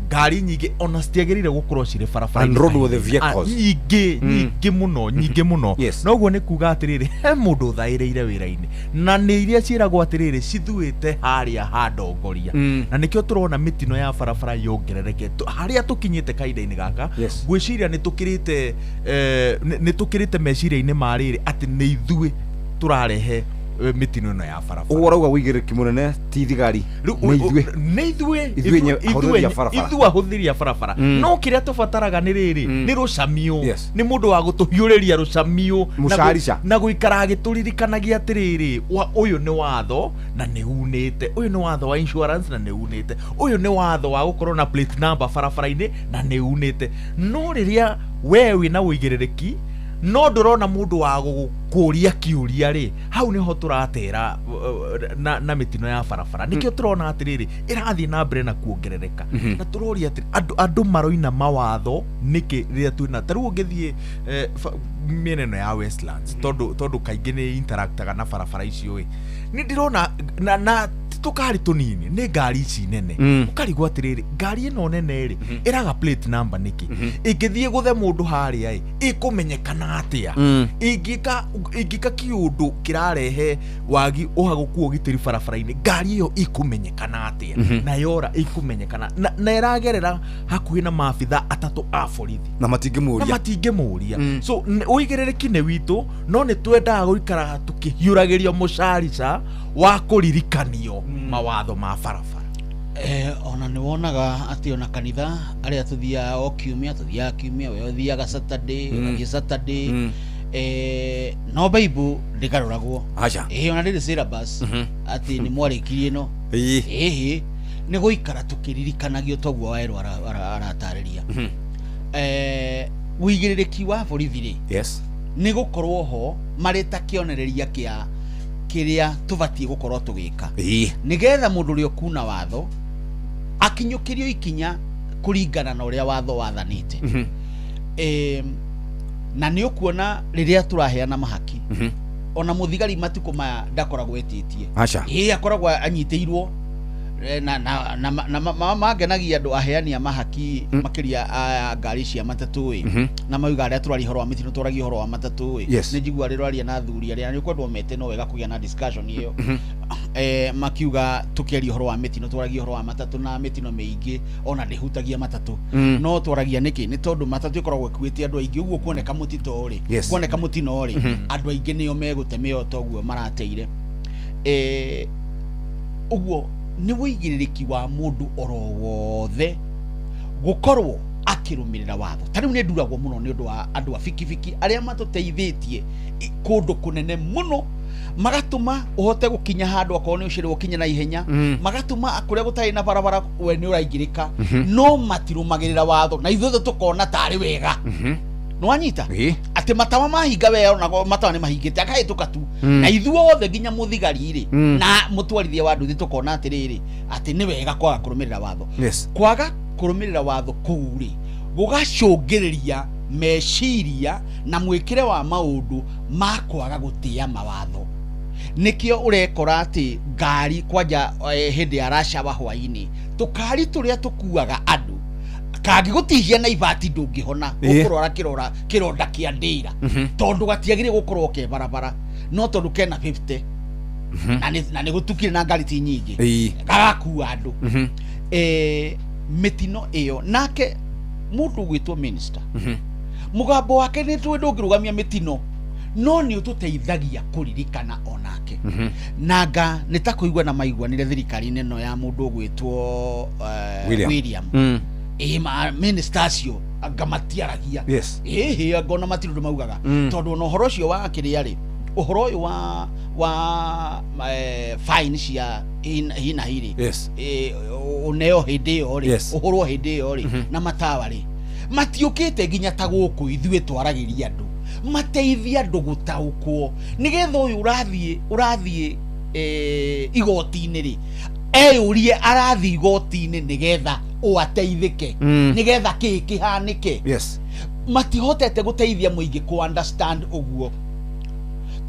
[SPEAKER 14] ngari nyingĩ ona citiagĩrĩire gũkorwo cirĩ barabara-inĩ.
[SPEAKER 7] Unroadworthy vehicles.
[SPEAKER 14] Ah, nyingĩ, nyingĩ mũno, nyingĩ mũno. Noguo nĩ kuga atĩrĩrĩ, he mũndũ ũthaĩrĩire wĩra-inĩ, na nĩ iria ciĩragwo atĩrĩrĩ cithuĩte harĩa ha ndongoria. Na nĩkĩo tũrona mĩtino ya barabara yongerereke harĩa tũkinyĩte kahinda-inĩ gaka. Ngwĩciria nĩ tũkĩrĩte nĩ tũkĩrĩte meciria-inĩ ma rĩrĩ atĩ nĩ ithuĩ tũrarehe mĩtino ĩno ya barabara.
[SPEAKER 7] Ũguo ũrauga ũigĩrĩrĩki mũnene ti thigari, nĩ ithuĩ.
[SPEAKER 14] Nĩ ithuĩ.
[SPEAKER 7] Ithuĩ ahũthĩri a barabara.
[SPEAKER 14] Ithuĩ ahũthĩri a barabara. No kĩrĩa tũbataraga nĩ rĩrĩ, nĩ rũcamio, nĩ mũndũ wa gũtũhiũrĩria rũcamio
[SPEAKER 7] Mũcarica.
[SPEAKER 14] Na gũikara agĩtũririkanagia atĩrĩrĩ, ũyũ nĩ watho na nĩ unĩte, ũyũ nĩ watho wa insurance na nĩ unĩte, ũyũ nĩ watho wa gũkorwo na plate number barabara-inĩ na nĩ unĩte. No rĩrĩa we wĩna ũigĩrĩrĩki no ndũrona mũndũ wa gũkũria kĩũria rĩ, hau nĩho tũratera na mĩtino ya barabara. Nĩkĩo tũrona atĩrĩrĩ, ĩrathiĩ na mbere na kuongerereka. Na tũroria atĩrĩ, andũ maroina mawatho nĩkĩ rĩrĩa twĩna ta rĩu ũngĩthiĩ mĩena ĩno ya Westlands, tondũ kaingĩ nĩ interactaga na barabara icio ĩ, nĩ ndĩrona na ti tũkari tũnini, nĩ ngari ici nene. Ũkarigwo atĩrĩrĩ, ngari ĩno nene rĩ, ĩraga plate number nĩkĩ? Ĩngĩthiĩ gũthe mũndũ harĩa ĩ, ĩkũmenyekana atĩa? Ĩngĩka kĩũndũ kĩrarehe wagi ũhagũku wa ũgitĩri barabara-inĩ, ngari ĩyo ĩkũmenyekana atĩa? Na yora ĩkũmenyekana na ĩragerera hakuhĩ na maabitha atatũ a borithi.
[SPEAKER 7] Na matingĩmũria.
[SPEAKER 14] Na matingĩmũria. So ũigĩrĩrĩki nĩ witũ, no nĩ twendaga gũikara tũkĩhiũragĩrio mũcarica wa kũririkanio mawatho ma barabara.
[SPEAKER 10] Ona nĩ wonaga atĩ ona kanitha arĩa tũthiaga o kiumia, tũthiaga kiumia, we ũthiaga Saturday, ũgathiĩ Saturday. No Bible ndĩgarũragwo.
[SPEAKER 7] Aca.
[SPEAKER 10] Ona ndĩrĩ syllabus atĩ nĩ mwarĩkirie ĩno. Ĩhĩ, nĩ gũikara tũkĩririkanagio toguo Waerũ aratarĩria. Ũigĩrĩrĩki wa borithi rĩ, nĩ gũkorwo ho marĩ ta kĩonereria kĩa kĩrĩa tũbatiĩ gũkorwo tũgĩka. Nĩgetha mũndũ ũrĩa ũkuna watho akinyũkĩrio ikinya kũringana na ũrĩa watho wathanĩte. Na nĩ ũkuona rĩrĩa tũraheana mahaki, ona mũthigari matukũ maya ndakoragwo etĩtie.
[SPEAKER 7] Aca.
[SPEAKER 10] Akoragwo anyitĩirwo, na mangenagia andũ aheani a mahaki, makĩria a ngari cia matatũ ĩ. Na mauga arĩa tũraria ũhoro wa mĩtino, tũragia ũhoro wa matatũ ĩ. Nĩ njiguaga rĩrĩa ũraria na athuri arĩa nĩ ũkwendwo mete, no wega kũgĩa na discussion ĩyo. Makiuga tũkĩaria ũhoro wa mĩtino, twaragia ũhoro wa matatũ, na mĩtino mĩingĩ ona ndĩhutagia matatũ. No twaragia nĩkĩ? Nĩ tondũ matatũ ĩkoragwo ĩkuĩte andũ aingĩ, ũguo kuoneka mũtito rĩ, kuoneka mũtino rĩ, andũ aingĩ nĩo megũte mĩoyo toguo marateire. Ũguo nĩ ũigĩrĩrĩki wa mũndũ oro wothe gũkorwo akĩrũmĩrĩra watho. Ta rĩu nĩ nduragwo mũno nĩ ũndũ wa andũ a bikibiki arĩa matũteithĩtie kũndũ kũnene mũno, magatũma ũhote gũkinya handũ akorwo nĩ ũcererwo ũkinye na ihenya, magatũma kũrĩa gũtarĩ na barabara we nĩ ũraingĩrĩka, no matirũmagĩrĩra watho, na ithuothe tũkona tarĩ wega. Nĩwanyita? Atĩ matawa mahinga we onago matawa nĩ mahingĩte akahĩtũka tu. Na ithuothe nginya mũthigari rĩ, na mũtwarithia wa nduthi tũkona atĩrĩrĩ, atĩ nĩ wega kwaga kũrũmĩrĩra watho. Kwaga kũrũmĩrĩra watho kũu rĩ, gũgacũngĩrĩria meciria na mwĩkĩre wa maũndũ ma kwaga gũtĩa mawatho. Nĩkĩo ũrekora atĩ ngari kwanja hĩndĩ ya rush hour hwaĩ-inĩ, tũkari tũrĩa tũkuaga andũ kangĩgũtihia na ibati ndũngĩhona, ũkũrwara kĩrora kĩronda kĩa ndĩra, tondũ gatiagĩrĩire gũkorwo ke barabara, no tondũ kena 50 na nĩ gũtukire na ngari ti nyingĩ, gagakua andũ. Mĩtino ĩyo, nake mũndũ ũgwĩtwo minister, mũgambo wake nĩ tũĩ ndũngĩrũgamia mĩtino, no nĩ ũtũteithagia kũririkana onake. Nanga nĩ ta kũigua na maiguanire thirikari-inĩ ĩno ya mũndũ ũgwĩtwo
[SPEAKER 7] William.
[SPEAKER 10] William. Ĩ ma minister acio anga matiaragia. Ĩhĩ, anga ona matirĩ ũndũ maugaga, tondũ ona ũhoro ũcio wa kĩrĩa rĩ, ũhoro ũyũ wa fine cia hi na hi rĩ, ũneo hĩndĩ ĩyo rĩ, ũhũrwo hĩndĩ ĩyo rĩ, na matawa rĩ, matiũkĩte nginya ta gũkũ ithuĩ twaragĩria andũ, mateithie andũ gũtaũkwo, nĩgetha ũyũ ũrathiĩ igoti-inĩ rĩ, eyũrie arathiĩ igoti-inĩ nĩgetha ũateithĩke, nĩgetha kĩĩ kĩhanĩke. Matihotete gũteithia mũingĩ kũ understand ũguo,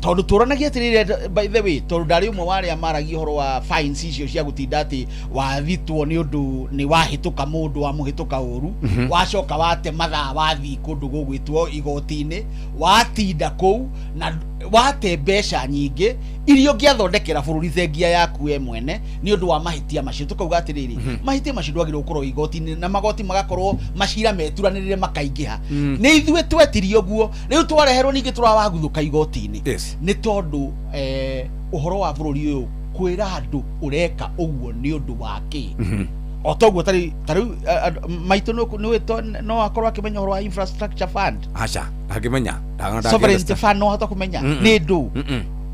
[SPEAKER 10] tondũ tũranagia atĩrĩrĩ, by the way, tondũ ndarĩ ũmwe wa arĩa maragia ũhoro wa fines icio cia gũtinda atĩ wathitwo nĩ ũndũ nĩ wahĩtũka mũndũ, wamũhĩtũka ũru, wacoka wate mathaa, wathiĩ kũndũ gũgwĩtwo igoti-inĩ, watinda kũu na wate mbeca nyingĩ iria ũngĩathondekera bũrũri thengia yaku we mwene nĩ ũndũ wa mahĩtia macio. Tũkauga atĩrĩrĩ, mahĩtia macio ndwagĩrĩirwo gũkorwo igoti-inĩ, na magoti magakorwo macira meturanĩrĩre makaingĩha. Nĩ ithuĩ twetirie ũguo, rĩu twareherwo ningĩ tũrawaguthũka igoti-inĩ. Nĩ tondũ ũhoro wa bũrũri ũyũ kwĩra andũ ũreka ũguo nĩ ũndũ wa kĩ? O toguo tarĩu maitũ nĩ no akorwo akĩmenya ũhoro wa infrastructure fund.
[SPEAKER 7] Aca, ndangĩmenya.
[SPEAKER 10] Sovereignty fund no ahota kũmenya nĩ ndũ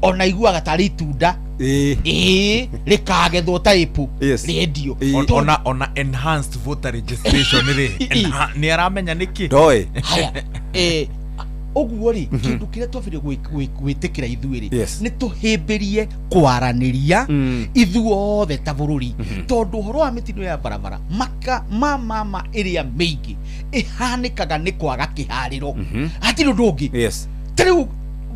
[SPEAKER 10] ona iguaga tarĩ itunda ĩĩ rĩkagethwo ta ĩpũ rĩendio.
[SPEAKER 14] Ona enhanced voter registration rĩ, nĩ aramenya nĩkĩ?
[SPEAKER 7] Ndoĩ.
[SPEAKER 10] Haya, ũguo rĩ, kĩndũ kĩrĩa twabire gwĩtĩkĩra ithuĩ rĩ, nĩ tũhĩmbĩrie kwaranĩria ithuothe ta bũrũri, tondũ ũhoro wa mĩtino ya barabara maka ma mama ĩrĩa mĩingĩ ĩhanĩkaga nĩ kwaga kĩharĩro, hatirĩ ũndũ ũngĩ. Ta rĩu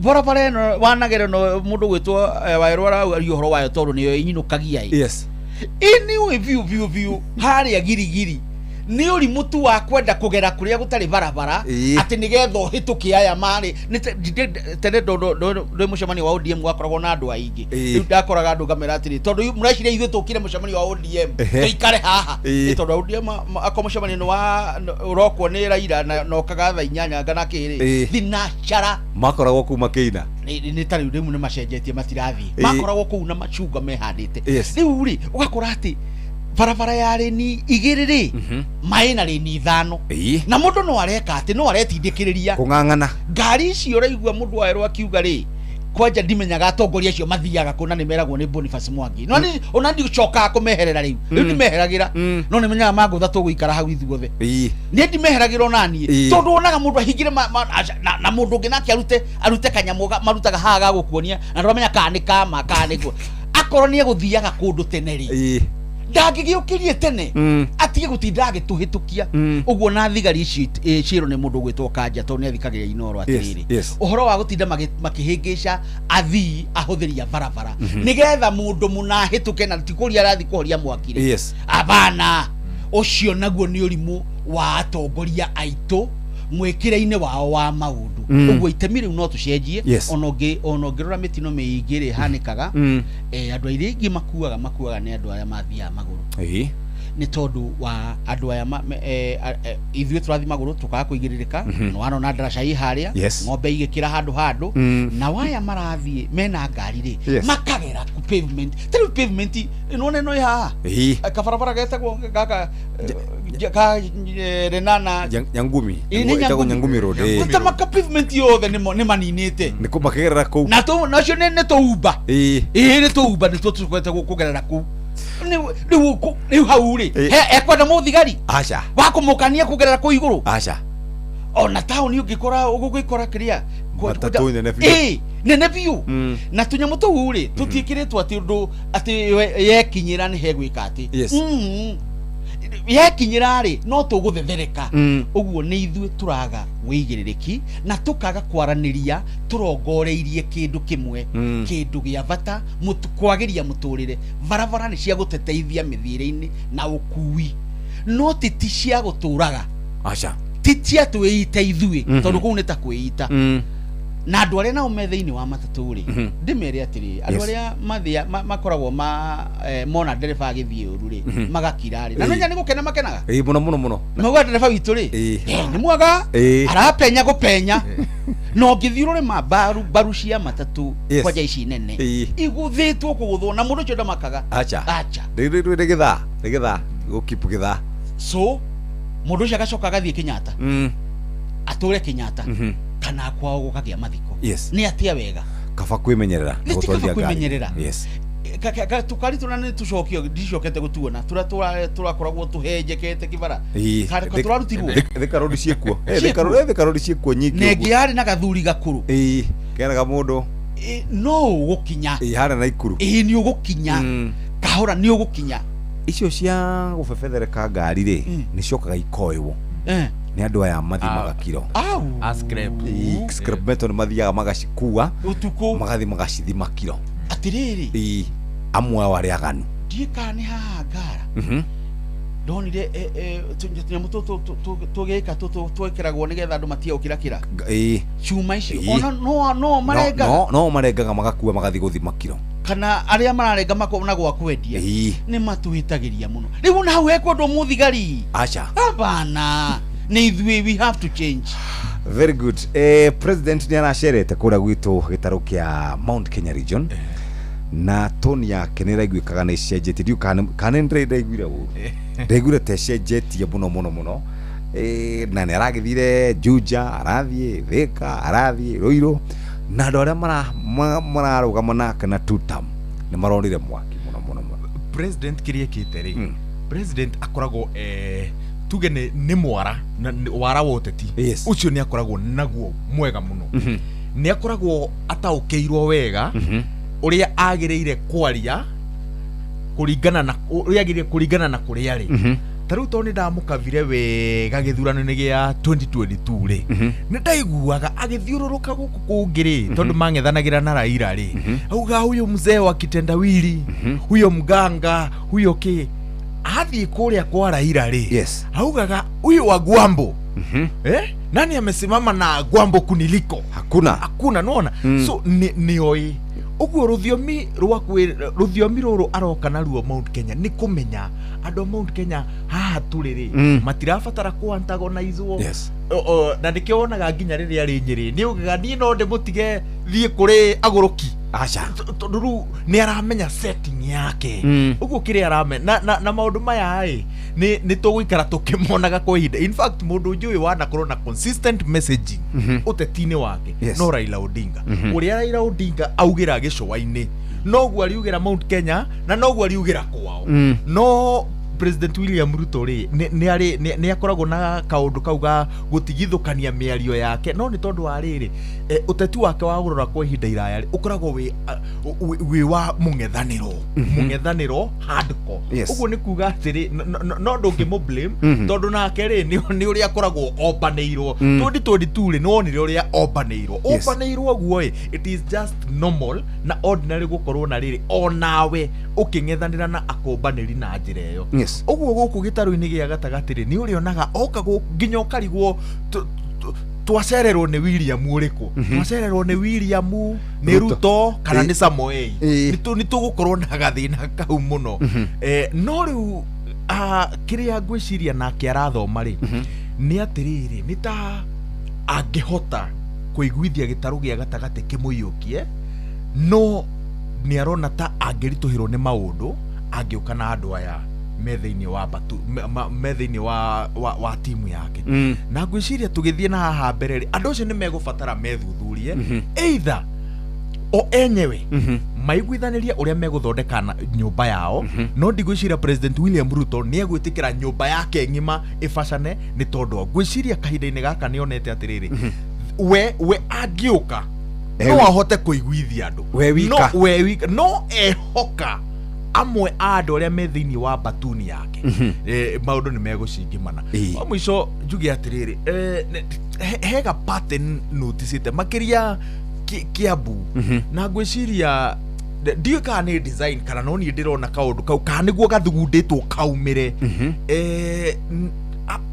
[SPEAKER 10] barabara ĩno wanagera ĩno mũndũ gwĩtwo Waerũ araria ũhoro wayo, tondũ nĩyo ĩnyinũkagia ĩ. Ĩ nĩũĩ biũ biũ biũ harĩa girigiri nĩ ũrimũ tu wa kwenda kũgera kũrĩa gũtarĩ barabara, atĩ nĩgetha ũhĩtũke aya marĩ nĩ tene ndĩ mũcemanio wa ODM gwakoragwo na andũ aingĩ. Rĩu ndakoraga andũ ngamera atĩrĩ, tondũ mũreciria ithuĩ tũkire mũcemanio wa ODM tũikare haha? Nĩ tondũ ODM akorwo mũcemanio nĩ wa ũrokwo nĩ Raila na okaga thaa 8 ngana kĩrĩ, thinacara.
[SPEAKER 7] Makoragwo kuma kĩina.
[SPEAKER 10] Nĩ ta rĩu nĩ macenjetie, matirathiĩ, makoragwo kũu na macungwa mehandĩte. Rĩu rĩ, ũgakora atĩ barabara ya rĩni 2 rĩ, maĩ na rĩni 5, na mũndũ no areka atĩ no aretindĩkĩrĩria
[SPEAKER 7] kũng'ang'ana.
[SPEAKER 10] Ngari icio ũraigua mũndũ waerwo akiuga rĩ, kwanja ndimenyaga atongoria acio mathiaga kũ, na nĩ meragwo nĩ Boniface Mwangi, no ni ona ndicokaga kũmeherera rĩu ndimeheragĩra, no nĩ menyaga mangũtha tũgũikara hau ithuothe. Niĩ ndimeheragĩra ona niĩ, tondũ wonaga mũndũ ahingire na mũndũ ũngĩ nake arute kanyamũ marutaga haha ga gũkuonia, na ndũramenya kana nĩ kama kana nĩ akorwo nĩ egũthiaga kũndũ tene rĩ, ndangĩgĩũkĩrie tene, atige gũtinda agĩtũhĩtũkia ũguo. Na thigari ici ciĩrwo nĩ mũndũ ũgwĩtwo Kanja, tondũ nĩ athikagĩrĩria Inooro, atĩrĩrĩ, ũhoro wa gũtinda makĩhĩngĩca athii ahũthĩri a barabara nĩgetha mũndũ mũna ahĩtũke, na ti kũria arathiĩ kũhoria mwaki rĩ, abana, ũcio naguo nĩ ũrimũ wa atongoria aitũ mwĩkĩre-inĩ wao wa maũndũ. Ũguo itemi rĩu no tũcenjie. Ona ũngĩrora mĩtino mĩingĩ ĩrĩa ĩhanĩkaga, andũ arĩa aingĩ makuaga nĩ andũ arĩa mathiaga magũrũ, nĩ tondũ wa andũ aya ithuĩ tũrathiĩ magũrũ tũkaga kũigĩrĩrĩka. Nĩ warona ndaraca ĩ harĩa, ng'ombe igĩkĩra handũ handũ, na waya marathiĩ mena ngari rĩ, makagera ku pavement. Ta rĩu pavement nĩwona ĩno ĩ haha, kabarabara getagwo gaka ka Lenana.
[SPEAKER 7] Nyangumi.
[SPEAKER 10] Ĩ, nĩ
[SPEAKER 7] Ĩtagwo Nyangumi Road.
[SPEAKER 10] Gũtema ka pavement yothe nĩ maninĩte.
[SPEAKER 7] Nĩ kũ makĩgerera kũu.
[SPEAKER 10] Na nacio nĩ tũumba. Ĩĩ, nĩ tũumba, nĩtuo tũkwete kũgerera kũu. Rĩu hau rĩ, ekwenda mũthigari
[SPEAKER 7] Aca.
[SPEAKER 10] wa kũmũkania kũgerera kũu igũrũ?
[SPEAKER 7] Aca.
[SPEAKER 10] Ona taũni ũngĩkora ũgũgĩkora kĩrĩa
[SPEAKER 7] Matatũ nene biũ.
[SPEAKER 10] Ĩĩ, nene biũ, na tũnyamũ tũu rĩ, tũtiĩkĩrĩtwo atĩ ũndũ atĩ yekinyĩra nĩ hegwĩka atĩ. Yekinyĩra rĩ, no tũgũthethereka. Ũguo nĩ ithuĩ tũraga wĩigĩrĩrĩki na tũkaga kwaranĩria tũrongoreirie kĩndũ kĩmwe, kĩndũ gĩa bata, kwagĩria mũtũrĩre. Barabara nĩ cia gũtũteithia mĩthiĩre-inĩ na ũkui, no ti ti cia gũtũraga.
[SPEAKER 7] Aca.
[SPEAKER 10] Ti cia twĩite ithuĩ, tondũ kũu nĩ ta kwĩita. Na andũ arĩa nao me thĩinĩ wa matatũ rĩ, ndĩmere atĩrĩrĩ, andũ arĩa mathia makoragwo ma mona ndereba agĩthiĩ ũru rĩ, magakira rĩ, na nĩ gũkena makenaga.
[SPEAKER 7] Ĩĩ, mũno mũno mũno.
[SPEAKER 10] Mauga ndereba witũ rĩ, nĩ mwega, arapenya gũpenya. Na ũngĩthiĩ ũrore ma mbaru mbaru cia matatũ, kwanja ici nene, igũthĩtwo kũgũthwo, na mũndũ ũcio ndamakaga.
[SPEAKER 7] Aca.
[SPEAKER 10] Aca.
[SPEAKER 7] Rĩu rĩu nĩ gĩthaa, nĩ gĩthaa gũkipu gĩthaa.
[SPEAKER 10] So mũndũ ũcio agacoka agathiĩ Kenyatta, atũre Kenyatta, kana kwao gũkagĩa mathiko. Nĩ atĩa wega?
[SPEAKER 7] Kaba kwĩmenyerera na
[SPEAKER 10] Nĩ ti kaba
[SPEAKER 7] gũtwarithia ngari.
[SPEAKER 10] Kwĩmenyerera. Tũkari tũrĩa nĩ tũcokio, ndicokete gũtuona tũrĩa tũrakoragwo tũhenjekete kĩbara. Tũrarutirwo.
[SPEAKER 7] Thika Road ciĩkuo.
[SPEAKER 10] Ciĩkuo.
[SPEAKER 7] Thika Road ciĩkuo nyingĩ
[SPEAKER 10] Na
[SPEAKER 7] ũguo.
[SPEAKER 10] ĩngĩ yarĩ na gathuri gakũrũ.
[SPEAKER 7] Ĩĩ, kenaga mũndũ.
[SPEAKER 10] No ũgũkinya.
[SPEAKER 7] Ĩĩ, harĩa Naikuru.
[SPEAKER 10] Ĩĩ, nĩ ũgũkinya kahora, nĩ ũgũkinya.
[SPEAKER 7] Icio cia gũbebethereka ngari rĩ, nĩ ciokaga ikoywo nĩ andũ aya mathimaga kiro.
[SPEAKER 10] Au.
[SPEAKER 14] A scrap.
[SPEAKER 7] Ĩĩ, scrap metal nĩ mathiaga magacikua
[SPEAKER 10] ũtukũ,
[SPEAKER 7] magathiĩ magacithima kiro.
[SPEAKER 10] Atĩrĩrĩ.
[SPEAKER 7] Ĩĩ, amwe ao arĩa aganu.
[SPEAKER 10] Ndiĩ kana nĩ haha ngara ndonire tũnyamũ tũtũ tũgĩka tũtũ twĩkĩragwo nĩgetha andũ matige gũkirakĩra cuma icio. Ona no marengaga.
[SPEAKER 7] No marengaga magakua magathiĩ gũthima kiro.
[SPEAKER 10] Kana arĩa mararenga makona gwa kwendia. Nĩ matũhĩtagĩria mũno. Rĩu ona hau hekwendwo mũthigari?
[SPEAKER 7] Aca.
[SPEAKER 10] Hapana, nĩ ithuĩ, we have to change.
[SPEAKER 7] Very good. President nĩ aracerete kũrĩa gwitũ gĩtarũ kĩa Mount Kenya region, na toni yake nĩ ĩraiguĩkaga nĩ ĩcenjetie. Ndiũĩ kana nĩ ndĩraiguire ũru, ndaiguire ta ĩcenjetie mũno mũno mũno. Na nĩ aragĩthire Juja, arathiĩ Thika, arathiĩ Ruiru, na andũ arĩa mararũgama nake na tutam nĩ maronire mwaki mũno mũno mũno.
[SPEAKER 14] President kĩrĩa ĩkĩte rĩ, president akoragwo tuge nĩ mwara na wara wa ũteti ũcio nĩ akoragwo naguo mwega mũno. Nĩ akoragwo ataũkĩirwo wega ũrĩa agĩrĩire kwaria kũringana na ũrĩa agĩrĩire kũringana na kũrĩa rĩ. Ta rĩu tondũ nĩ ndamũkavire wega gĩthurano-inĩ gĩa 2022 rĩ, nĩ ndaiguaga agĩthiũrũrũka gũkũ kũngĩ rĩ, tondũ mang'ethanagĩra na Raila rĩ, auga huyo mzee wa kitendawili, huyo mganga, huyo kĩ. Athiĩ kũrĩa kwa Raila rĩ, augaga huyu wa Gwambo, nani amesimama na Gwambo kuniliko?
[SPEAKER 7] Hakuna.
[SPEAKER 14] Hakuna, nona. So nĩ oĩ ũguo rũthiomi rwa rũthiomi rũrũ aroka naruo Mount Kenya nĩ kũmenya andũ a Mount Kenya haha tũrĩ rĩ, matirabatara kũ antagonizwo. Na nĩkĩo wonaga nginya rĩrĩa arĩ Nyĩrĩ nĩ augaga niĩ no ndĩmũtige thiĩ kũrĩ agũrũki.
[SPEAKER 7] Aca.
[SPEAKER 14] Tondũ rĩu nĩ aramenya setting yake. Ũguo kĩrĩa aramenya na maũndũ maya ĩ nĩ tũgũikara tũkĩmonaga kwa ihinda. In fact, mũndũ njũĩ wanakorwo na consistent messaging ũteti-inĩ wake no Raila Odinga. Ũrĩa Raila Odinga augĩra gĩcũa-inĩ noguo ariugĩra Mount Kenya na noguo ariugĩra kwao. No President William Ruto rĩ, nĩ akoragwo na kaũndũ kau ga gũtigithũkania mĩario yake, no nĩ tondũ wa rĩrĩ, ũteti wake wa gũrora kwa ihinda iraya rĩ, ũkoragwo wĩ wa mũng'ethanĩro, mũng'ethanĩro hardcore. Ũguo nĩ kuga atĩrĩ, no ndũngĩmũ blame, tondũ nake rĩ, nĩ ũrĩa akoragwo ombanĩirwo. 2022 rĩ, nĩ wonire ũrĩa ombanĩirwo. Ombanĩirwo ũguo ĩ, it is just normal na ordinary gũkorwo na rĩrĩ onawe ũkĩng'ethanĩra na akombanĩri na njĩra ĩyo. Ũguo gũkũ gĩtarũ-inĩ gĩa gatagatĩ rĩ, nĩ ũrĩonaga oka gũkũ nginya ũkarigwo twacererwo nĩ William ũrĩkũ, twacererwo nĩ William nĩ
[SPEAKER 7] Ruto.
[SPEAKER 14] Ruto kana nĩ Samoei. Nĩ tũgũkorwo na gathĩna kau mũno. No rĩu kĩrĩa ngwĩciria nake arathoma rĩ, nĩ atĩrĩrĩ, nĩ ta angĩhota kũiguithia gĩtarũ gĩa gatagatĩ kĩmũiyũkie, no nĩ arona ta angĩritũhĩrwo nĩ maũndũ angĩũka na andũ aya me thĩinĩ wa batu me thĩinĩ wa timu yake. Na ngwĩciria tũgĩthiĩ na haha mbere rĩ, andũ acio nĩ megũbatara methuthurie, either o enyewe maiguithanĩrie ũrĩa megũthondeka na nyũmba yao. No ndigwĩciria President William Ruto nĩ egwĩtĩkĩra nyũmba yake ng'ima ĩbacane, nĩ tondũ ngwĩciria kahinda-inĩ gaka nĩ onete atĩrĩrĩ, we angĩũka no ahote kũiguithia andũ.
[SPEAKER 7] We wika.
[SPEAKER 14] No we wika no ehoka Amwe a andũ arĩa me thĩinĩ wa batuni yake, maũndũ nĩ megũcingimana. Wa mũico njuge atĩrĩrĩ, hega pattern noticĩte makĩria Kiambu, na ngwĩciria ndiũĩ kana nĩ design kana no niĩ ndĩrona kaũndũ kau kana nĩguo gathugundĩtwo kaumĩre.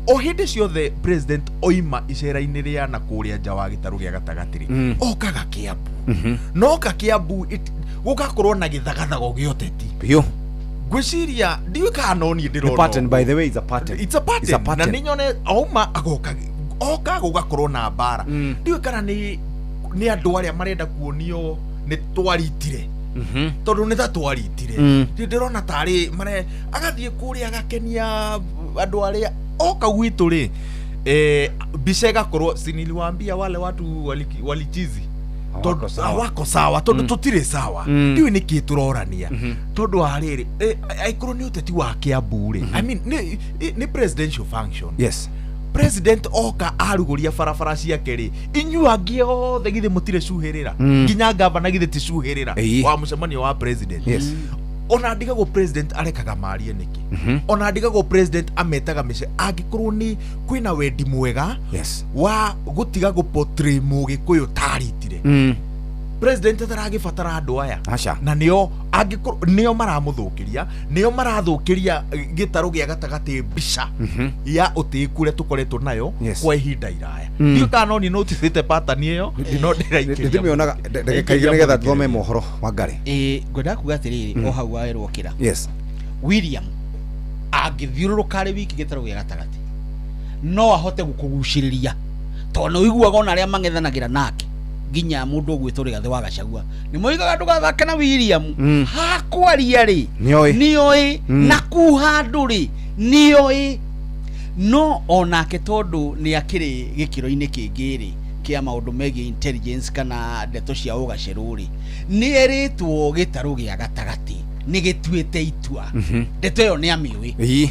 [SPEAKER 14] O hĩndĩ ciothe president oima icera-inĩ rĩa na kũrĩa nja wa gĩtarũ gĩa gatagatĩ rĩ, okaga Kiambu, noka Kiambu gũgakorwo na gĩthagathago gĩa ũteti.
[SPEAKER 7] Biũ.
[SPEAKER 14] Ngwĩciria ndiũĩ kana no niĩ
[SPEAKER 7] Nĩ
[SPEAKER 14] ndĩrona
[SPEAKER 7] pattern,
[SPEAKER 14] ũguo.
[SPEAKER 7] by the way, it's a pattern.
[SPEAKER 14] It's a
[SPEAKER 7] It's a
[SPEAKER 14] pattern. Na
[SPEAKER 7] pattern.
[SPEAKER 14] nĩ nyone auma agoka oka gũgakorwo na mbara. Ndiũĩ kana nĩ andũ arĩa marenda kuonio nĩ twaritire, tondũ nĩ ta twaritire. Ndĩrona tarĩ mare agathiĩ kũrĩa agakenia andũ arĩa oka gwitũ rĩ, mbica ĩgakorwo si niliwaambia wale watu walichizi.
[SPEAKER 7] Hawako sawa.
[SPEAKER 14] Hawako sawa tondũ tũtirĩ sawa. Ndiũĩ nĩkĩ tũrorania, tondũ wa rĩrĩ, angĩkorwo nĩ ũteti wa Kiambu rĩ, I mean, nĩ presidential function. President oka arugũria barabara ciake rĩ, inyuĩ angĩ othe githĩ mũtirĩ cuhĩrĩra? Nginya gavana githĩ ti cuhĩrĩra wa mũcemanio wa president? Ona ndigagwo president arekaga marie nĩkĩ, ona ndigagwo president ametaga mĩce angĩkorwo nĩ kwĩna wendi mwega wa gũtiga gũportray mũgĩkũyũ taritire. President ataragĩbatara andũ aya.
[SPEAKER 7] Aca.
[SPEAKER 14] Na nĩo angĩkorwo nĩo maramũthũkĩria, nĩo marathũkĩria gĩtarũ gĩa gatagatĩ mbica ya ũtĩĩku ũrĩa tũkoretwo nayo kwa ihinda iraya. Ndiũĩ kana no niĩ noticĩte pattern ĩyo, no ndĩraikĩria.
[SPEAKER 7] Ndĩmĩonaga ndagĩka igĩrĩ nĩgetha thome mohoro wa ngarĩ.
[SPEAKER 10] Ĩĩ, ngwendaga kuga atĩrĩrĩ, o hau wawerwo kĩra William angĩthiũrũrũka arĩ wiki gĩtarũ gĩa gatagatĩ no ahote gũkũgucĩrĩria, tondũ nĩ ũiguaga ona arĩa mang'ethanagĩra nake, nginya mũndũ ũgwĩtwo Rigathĩ wa Gachagua nĩ moigaga ndũgathake na William. Hakwaria rĩ,
[SPEAKER 7] Nĩoĩ.
[SPEAKER 10] Nĩoĩ. Na kuha andũ rĩ, nĩoĩ. No onake tondũ nĩ akĩrĩ gĩkĩro-inĩ kĩngĩ rĩ kĩa maũndũ megiĩ intelligence kana ndeto cia ũgacerũ rĩ, nĩ erĩtwo gĩtarũ gĩa gatagatĩ nĩ gĩtuĩte itua. Ndeto ĩyo nĩ amĩũĩ.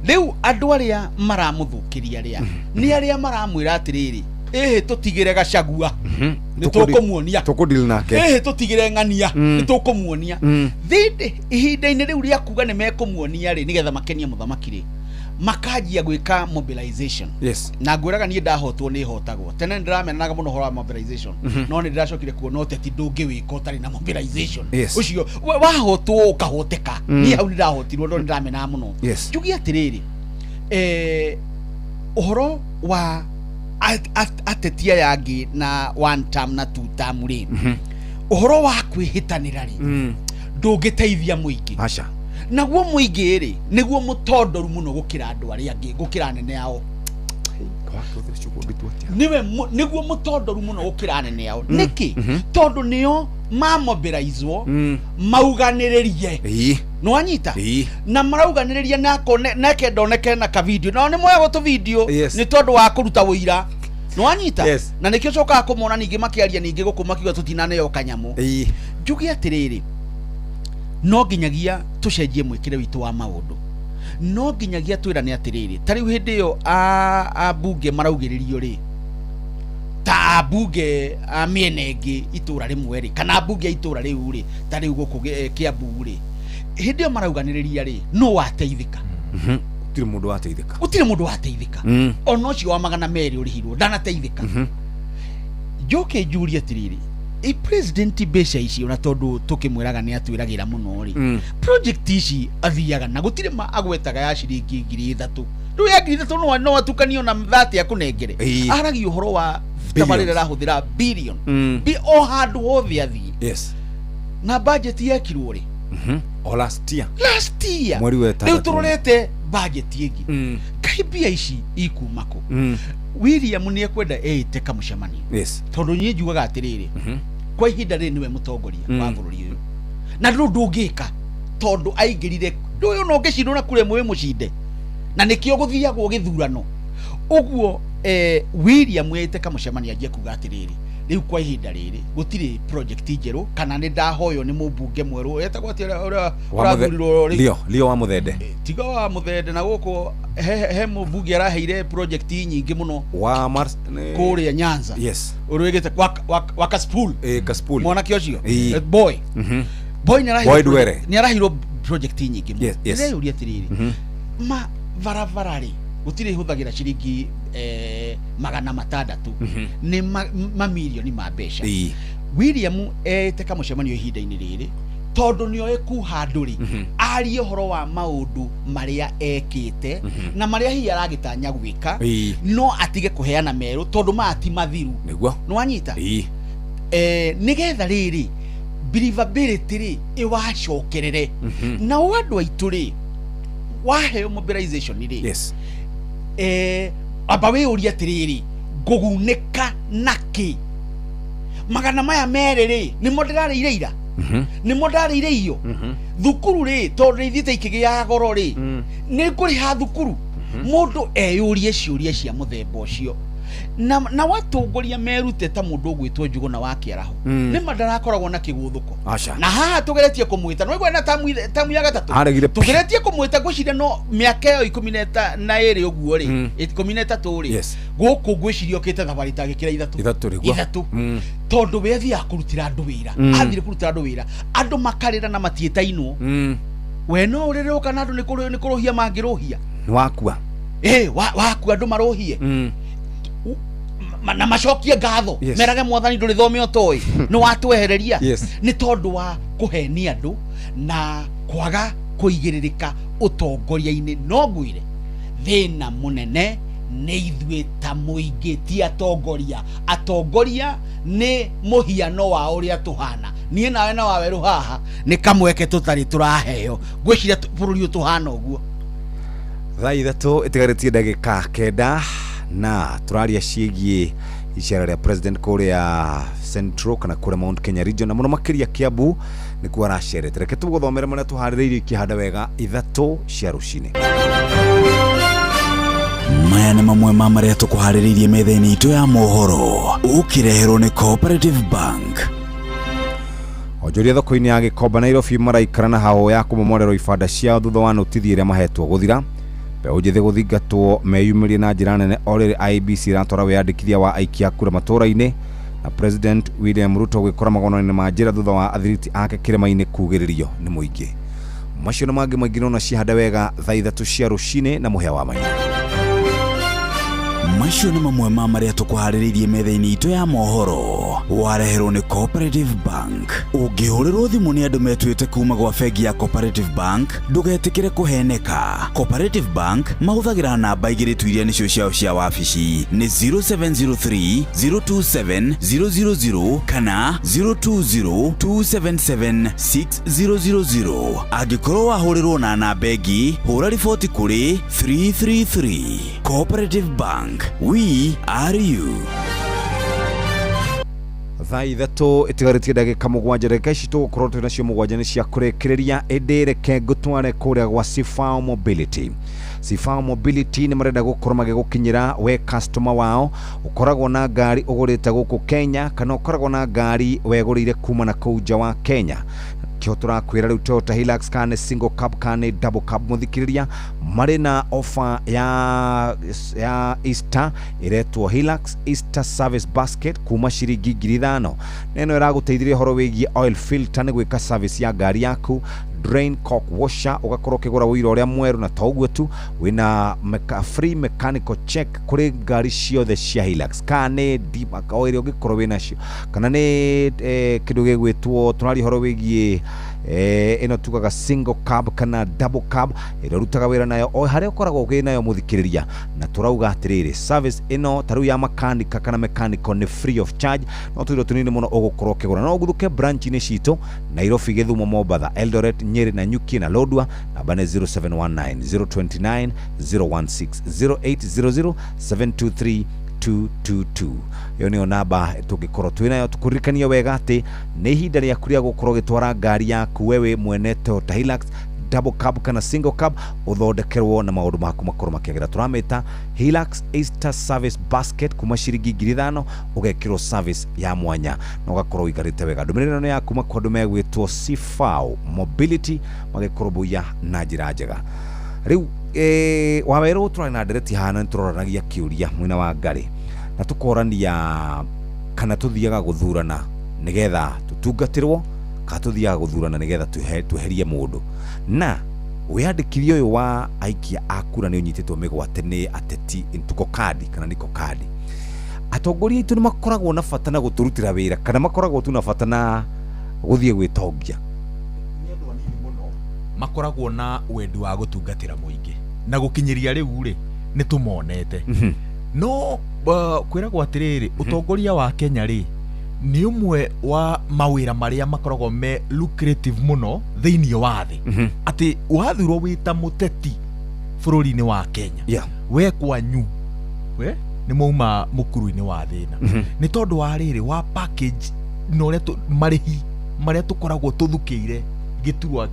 [SPEAKER 10] Rĩu andũ arĩa maramũthũkĩria rĩa nĩ arĩa maramwĩra atĩrĩrĩ, ĩhĩ tũtigĩre Gachagua, nĩ tũkũmuonia.
[SPEAKER 7] Tũkũdeal nake.
[SPEAKER 10] Ĩhĩ tũtigĩre ng'ania, nĩ tũkũmuonia. Thĩndĩ ihinda-inĩ rĩu rĩa kuga nĩ mekũmuonia rĩ, nĩgetha makenie mũthamaki rĩ, makanjia gwĩka mobilization. Na ngwĩraga niĩ ndahotwo nĩ hotagwo tene nĩ ndĩramenanaga mũno ũhoro wa mobilization, no nĩ ndĩracokire kuona ũteti ndũngĩwĩka ũtarĩ na mobilization. Ũcio wahotwo ũkahoteka. Niĩ hau nĩ ndahotirwo no nĩ ndĩramenaga mũno. Njuge atĩrĩrĩ, ũhoro wa ateti aya angĩ na one term na two term rĩ, ũhoro wa kwĩhĩtanĩra rĩ, ndũngĩteithia mũingĩ.
[SPEAKER 7] Aca.
[SPEAKER 10] Naguo mũingĩ rĩ, nĩguo mũtondoru mũno gũkĩra andũ arĩa angĩ, gũkĩra anene ao. Nĩwe nĩguo mũtondoru mũno gũkĩra anene ao. Nĩkĩ? Tondũ nĩo mamobilizwo mauganĩrĩrie. Nĩwanyita? Na marauganĩrĩria nakone nake ndoneke na kavideo, nao nĩ moyagwo tũvideo nĩ tondũ wa kũruta ũira. Nĩwanyita? Na nĩkĩo cokaga kũmona ningĩ makĩaria ningĩ gũkũ makiuga tũtinaneo kanyamũ. Njuge atĩrĩrĩ, no nginyagia tũcenjie mwĩkĩre witũ wa maũndũ, no nginyagia twĩrane atĩrĩrĩ, ta rĩu hĩndĩ ĩyo ambunge maraugĩrĩrio rĩ, ta ambunge a mĩena ĩngĩ itũra rĩmwe rĩ, kana ambunge a itũra rĩu rĩ, ta rĩu gũkũ Kiambu rĩ, hĩndĩ ĩyo marauganĩrĩria rĩ, no wateithĩka?
[SPEAKER 7] Gũtirĩ mũndũ wateithĩka.
[SPEAKER 10] Gũtirĩ mũndũ wateithĩka. Ona ũcio wa 200 ũrĩhirwo ndanateithĩka. Njoke njurie atĩrĩrĩ, ĩ president mbeca ici, ona tondũ tũkĩmwĩraga nĩ atwĩragĩra mũno rĩ, project ici athiaga na gũtirĩ ma agwetaga ya ciringi 3,000, rĩu ya 3,000 no atukanio na 30 akũnengere. Aragia ũhoro wa tabarĩra ĩrahũthĩra billion. O handũ hothe athiĩ. Na budget yekirwo rĩ?
[SPEAKER 7] O last year.
[SPEAKER 10] Last year.
[SPEAKER 7] Mweri wa
[SPEAKER 10] Rĩu
[SPEAKER 7] ĩtandatũ.
[SPEAKER 10] tũrorete budget ĩngĩ. Kaĩ mbia ici ikuma kũ? William nĩ ekwenda eĩte kamũcemanio, tondũ niĩ njugaga atĩrĩrĩ, kwa ihinda rĩrĩ nĩwe mũtongoria wa bũrũri ũyũ, na ndũ ndũngĩka tondũ aingĩrire ndũyũ no ũngĩcindwo na kura ĩmwe wĩ mũcinde, na nĩkĩo gũthiagwo gĩthurano ũguo. William ĩte kamũcemanio anjie kuga atĩrĩrĩ, rĩu kwa ihinda rĩrĩ gũtirĩ project njerũ, kana nĩ ndahoywo nĩ mũmbunge mwerũ etagwo atĩa ũrĩa
[SPEAKER 7] Wa
[SPEAKER 10] ũrathurirwo rĩ?
[SPEAKER 7] Leo, Leo wa Muthende.
[SPEAKER 10] Tiga wa Muthende, na gũkũ he mũmbunge araheire project nyingĩ mũno
[SPEAKER 7] wa Mars
[SPEAKER 10] kũrĩa Nyanza, ũrĩa wĩgĩte wa Kaspool.
[SPEAKER 7] Kaspool.
[SPEAKER 10] Mwanake ũcio. Boy. Boy nĩ
[SPEAKER 7] Boy Dwere.
[SPEAKER 10] Nĩ araheirwo project nyingĩ mũno.
[SPEAKER 7] Yes, yes.
[SPEAKER 10] Ndĩreyũria atĩrĩrĩ, ma barabara rĩ gũtirĩ hũthagĩra ciringi 600 nĩ mamirioni ma mbeca.
[SPEAKER 7] Ĩĩ.
[SPEAKER 10] William ete kamũcemanio ihinda-inĩ rĩrĩ tondũ nĩoĩ ku handũ rĩ arie ũhoro wa maũndũ marĩa ekĩte na marĩa hihi aragĩtanya gwĩka,
[SPEAKER 7] Ĩĩ.
[SPEAKER 10] no atige kũheana merũ tondũ maya ti mathiru.
[SPEAKER 7] Nĩguo.
[SPEAKER 10] Nĩwanyita?
[SPEAKER 7] Ĩĩ.
[SPEAKER 10] Nĩgetha rĩrĩ believability rĩ ĩwacokerere. Nao andũ aitũ rĩ, waheo mobilization rĩ,
[SPEAKER 7] Yes.
[SPEAKER 10] Amba wĩyũrie atĩrĩrĩ, ngũgunĩka nakĩ? 200 rĩ nĩmo ndĩrarĩire ira, nĩmo ndarĩire irio thukuru rĩ, tondũ nĩ ithiĩte ikĩgĩaga goro rĩ, nĩ ngũrĩha thukuru. Mũndũ eyũrie ciũria cia mũthemba ũcio, na watongoria merute ta mũndũ ũgwĩtwo Njugũna wa Kĩaraho. Nĩma ndarakoragwo na kĩgũthũko.
[SPEAKER 7] Aca.
[SPEAKER 10] Na haha tũgeretie kũmwĩta no na tamu ya gatatũ
[SPEAKER 7] Aregire.
[SPEAKER 10] Tũgeretie kũmwĩta, ngwĩciria no mĩaka ĩyo 12 ũguo rĩ, 13 rĩ,
[SPEAKER 7] Yes.
[SPEAKER 10] gũkũ ngwĩciria okĩte thabarĩ itangĩkĩra ithatũ.
[SPEAKER 7] Ithatũ nĩguo.
[SPEAKER 10] Ithatũ, tondũ we athiaga kũrutĩra andũ wĩra. Athire kũrutĩra andũ wĩra, andũ makarĩra na matiĩtainwo. We no ũrĩrĩrwo kana andũ nĩ kũrũhia mangĩrũhia.
[SPEAKER 7] Nĩ wakua.
[SPEAKER 10] Ĩ wakua andũ marũhie na macokie ngatho.
[SPEAKER 7] Yes.
[SPEAKER 10] Merage mwathani ndũrĩ thome ũtoĩ nĩ watwehereria.
[SPEAKER 7] Yes.
[SPEAKER 10] Nĩ tondũ wa kũhenia andũ na kwaga kũigĩrĩrĩka ũtongoria-inĩ. No ngwĩre thĩna mũnene nĩ ithuĩ ta mũingĩ, ti atongoria. Atongoria nĩ mũhiano wa ũrĩa tũhana. Niĩ nawe na wawerũ haha nĩ kamweke tũtarĩ tũraheo. Ngwĩciria bũrũri ũyũ tũhana ũguo.
[SPEAKER 7] Thaa 3 ĩtigarĩtie ndagĩka 9, na tũraria ciĩgiĩ icera rĩa president kũrĩa Central kana kũrĩa Mount Kenya region, na mũno makĩria Kiambu nĩkuo aracerete. Reke tũgũthomere marĩa tũharĩrĩirie ikĩhanda wega 3 cia rũcinĩ.
[SPEAKER 15] Maya nĩ mamwe ma marĩa tũkũharĩrĩirie metha-inĩ itũ ya mohoro, ũkĩreherwo nĩ Cooperative Bank.
[SPEAKER 7] Onjoria thoko-inĩ ya Gĩkomba Nairobi maraikara na hahũ ya kũmomorerwo ibanda ciao thutha wa notithi ĩrĩa mahetwo gũthira. Mbeũ njĩthĩ gũthingatwo meyumĩrie na njĩra nene o rĩrĩ IEBC ĩratwara wĩyandĩkithia wa aikia a kura matũũra-inĩ, na President William Ruto gwĩkora magongona-inĩ ma njĩra thutha wa athiriti ake kĩrĩma-inĩ kugĩrĩrio nĩ mũingĩ. Macio na mangĩ maingĩ nona cihande wega thaa 3 cia rũcinĩ na mũhĩa wa maina.
[SPEAKER 15] Macio nĩ mamwe ma marĩa tũkũharĩrĩirie metha-inĩ itũ ya mohoro, wareherwo nĩ Cooperative Bank. Ũngĩhũrĩrwo thimũ nĩ andũ metuĩte kuma gwa bengi ya Cooperative Bank, ndũgetĩkĩre kũheneka. Cooperative Bank mahũthagĩra namba igĩrĩ tu iria nĩcio ciao cia wabici, nĩ 0703 027 000 kana 020 277 6000. Angĩkorwo wahũrĩrwo na namba ĩngĩ, hũra riboti kũrĩ 333. Cooperative Bank, we are you.
[SPEAKER 7] Thaa 3 ĩtigarĩtie ndagĩka 7. Ndagĩka ici tũgũkorwo twĩ nacio 7 nĩ cia kũrĩkĩrĩria, ĩndĩ reke ngũtware kũrĩa gwa Sifao Mobility. Sifao Mobility nĩ marenda gũkorwo magĩgũkinyĩra we customer wao ũkoragwo na ngari ũgũrĩte gũkũ Kenya kana ũkoragwo na ngari wegũrĩire kuma na kũu nja wa Kenya. Kĩo tũrakwĩra rĩu Toyota Hilux kana nĩ single cab kana nĩ double cab, mũthikĩrĩria, marĩ na offer ya Easter ĩretwo Hilux Easter Service Basket kuma ciringi 5,000, na ĩno ĩragũteithĩrĩria ũhoro wĩgiĩ oil filter nĩ gwĩka service ya ngari yaku, drain cock washer ũgakorwo ũkĩgũra ũira ũrĩa mwerũ, na to ũguo tu, wĩna free mechanical check kũrĩ ngari ciothe cia Hilux kana nĩ D-Max o ĩrĩa ũngĩkorwo wĩ nacio, kana nĩ kĩndũ gĩgwĩtwo, tũraria ũhoro wĩgiĩ ĩno tugaga single cab kana double cab ĩrĩa ũrutaga wĩra nayo o harĩa ũkoragwo wĩ nayo mũthikĩrĩria. Na tũrauga atĩrĩrĩ, service ĩno ta rĩu ya makanika kana mechanical nĩ free of charge, no tũindo tũnini mũno ũgũkorwo ũkĩgũra. No ũguthũke branch-inĩ citũ Nairobi, Gĩthumo, Mombatha, Eldoret, Nyeri na Nyuki na Lodwar. Namba nĩ 0719 029 016, 0800 723 222. Ĩyo nĩyo namba tũngĩkorwo twĩ nayo. Tũkũririkania wega atĩ nĩ ihinda rĩaku rĩa gũkorwo ũgĩtwara ngari yaku wewe mwene Toyota Hilux double cab kana single cab ũthondekerwo na maũndũ maku makorwo makĩagĩra. Tũramĩta Hilux Easter Service Basket kuma ciringi 5,000, ũgekĩrwo service ya mwanya na ũgakorwo ũikarĩte wega. Ndũmĩrĩri ĩno nĩ ya kuma kwa andũ megwĩtwo Sifao Mobility magĩkũrũmbũiya na njĩra njega. Rĩu wawerũ tũrarĩ na ndereti haha na nĩtũroranagia kĩũria mwena wa ngarĩ na tũkorania kana tũthiaga gũthurana nĩgetha tũtungatĩrwo Kana tũthiaga gũthurana nĩgetha tweherie mũndũ? Na wĩyandĩkithia ũyũ wa aikia a kura nĩ ũnyitĩtwo mĩgwate nĩ ateti tuko kadi kana niko kadi. Atongoria aitũ nĩ makoragwo na bata na gũtũrutĩra wĩra kana makoragwo tu na bata na gũthiĩ gwĩtongia?
[SPEAKER 14] Makoragwo na wendi wa gũtungatĩra mũingĩ na gũkinyĩria rĩu rĩ nĩ tũmonete. No kwĩragwo atĩrĩrĩ, ũtongoria wa Kenya rĩ nĩ ũmwe wa mawĩra marĩa makoragwo me lucrative mũno thĩinĩ wa thĩ, atĩ wathurwo wĩ ta mũteti bũrũri-inĩ wa Kenya, we kwanyu we nĩ mwauma mũkuru-inĩ wa thĩna, nĩ tondũ wa rĩrĩ wa package na ũrĩa marĩhi marĩa tũkoragwo tũthukĩire gĩturwa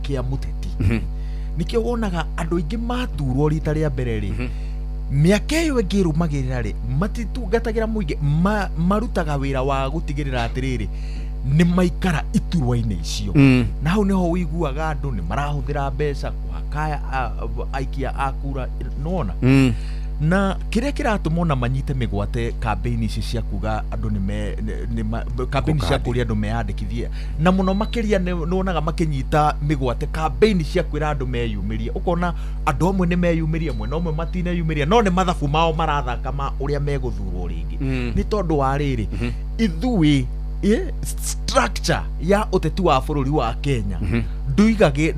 [SPEAKER 14] kĩa mũteti. Nĩkĩo wonaga andũ aingĩ maturwo rita rĩa mbere rĩ, mĩaka ĩyo ĩngĩ ĩrũmagĩrĩra rĩ, matitungatagĩra mũingĩ, marutaga wĩra wa gũtigĩrĩra atĩrĩrĩ nĩ maikara iturwa-inĩ icio. Na hau nĩho ũiguaga andũ nĩ marahũthĩra mbeca kũhaka aikia a kura, nĩwona? Na kĩrĩa kĩratũma ona manyite mĩgwate campaign ici cia kuga andũ nĩ me nĩ campaign cia kũria andũ meyandĩkithie, na mũno makĩria nĩ wonaga makĩnyita mĩgwate campaign cia kwĩra andũ meyumĩrie. Ũkona andũ amwe nĩ meyumĩrie, mwena ũmwe matineyumĩria, no nĩ mathabu mao marathaka ma ũrĩa megũthurwo rĩngĩ. Nĩ tondũ wa rĩrĩ, ithuĩ structure ya ũteti wa bũrũri wa Kenya nduigage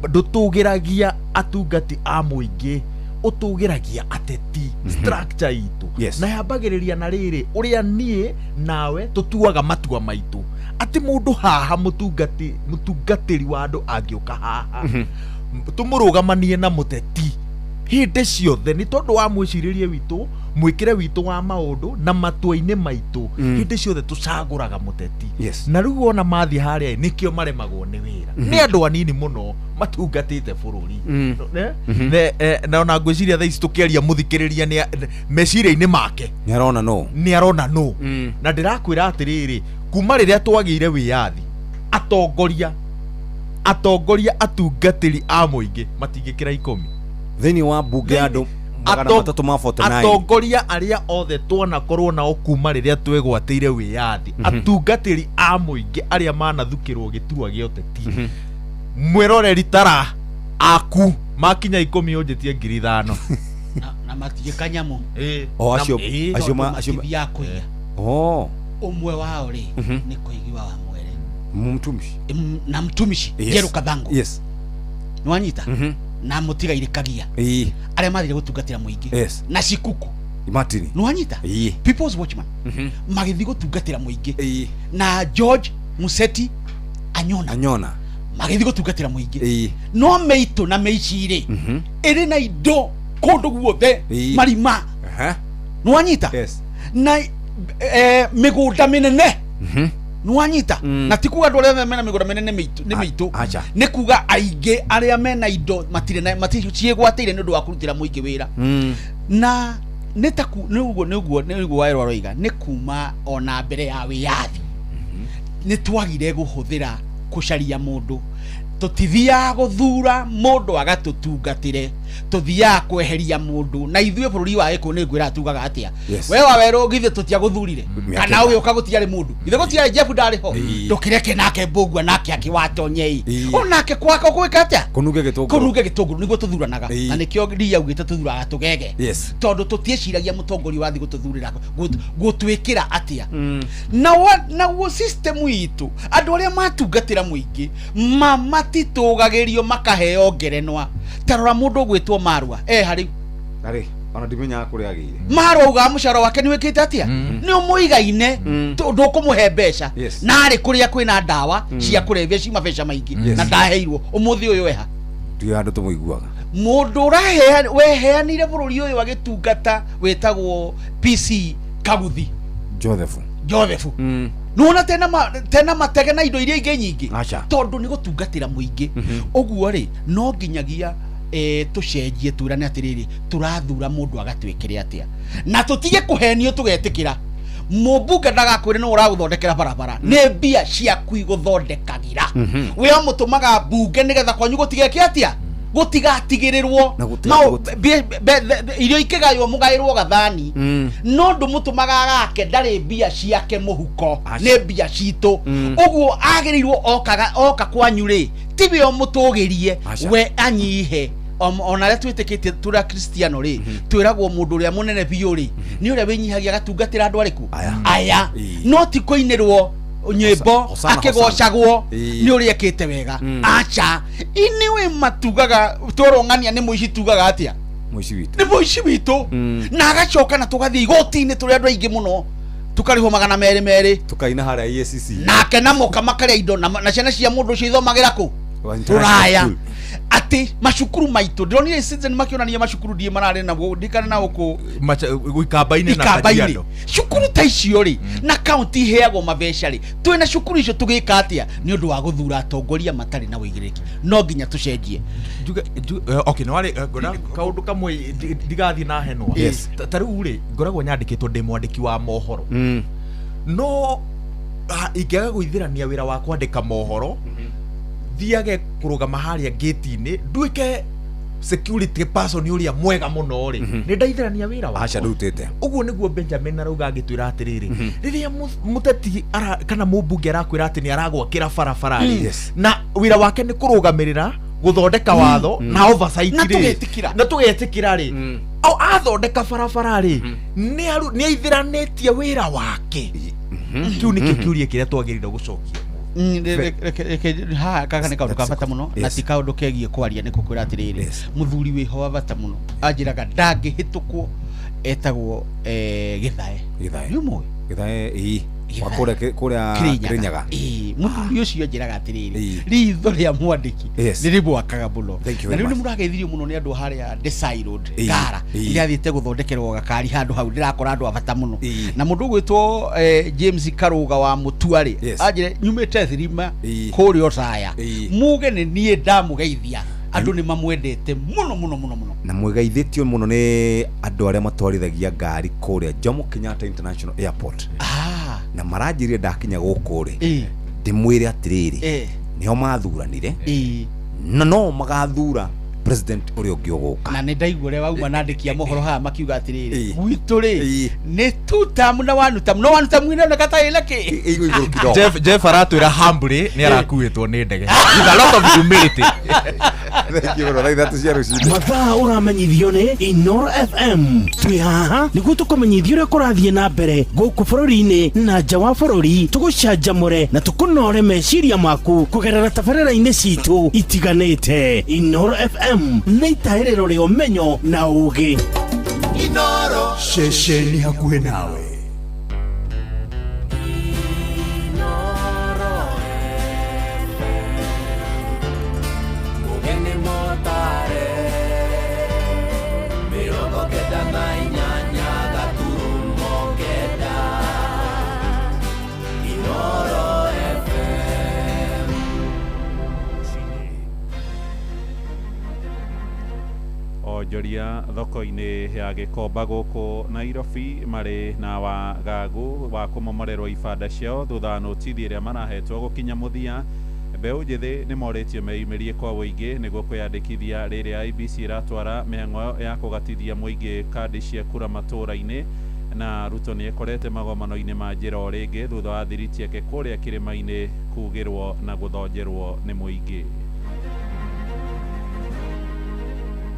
[SPEAKER 14] ndũtũgĩragia atungati a mũingĩ, ũtũgĩragia ateti. Structure itũ na yambagĩrĩria na rĩrĩ ũrĩa niĩ nawe tũtuaga matua maitũ, atĩ mũndũ haha mũtungatĩri wa andũ angĩũka haha tũmũrũgamanie na mũteti hĩndĩ ciothe, nĩ tondũ wa mwĩcirĩrie witũ, mwĩkĩre witũ wa maũndũ na matua-inĩ maitũ, hĩndĩ ciothe tũcagũraga mũteti. Na rĩu wona mathiĩ harĩa nĩkĩo maremagwo nĩ wĩra. Nĩ andũ anini mũno matungatĩte bũrũri. Na ona ngwĩciria thaa ici tũkĩaria mũthikĩrĩria nĩ meciria-inĩ make
[SPEAKER 7] nĩ arona no
[SPEAKER 14] nĩ arona no. Na ndĩrakwĩra atĩrĩrĩ, kuma rĩrĩa twagĩire wĩyathi, atongoria atungatĩri a mũingĩ matingĩkĩra 10
[SPEAKER 7] thĩinĩ wa mbunge ya andũ 349.
[SPEAKER 14] Atongoria arĩa othe twanakorwo nao kuma rĩrĩa twegwatĩire wĩyathi, atungatĩri a mũingĩ arĩa manathukĩrwo gĩturwa gĩa ũteti, mwĩroreri tara aku makinya 10 ũnjĩtie 5,000.
[SPEAKER 10] Na matige kanyamu.
[SPEAKER 7] O acio acio acio
[SPEAKER 10] matithiaga kũiya. Ũmwe wao rĩ nĩ Koigi wa Wamwere,
[SPEAKER 7] mtumishi
[SPEAKER 10] na mtumishi Njeru Kathango. Nĩwanyita? Na mũtigaire Kagia, arĩa mathire gũtungatĩra mũingĩ, na Shikuku
[SPEAKER 7] Martin
[SPEAKER 10] nĩwanyita? People's Watchman magĩthiĩ gũtungatĩra mũingĩ, na George Museti Anyona
[SPEAKER 7] Anyona
[SPEAKER 10] magĩthiĩ gũtungatĩra mũingĩ. No mĩitũ na mĩici rĩ ĩrĩ na indo kũndũ guothe, marima, nĩwanyita? Na mĩgũnda mĩnene, nĩwanyita? Na ti kuga andũ arĩa mena mĩgũnda mĩnene nĩ mĩitũ, nĩ kuga aingĩ arĩa mena indo matirĩ na ciĩgwatĩire nĩ ũndũ wa kũrutĩra mũingĩ wĩra. Na nĩ ta nĩ ũguo nĩ ũguo nĩ ũguo Wawerũ aroiga, nĩ kuma ona mbere ya wĩyathi nĩ twagire gũhũthĩra kũcaria mũndũ. Tũtithiaga gũthura mũndũ agatũtungatĩre, tũthiaga kweheria mũndũ. Na ithuĩ bũrũri wa Gĩkũyũ nĩ ngwĩra tugaga atĩa, we Wawerũ githĩ tũtiagũthurire? Kana ũgĩũka gũtiarĩ mũndũ, githĩ gũtiarĩ Jeff ndarĩ ho? Ndũkĩreke nake Mbũgua nake akĩwatonyei onake kwaka ũgwĩka atĩa?
[SPEAKER 7] Kũnunge gĩtũngũrũ.
[SPEAKER 10] Kũnunge gĩtũngũrũ nĩguo tũthuranaga. Na nĩkĩo ria augĩte tũthuraga tũgege, tondũ tũtiĩciragia mũtongoria wathiĩ gũtũthurĩra gũtwĩkĩra atĩa. Naguo system itũ, andũ arĩa matungatĩra mũingĩ matitũgagĩrio makaheo ngerenwa. Ta rora mũndũ ũgwĩtwo Marua harĩ
[SPEAKER 7] Narĩ ona ndimenyaga kũrĩa agĩire.
[SPEAKER 10] Marua augaga mũcara wake nĩ wĩkĩte atĩa, nĩ ũmũigaine, ndũkũmũhe mbeca. Na arĩ kũrĩa kwĩna ndawa cia kũrebia ci mabeca maingĩ, na ndaheirwo. Ũmũthĩ ũyũ eha?
[SPEAKER 7] Ndio handũ tũmũiguaga.
[SPEAKER 10] Mũndũ weheanire bũrũri ũyũ agĩtungata wĩtagwo PC Kaguthi.
[SPEAKER 7] Joseph.
[SPEAKER 10] Joseph nĩwona tena matege na indo iria ingĩ nyingĩ, tondũ nĩ gũtungatĩra mũingĩ. Ũguo rĩ, no nginyagia tũcenjie, twĩrane atĩrĩrĩ, tũrathura mũndũ agatwĩkĩre atĩa, na tũtige kũhenio tũgetĩkĩra mũmbunge ndagakwĩre nĩ ũragũthondekera barabara, nĩ mbia ciaku igũthondekagĩra. We ũmũtũmaga mbunge nĩgetha kwanyu gũtigeke atĩa? Gũtigatigĩrĩrwo.
[SPEAKER 7] Na gũtiga-
[SPEAKER 10] Irio ikĩgaywo mũgaĩrwo gathani, no ndũmũtũmaga agake ndarĩ mbia ciake mũhuko, nĩ mbia citũ. Ũguo agĩrĩirwo okaga oka kwanyu rĩ, tiwe ũmũtũgĩrie,
[SPEAKER 7] Aca.
[SPEAKER 10] we anyihe. Ona arĩa twĩtĩkĩtie tũrĩ akristiano rĩ, twĩragwo mũndũ ũrĩa mũnene biũ rĩ nĩ ũrĩa wĩnyihagia agatungatĩra andũ arĩkũ aya, no ti kũinĩrwo nyĩmbo
[SPEAKER 7] Hosana,
[SPEAKER 10] akĩgocagwo
[SPEAKER 7] Ĩĩ.
[SPEAKER 10] nĩ ũrĩa ekĩte wega. Aca, iniwe matugaga tworong'ania nĩ mũici, tugaga atĩa?
[SPEAKER 7] Mũici witũ.
[SPEAKER 10] Nĩ mũici witũ, na agacoka na tũgathiĩ igoti-inĩ tũrĩ andũ aingĩ mũno, tũkarĩhwo 200 merĩ,
[SPEAKER 7] tukaina harĩa EACC.
[SPEAKER 10] Nake na moka makarĩa indo na ciana cia mũndũ ũcio ithomagĩra kũ?
[SPEAKER 7] Wa international
[SPEAKER 10] Rũraya.
[SPEAKER 7] school.
[SPEAKER 10] Atĩ macukuru maitũ, ndĩronire Citizen makĩonania macukuru ndiĩ mararĩ naguo ndikana na gũkũ
[SPEAKER 14] Ikamba-inĩ na
[SPEAKER 10] Ikamba-inĩ.
[SPEAKER 14] Kajiado.
[SPEAKER 10] Cukuru ta icio rĩ, na kaunti iheagwo mabeca rĩ, twĩna cukuru icio tũgĩka atĩa? Nĩ ũndũ wa gũthura atongoria matarĩ na ũigĩrĩrĩki. No nginya tũcenjie.
[SPEAKER 14] Okay, nĩwarĩ ngona kaũndũ kamwe ndigathiĩ na henwa.
[SPEAKER 7] Yes.
[SPEAKER 14] Ta rĩu rĩ, ngoragwo nyandĩkĩtwo ndĩ mwandĩki wa mohoro, no ingĩaga gũithĩrania wĩra wa kwandĩka mohoro, thiage kũrũgama harĩa gate-inĩ nduĩke security person ũrĩa mwega mũno rĩ, nĩ ndaithĩrania wĩra wakwa?
[SPEAKER 7] Aca, ndũrutĩte.
[SPEAKER 14] Ũguo nĩguo Benjamin arauga agĩtwĩra atĩrĩrĩ, rĩrĩa mũteti kana mũmbunge arakwĩra atĩ nĩ aragwakĩra barabara rĩ, na wĩra wake nĩ kũrũgamĩrĩra gũthondeka watho na oversight
[SPEAKER 10] Na
[SPEAKER 14] rĩ,
[SPEAKER 10] tũgetĩkĩra.
[SPEAKER 14] Na tũgetĩkĩra rĩ, o athondeka barabara rĩ, nĩ aithĩranĩtie wĩra wake? Kĩu nĩkĩo kĩũria kĩrĩa twagĩrĩire gũcokia.
[SPEAKER 10] Reke haha gaka nĩ kaũndũ ka bata mũno, na ti kaũndũ kegiĩ kwaria, nĩ kũkwĩra atĩrĩrĩ, mũthuri wĩho wa bata mũno anjĩraga ndangĩhĩtũkwo, etagwo Gĩthae.
[SPEAKER 7] Gĩthae.
[SPEAKER 10] Nĩ ũmũĩ?
[SPEAKER 7] Gĩthae, ĩĩ, wa kũrĩa kũrĩa Kĩrĩnyaga.
[SPEAKER 10] Ĩĩ, mũthuri ũcio anjĩraga atĩrĩrĩ, ritho rĩa mwandĩki
[SPEAKER 7] Yes.
[SPEAKER 10] nĩ rĩmwakaga mũno.
[SPEAKER 7] Thank you
[SPEAKER 10] Na
[SPEAKER 7] very
[SPEAKER 10] rĩu nĩ
[SPEAKER 7] much.
[SPEAKER 10] mũrageithirio mũno nĩ andũ harĩa Desai Road,
[SPEAKER 7] Ĩĩ.
[SPEAKER 10] Ngara. Ndĩrathiĩte gũthondekerwo gakari handũ hau, ndĩrakora andũ a bata mũno, na mũndũ ũgwĩtwo James Karũga wa Mũtua rĩ, anjĩre nyumĩte Thirima kũrĩa Othaya, muge nĩ niĩ ndamũgeithia. Andũ nĩ mamwendete mũno mũno mũno mũno.
[SPEAKER 7] Na mwĩgeithĩtio mũno nĩ andũ arĩa matwarithagia ngari kũrĩa Jomo Kenyatta International Airport, na maranjĩrire ndakinya gũkũ rĩ, ndĩmwĩre atĩrĩrĩ, nĩo mathuranire na no magathura president ũrĩa ũngĩ ũgũka.
[SPEAKER 10] Na nĩ ndaigua ũrĩa wauma na andĩki a mohoro haha makiuga atĩrĩrĩ, gwitũ rĩ nĩ two term na one term, no one term ĩroneka ta ĩna kĩ.
[SPEAKER 14] Jeff aratwĩra humbly nĩ arakuĩtwo nĩ ndege with a lot of humility.
[SPEAKER 7] Thank you mũno. Thaa 3 cia rũcinĩ.
[SPEAKER 12] Mathaa ũramenyithio nĩ Inoro FM. Twĩ haha nĩguo tũkũmenyithia ũrĩa kũrathiĩ na mbere gũkũ bũrũri-inĩ na nja wa bũrũri, tũgũcanjamũre na tũkũnore meciria maku kũgerera tabarĩra-inĩ citũ itiganĩte. Inoro FM nĩ itahĩrĩro rĩa ũmenyo na ũũgĩ.
[SPEAKER 4] Inoro ceceni hakuhĩ nawe.
[SPEAKER 13] Mugeni motare 98.9 Inoro FM.
[SPEAKER 24] Onjoria thoko-inĩ ya Gĩkomba gũkũ Nairobi marĩ na wagagu wa kũmomorerwo ibanda ciao thutha wa notithi ĩrĩa marahetwo gũkinya mũthia. Mbeũ njĩthĩ nĩ morĩtio meyumĩrie kwa ũingĩ nĩguo kwĩyandĩkithia rĩrĩa IEBC ĩratwara mĩhang'o ya kũgatithia mũingĩ kandi cia kura matũũra-inĩ. Na Ruto nĩ ekorete magomano-inĩ ma njĩra o rĩngĩ thutha wa thiriti yake kũrĩa kĩrĩma-inĩ kugĩrwo na gũthonjerwo nĩ mũingĩ.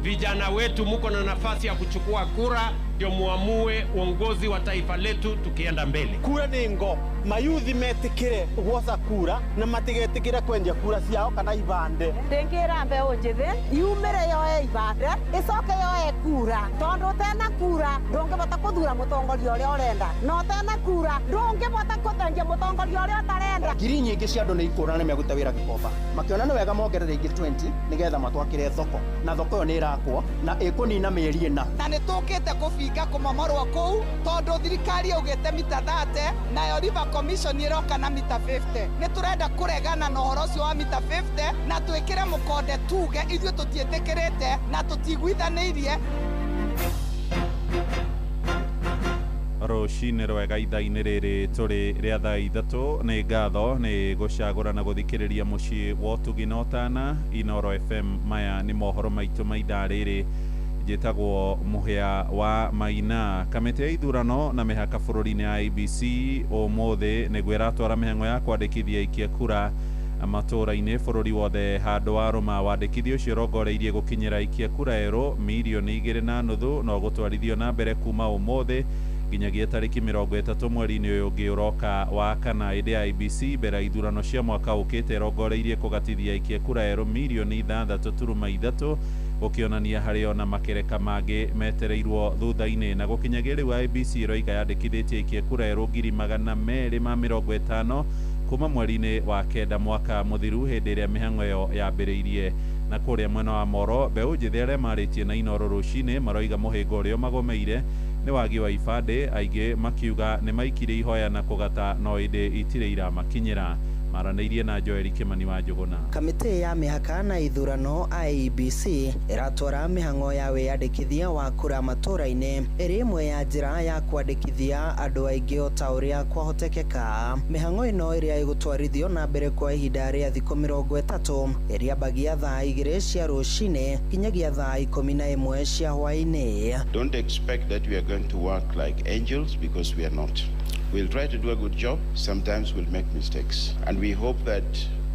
[SPEAKER 1] Vijana wetu, muko na nafasi ya kuchukua kura ndio muamue uongozi wa taifa letu tukienda mbele.
[SPEAKER 16] Kura nĩ ngo mayuthi metikire gwoca kura na matigetikire kwendia kura ciao kana ibande.
[SPEAKER 17] Ndĩngĩra mbeũ njĩthĩ yumĩre yoe ibande ĩcoke yoe kura, tondũ ũtena kura ndũngĩbota kũthura mũtongoria ũrĩa ũrenda, na ũtena kura ndũngĩbota kũthengia mũtongoria ũrĩa ũtarenda.
[SPEAKER 16] Ngiri nyingĩ cia andũ nĩ ikũra nĩ megũte wĩra Gĩkomba, makĩona nĩ wega mongerere ingĩ 20 nĩgetha matwakĩre thoko, na thoko ĩyo nĩ ĩrakwo na ĩkũnina mĩeri 4.
[SPEAKER 18] Na nĩ tũkĩte kũbinga kũmomorwo kũu tondũ thirikari yaugĩte mita 30, nayo River Commission ĩroka na mita 50. Nĩ tũrenda kũregana na ũhoro ũcio wa mita 50 na twĩkĩre mũkonde tuge ithuĩ tũtiĩtĩkĩrĩte na tũtiguithanĩirie.
[SPEAKER 24] Rũcinĩ rwega ithaa-inĩ rĩrĩ tũrĩ rĩa thaa 3. Nĩ ngatho nĩ gũcagũra na gũthikĩrĩria mũciĩ wa ũtugi na ũtana Inoro FM. Maya nĩ mohoro maitũ ma ithaa rĩrĩ. Njĩtagwo Mũhĩa wa Maina. Kamĩtĩ ya ithurano na mĩhaka bũrũri-inĩ IEBC ũmũthĩ nĩguo ĩratwara mĩhang'o ya kwandĩkithia aikia kura matũũra-inĩ bũrũri wothe handũ wa rũma. Wandĩkithia ũcio ũrongoreirie gũkinyĩra aikia kura erũ 2.5 milioni na ũgũtwarithio na mbere kuma ũmũthĩ nginyagia tarĩki 30 mweri-inĩ ũyũ ũngĩ ũroka wa kana. Ĩndĩ IEBC mbere ya ithurano cia mwaka ũkĩte ĩrongoreirie kũgatithia aikia kura erũ 6.3 milioni, gũkĩonania harĩ ona makereka mangĩ metereirwo thutha-inĩ. Na gũkinyagia rĩu IEBC ĩroiga yandĩkithĩtie aikia kura erũ 250,000 kuma mweri-inĩ wa 9 mwaka mũthiru, hĩndĩ ĩrĩa mĩhang'o ĩyo yambĩrĩirie. Na kũrĩa mwena wa Moro, mbeũ njĩthĩ arĩa marĩtie na Inoro rũcinĩ maroiga mũhĩnga ũrĩa ũmagomeire nĩ wagi wa ibandĩ, aingĩ makiuga nĩ maikirie ihoya na kũgata no ĩndĩ itirĩ iramakinyĩra. Maranĩirie na Joeli Kimani wa Njũgũna.
[SPEAKER 2] Kamĩtĩ ya mĩhaka na ithurano IEBC ĩratwara mĩhang'o ya wĩyandĩkithia wa kura matũũra-inĩ ĩrĩ ĩmwe ya njĩra ya kwandĩkithia andũ aingĩ o ta ũrĩa kwahotekeka. Mĩhang'o ĩno ĩrĩa ĩgũtwarithio na mbere kwa ihinda rĩa thikũ 30 ĩrĩambagia thaa 2 cia rũcinĩ nginyagia thaa 11 cia hwaĩ-inĩ.
[SPEAKER 11] Don't expect that we are going to work like angels, because we are not. We'll try to do a good job. Sometimes we'll make mistakes. And we hope that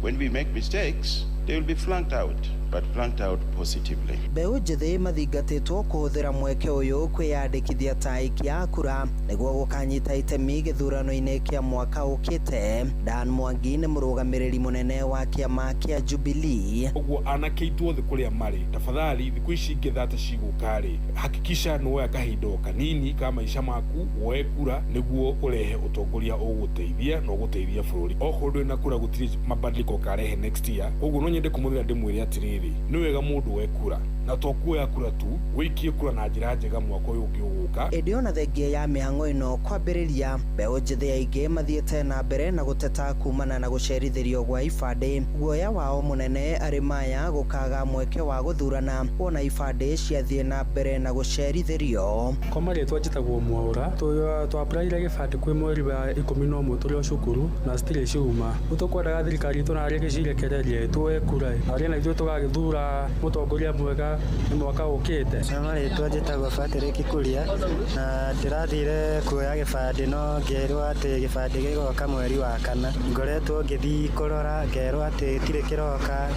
[SPEAKER 11] when we make mistakes, they will be flanked out, but flanked out positively.
[SPEAKER 2] Mbeũ njĩthĩ mathingatĩtwo kũhũthĩra mweke ũyũ kwĩyandĩkithia ta aikia a kura nĩguo gũkanyita itemi gĩthurano-inĩ kĩa mwaka ũkĩte. Dan Mwangi nĩ mũrũgamĩrĩri mũnene wa kĩama kĩa Jubilee.
[SPEAKER 19] Ũguo anake aitũ othe kũrĩa marĩ, tafadhali, thikũ ici ingĩ 30 cigũka rĩ, hakikisha nĩ woya kahinda o kanini ka maica maku woe kura nĩguo ũrehe ũtongoria ũgũteithia na ũgũteithia bũrũri. Okorwo ndũrĩ na kura, gũtirĩ mabadiliko ũkarehe next year. Koguo no nyende kũmũthĩra ndĩmwĩre atĩrĩrĩ, nĩ wega mũndũ woe kura, na to kuoya kura tu, wĩikie kura na njĩra njega mwaka ũyũ ũngĩ ũgũka.
[SPEAKER 2] Ĩndĩ ona thengia ya mĩhang'o ĩno kwambĩrĩria, mbeũ njĩthĩ aingĩ mathiĩte na mbere na gũteta kumana na gũcerithĩrio gwa ibandĩ. Guoya wao mũnene arĩ maya gũkaga mweke wa gũthurana wona ibandĩ ciathiĩ na mbere na gũcerithĩrio.
[SPEAKER 21] Kwa marĩtwa njĩtagwo Mwaũra. Twapuraire gĩbandĩ kwĩ mweri wa 11 tũrĩ o cukuru na citirĩ ciuma. Rĩu tũkwendaga thirikari itũ narĩ ĩgĩcirekererie tuoe kura narĩ na ithuĩ tũgagĩthura mũtongoria mwega nĩ mwaka ũkĩte.
[SPEAKER 25] Kwa marĩtwa njĩtagwo Patrick Kuria na ndĩrathire kuoya gĩbandĩ no ngĩrwo atĩ gĩbandĩ gĩgoka mweri wa 4. Ngoretwo ngĩthiĩ kũrora ngerwo atĩ gĩtirĩ kĩroka,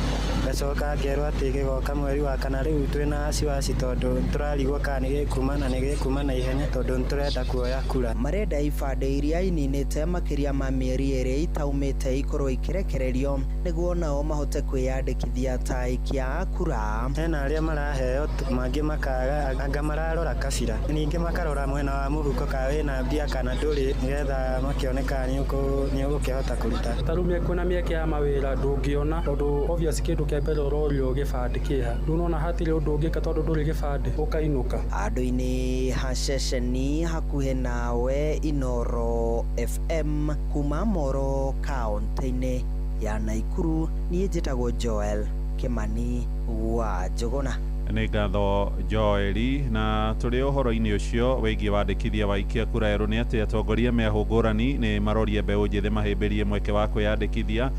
[SPEAKER 25] ngacoka ngerwo atĩ gĩgoka mweri wa 4. Rĩu twĩna wasiwasi tondũ tũrarigwo kana nĩ gĩkuma na nĩ gĩkuma na ihenya tondũ nĩtũrenda kuoya kura.
[SPEAKER 2] Marenda ibandĩ iria ininĩte makĩria ma mĩeri 2 itaumĩte ikorwo ikĩrekererio nĩguo nao mahote kwĩyandĩkithia ta aikia a kura.
[SPEAKER 25] Hena arĩa maraheo mangĩ makaga, anga mararora kabira, ningĩ makarora mwena wa mũhuko kana wĩna mbia kana ndũrĩ, nĩgetha makĩone kana nĩ ũgũkĩhota kũruta.
[SPEAKER 21] Ta rĩu kwĩna mĩeke ya mawĩra ndũngĩona tondũ obvious kĩndũ kĩa mbere ũrorio gĩbandĩ kĩha. Rĩu nona hatirĩ ũndũ ũngĩka tondũ ndũrĩ gĩbandĩ ũkainũka.
[SPEAKER 2] Handũ-inĩ ha ceceni hakuhĩ nawe, Inoro FM, kuma Moro kaũntĩ-inĩ ya Naikuru, niĩ njĩtagwo Joel Kimani wa Njũgũna.
[SPEAKER 24] Nĩ ngatho Joeli. Na tũrĩ ũhoro-inĩ ũcio wĩgiĩ wandĩkithia wa aikia kura erũ, nĩ atĩ atongoria mĩahũ ngũrani nĩ maroria mbeũ njĩthĩ mahĩmbĩrie mweke wa kwĩyandĩkithia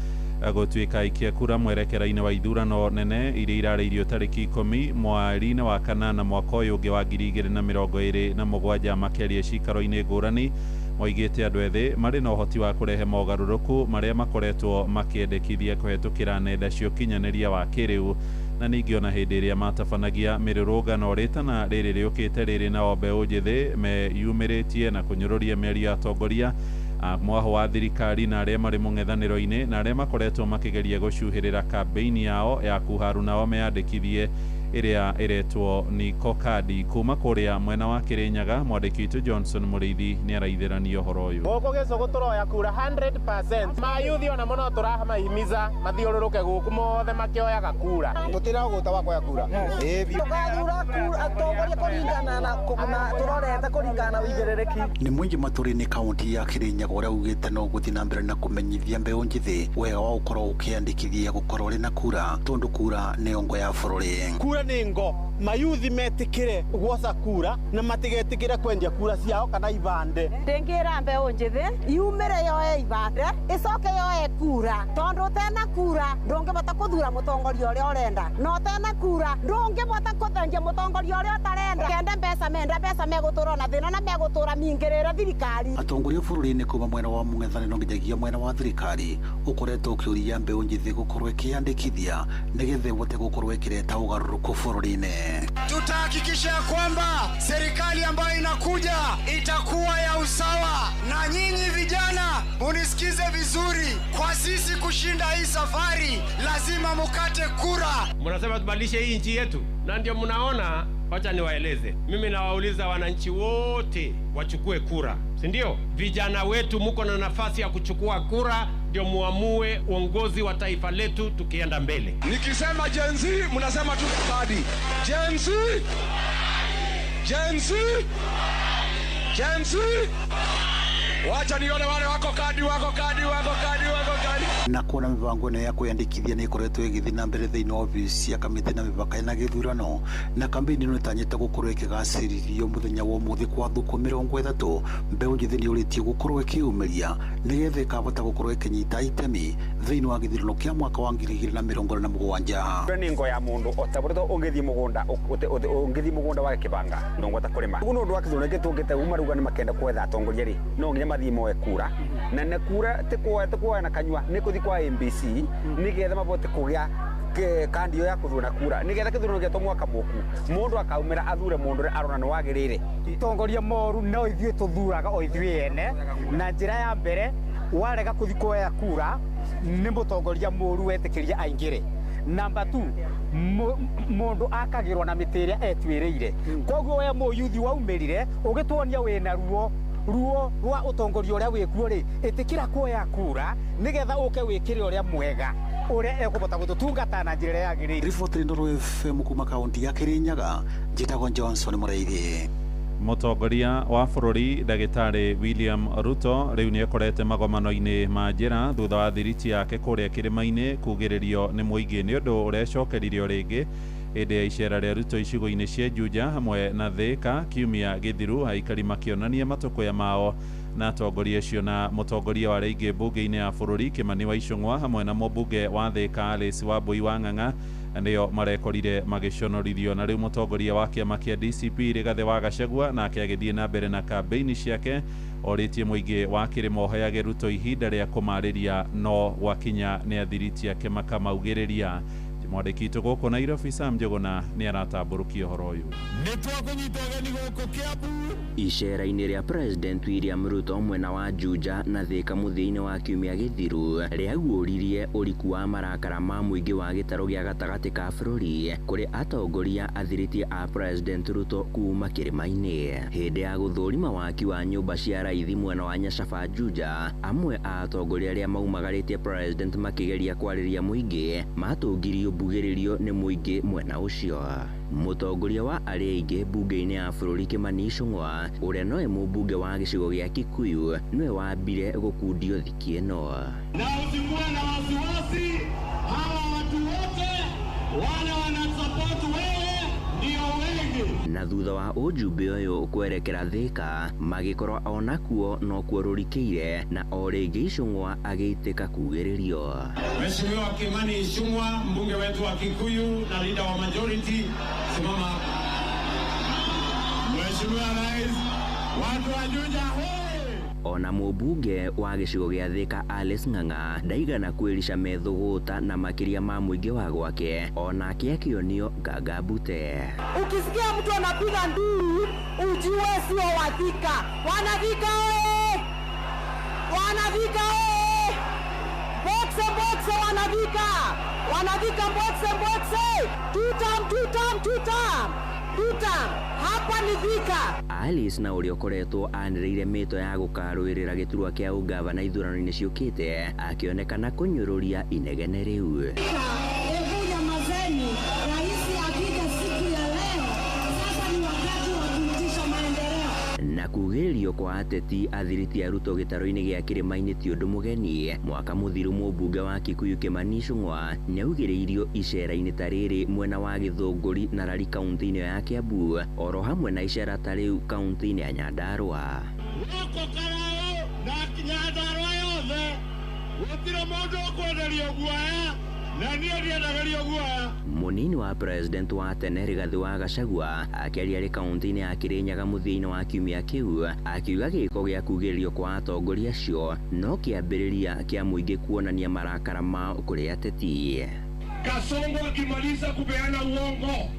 [SPEAKER 24] gũtuĩka aikia kura mwerekera-inĩ wa ithurano nene iria irarĩirio tarĩki 10 mweri-inĩ wa 8 mwaka ũyũ ũngĩ wa 2027. Makĩaria cikaro-inĩ ngũrani, moigĩte andũ ethĩ marĩ na ũhoti wa kũrehe mogarũrũku marĩa makoretwo makĩendekithia kũhetũkĩra nenda cia ũkinyanĩria wa kĩrĩu. Na ningĩ ona hĩndĩ ĩrĩa matabanagia mĩrũrũngano rĩtana rĩrĩ rĩũkĩte rĩrĩ nao mbeũ njĩthĩ meyumĩrĩtie na kũnyũrũria mĩario ya atongoria a mwahũ wa thirikari na arĩa marĩ mũng'ethanĩro-inĩ na arĩa makoretwo makĩgeria gũcuhĩrĩra kambĩini yao ya kuharu nao meyandĩkithie ĩrĩa ĩretwo Niko Kadi. Kuma kũrĩa mwena wa Kĩrĩnyaga, mwandĩki witũ Johnson Mũrĩithi nĩ araithĩrania ũhoro ũyũ.
[SPEAKER 26] Gũkũ gĩcũgũ tũroya kura 100%. Mayuthi ona mũno tũramahimiza mathiũrũrũke gũkũ mothe makĩoyaga kura.
[SPEAKER 16] Tũtiragũta wa kuoya kura.
[SPEAKER 17] Tũgathura atongoria kũringana na tũrorete kũringana na ũigĩrĩrĩki.
[SPEAKER 27] Nĩ mũingĩ matũra-inĩ kaunti ya Kĩrĩnyaga ũrĩa ugĩte no gũthiĩ na mbere na kũmenyithia mbeũ njĩthĩ wega wa gũkorwo ũkĩandĩkithia gũkorwo ũrĩ na kura, tondũ kura nĩyo ngo ya bũrũri.
[SPEAKER 26] Kura
[SPEAKER 16] Kura nĩ ngo mayuthi metikire guoca kura na matigetikire kwendia kura ciao kana ibande.
[SPEAKER 17] Ndingira mbeũ njĩthĩ yumĩre yoe ibande ĩcoke yoe kura tondũ ũtena kura ndũngĩbota kũthura mũtongoria ũrĩa ũrenda na ũtena kura ndũngĩbota kũthengia mũtongoria ũrĩa ũtarenda. Kende mbeca menda mbeca megũtũra na thĩna na megũtũra mingĩrĩre thirikari.
[SPEAKER 27] Atongoria bũrũri-inĩ kuma mwena wa mũng'ethanĩro nginyagia mwena wa thirikari ũkoretwo ũkĩũria mbeũ njĩthĩ gũkorwo ĩkĩyandĩkithia nĩgetha ĩhote gũkorwo ĩkĩreta ũgarũrũku bũrũri-inĩ.
[SPEAKER 3] Tutahakikisha kwamba serikali ambayo inakuja itakuwa ya usawa, na nyinyi vijana munisikize vizuri, kwa sisi kushinda hii safari lazima mukate kura.
[SPEAKER 1] Mnasema tubadilishe hii nchi yetu, na ndio mnaona. Wacha niwaeleze, mimi nawauliza wananchi wote wachukue kura, si ndio? Vijana wetu muko na nafasi ya kuchukua kura, ndio muamue uongozi wa taifa letu tukienda mbele.
[SPEAKER 3] Nikisema Gen Z mnasema tu kadi. Gen Z, Gen Z, Gen Z. Wacha nione wale wako kadi, wako kadi, wako kadi, wako kadi.
[SPEAKER 27] Na kuona mibango ĩno ya kwĩyandĩkithia nĩ ĩkoretwo ĩgĩthiĩ na mbere thĩinĩ wa obici ya kamĩtĩ na mĩbaka na gĩthurano, na kambĩini ĩno ĩtanyĩte gũkorwo ĩkĩgacĩrithio mũthenya wa ũmũthĩ kwa thukũ 30. Mbeũ njĩthĩ nĩ ũrĩtie gũkorwo ĩkĩyumĩria nĩgetha ĩkahota gũkorwo ĩkĩnyita itemi thĩinĩ wa gĩthurano kĩa mwaka wa 2027.
[SPEAKER 5] Nĩ ngo ya mũndũ o ta ũrĩa ũngĩthiĩ mũgũnda ũngĩthiĩ mũgũnda wa kĩbanga ndũngĩhota kũrĩma. Ũguo nĩ ũndũ wa gĩthurano gĩkĩ tũngĩte uma rauga nĩ makenda kwetha atongoria rĩ, no nginya mathiĩ moe kura na nĩ kura ti kuoya na kanyua, nĩ kũthiĩ kwa MBC nĩgetha mabote kũgĩa kandi ya kuthura kura nigetha kithurano gĩetwo mwaka mũku mũndũ akaumĩra athure mũndũ ũrĩa arona nĩ wagĩrĩire.
[SPEAKER 16] Itongoria moru no ithuĩ tũthuraga o ithuĩ ene, na njĩra ya mbere warega kũthiĩ kuoya kura nĩ mũtongoria mũru wetĩkĩria aingĩre. Namba 2, mũndũ akagĩrwo na mĩtĩ ĩrĩa etuĩrĩire. Koguo we mũyuthi waumĩrire ũgĩtuonia wĩna ruo ruo rwa ũtongoria ũrĩa wĩkuo rĩ, ĩtĩkĩra kuoya kura nĩgetha ũke wĩkĩre ũrĩa mwega ũrĩa ekũbota gũtũtungata na njĩra ĩrĩa yagĩrĩire.
[SPEAKER 27] Riboti Inooro FM kuma kaunti ya Kirinyaga, njĩtagwo Johnson Mũraithi.
[SPEAKER 24] Mũtongoria wa bũrũri ndagĩtarĩ William Ruto rĩu nĩ ekorete magomano-inĩ ma njĩra thutha wa thiriti yake kũrĩa kĩrĩma-inĩ kugĩrĩrio nĩ mũingĩ nĩ ũndũ ũrecokeririo rĩngĩ hĩndĩ ya icera rĩa Ruto icigo-inĩ cia Juja hamwe na Thika kiumia gĩthiru, aikari makĩonania matũkũya mao na atongoria acio na mũtongoria wa rĩngĩ mbunge-inĩ ya bũrũri Kimani wa Ichung'wa hamwe na mũmbunge wa Thika Alice Wambui wa Ng'ang'a nĩo marekorire magĩconorithio. Na rĩu mũtongoria wa kĩama kĩa DCP Rigathĩ wa Gachagua nake agĩthiĩ na mbere na kambĩini ciake orĩtie mũingĩ wa kĩrĩma ũheage Ruto ihinda rĩa kũmarĩria no gwakinya nĩ athiriti ake makamaugĩrĩria. Mwandĩki witũ gũkũ Nairobi Sam Njũgũna nĩ aratambũrũkia ũhoro ũyũ.
[SPEAKER 8] Icera-inĩ rĩa President William Ruto mwena wa Juja na Thika mũthia-inĩ wa kiumia gĩthiru rĩaguũririe ũriku wa marakara ma mũingĩ wa gĩtarũ gĩa gatagatĩ ka bũrũri kũrĩ atongoria athiriti a President Ruto kuma kĩrĩma-inĩ. Hĩndĩ ya gũthũrima waki wa nyũmba cia raithi mwena wa Nyacaba Juja, amwe a atongoria arĩa maumagarĩtie President makĩgeria kwarĩria mũingĩ matũngirio mbugĩrĩrio nĩ mũingĩ mwena ũcio. Mũtongoria wa arĩa aingĩ mbunge-inĩ ya bũrũri Kimani Ichung'wa ũrĩa nowe mũmbunge wa gĩcigo gĩa Kikuyu nĩwe wambire gũkundio thiki ĩno.
[SPEAKER 9] Na usikuwe na wasiwasi, hawa watu wote wale wanasupport wewe ndio wengi.
[SPEAKER 8] Na thutha wa ũjumbe ũyũ kwerekera Thika magĩkorwo onakuo nokuo rũrikĩire na o rĩngĩ Ichung'wa agĩitĩka kugĩrĩrio.
[SPEAKER 9] Mheshimiwa Kimani Ichung'wa, mbunge wetu wa Kikuyu na leader wa majority, simama hapa. Mheshimiwa Rais, watu wa Juja hoi!
[SPEAKER 8] Ona mũmbunge wa gĩcigo gĩa Thika Alice Ng'ang'a ndaigana kwĩrica methũgũta na makĩria ma mũingĩ wa gwake, onake akĩonio nganga mbute.
[SPEAKER 17] Ukisikia mtu anapiga nduru ujue sio wa Thika. Wana Thika oye! Wana Thika oye! Boxe boxe wana Thika! Wana Thika boxe boxe! Tutam tutam tutam! Tutam! Hapa ni Thika.
[SPEAKER 8] Alice na ũrĩa ũkoretwo anĩrĩire mĩto ya gũkarũĩrĩra gĩturwa kĩa ũgavana ithurano-inĩ ciũkĩte akĩonekana kũnyũrũria inegene rĩu.
[SPEAKER 17] Hebu nyamazeni, rais akija siku ya leo, sasa ni wakati wa kuitisha maendeleo.
[SPEAKER 8] Na Kugĩrĩrio kwa ateti athiriti a Ruto gĩtarũ-inĩ gĩa Kĩrĩma-inĩ ti ũndũ mũgeni. Mwaka mũthiru mũmbunge wa Kikuyu Kimani Ichung'wa nĩaugĩrĩirio icera-inĩ ta rĩrĩ mwena wa Gĩthũngũri na Lari kaunti-inĩ ya Kiambu, oro hamwe na icera ta rĩu kaunti-inĩ ya Nyandarua.
[SPEAKER 9] Gũkũ Karaũ na Nyandarua yothe gũtirĩ mũndũ ũkwenderio guoya na niĩ ndiendagĩrio guoya.
[SPEAKER 8] Munini wa president wa tene Rigathi wa Gachagua akĩaria arĩ kaunti-inĩ ya Kirinyaga mũthia-inĩ wa kiumia kĩu, akiuga gĩko gĩa kugĩrĩrio kwa atongoria acio no kĩambĩrĩria kĩa mũingĩ kuonania marakara mao kũrĩ ateti.
[SPEAKER 9] Kasongo akimaliza kupeana uongo,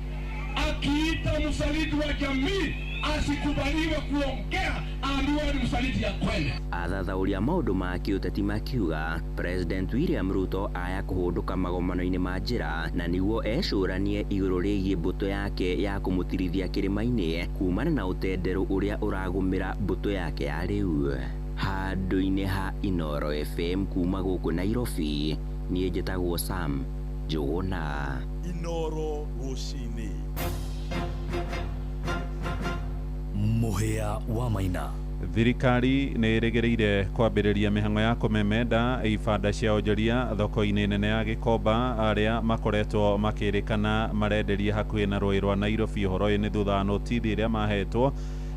[SPEAKER 9] akiita msaliti wa jamii asikubaliwe kuongea, aambiwe ni msaliti ya kweli.
[SPEAKER 8] Athathaũri a maũndũ ma kĩũteti makiuga President William Ruto aya kũhũndũka magomano-inĩ ma njĩra na nĩguo ecũranie igũrũ rĩgiĩ mbũtũ yake ya kũmũtirithia kĩrĩma-inĩ kumana na ũtenderũ ũrĩa ũragũmĩra mbũtũ yake ya rĩu. Handũ-inĩ ha Inooro FM kuma gũkũ Nairobi, niĩ njĩtagwo Sam Njũgũna.
[SPEAKER 4] Inooro rũcinĩ. Mũhĩa wa Maina.
[SPEAKER 24] Thirikari nĩ ĩrĩgĩrĩire kwambĩrĩria mĩhang'o ya kũmemenda ibanda cia onjoria thoko-inĩ nene ya Gĩkomba arĩa makoretwo makĩrĩkana marenderia hakuhĩ na rũĩ rwa Nairobi. Ũhoro ũyũ nĩ thutha wa notithi ĩrĩa mahetwo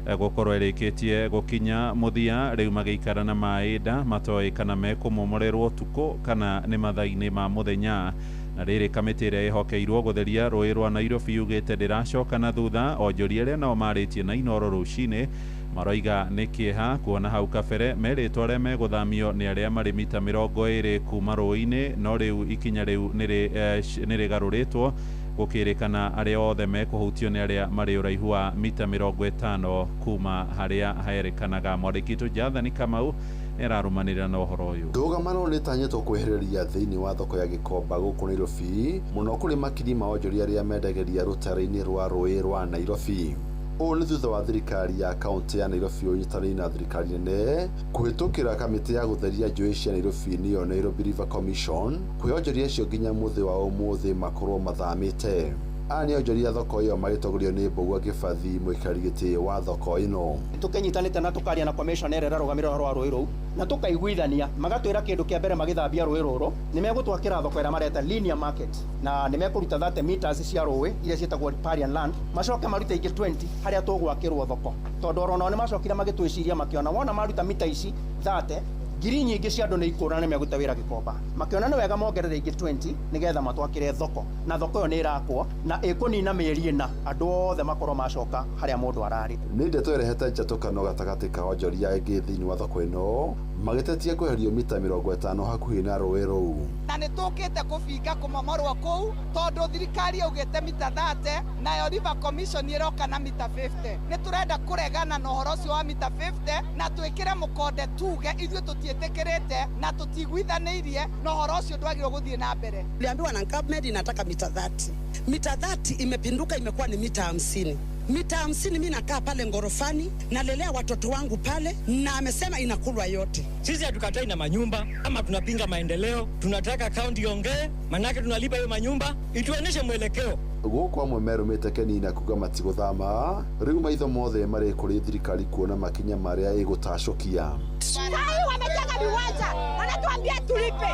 [SPEAKER 24] gũkorwo ĩrĩkĩtie gũkinya mũthia, rĩu magĩikara na maĩ nda matoĩ kana mekũmomorerwo ũtukũ kana nĩ mathaa-inĩ ma mũthenya. Na rĩrĩ kamĩtĩ ĩrĩa ĩhokeirwo gũtheria rũĩ rwa Nairobi yugĩte ndĩracoka na thutha. Onjoria arĩa nao marĩtie na Inooro rũcinĩ maroiga nĩ kĩeha kuona hau kabere merĩtwo arĩa megũthamio nĩ arĩa marĩ mita 20 kuma rũĩ-inĩ, no rĩu ikinya rĩu nĩ rĩgarũrĩtwo gũkĩrĩkana arĩa othe mekũhutio nĩ arĩa marĩ ũraihu wa mita 50 kuma harĩa herĩkanaga. Mwandĩki witũ Jathani Kamau nĩararũmanĩrĩra na ũhoro ũyũ.
[SPEAKER 6] Ndũgamano nĩtanyĩtwo kwehereria thĩinĩ wa thoko ya Gĩkomba gũkũ Nairobi, mũno kũrĩ makiri ma onjoria arĩa mendagĩria rũtare-inĩ rwa rũĩ rwa Nairobi. Ũũ nĩ thutha wa thirikari ya kaunti ya Nairobi ũnyitanĩire na thirikari nene kũhĩtũkĩra kamĩtĩ ya gũtheria njũĩ cia Nairobi nĩyo Nairobi River Commission kũhe onjoria acio nginya mũthĩ wa ũmũthĩ makorwo mathamĩte. Aya nĩ onjoria thoko ĩyo magĩtongorio nĩ Mbũgua Kĩbathi, mũikarĩri gĩtĩ wa thoko ĩno.
[SPEAKER 10] Tũkĩnyitanĩte na tũkaria na commission ĩrĩa ĩrarũgamĩrĩra ũhoro wa rũĩ rũu na tũkaiguithania, magatwĩra kĩndũ kĩa mbere magĩthambia rũĩ rũrũ nĩ megũtwakĩra thoko ĩrĩa mareta linear market, na nĩ mekũruta 30 meters cia rũĩ iria ciĩtagwo riparian land, macoke marute ingĩ 20 harĩa tũgwakĩrwo thoko, tondũ oro nao nĩ macokire magĩtwĩciria makĩona wona maruta mita ici 30 ngiri nyingĩ cia andũ nĩ ikũra na nĩmegũte wĩra Gĩkomba, makĩona nĩ wega mongerere ingĩ 20 nĩgetha matwakĩre thoko, na thoko ĩyo nĩ ĩrakwo na ĩkũnina mĩeri 4 andũ othe makorwo macoka harĩa mũndũ ararĩ.
[SPEAKER 6] Nĩ ndeto ĩrehete njatũkano gatagatĩ ka onjoria aingĩ thĩinĩ wa thoko ĩno magĩtetia kweherio mita 50 hakuhĩ na rũĩ rũu.
[SPEAKER 18] Na nĩ tũkĩte kũbinga kũmomorwo kũu tondũ thirikari yaugĩte mita 30 nayo River Commission ĩroka na mita 50. Nĩ tũrenda kũregana na ũhoro ũcio wa mita 50 na twĩkĩre mũkonde tuge ithuĩ tũtiĩtĩkĩrĩte na tũtiguithanĩirie na ũhoro ũcio ndwagĩrĩirwo gũthiĩ na mbere.
[SPEAKER 14] Tuliambiwa na government inataka mita 30. Mita 30 imepinduka imekuwa ni mita 50. Mita 50 mimi nakaa pale ngorofani, nalelea watoto wangu pale, na amesema inakulwa yote.
[SPEAKER 15] Sisi hatukatai na manyumba ama tunapinga maendeleo, tunataka county iongee, manake tunalipa hiyo manyumba, ituoneshe mwelekeo.
[SPEAKER 6] Gũkũ amwe merũmĩte Kenina kuga matigũthama, rĩu maitho mothe marĩ kũrĩ thirikari kuona makinya marĩa ĩgũtacũkia.
[SPEAKER 17] Sai wamejenga viwanja, wanatuambia tulipe.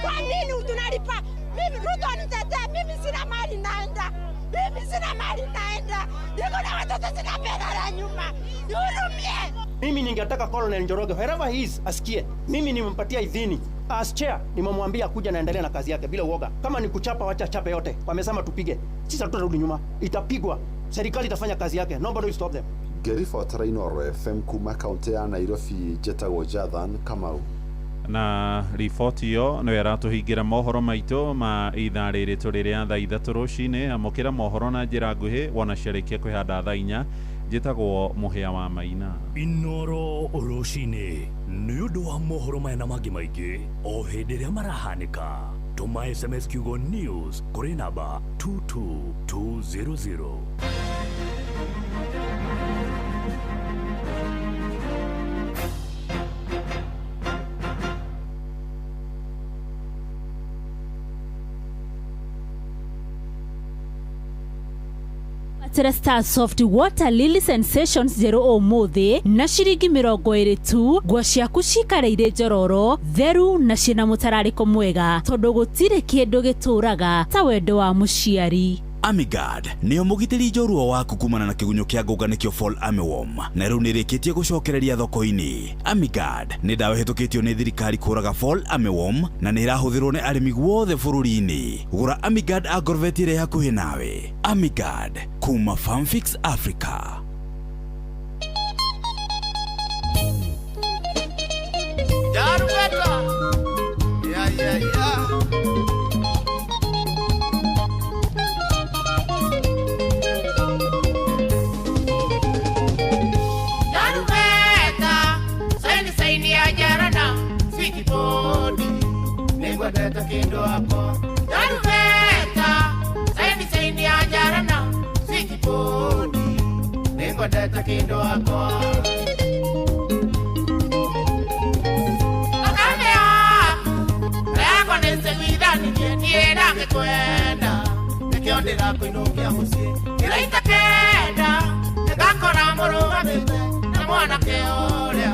[SPEAKER 17] Kwa nini tunalipa? Mimi Ruto nitetee, mimi sina mali naenda. Mimi sina mali naenda. Niko na watoto sina pesa la nyuma. Nihurumie.
[SPEAKER 10] Mimi ningetaka Colonel Njoroge wherever he is asikie. Mimi nimempatia idhini. As chair nimemwambia kuja na endelea na kazi yake bila uoga. Kama ni kuchapa wacha chape yote. Wamesema tupige. Sisi hatutarudi nyuma. Itapigwa. Serikali itafanya kazi yake. Nobody will stop them.
[SPEAKER 6] Ngĩribotera Inooro FM kuma kaunti ya Nairobi, njĩtagwo Jathan Kamau.
[SPEAKER 24] Na riboti ĩyo nĩyo ĩratũhingĩra mohoro maitũ ma ithaa rĩrĩ tũrĩ rĩa thaa 3 rũcinĩ. Amũkĩra mohoro na njĩra nguhĩ wona ciarĩkia kwĩhanda thaa 4. Njĩtagwo Mũhĩa wa Maina.
[SPEAKER 4] Inooro rũcinĩ nĩ ũndũ wa mohoro maya na mangĩ maingĩ o hĩndĩ ĩrĩa marahanĩka. Tũma SMS kiugo news kũrĩ namba 22200.
[SPEAKER 7] Wĩgwatĩre Star Soft Water Lily Sensations njerũ ũmũthĩ na ciringi 20 tu. Nguo ciaku cikare irĩ njororo, theru na ciĩna mũtararĩko mwega, tondũ gũtirĩ kĩndũ gĩtũraga ta wendo wa mũciari.
[SPEAKER 11] Amigard nĩyo mũgitĩri njorua waku kumana na kĩgunyũ kĩa ngũnga nĩkĩo Fall Armyworm, na rĩu nĩrĩkĩtie gũcokereria thoko-inĩ. Amigard nĩ ndawa ĩhĩtũkĩtio nĩ thirikari kũraga Fall Armyworm na nĩ ĩrahũthĩrwo nĩ arĩmi guothe bũrũri-inĩ. Gũra Amigard Agrovet ĩrĩa hakuhĩ nawe. Amigard kuma Farmfix Africa.
[SPEAKER 12] Jarubeta. Yeah, yeah, yeah. Jarubeta. Saini saini ya jarana. Sweetie body. Ningwendete kindu wakwa. Jarubeta. Saini saini ya jarana. Sweetie body. Ningwendete kindu wakwa. Kwenda nikio ndirakuinukia mucii kiraita kenda nigakora murugamite na mwanake uria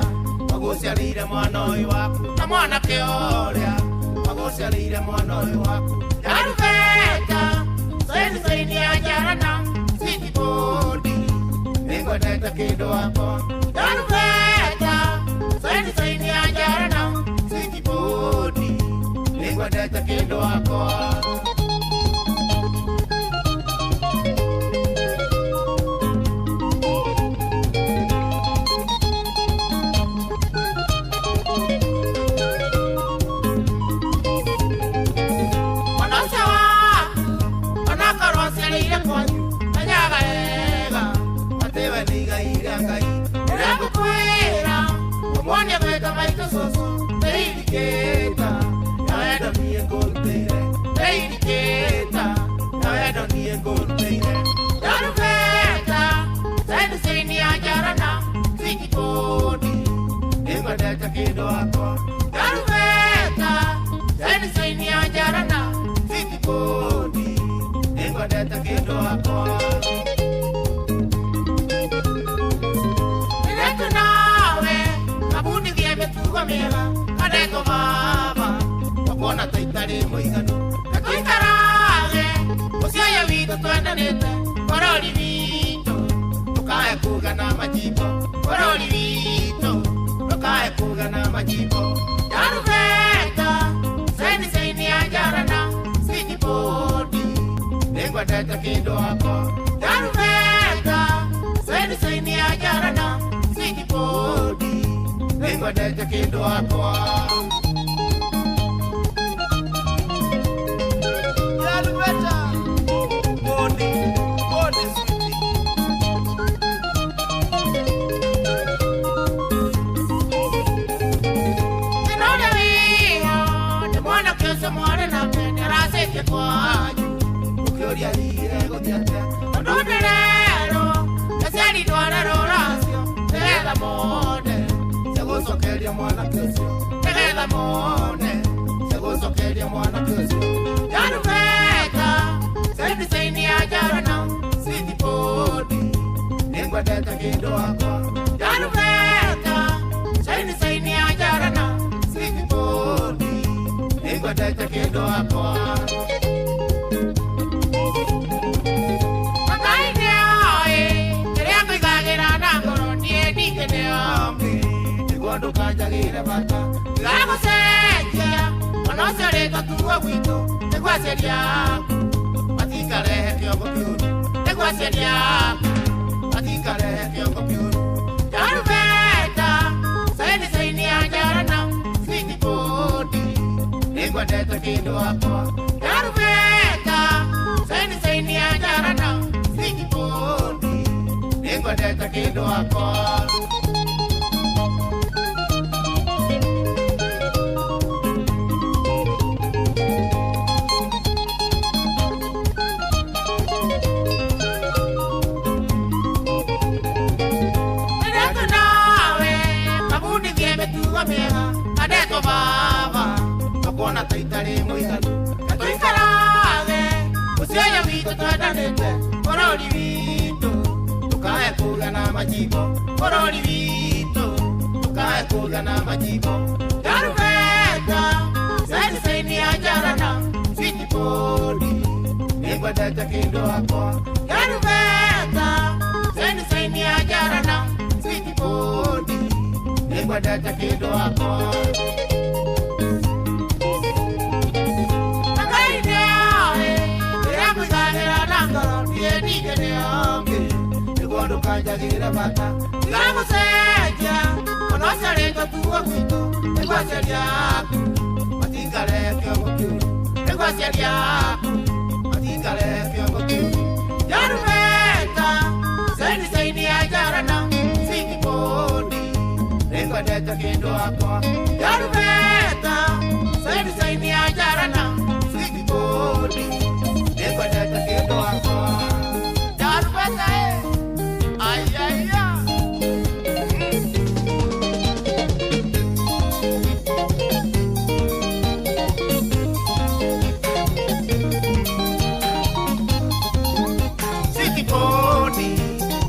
[SPEAKER 12] waguciarire mwana uyu waku na mwanake uria waguciarire mwana uyu waku. Jarubeta saini saini ya jarana sweet body ningwendete kindu wakwa. Jarubeta saini saini ya jarana sweet body ningwendete kindu wakwa. majimbo bũrũri witũ ndũkae kũgĩa na majimbo Jarubeta saini saini ya jarana switi podi nĩngwendete kĩndũ wakwa Jarubeta saini saini ya jarana switi podi nĩngwendete kĩndũ wakwa Kanjagira bata Tigamucenjia Ona ũciarĩtwo tuo gwitũ Nĩguo aciari aku Matikare kĩongo kĩũru Nĩguo aciari aku Matikare kĩongo kĩũru Jarubeta Saini saini ya jarana Switi podi Nĩngwendete kĩndũ wakwa Jarubeta Saini saini ya jarana Switi podi Nĩngwendete kĩndũ wakwa Jarubeta eh Ay, ay, ay. City Pony,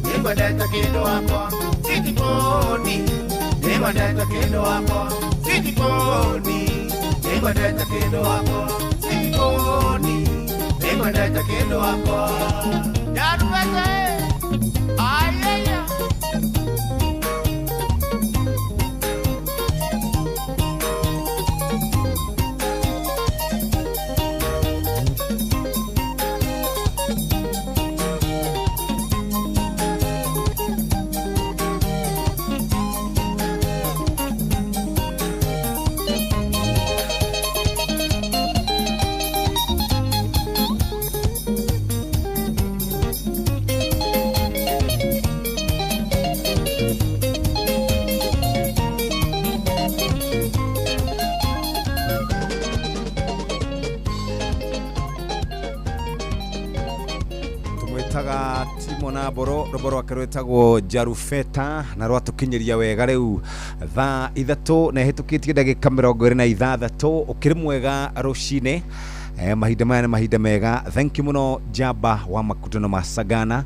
[SPEAKER 12] nĩngwendete kĩndũ wakwa. City Pony, nĩngwendete kĩndũ wakwa. City Pony, nĩngwendete kĩndũ wakwa. City Pony, nĩngwendete kĩndũ wakwa. Jarubete. Ay, ay, ay.
[SPEAKER 13] Timona Mboro rwĩmbo rwake rwĩtagwo Jarufeta na rwatũkinyĩria wega rĩu thaa ithatũ na ĩhĩtũkĩtie ndagĩka 26 ũkĩrĩ mwega rũcinĩ. Mahinda maya nĩ mahinda mega. Thank you mũno Jamba wa Makutano ma Sagana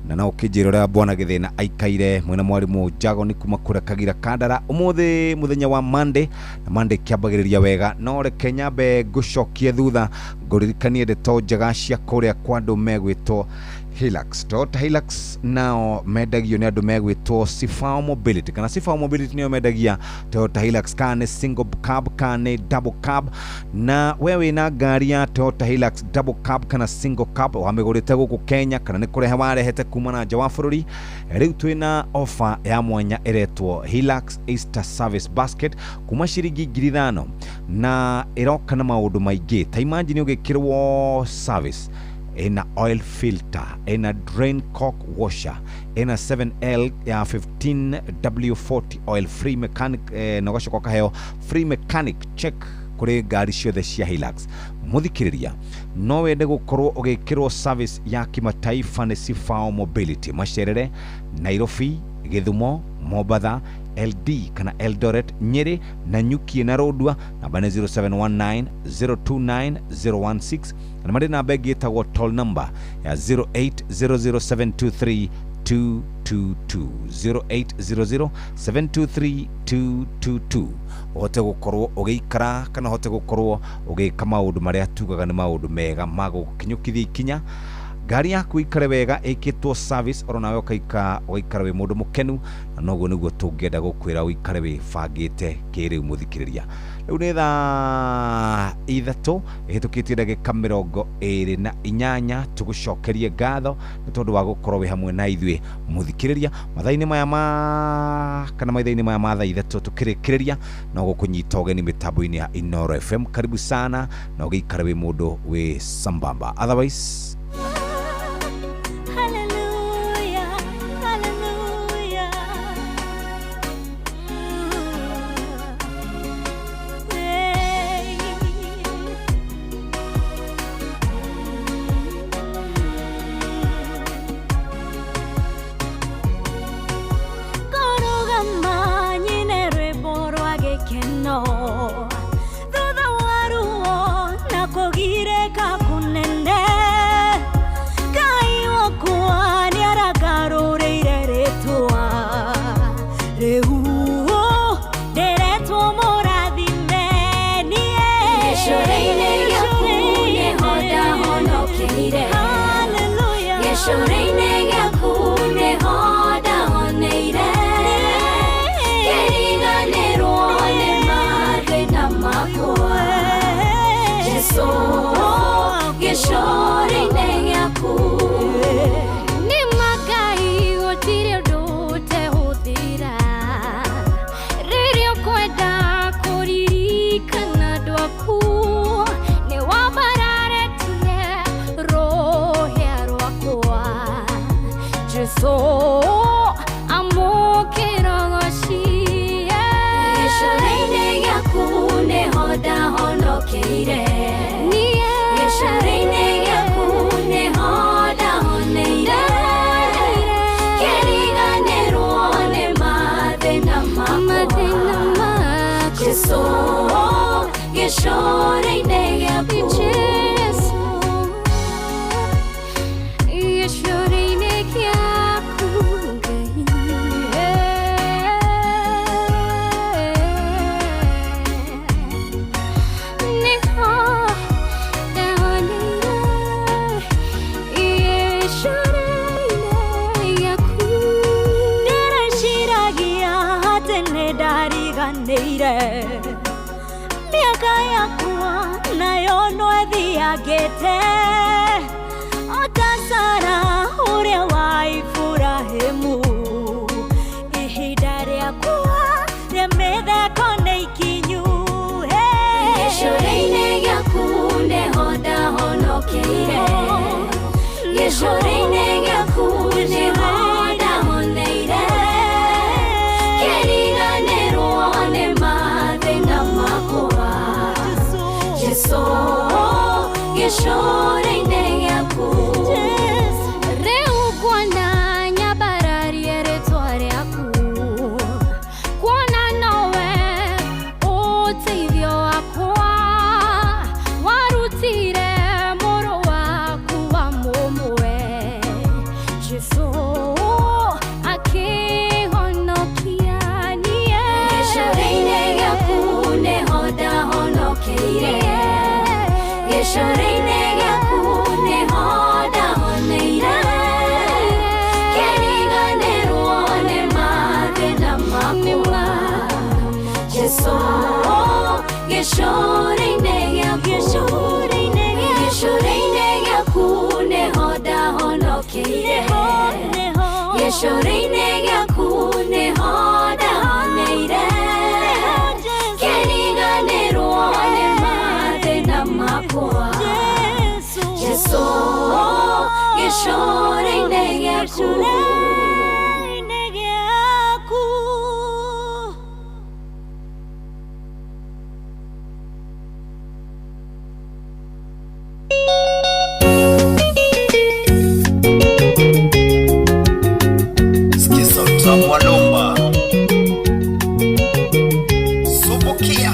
[SPEAKER 13] na no ũkĩnjĩra ũrĩa bwana Gĩthĩna aikaire mwena mwarimũ Jago kuma kũrĩa Kagira Kandara ũmũthĩ mũthenya wa Monday na Monday kĩambagĩrĩria wega no reke nyambe ngũcokie thutha ngũririkanie ndeto njega cia kũrĩa kwa andũ megwĩtwo Hilux. Toyota Hilux nao mendagio nĩ andũ megwĩtwo Sifao Mobility kana Sifao Mobility nĩo mendagia Toyota Hilux kana nĩ single cab kana nĩ double cab na we wĩna ngari ya Toyota Hilux double cab kana single cab wamĩgũrĩte gũkũ Kenya kana nĩ kũrehe warehete kuma na nja wa bũrũri rĩu twĩna offer ya mwanya ĩretwo Hilux Easter Service Basket kuma ciringi 5,000 na ĩroka na maũndũ maingĩ ta imagine ũgĩkĩrwo service ina oil filter, ina drain cork washer, ina 7L ya 15W40 oil free mechanic na ũgacoka ũkaheo free mechanic check kũrĩ ngari ciothe cia Hilux. Mũthikĩrĩria no wende gũkorwo ũgĩkĩrwo service ya kimataifa nĩ Sifao Mobility macerere Nairobi, Gĩthumo, Mombatha, LD kana Eldoret, Nyeri na Nyuki na Rodua. Namba nĩ 0719 029 016 na marĩ namba ĩngĩ ĩtagwo toll number ya 0800 723 222 0800 723 222 ũhote gũkorwo ũgĩikara kana ũhote gũkorwo ũgĩka maũndũ marĩa tugaga nĩ maũndũ mega ma gũkinyũkithia ikinya ngari yaku ikare wega ĩkĩtwo service oro nawe ũkaikara ũgaikara wĩ mũndũ mũkenu na noguo nĩguo tũngĩenda gũkwĩra ũikare wĩbangĩte kĩrĩu mũthikĩrĩria. Rĩu nĩ thaa ithatũ ĩhĩtũkĩtie ndagĩka 28 tũgũcokerie ngatho nĩ tondũ wa gũkorwo wĩ hamwe na ithuĩ mũthikĩrĩria mathaa-inĩ maya ma kana mathaa-inĩ maya ma thaa ithatũ tũkĩrĩkĩrĩria no gũkũnyita ũgeni mĩtambo-inĩ ya Inooro FM. Karibu sana na ũgĩikare wĩ mũndũ wĩ sambamba otherwise.
[SPEAKER 7] Hallelujah, hallelujah. Hey. Kũrũgama nyine rwĩmbo rwa gĩkeno thutha wa ruo na kũgirĩka kũnene.
[SPEAKER 2] Gĩcũrĩ-inĩ gĩaku nĩho ndahoneire, kĩriganĩrwo nĩ mathĩna makwa. Jesũ, gĩcũrĩ-inĩ gĩaku.
[SPEAKER 19] Nĩ ma Ngai gũtirĩ ũndũ ũtehũthĩra, rĩrĩa ũkwenda kũririkana andũ aku, nĩ wambararetie rũhĩa rwakwa. Jesũ, amũkĩra ũgocie.
[SPEAKER 2] Gĩcũrĩ-inĩ gĩaku nĩho ndahonokeire, gĩcũrĩ-inĩ gĩaku nĩho ndahoneire, kĩriganĩrwo nĩ mathĩna makwa. Jesũ, gĩcũrĩ-inĩ gĩaku.
[SPEAKER 19] Gĩcũrĩ-inĩ gĩaku Ngai, nĩho ndahoneire, gĩcũrĩ-inĩ gĩaku.
[SPEAKER 2] Ndĩreciragia atĩ nĩ ndariganĩire mĩaka yakwa, nayo no ĩthiangĩte o ta Sara ũrĩa wa Iburahĩmu. Ihinda rĩakwa rĩa mĩtheko nĩ ikinyu. Gĩcũrĩ-inĩ gĩaku nĩho ndahonokeire, gĩcũrĩ-inĩ gĩaku nĩho ndahoneire, kĩriganĩrwo nĩ mathĩna makwa. Jesũ, gĩcũrĩ-inĩ gĩaku.
[SPEAKER 19] Rĩu nguona nyambararie rĩtwa rĩaku, kuona nowe ũteithio wakwa, warutire mũrũ waku wa mũmwe, Jesũ akĩhonokia niĩ.
[SPEAKER 2] Gĩcũrĩ-inĩ gĩaku nĩho ndahonokeire, gĩcũrĩ-inĩ gĩaku nĩho ndahoneire, kĩriganĩrwo nĩ mathĩna makwa. Jesũ, gĩcũrĩ-inĩ gĩaku. Gĩcũrĩ-inĩ gĩaku nĩho ndahonokeire, gĩcũrĩ-inĩ gĩaku nĩho ndahoneire, kĩriganĩrwo nĩ mathĩna makwa. Jesũ, gĩcũrĩ-inĩ gĩaku.
[SPEAKER 12] Sikiza utamu wa lumba, subukia.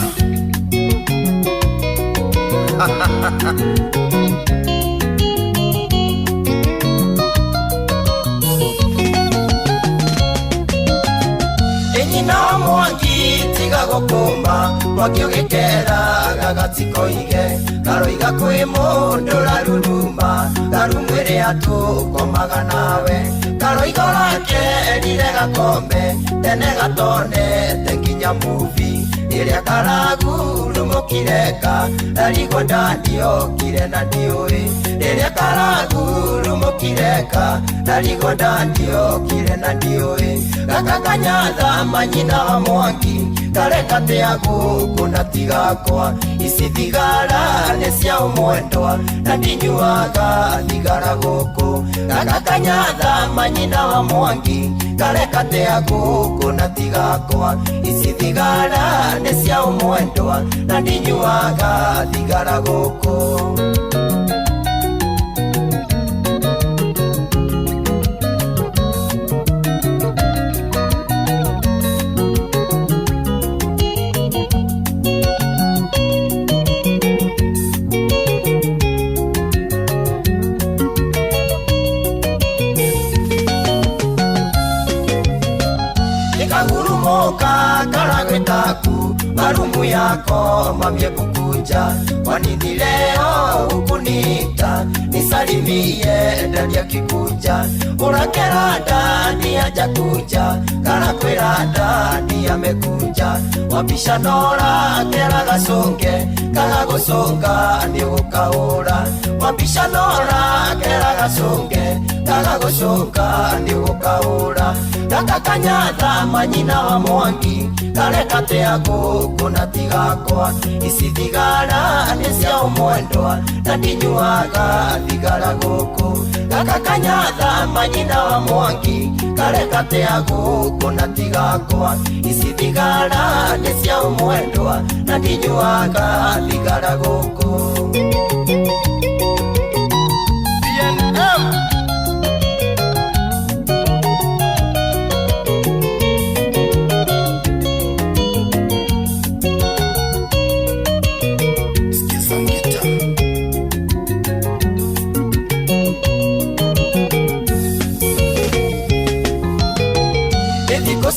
[SPEAKER 12] Enyina mwangi tiga gũkũma, mwaki ũgĩkera gagatikoige, karoiga kwĩ mũndũ ũraruruma, karumwĩre atũkomaga nawe, karoiga ũrake erire gakome, tene gatonete nginya muvi, ĩrĩa karagurumũkire ka, ndarigwo ndandiokire na ndiũĩ, rĩrĩa karagurumũkire ka, ndarigwo ndandiokire na ndiũĩ, gaka kanyathama nyina wa mwangi, kareka tea gũkũ na tigakwa, ici thigara nĩ cia ũmwendwa, na ndinyuaga thigara gũkũ, gaka kanyathama nyina wa mwangi, kareka tea gũkũ na tigakwa, ici thigara nĩ cia ũmwendwa, na ndinyuaga thigara gũkũ. Karagwitaku Na rumu yako mamie kukuja. Kwa nini leo hukuniita? Nisalimie dadi akikuja. Urakera dadi hajakuja, karakwira dadi amekuja. Wapisha nora kera gasonge, kaga gusonga ni gukaura. Wapisha nora kera gasonge, kaga gusonga ni gukaura. Gaka kanyatha manyina wa Mwangi, kare katea guku na tigakwa. Ici thigara ni cia umwendwa, na ndinyuaga thigara guku. Gaka kanyatha manyina wa Mwangi, kare katea guku na tigakwa. Ici thigara ni cia umwendwa, na ndinyuaga thigara guku.
[SPEAKER 1] BNM.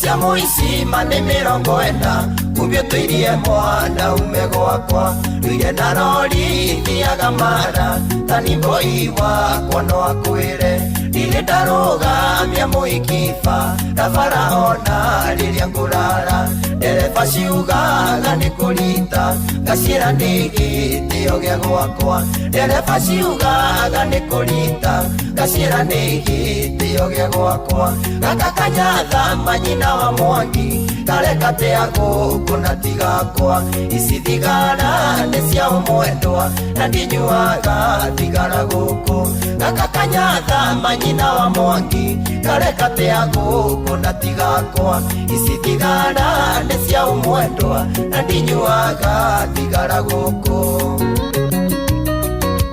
[SPEAKER 12] Cia muicima nĩ mĩrongo ĩna, kumbio tũirie mwana ume gwakwa. Nduire na rori thiaga mara, tani mboi wakwa no akwĩre. Ndirĩ ndarũgamia mũikiba, rabara ona rĩrĩa ngũrara. Ndereba ciugaga nĩ kũrita, ngaciĩra nĩ gĩtĩo gĩa gwakwa. Ndereba ciugaga nĩ kũrita, ngaciĩra nĩ gĩtĩo gĩa gwakwa. Gaka kanyatha manyina wa Mwangi, kare katea gũkũ na tigakwa. Ici thigara nĩ cia ũmwendwa, na ndinyuaga thigara gũkũ. Gaka kanyatha manyina wa Mwangi, kare katea gũkũ na tigakwa. Ici thigara nĩ cia ũmwendwa, na ndinyuaga thigara gũkũ.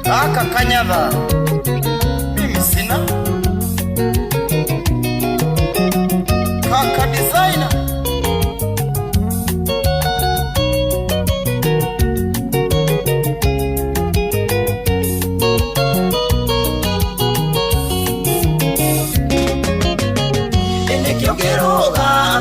[SPEAKER 1] Gaka kanyatha mimi sina. Kaka designer.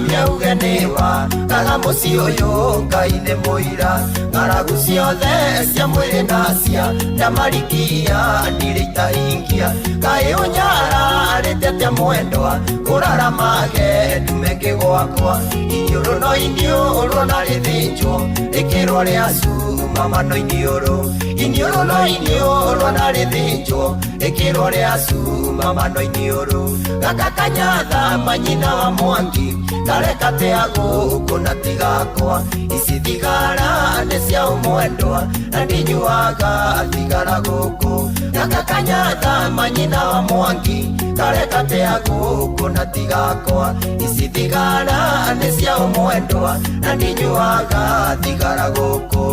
[SPEAKER 12] Miaugenewa kaga mũciĩ ũyũ Ngai nĩ mũira. Ng'aragu ciothe cia mwĩrĩ na cia ndamarikia ndirĩ itahingia. Kaĩ ũnyararĩte atĩa mwendwa, kũrara mage ndume ngĩgwakwa. Iniũrũ no iniũrũ na rĩthĩnjwo, rĩkĩrwo rĩa cuma mano iniũrũ. Iniũrũ no iniũrũ na rĩthĩnjwo, rĩkĩrwo rĩa cuma mano iniũrũ. Gaka kanyatha manyina wa Mwangi, kare katea gũkũ na tigakwa. Ici thigara nĩ cia ũmwendwa, na ndinyuaga thigara gũkũ. Gaka kanyatha manyina wa Mwangi, kare katea gũkũ na tigakwa. Ici thigara nĩ cia ũmwendwa, na ndinyuaga thigara gũkũ.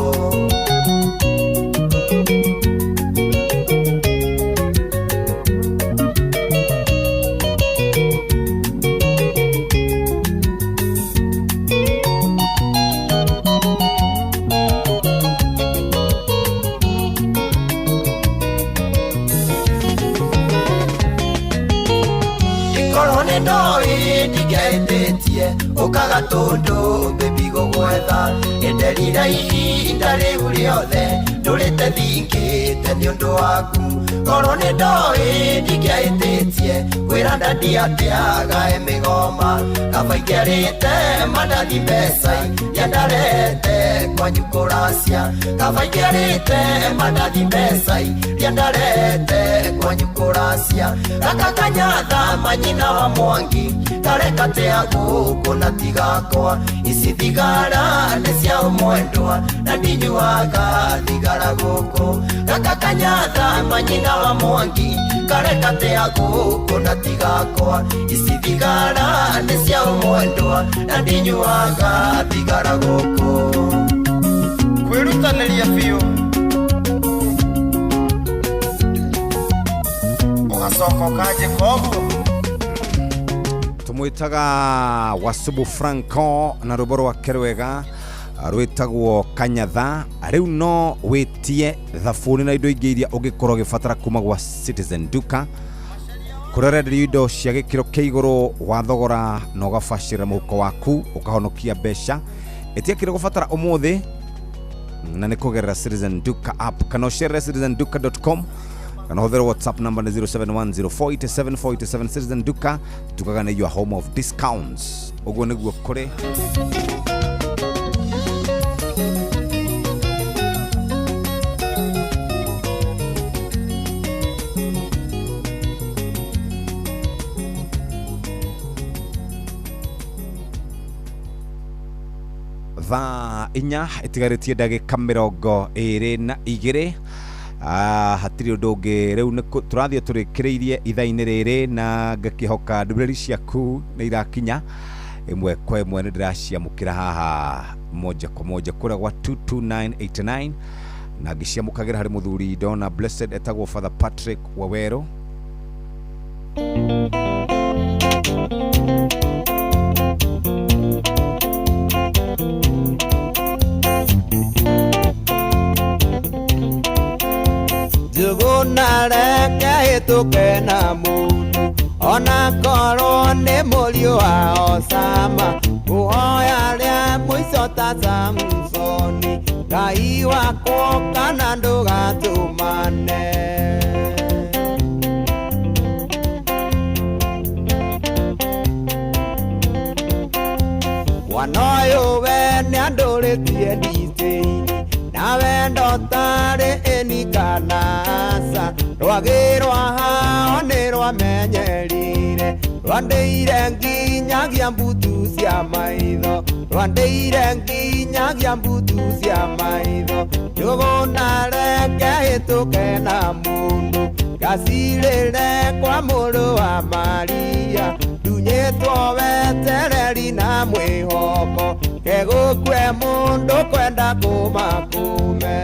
[SPEAKER 12] Ukaga tundu bebi gũgwetha. Nĩnderira ihinda rĩu rĩothe, ndũrĩte thingĩte nĩ ũndũ waku. Korwo nĩ ndoĩ ndingĩahĩtĩtie, kwĩra ndandi atĩagae mĩgoma. Kaba ingĩarĩte mandathi mbeca iria ndarehete kwanyu kũracia. Kaba ingĩarĩte mandathi mbeca iria ndarehete kwanyu kũracia. Gaka kanyatha manyina wa Mwangi, kare katea gũkũ na tigakwa. Ici thigara nĩ cia ũmwendwa, na ndinyuaga thigara gũkũ. Gaka kanyatha manyina wa Mwangi, kare katea gũkũ na tigakwa. Ici thigara nĩ cia ũmwendwa, na ndinyuaga thigara gũkũ.
[SPEAKER 1] Kwĩrutanĩria biũ ũgacoka ũkanjĩka ũguo.
[SPEAKER 13] Tumwitaga Wasubu Franco na rwĩmbo rwake rwega rwĩtagwo Kanyatha. Rĩu no wĩtie thabuni na indo ingĩ iria ũngĩkorwo ũgĩbatara kuma gwa Citizen Duka, kũrĩa ũrenderio indo cia gĩkĩro kĩa igũrũ wa thogora na ũgabacĩrĩra mũhuko waku ũkahonokia mbeca. Ĩtia kĩrĩa ũgũbatara ũmũthĩ na nĩ kũgerera Citizen Duka app kana ũcerere citizenduka.com kana ũhũthĩre WhatsApp number nĩ 0710487487. Citizen Duka tugaga nĩ your home of discounts. Ũguo nĩguo kũrĩ. Thaa 4 ĩtigarĩtie ndagĩka 22. Hatirĩ ũndũ ũngĩ rĩu tũrathiĩ tũrĩkĩrĩirie ithaa-inĩ rĩrĩ, na ngakĩhoka ndũmĩrĩri ciaku nĩ irakinya ĩmwe kwa ĩmwe. Nĩ ndĩraciamũkĩra haha moja kwa moja kũrĩa gwa 22989, na ngĩciamũkagĩra harĩ mũthuri ndona blessed etagwo Father Patrick Wawero.
[SPEAKER 12] Njũgũna reke hĩtũke na mũndũ ona korwo nĩ mũriũ wa Osama, kũhoya rĩa mũico ta Samsoni, Ngai wakwa kana ndũgatũmane. Mwana ũyũ we nĩandũrĩtie nditĩini na wendo tarĩ ĩni kana aca, rwagĩ rwa hao nĩ rwamenyerire, rwandĩire nginyagia mbutu cia maitho, rwandĩire nginyagia mbutu cia maitho. Njũgũna reke hĩtũke na mũndũ ngacirĩre kwa mũrũ wa Maria, ndunyĩtwo wetereri na mwĩhoko, kegũkue mũndũ kwenda kũmakũme.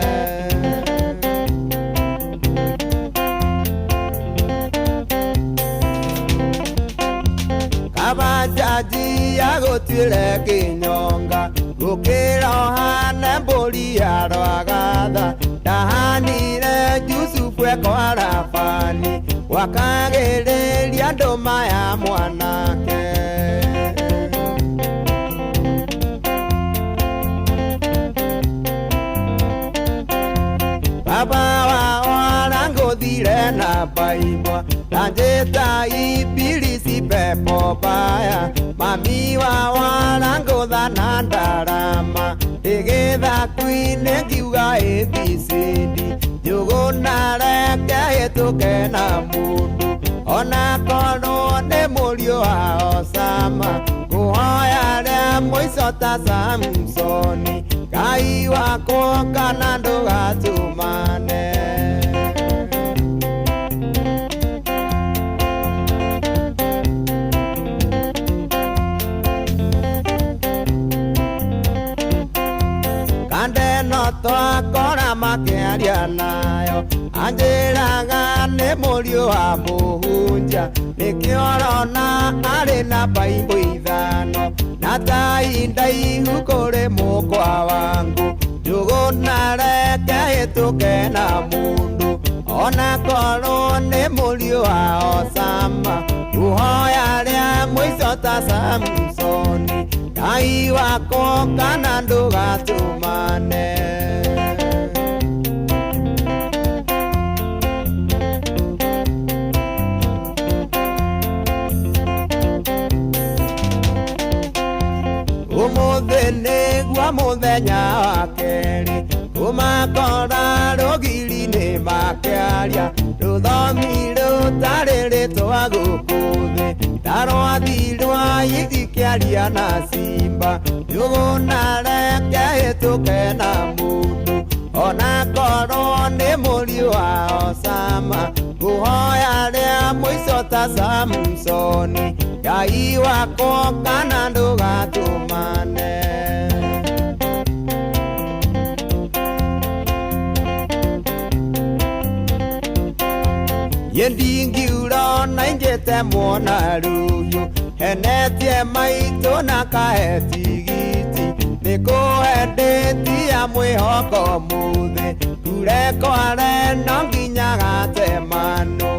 [SPEAKER 12] Kabajaji agũtuĩre kĩnyonga gũkĩra ũhane mbũri ya rwagatha, ndahanire Jusufu ekwa Labani, wakagĩrĩria ndũma ya mwanake. Baba wao arangũthire na baibwa, nanjĩta ibilisi pepo baya, mami wao arangũtha na ndarama, ndĩgĩthaku-inĩ ngiuga ABCD. Njũgũna reke hĩtũke na mũndũ ona korwo nĩ mũriũ wa Osama, kũhoya rĩa mũico ta Samsoni, Ngai wakwa kana ndũgatũmane. Kande no twakora makĩaria nayo, anjĩraga nĩ mũriũ wa mũhunjia, nĩkĩo ũrona arĩ na baibũ 5 na tai ndaihu kũrĩ mũkwa wangu. Njũgũna reke hĩtũke na mũndũ ona korwo nĩ mũriũ wa Osama, kũhoya rĩa mũico ta Samsoni, Ngai wakwa kana ndũgatũmane. Ũmũthĩ nĩguo mũthenya wa kerĩ kũmakora rũgiri-inĩ makĩaria rũthomi rũtarĩ rĩtwa gũkũ thĩ, ta rwathi rwa ikĩaria na simba. Njũgũna reke hĩtũke na mũndũ ona korwo nĩ mũriũ wa Osama, kũhoya rĩa mũico ta Samsoni, Ngai wakwa kana ndũgatũmane. Niĩ ndingiura ona ingĩte muona rũhiũ, henetie maitũ na kahe tigiti, nĩkũhendĩtie mwĩhoko mũthĩ, kure kware no nginya gatemanwo.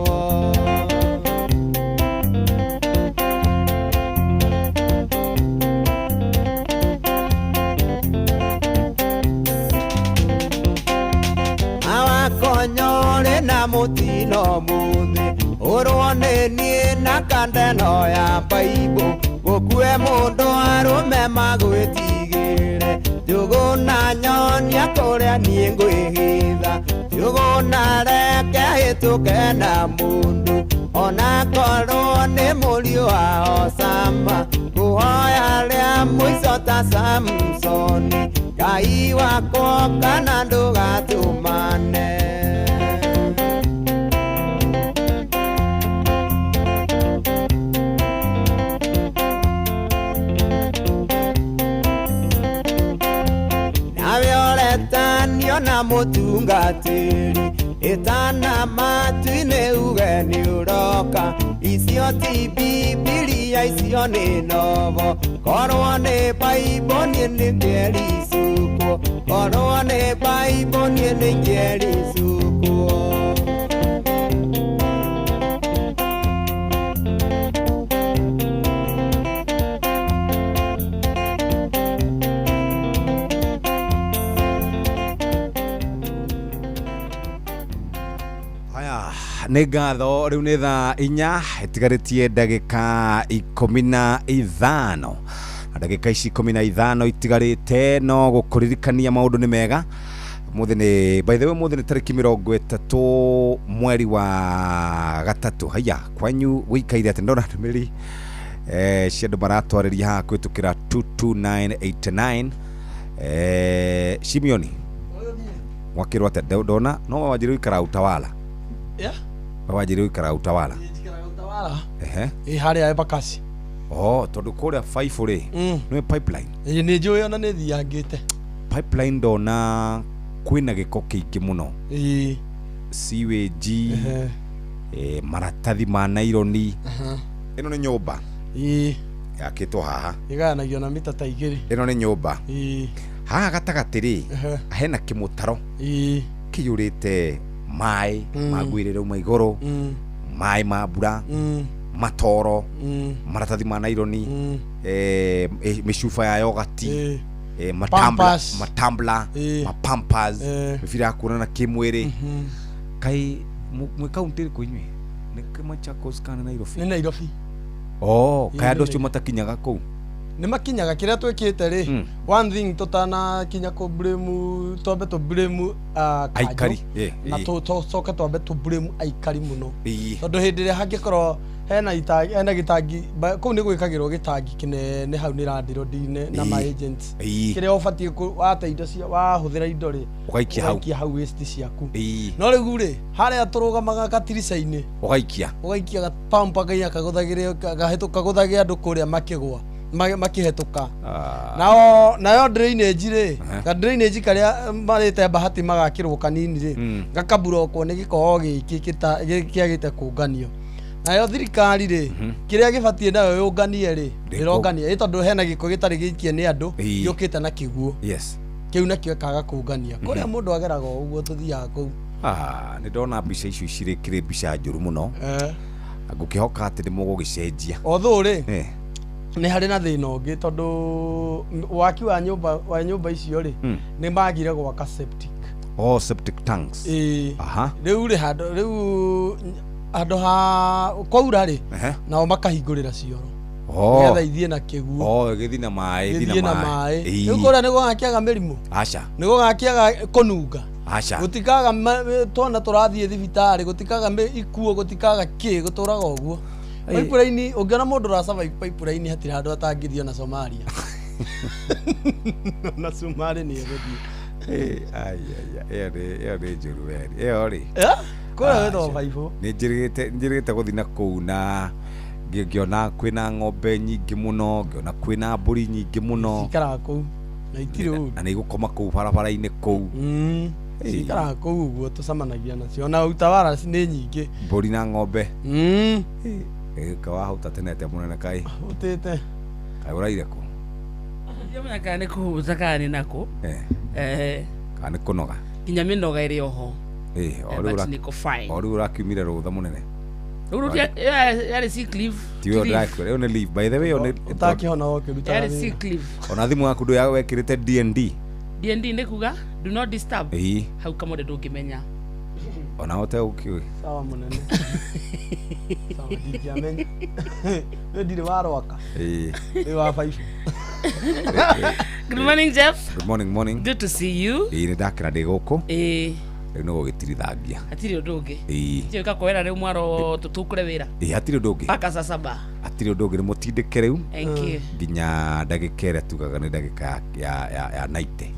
[SPEAKER 12] Mũtino mũthĩ ũrwo nĩ niĩ na kandeno ya baibũ gũkue mũndũ arũme magwĩtigĩre Njũgũna nyonia kũrĩa niĩ ngwĩhitha Njũgũna reke hĩtũke na mũndũ ona korwo nĩ mũriũ wa Osama ngũhoya rĩa mũico ta Samsoni Ngai wakwa kana ndũgatũmane. Nawe ũretanio na mũtungatĩri ĩtana matu-inĩ uge nĩ ũroka icio ti Bibilia icio nĩ novo korwo nĩ Baibũ niĩ nĩngĩericukwo korwo nĩ Baibũ niĩ nĩngĩericukwo.
[SPEAKER 13] Nĩ ngatho rĩu nĩ thaa 4 ĩtigarĩtie ndagĩka 15 na ndagĩka ici 15 itigarĩte no gũkũririkania maũndũ nĩ mega. Mũthĩ nĩ by the way mũthĩ nĩ tarĩki 30 mweri wa 3. Haya kwanyu gũikaire atĩ ndona ndũmĩrĩri cia andũ maratwarĩria haha kũhĩtũkĩra 22989. Simeoni mwakĩrwo atĩa? Ndona no wanjĩrĩrie gũikara Utawala.
[SPEAKER 3] Yeah.
[SPEAKER 13] Wanjĩrĩrie gũikara Utawala.
[SPEAKER 3] Utawala.
[SPEAKER 13] Ehe.
[SPEAKER 3] Ĩ harĩa Embakasi.
[SPEAKER 13] Oh, tondũ kũrĩa Baibũ rĩ nĩ pipeline.
[SPEAKER 3] Ĩ nĩ njũĩ ona nĩ thiangĩte.
[SPEAKER 13] Pipeline ndona kwĩna gĩko kĩingĩ mũno.
[SPEAKER 3] Ĩ.
[SPEAKER 13] Sewage. Maratathi ma naironi. Ĩno nĩ nyũmba.
[SPEAKER 3] Ĩ.
[SPEAKER 13] Yakĩtwo haha.
[SPEAKER 3] Ĩgayanagio na mita ta 2.
[SPEAKER 13] Ĩno nĩ nyũmba.
[SPEAKER 3] Ĩ.
[SPEAKER 13] Haha gatagatĩ rĩ hena kĩmũtaro.
[SPEAKER 3] Ĩ.
[SPEAKER 13] Kĩiyũrĩte maĩ ma ngwĩrĩre uma igũrũ, maĩ ma mbura, matoro, maratathi ma naironi, mĩcuba ya yogati, matambla, mapampers, mĩbira ya kuonana kĩmwĩrĩ. Kaĩ mwĩ kaũntĩ ĩrĩkũ inyuĩ? Nĩ Machakos kana Nairobi?
[SPEAKER 3] Nĩ Nairobi.
[SPEAKER 13] Oh, kaĩ andũ acio matakinyaga kũu?
[SPEAKER 3] Nĩ makinyaga. Kĩrĩa twĩkĩte rĩ, one thing tũtanakinya kũ blame, twambe tũ blame
[SPEAKER 13] aikari
[SPEAKER 3] na tũcoke twambe tũ blame aikari mũno tondũ hĩndĩ ĩrĩa hangĩkorwo hena gĩtangi kũu nĩ gwĩkagĩrwo gĩtangi kĩnene hau nĩ landlord-inĩ na ma agents kĩrĩa ũbatiĩ wate indo cia wahũthĩra indo rĩ ũgaikia hau waste ciaku. No rĩu rĩ harĩa tũrũgamaga katirica-inĩ ũgaikia gapampa kainya kagũthagĩre kagũthage andũ kũrĩa makĩgwa makĩhetũka. Nao nayo drainage rĩ, ka drainage karĩa marĩte bahati magakĩrwo kanini rĩ, gakaburokwo nĩ gĩko gĩkĩ kĩagĩte kũnganio. Nayo thirikari rĩ, kĩrĩa gĩbatiĩ nayo yũnganie rĩ, ndĩrongania ĩ tondũ hena gĩko gĩtarĩ gĩikie nĩ andũ gĩũkĩte na kĩguũ.
[SPEAKER 13] Yes.
[SPEAKER 3] Kĩu nakĩo ĩkaga kũngania. Kũrĩa mũndũ ageraga o ũguo tũthiaga kũu.
[SPEAKER 13] Nĩ ndona mbica icio cirĩkĩrĩ mbica njũru mũno. Ngũkĩhoka atĩ nĩ mũgũgĩcenjia.
[SPEAKER 3] Although rĩ, nĩ harĩ na thĩna ũngĩ tondũ waki wa nyũmba icio rĩ, nĩ magire gwaka septic.
[SPEAKER 13] Oh, septic tanks.
[SPEAKER 3] Ĩĩ.
[SPEAKER 13] Aha.
[SPEAKER 3] Rĩu rĩ handũ rĩu handũ ha kwaura rĩ, nao makahingũrĩra cioro. Nĩgetha ithiĩ na kĩguũ.
[SPEAKER 13] Oh, gĩthiĩ na maĩ,
[SPEAKER 3] gĩthiĩ na maĩ. Rĩu kũrĩa nĩ gũgakĩaga mĩrimũ.
[SPEAKER 13] Aca.
[SPEAKER 3] Nĩ gũgakĩaga kũnunga.
[SPEAKER 13] Aca.
[SPEAKER 3] Gũtikaga twana tũrathiĩ thibitarĩ, gũtikaga ikuũ, gũtikaga kĩ, gũtũraga ũguo. Pipeline ũngĩona mũndũ ũra survive pipeline hatirĩ handũ atangĩthiĩ ona Somalia. Ona Somalia nĩ egũthiĩ.
[SPEAKER 13] Ai ai ĩyo nĩ njũru we. Ĩyo rĩ.
[SPEAKER 3] Kũrĩa wĩtagwo baibũ.
[SPEAKER 13] Nĩ njĩrĩgĩte gũthiĩ na kũu na ngĩona kwĩna ng'ombe nyingĩ mũno, ngĩona kwĩna mbũri nyingĩ mũno.
[SPEAKER 3] Cikaraga kũu na itirĩ ũru.
[SPEAKER 13] Na nĩ igũkoma kũu barabara-inĩ kũu.
[SPEAKER 3] Cikaraga kũu ũguo tũcemanagia nacio. Ona Utawala nĩ nyingĩ.
[SPEAKER 13] Mbũri na ng'ombe. Kawahuta tene atĩa mũnene kaĩ?
[SPEAKER 3] Hutĩte.
[SPEAKER 13] Kaĩ ũraire kũ?
[SPEAKER 20] Ndiamenya kana nĩ kũhuta kana nĩ nakũ.
[SPEAKER 13] Kana nĩ kũnoga.
[SPEAKER 20] Nginya mĩnoga ĩrĩ oho.
[SPEAKER 13] O rĩu ũrakiumire rũtha mũnene.
[SPEAKER 20] Rĩu yarĩ sick leave.
[SPEAKER 13] Ti ũyũ ndĩrakwĩra, ĩyo nĩ leave. By the way,
[SPEAKER 3] ũtakĩhona wokĩrutaga
[SPEAKER 20] wĩra. Yarĩ sick leave.
[SPEAKER 13] Ona thimũ yaku ndũ wekĩrĩte DND.
[SPEAKER 20] DND nĩ kuga do not disturb. Hau kamũndũ ndũngĩmenya.
[SPEAKER 13] Ona ũte
[SPEAKER 3] Sawa mũnene. Sawa ndingĩamenya. Nĩ ndirĩ wa rwaka.
[SPEAKER 13] Ĩĩ.
[SPEAKER 3] Nĩ wa baibu.
[SPEAKER 20] Good morning, Jeff.
[SPEAKER 13] Good morning, morning.
[SPEAKER 20] Good to see you.
[SPEAKER 13] Ĩĩ nĩ ndakena ndĩ gũkũ.
[SPEAKER 20] Ĩĩ.
[SPEAKER 13] Rĩu nĩ gũgĩtirithangia.
[SPEAKER 20] Hatirĩ ũndũ ũngĩ.
[SPEAKER 13] Ĩĩ.
[SPEAKER 20] Ndiũĩ kakwera rĩu mwaro tũtukũre wĩra.
[SPEAKER 13] Ĩĩ hatirĩ ũndũ ũngĩ.
[SPEAKER 20] Mpaka saa saba.
[SPEAKER 13] Hatirĩ ũndũ ũngĩ nĩ mũtindĩke rĩu.
[SPEAKER 20] Thank you.
[SPEAKER 13] Nginya ndagĩka ĩrĩa tugaga nĩ ndagĩka ya 90.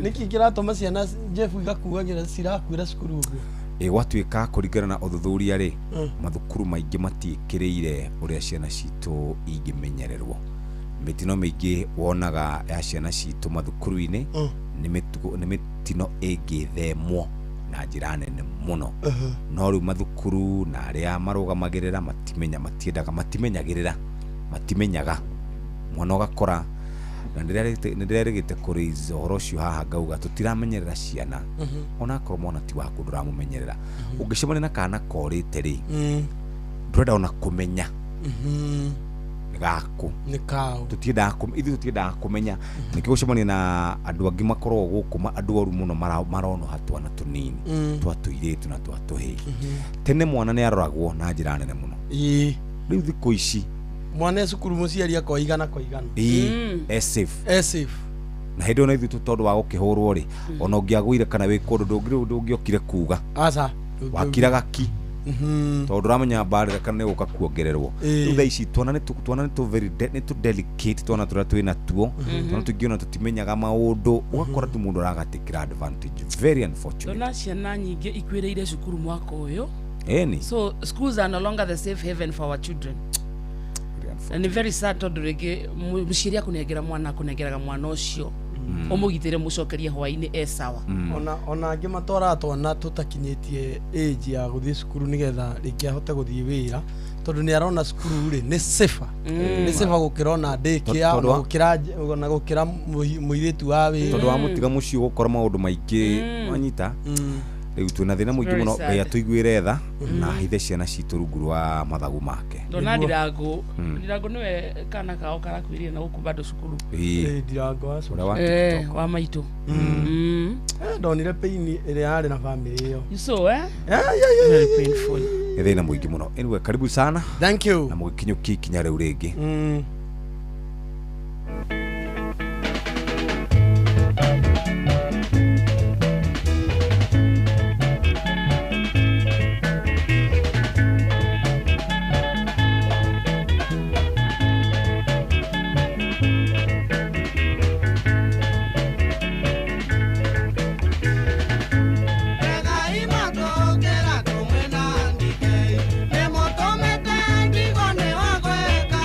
[SPEAKER 3] Nĩkĩ kĩratũma ciana Jeff igakuagĩra cirakuĩra cukuru ũguo?
[SPEAKER 13] Ĩ gwatuĩka kũringana na ũthuthuria rĩ, mathukuru maingĩ matiĩkĩrĩire ũrĩa ciana citũ ingĩmenyererwo. Mĩtino mĩingĩ wonaga ya ciana citũ mathukuru-inĩ nĩ mĩtino ĩngĩthemwo na njĩra nene mũno. No rĩu mathukuru na arĩa marũgamagĩrĩra matimenya matiendaga matimenyagĩrĩra matimenyaga mwana ũgakora na nĩndĩrerĩgĩte kũraise ũhoro ũcio haha ngauga tũtiramenyerera ciana onakorwo mwana ti waku ndũramũmenyerera. Ũngĩcemania na kana korĩte rĩ, ndũrenda ona kũmenya nĩ gaku
[SPEAKER 3] nĩ kao
[SPEAKER 13] tũtiendaga ithuĩ tũtiendaga kũmenya. Nĩkĩo gũcemania na andũ angĩ makoragwo gũkũ andũ oru mũno maronoha twana tũnini twa tũirĩtu na twa tũhĩĩ. Tene mwana nĩ aroragwo na njĩra nene mũno.
[SPEAKER 3] Ĩĩ.
[SPEAKER 13] Rĩu thikũ ici
[SPEAKER 3] mwana e cukuru mũciari akoigana koigana.
[SPEAKER 13] Ĩĩ, e safe.
[SPEAKER 3] E safe.
[SPEAKER 13] Na hĩndĩ ĩyo na ithuĩ tondũ wa gũkĩhũrwo rĩ, ona ũngĩagũire kana wĩ kũndũ ndũngĩokire kuga.
[SPEAKER 3] Aca.
[SPEAKER 13] Wakiraga ki. Tondũ ndũramenya mbarĩra kana nĩ gũka kuongererwo. Rĩu thaa ici twana nĩ tũ very nĩ tũ delicate twana tũrĩa twĩ natuo. Twana tũingĩ ona tũtimenyaga maũndũ, ũgakora tu mũndũ aragatĩkĩra advantage. Very unfortunate.
[SPEAKER 20] Ndona ciana nyingĩ ikuĩrĩire cukuru mwaka ũyũ.
[SPEAKER 13] Ĩni.
[SPEAKER 20] So schools are no longer the safe haven for our children. Na nĩ very sad tondũ rĩngĩ mũciari akũnengera mwana akũnengeraga mwana ũcio ũmũgitĩre mũcokerie hwaĩ-inĩ e sawa.
[SPEAKER 3] Ona angĩ matwaraga twana tũtakinyĩtie age ya gũthiĩ cukuru nĩgetha rĩngĩ ahote gũthiĩ wĩra tondũ nĩ arona cukuru rĩ nĩ safer. Nĩ safer gũkĩra ona daycare ona gũkĩra mũirĩtu wa wĩra.
[SPEAKER 13] Tondũ wamũtiga mũciĩ ũgũkora maũndũ maingĩ wanyita. Rĩu twĩna thĩna mũingĩ mũno, Ngai atũiguĩre tha na ahithe ciana citũ rungu rwa mathagu make.
[SPEAKER 20] Ndona Ndirango, Ndirango nĩwe kana kao karakuĩrire na gũkũ bado cukuru.
[SPEAKER 13] Ĩĩ
[SPEAKER 3] Ndirango wa
[SPEAKER 13] cukuru. Wa
[SPEAKER 20] maitũ.
[SPEAKER 3] Ndonire pain ĩrĩa yarĩ na family ĩyo.
[SPEAKER 20] You saw, eh? Very painful.
[SPEAKER 13] Nĩ thĩna mũingĩ mũno. Anyway, karibu sana.
[SPEAKER 3] Thank you.
[SPEAKER 13] Na mũgĩkinyũkie ikinya rĩu rĩngĩ.
[SPEAKER 12] Nemo tomete ndigo ne wagweka.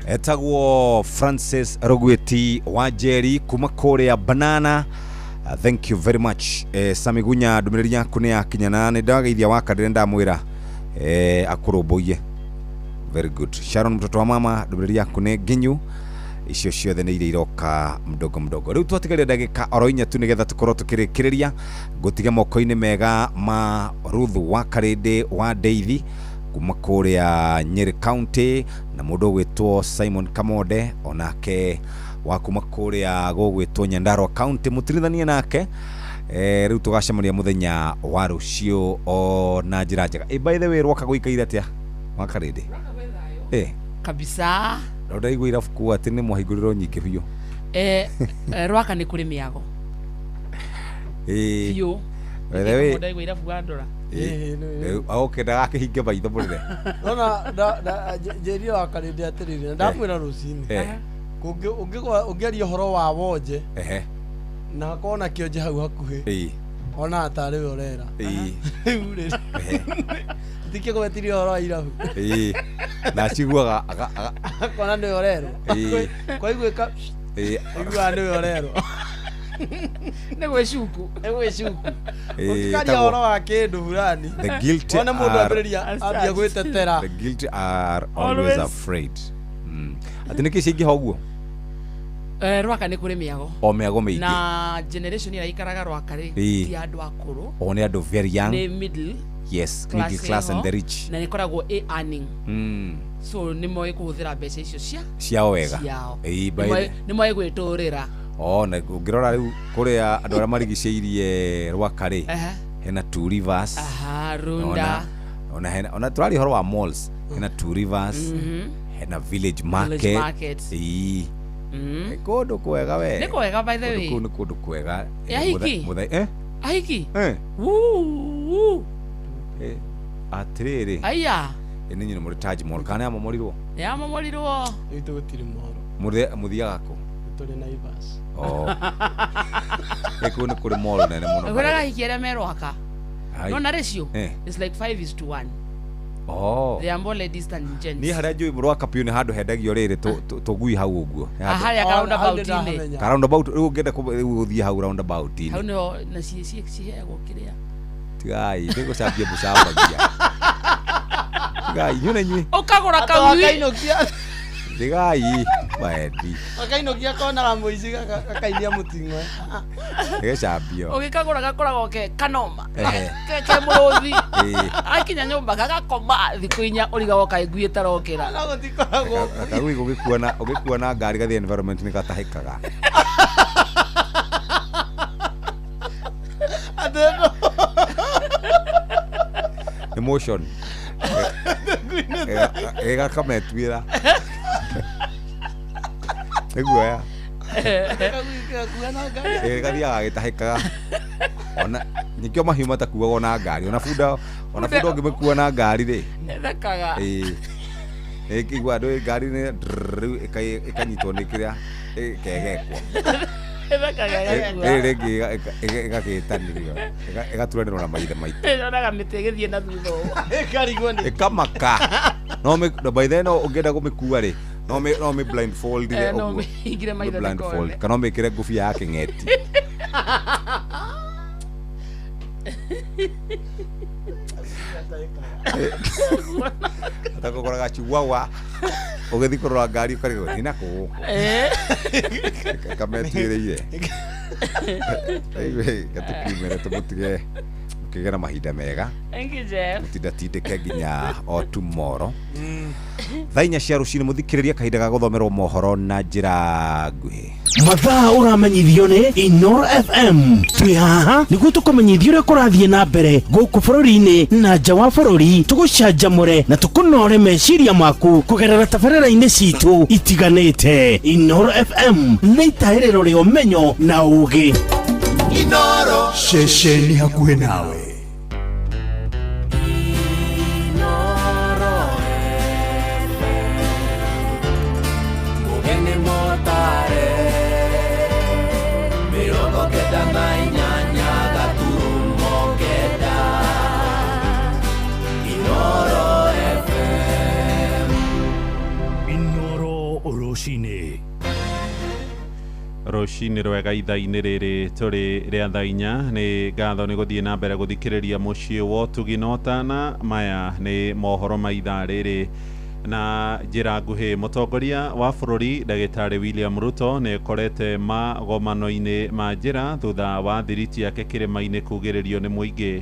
[SPEAKER 13] Etagwo Francis Rugwiti wa Njeri kuma kũrĩa Banana. Thank you very much. Sami Gunya, ndũmĩrĩri yaku nĩ yakinya na nĩ ndageithia wakandĩre ndamwĩra akũrũmbũiye. Very good. Sharon mtoto wa mama, ndũmĩrĩri yaku nĩ nginyu. Icio ciothe nĩ iria iroka mdogo mdogo. Rĩu twatigaria ndagĩka oro inya tu nĩgetha tũkorwo tũkĩrĩkĩrĩria. Ngũtige moko-inĩ mega ma Ruth wa Karĩndĩ wa Ndeithi kuma kũrĩa Nyeri County, na mũndũ ũgwĩtwo Simon Kamonde onake wa kuma kũrĩa gũgwĩtwo Nyandarua County. Mũtirithanie nake. Rĩu tũgacemania mũthenya wa rũciũ o na njĩra njega. By the way, Rwaka gũikaire atĩa wa Karĩndĩ?
[SPEAKER 20] Kabisa.
[SPEAKER 13] Na ndaigua irabu kuu atĩ nĩ mwahingũrĩrwo nyingĩ biũ.
[SPEAKER 20] Rwaka nĩ kũrĩ mĩago biũ.
[SPEAKER 13] By the way,
[SPEAKER 20] Ndaigua irabu wa ndora.
[SPEAKER 13] Okay, ndagakĩhinge maitho mũrĩre.
[SPEAKER 3] Nona njĩrire wa Karĩndĩ atĩrĩrĩ, na ndamwĩra rũcinĩ ũngĩaria ũhoro wa wonje na hakorwo na kĩonje hau hakuhĩ, ona tarĩ we ũrera rĩu rĩ tikĩgwetirie ũhoro wa irabu
[SPEAKER 13] na aciguaga
[SPEAKER 3] akona nĩwe ũrerwo kwaiguĩka aiguaga nĩwe ũrerwo nĩ
[SPEAKER 20] gwĩcuku
[SPEAKER 3] ũngĩkaria ũhoro wa kĩndũ fulani wone mũndũ ambĩrĩria ambia gwĩtetera.
[SPEAKER 13] The guilty are always afraid. Atĩ nĩkĩ ciaingĩha ũguo?
[SPEAKER 20] Rwaka nĩ kũrĩ mĩago.
[SPEAKER 13] O mĩago mĩingĩ.
[SPEAKER 20] Na generation ĩrĩa ikaraga Rwaka rĩ ti andũ akũrũ.
[SPEAKER 13] O nĩ andũ very young.
[SPEAKER 20] Nĩ middle.
[SPEAKER 13] Yes, middle class and the rich.
[SPEAKER 20] Na nĩ ĩkoragwo ĩ earning. So nĩ moĩ kũhũthĩra mbeca icio
[SPEAKER 13] ciao wega.
[SPEAKER 20] Nĩ moĩ gwĩtũrĩra.
[SPEAKER 13] Na ũngĩrora rĩu kũrĩa andũ arĩa marigicĩirie Rwaka rĩ, hena Two Rivers.
[SPEAKER 20] Runda.
[SPEAKER 13] Ona hena ona tũraria ũhoro wa malls, hena Two Rivers, hena Village Market. Nĩ kũndũ kwega we.
[SPEAKER 20] Nĩ kwega by the way.
[SPEAKER 13] Kũu nĩ kũndũ kwega.
[SPEAKER 20] Ahiki. Ahiki.
[SPEAKER 13] Atĩrĩrĩ.
[SPEAKER 20] Aya.
[SPEAKER 13] Nĩ nyina mũrĩ Taj Mall kana yamomorirwo?
[SPEAKER 20] Yamomorirwo.
[SPEAKER 3] Rĩu tũgũtirĩ mall.
[SPEAKER 13] Mũthiaga kũ?
[SPEAKER 3] Tũrĩ Naivas.
[SPEAKER 13] Kũu nĩ kũrĩ mall nene mũno.
[SPEAKER 20] Ngwĩraga ahiki arĩa me Rwaka. Nona ratio it's like 5:1. They are more ladies than gents.
[SPEAKER 13] Niĩ harĩa njũĩ Rwaka biũ nĩ handũ hendagio rĩrĩ tũgui hau ũguo.
[SPEAKER 20] Harĩa ka roundabout-inĩ.
[SPEAKER 13] Ka roundabout rĩu ũngĩenda gũthiĩ hau roundabout-inĩ.
[SPEAKER 20] Hau nĩho na ciheagwo kĩrĩa.
[SPEAKER 13] Tigai nĩ gũcambia mũcambagia. Tigai inyuĩ na inyuĩ.
[SPEAKER 20] Ũkagũra kagui.
[SPEAKER 13] Tigai maendi.
[SPEAKER 3] Gakainũkia konaga mũici gakainia mũting'oe.
[SPEAKER 13] Gĩcambio.
[SPEAKER 20] Ũgĩkagũra gakoragwo ke kanoma. Ke mũrũthi. Akinya nyũmba gagakoma thikũ inya ũrigagwo kaĩ ngui ĩtarokĩra.
[SPEAKER 13] Kagui ũgĩkua na ngari gathiĩ environment nĩ gatahĩkaga. Emotion. Gakametuĩra. Nĩguoya. Gathiaga gagĩtahĩkaga. Ona nĩkĩo mahiũ matakuagwo na ngari. Ona bunda ũngĩmĩkua na ngari rĩ.
[SPEAKER 20] Ĩthekaga.
[SPEAKER 13] Ĩkĩigua andũ ngari nĩ rĩu ĩkanyitwo nĩ kĩrĩa ĩkegekwo.
[SPEAKER 20] Ĩthekaga ĩgakua.
[SPEAKER 13] Rĩrĩ rĩngĩ ĩgagĩtanĩrio. Ĩgaturanĩrwo na maithe maitũ.
[SPEAKER 20] Yonaga mĩtĩ ĩgĩthiĩ na thutha ũũ.
[SPEAKER 3] Ĩkarigwo nĩ.
[SPEAKER 13] Ĩkamaka. No by then ũngĩenda kũmĩkua rĩ, no me blindfold ile
[SPEAKER 20] no me ingire maitho
[SPEAKER 13] blindfold kana mekire ngubia ya kĩng'eti. Atakũgũraga chihuahua ũgĩthiĩ kũrora ngari ũkarigwo nĩ nakũ gũkũ kametuĩrĩire. Gatũkiumĩre tũmũtige mũkĩgĩe na mahinda mega.
[SPEAKER 20] Thank you, Jeff.
[SPEAKER 13] Mũtindatindĩke nginya o tomorrow. Thaa inya cia rũcinĩ mũthikĩrĩria kahinda ga gũthomerwo mohoro na njĩra nguhĩ.
[SPEAKER 5] Mathaa ũramenyithio nĩ Inoro FM. Twĩ haha nĩguo tũkũmenyithie ũrĩa kũrathiĩ na mbere gũkũ bũrũri-inĩ na nja wa bũrũri, tũgũcanjamũre na tũkũnore meciria maku kũgerera tabarĩra-inĩ citũ itiganĩte. Inoro FM nĩ itahĩrĩro rĩa ũmenyo na ũũgĩ.
[SPEAKER 12] Inoro
[SPEAKER 4] ceceni hakuhĩ nawe. Rũcinĩ.
[SPEAKER 24] Rũcinĩ rwega ithaa-inĩ rĩrĩ tũrĩ rĩa thaa 4. Nĩ ngatho nĩ gũthiĩ na mbere gũthikĩrĩria mũciĩ wa ũtugi na ũtana. Maya nĩ mohoro ma ithaa rĩrĩ na njĩra nguhĩ. Mũtongoria wa bũrũri ndagĩtarĩ William Ruto nĩ ekorete magomano-inĩ ma njĩra thutha wa thiriti yake kĩrĩma-inĩ kugĩrĩrio nĩ mũingĩ.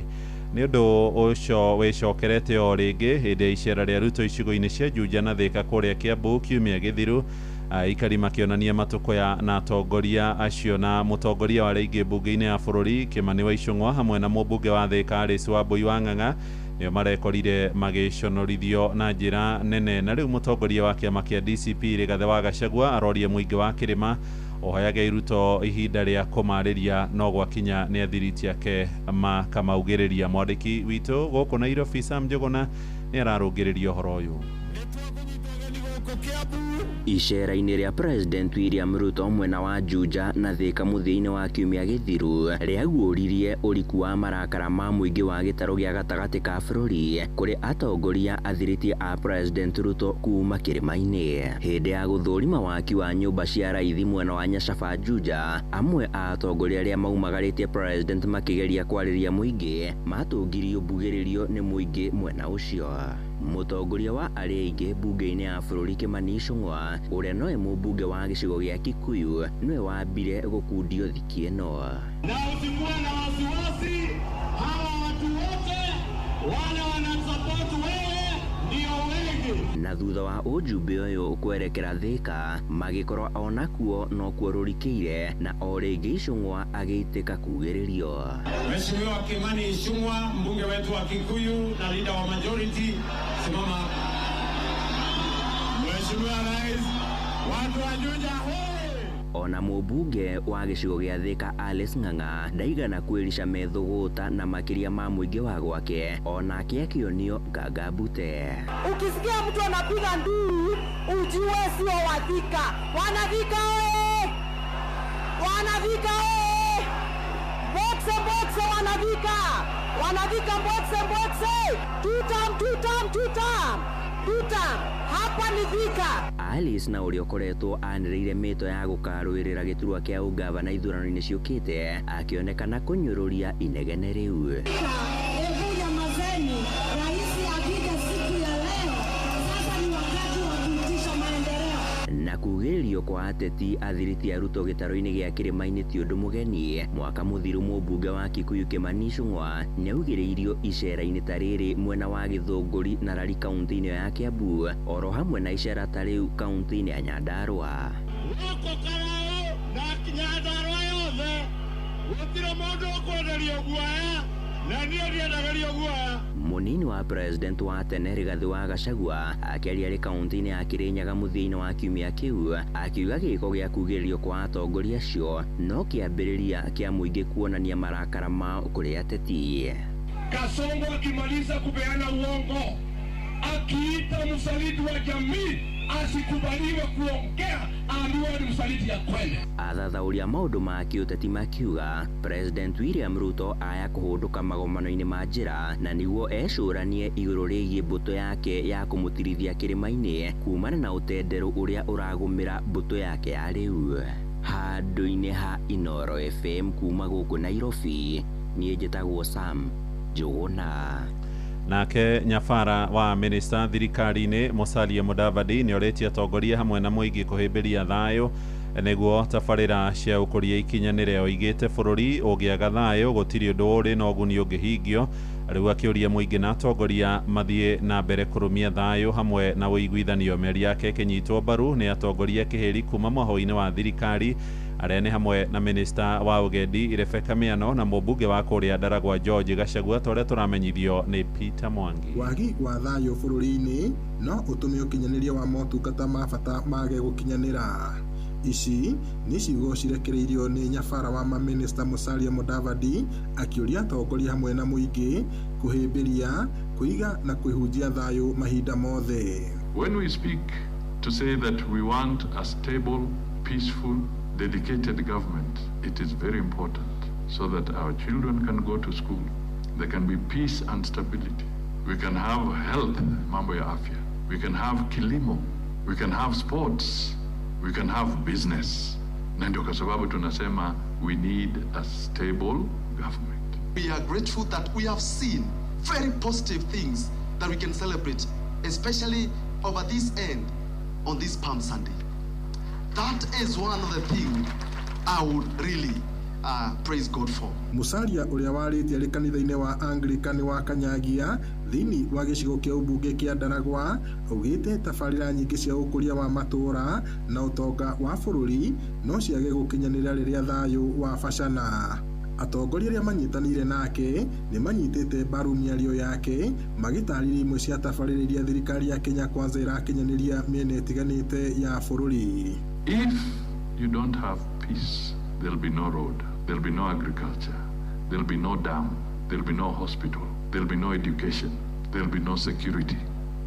[SPEAKER 24] Nĩ ũndũ ũcio wĩcokerete o rĩngĩ hĩndĩ ya icera rĩa Ruto icigo-inĩ cia Juja na Thika kũrĩa Kiambu kiumia gĩthiru. Aikari makĩonania matũkũya na atongoria acio na mũtongoria wa arĩa aingĩ mbunge-inĩ ya bũrũri Kimani wa Ichung'wa hamwe na mũmbunge wa Thika Alice Wambui wa Ng'ang'a nĩo marekorire magĩconorithio na njĩra nene. Na rĩu mũtongoria wa kĩama kĩa DCP Rigathĩ wa Gachagua aroria mũingĩ wa kĩrĩma ũhoyage Ruto ihinda rĩa kũmarĩria no gwakinya nĩ athiriti ake makamaugĩrĩria. Mwandĩki witũ gũkũ Nairobi Sam Njũgũna nĩ ararũngĩrĩria ũhoro ũyũ.
[SPEAKER 8] Icera-inĩ rĩa President William Ruto mwena wa Juja na Thika mũthia-inĩ wa kiumia gĩthiru rĩaguũririe ũriku wa marakara ma mũingĩ wa gĩtarũ gĩa gatagatĩ ka bũrũri kũrĩ atongoria athiriti a President Ruto kuma kĩrĩma-inĩ. Hĩndĩ ya gũthũrima waki wa nyũmba cia raithi mwena wa Nyacaba Juja, amwe a atongoria arĩa maumagarĩtie President makĩgeria kwarĩria mũingĩ matũngirio mbugĩrĩrio nĩ mũingĩ mwena ũcio. Mũtongoria wa arĩa aingĩ mbunge-inĩ ya bũrũri Kimani Ichung'wa ũrĩa nowe mũmbunge wa gĩcigo gĩa Kikuyu nĩwe wambire gũkundio thiki ĩno.
[SPEAKER 9] Na usikuwe na wasiwasi, hawa watu wote wale wanasupport wewe ndio wengi.
[SPEAKER 8] Na thutha wa ũjumbe ũyũ kwerekera Thika magĩkorwo onakuo nokuo rũrikĩire na o rĩngĩ Ichung'wa agĩitĩka kugĩrĩrio.
[SPEAKER 9] Mheshimiwa Kimani Ichung'wa, mbunge wetu wa Kikuyu na leader wa majority, simama. Mheshimiwa Rais, watu wa Juja hoi!
[SPEAKER 8] Ona mũmbunge wa gĩcigo gĩa Thika Alice Ng'ang'a ndaigana kwĩrica methũgũta na makĩria ma mũingĩ wa gwake, onake akĩonio nganga mbute.
[SPEAKER 17] Ukisikia mtu anapiga nduru ujue sio wa Thika. Wana Thika oye! Wana Thika oye! Boxe boxe wana Thika! Wana Thika boxe boxe! Tutam tutam tutam! Tutam! Hapa ni Thika.
[SPEAKER 8] Alice na ũrĩa ũkoretwo anĩrĩire mĩto ya gũkarũĩrĩra gĩturwa kĩa ũgavana ithurano-inĩ ciũkĩte akĩonekana kũnyũrũria inegene rĩu.
[SPEAKER 17] Hebu nyamazeni, rais akija siku ya leo, sasa ni wakati wa kuitisha maendeleo.
[SPEAKER 8] Na kugĩrĩrio kwa ateti athiriti a Ruto gĩtarũ-inĩ gĩa kĩrĩma-inĩ ti ũndũ mũgeni. Mwaka mũthiru mũmbunge wa Kikuyu Kimani Ichung'wa nĩaugĩrĩirio icera-inĩ ta rĩrĩ mwena wa Gĩthũngũri na Rari kaunti-inĩ ya Kiambu oro hamwe na icera ta rĩu kaunti-inĩ ya Nyandarua.
[SPEAKER 9] Gũkũ Karaũ na Nyandarua yothe gũtirĩ mũndũ ũkwenderio guoya na niĩ ndiendagĩrio guoya.
[SPEAKER 8] Mũnini wa president wa tene Rigathĩ wa Gachagua akĩaria arĩ kaunti-inĩ ya Kirinyaga mũthia-inĩ wa kiumia kĩu akiuga gĩko gĩa kugĩrĩrio kwa atongoria acio no kĩambĩrĩria kĩa mũingĩ kuonania marakara mao kũrĩ ateti.
[SPEAKER 9] Kasongo akimaliza kupeana uongo, akiita msaliti wa jamii asikubaliwe kuongea, aambiwe ni msaliti ya kweli.
[SPEAKER 8] Athathaũri a maũndũ ma kĩũteti makiuga President William Ruto aya kũhũndũka magomano-inĩ ma njĩra na nĩguo ecũranie igũrũ rĩgiĩ mbũtũ yake ya kũmũtirithia kĩrĩma-inĩ kumana na ũtenderũ ũrĩa ũragũmĩra mbũtũ yake ya rĩu. Handũ-inĩ ha Inoro FM kuma gũkũ Nairobi, niĩ njĩtagwo Sam Njũgũna.
[SPEAKER 24] Nake nyabara wa minista thirikari-inĩ Musalia Mudavadi nĩorĩtie atongoria hamwe na mũingĩ kũhĩmbĩria thayũ nĩguo tabarĩra cia ũkũria ikinyanĩre. Oigĩte bũrũri ũngĩaga thayũ gũtirĩ ũndũ ũrĩ na ũguni ũngĩhingio. Rĩu akĩũria mũingĩ na atongoria mathiĩ na mbere kũrũmia thayũ hamwe na ũiguithanio. Mĩario yake ĩkĩnyitwo mbaru nĩ atongoria kĩhĩri kuma mwahũ-inĩ wa thirikari arĩa nĩ hamwe na minista wa ũgendi Rebecca Miano na mũmbunge wa kũrĩa Ndaragwa George Gachagua ta ũrĩa tũramenyithio nĩ Peter Mwangi.
[SPEAKER 16] Wagi wa thayũ bũrũri-inĩ no ũtũme ũkinyanĩria wa motungata ma bata mage gũkinyanĩra. Ici nĩ ciugo cirekereirio nĩ nyabara wa mamĩnĩsta Musalia Mudavadi akĩũria atongoria hamwe na mũingĩ kũhĩmbĩria, kũiga na kwĩhunjia thayũ mahinda mothe.
[SPEAKER 21] When we speak to say that we want a stable, peaceful, dedicated government, it is very important so that our children can go to school, there can be peace and stability. We can have health, mambo ya afya. We can have kilimo. We can have sports. We can have business. Na ndio kwa sababu tunasema we need a stable government.
[SPEAKER 14] We are grateful that we have seen very positive things that we can celebrate, especially over this end on this Palm Sunday. That is one of the things I would really praise God for.
[SPEAKER 16] Musalia ũrĩa warĩtie arĩ kanitha-inĩ wa Anglican wa Kanyagia thĩinĩ wa gĩcigo kĩa ũmbunge kĩa Ndaragwa augĩte tabarĩra nyingĩ cia ũkũria wa matũũra na ũtonga wa bũrũri no ciage gũkinyanĩra rĩrĩa thayũ wa bacana. Atongoria arĩa manyitanĩire nake nĩ manyitĩte mbaru mĩario yake magĩtarĩria imwe cia tabarĩra iria thirikari ya Kenya Kwanza ĩrakinyanĩria mĩena ĩtiganĩte ya bũrũri.
[SPEAKER 21] If you don't have peace, there'll be no road, there'll be no agriculture, there'll be no dam, there'll be no hospital, there'll be no education, there'll be no security.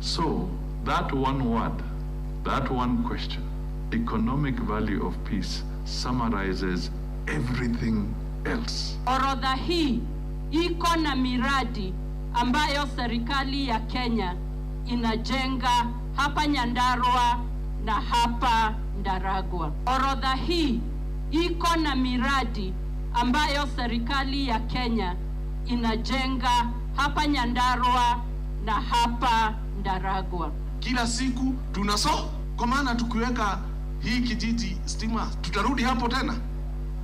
[SPEAKER 21] So that one word, that one question, economic value of peace, summarizes everything else.
[SPEAKER 18] Orodha hii iko na miradi ambayo serikali ya Kenya inajenga hapa Nyandarua na hapa Ndaragwa. Orodha hii iko na miradi ambayo serikali ya Kenya inajenga hapa Nyandarua na hapa Ndaragwa.
[SPEAKER 24] Kila siku tunaso, kwa maana tukiweka hii kijiti stima tutarudi hapo tena,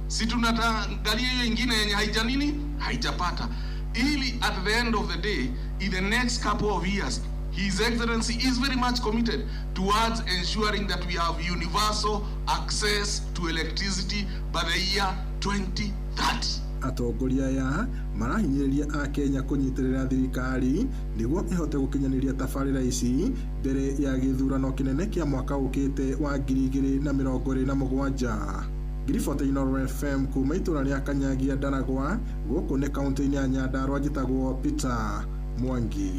[SPEAKER 24] si tunaangalia hiyo ingine yenye haija nini haijapata, ili at the end of the day in the next couple of years His Excellency is very much committed towards ensuring that we have universal access to electricity by the year 2030.
[SPEAKER 16] Atongoria aya marahinyĩrĩria akenya kũnyitĩrĩra thirikari nĩguo ĩhote gũkinyanĩria tabarĩra ici mbere ya gĩthurano kĩnene kĩa mwaka ũkĩte wa 2027. Ngiribota Inooro FM kuma itũra rĩa Kanyagia Ndaragwa gũkũ nĩ kaũntĩ-inĩ ya Nyandarua njĩtagwo Peter Mwangi.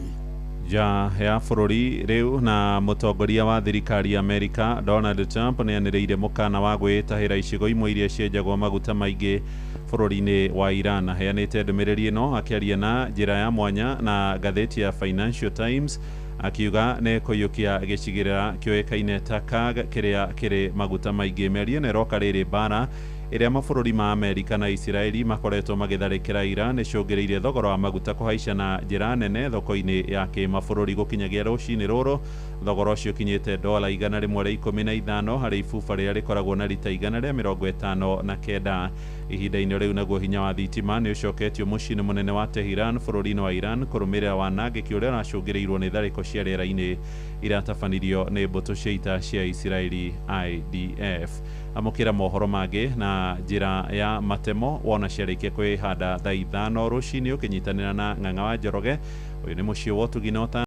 [SPEAKER 24] Nja ya bũrũri rĩu na mũtongoria wa thirikari ya Amerika Donald Trump nĩ anĩrĩire mũkana wa gwĩtahĩra icigo imwe iria cienjagwo maguta maingĩ bũrũri-inĩ wa Iran. Aheanĩte ndũmĩrĩri ĩno akĩaria na njĩra ya mwanya na ngathĩti ya Financial Times, akiuga nĩ kũiyũkia gĩcigĩrĩra kĩoĩkaine ta Kag kĩrĩa kĩrĩ maguta maingĩ. Mĩario ĩno ĩroka rĩrĩ mbara ĩrĩa mabũrũri ma Amerika na Isiraeli makoretwo magĩtharĩkĩra Iran ĩcũngĩrĩirie thogora wa maguta kũhaica na njĩra nene thoko-inĩ ya kĩmabũrũri. Gũkinyagia rũcinĩ rũrũ thogora ũcio ũkinyĩte dola 115 harĩ ibuba rĩrĩa rĩkoragwo na rita 159. Ihinda-inĩ rĩu naguo hinya wa thitima nĩ ũcoketio mũciĩ-inĩ mũnene wa Tehran bũrũri-inĩ wa Iran kũrũmĩrĩra wanangĩki ũrĩa ũracũngĩrĩirwo nĩ tharĩko cia rĩera-inĩ iratabanirio nĩ mbũtũ cia ita cia Isiraeli IDF. Amũkĩra mohoro mangĩ na njĩra ya matemo wona ciarĩkia kwĩhanda thaa 5 rũcinĩ ũkĩnyitanĩra na Ng'ang'a wa Njoroge. Ũyũ nĩ mũciĩ wa ũtugi na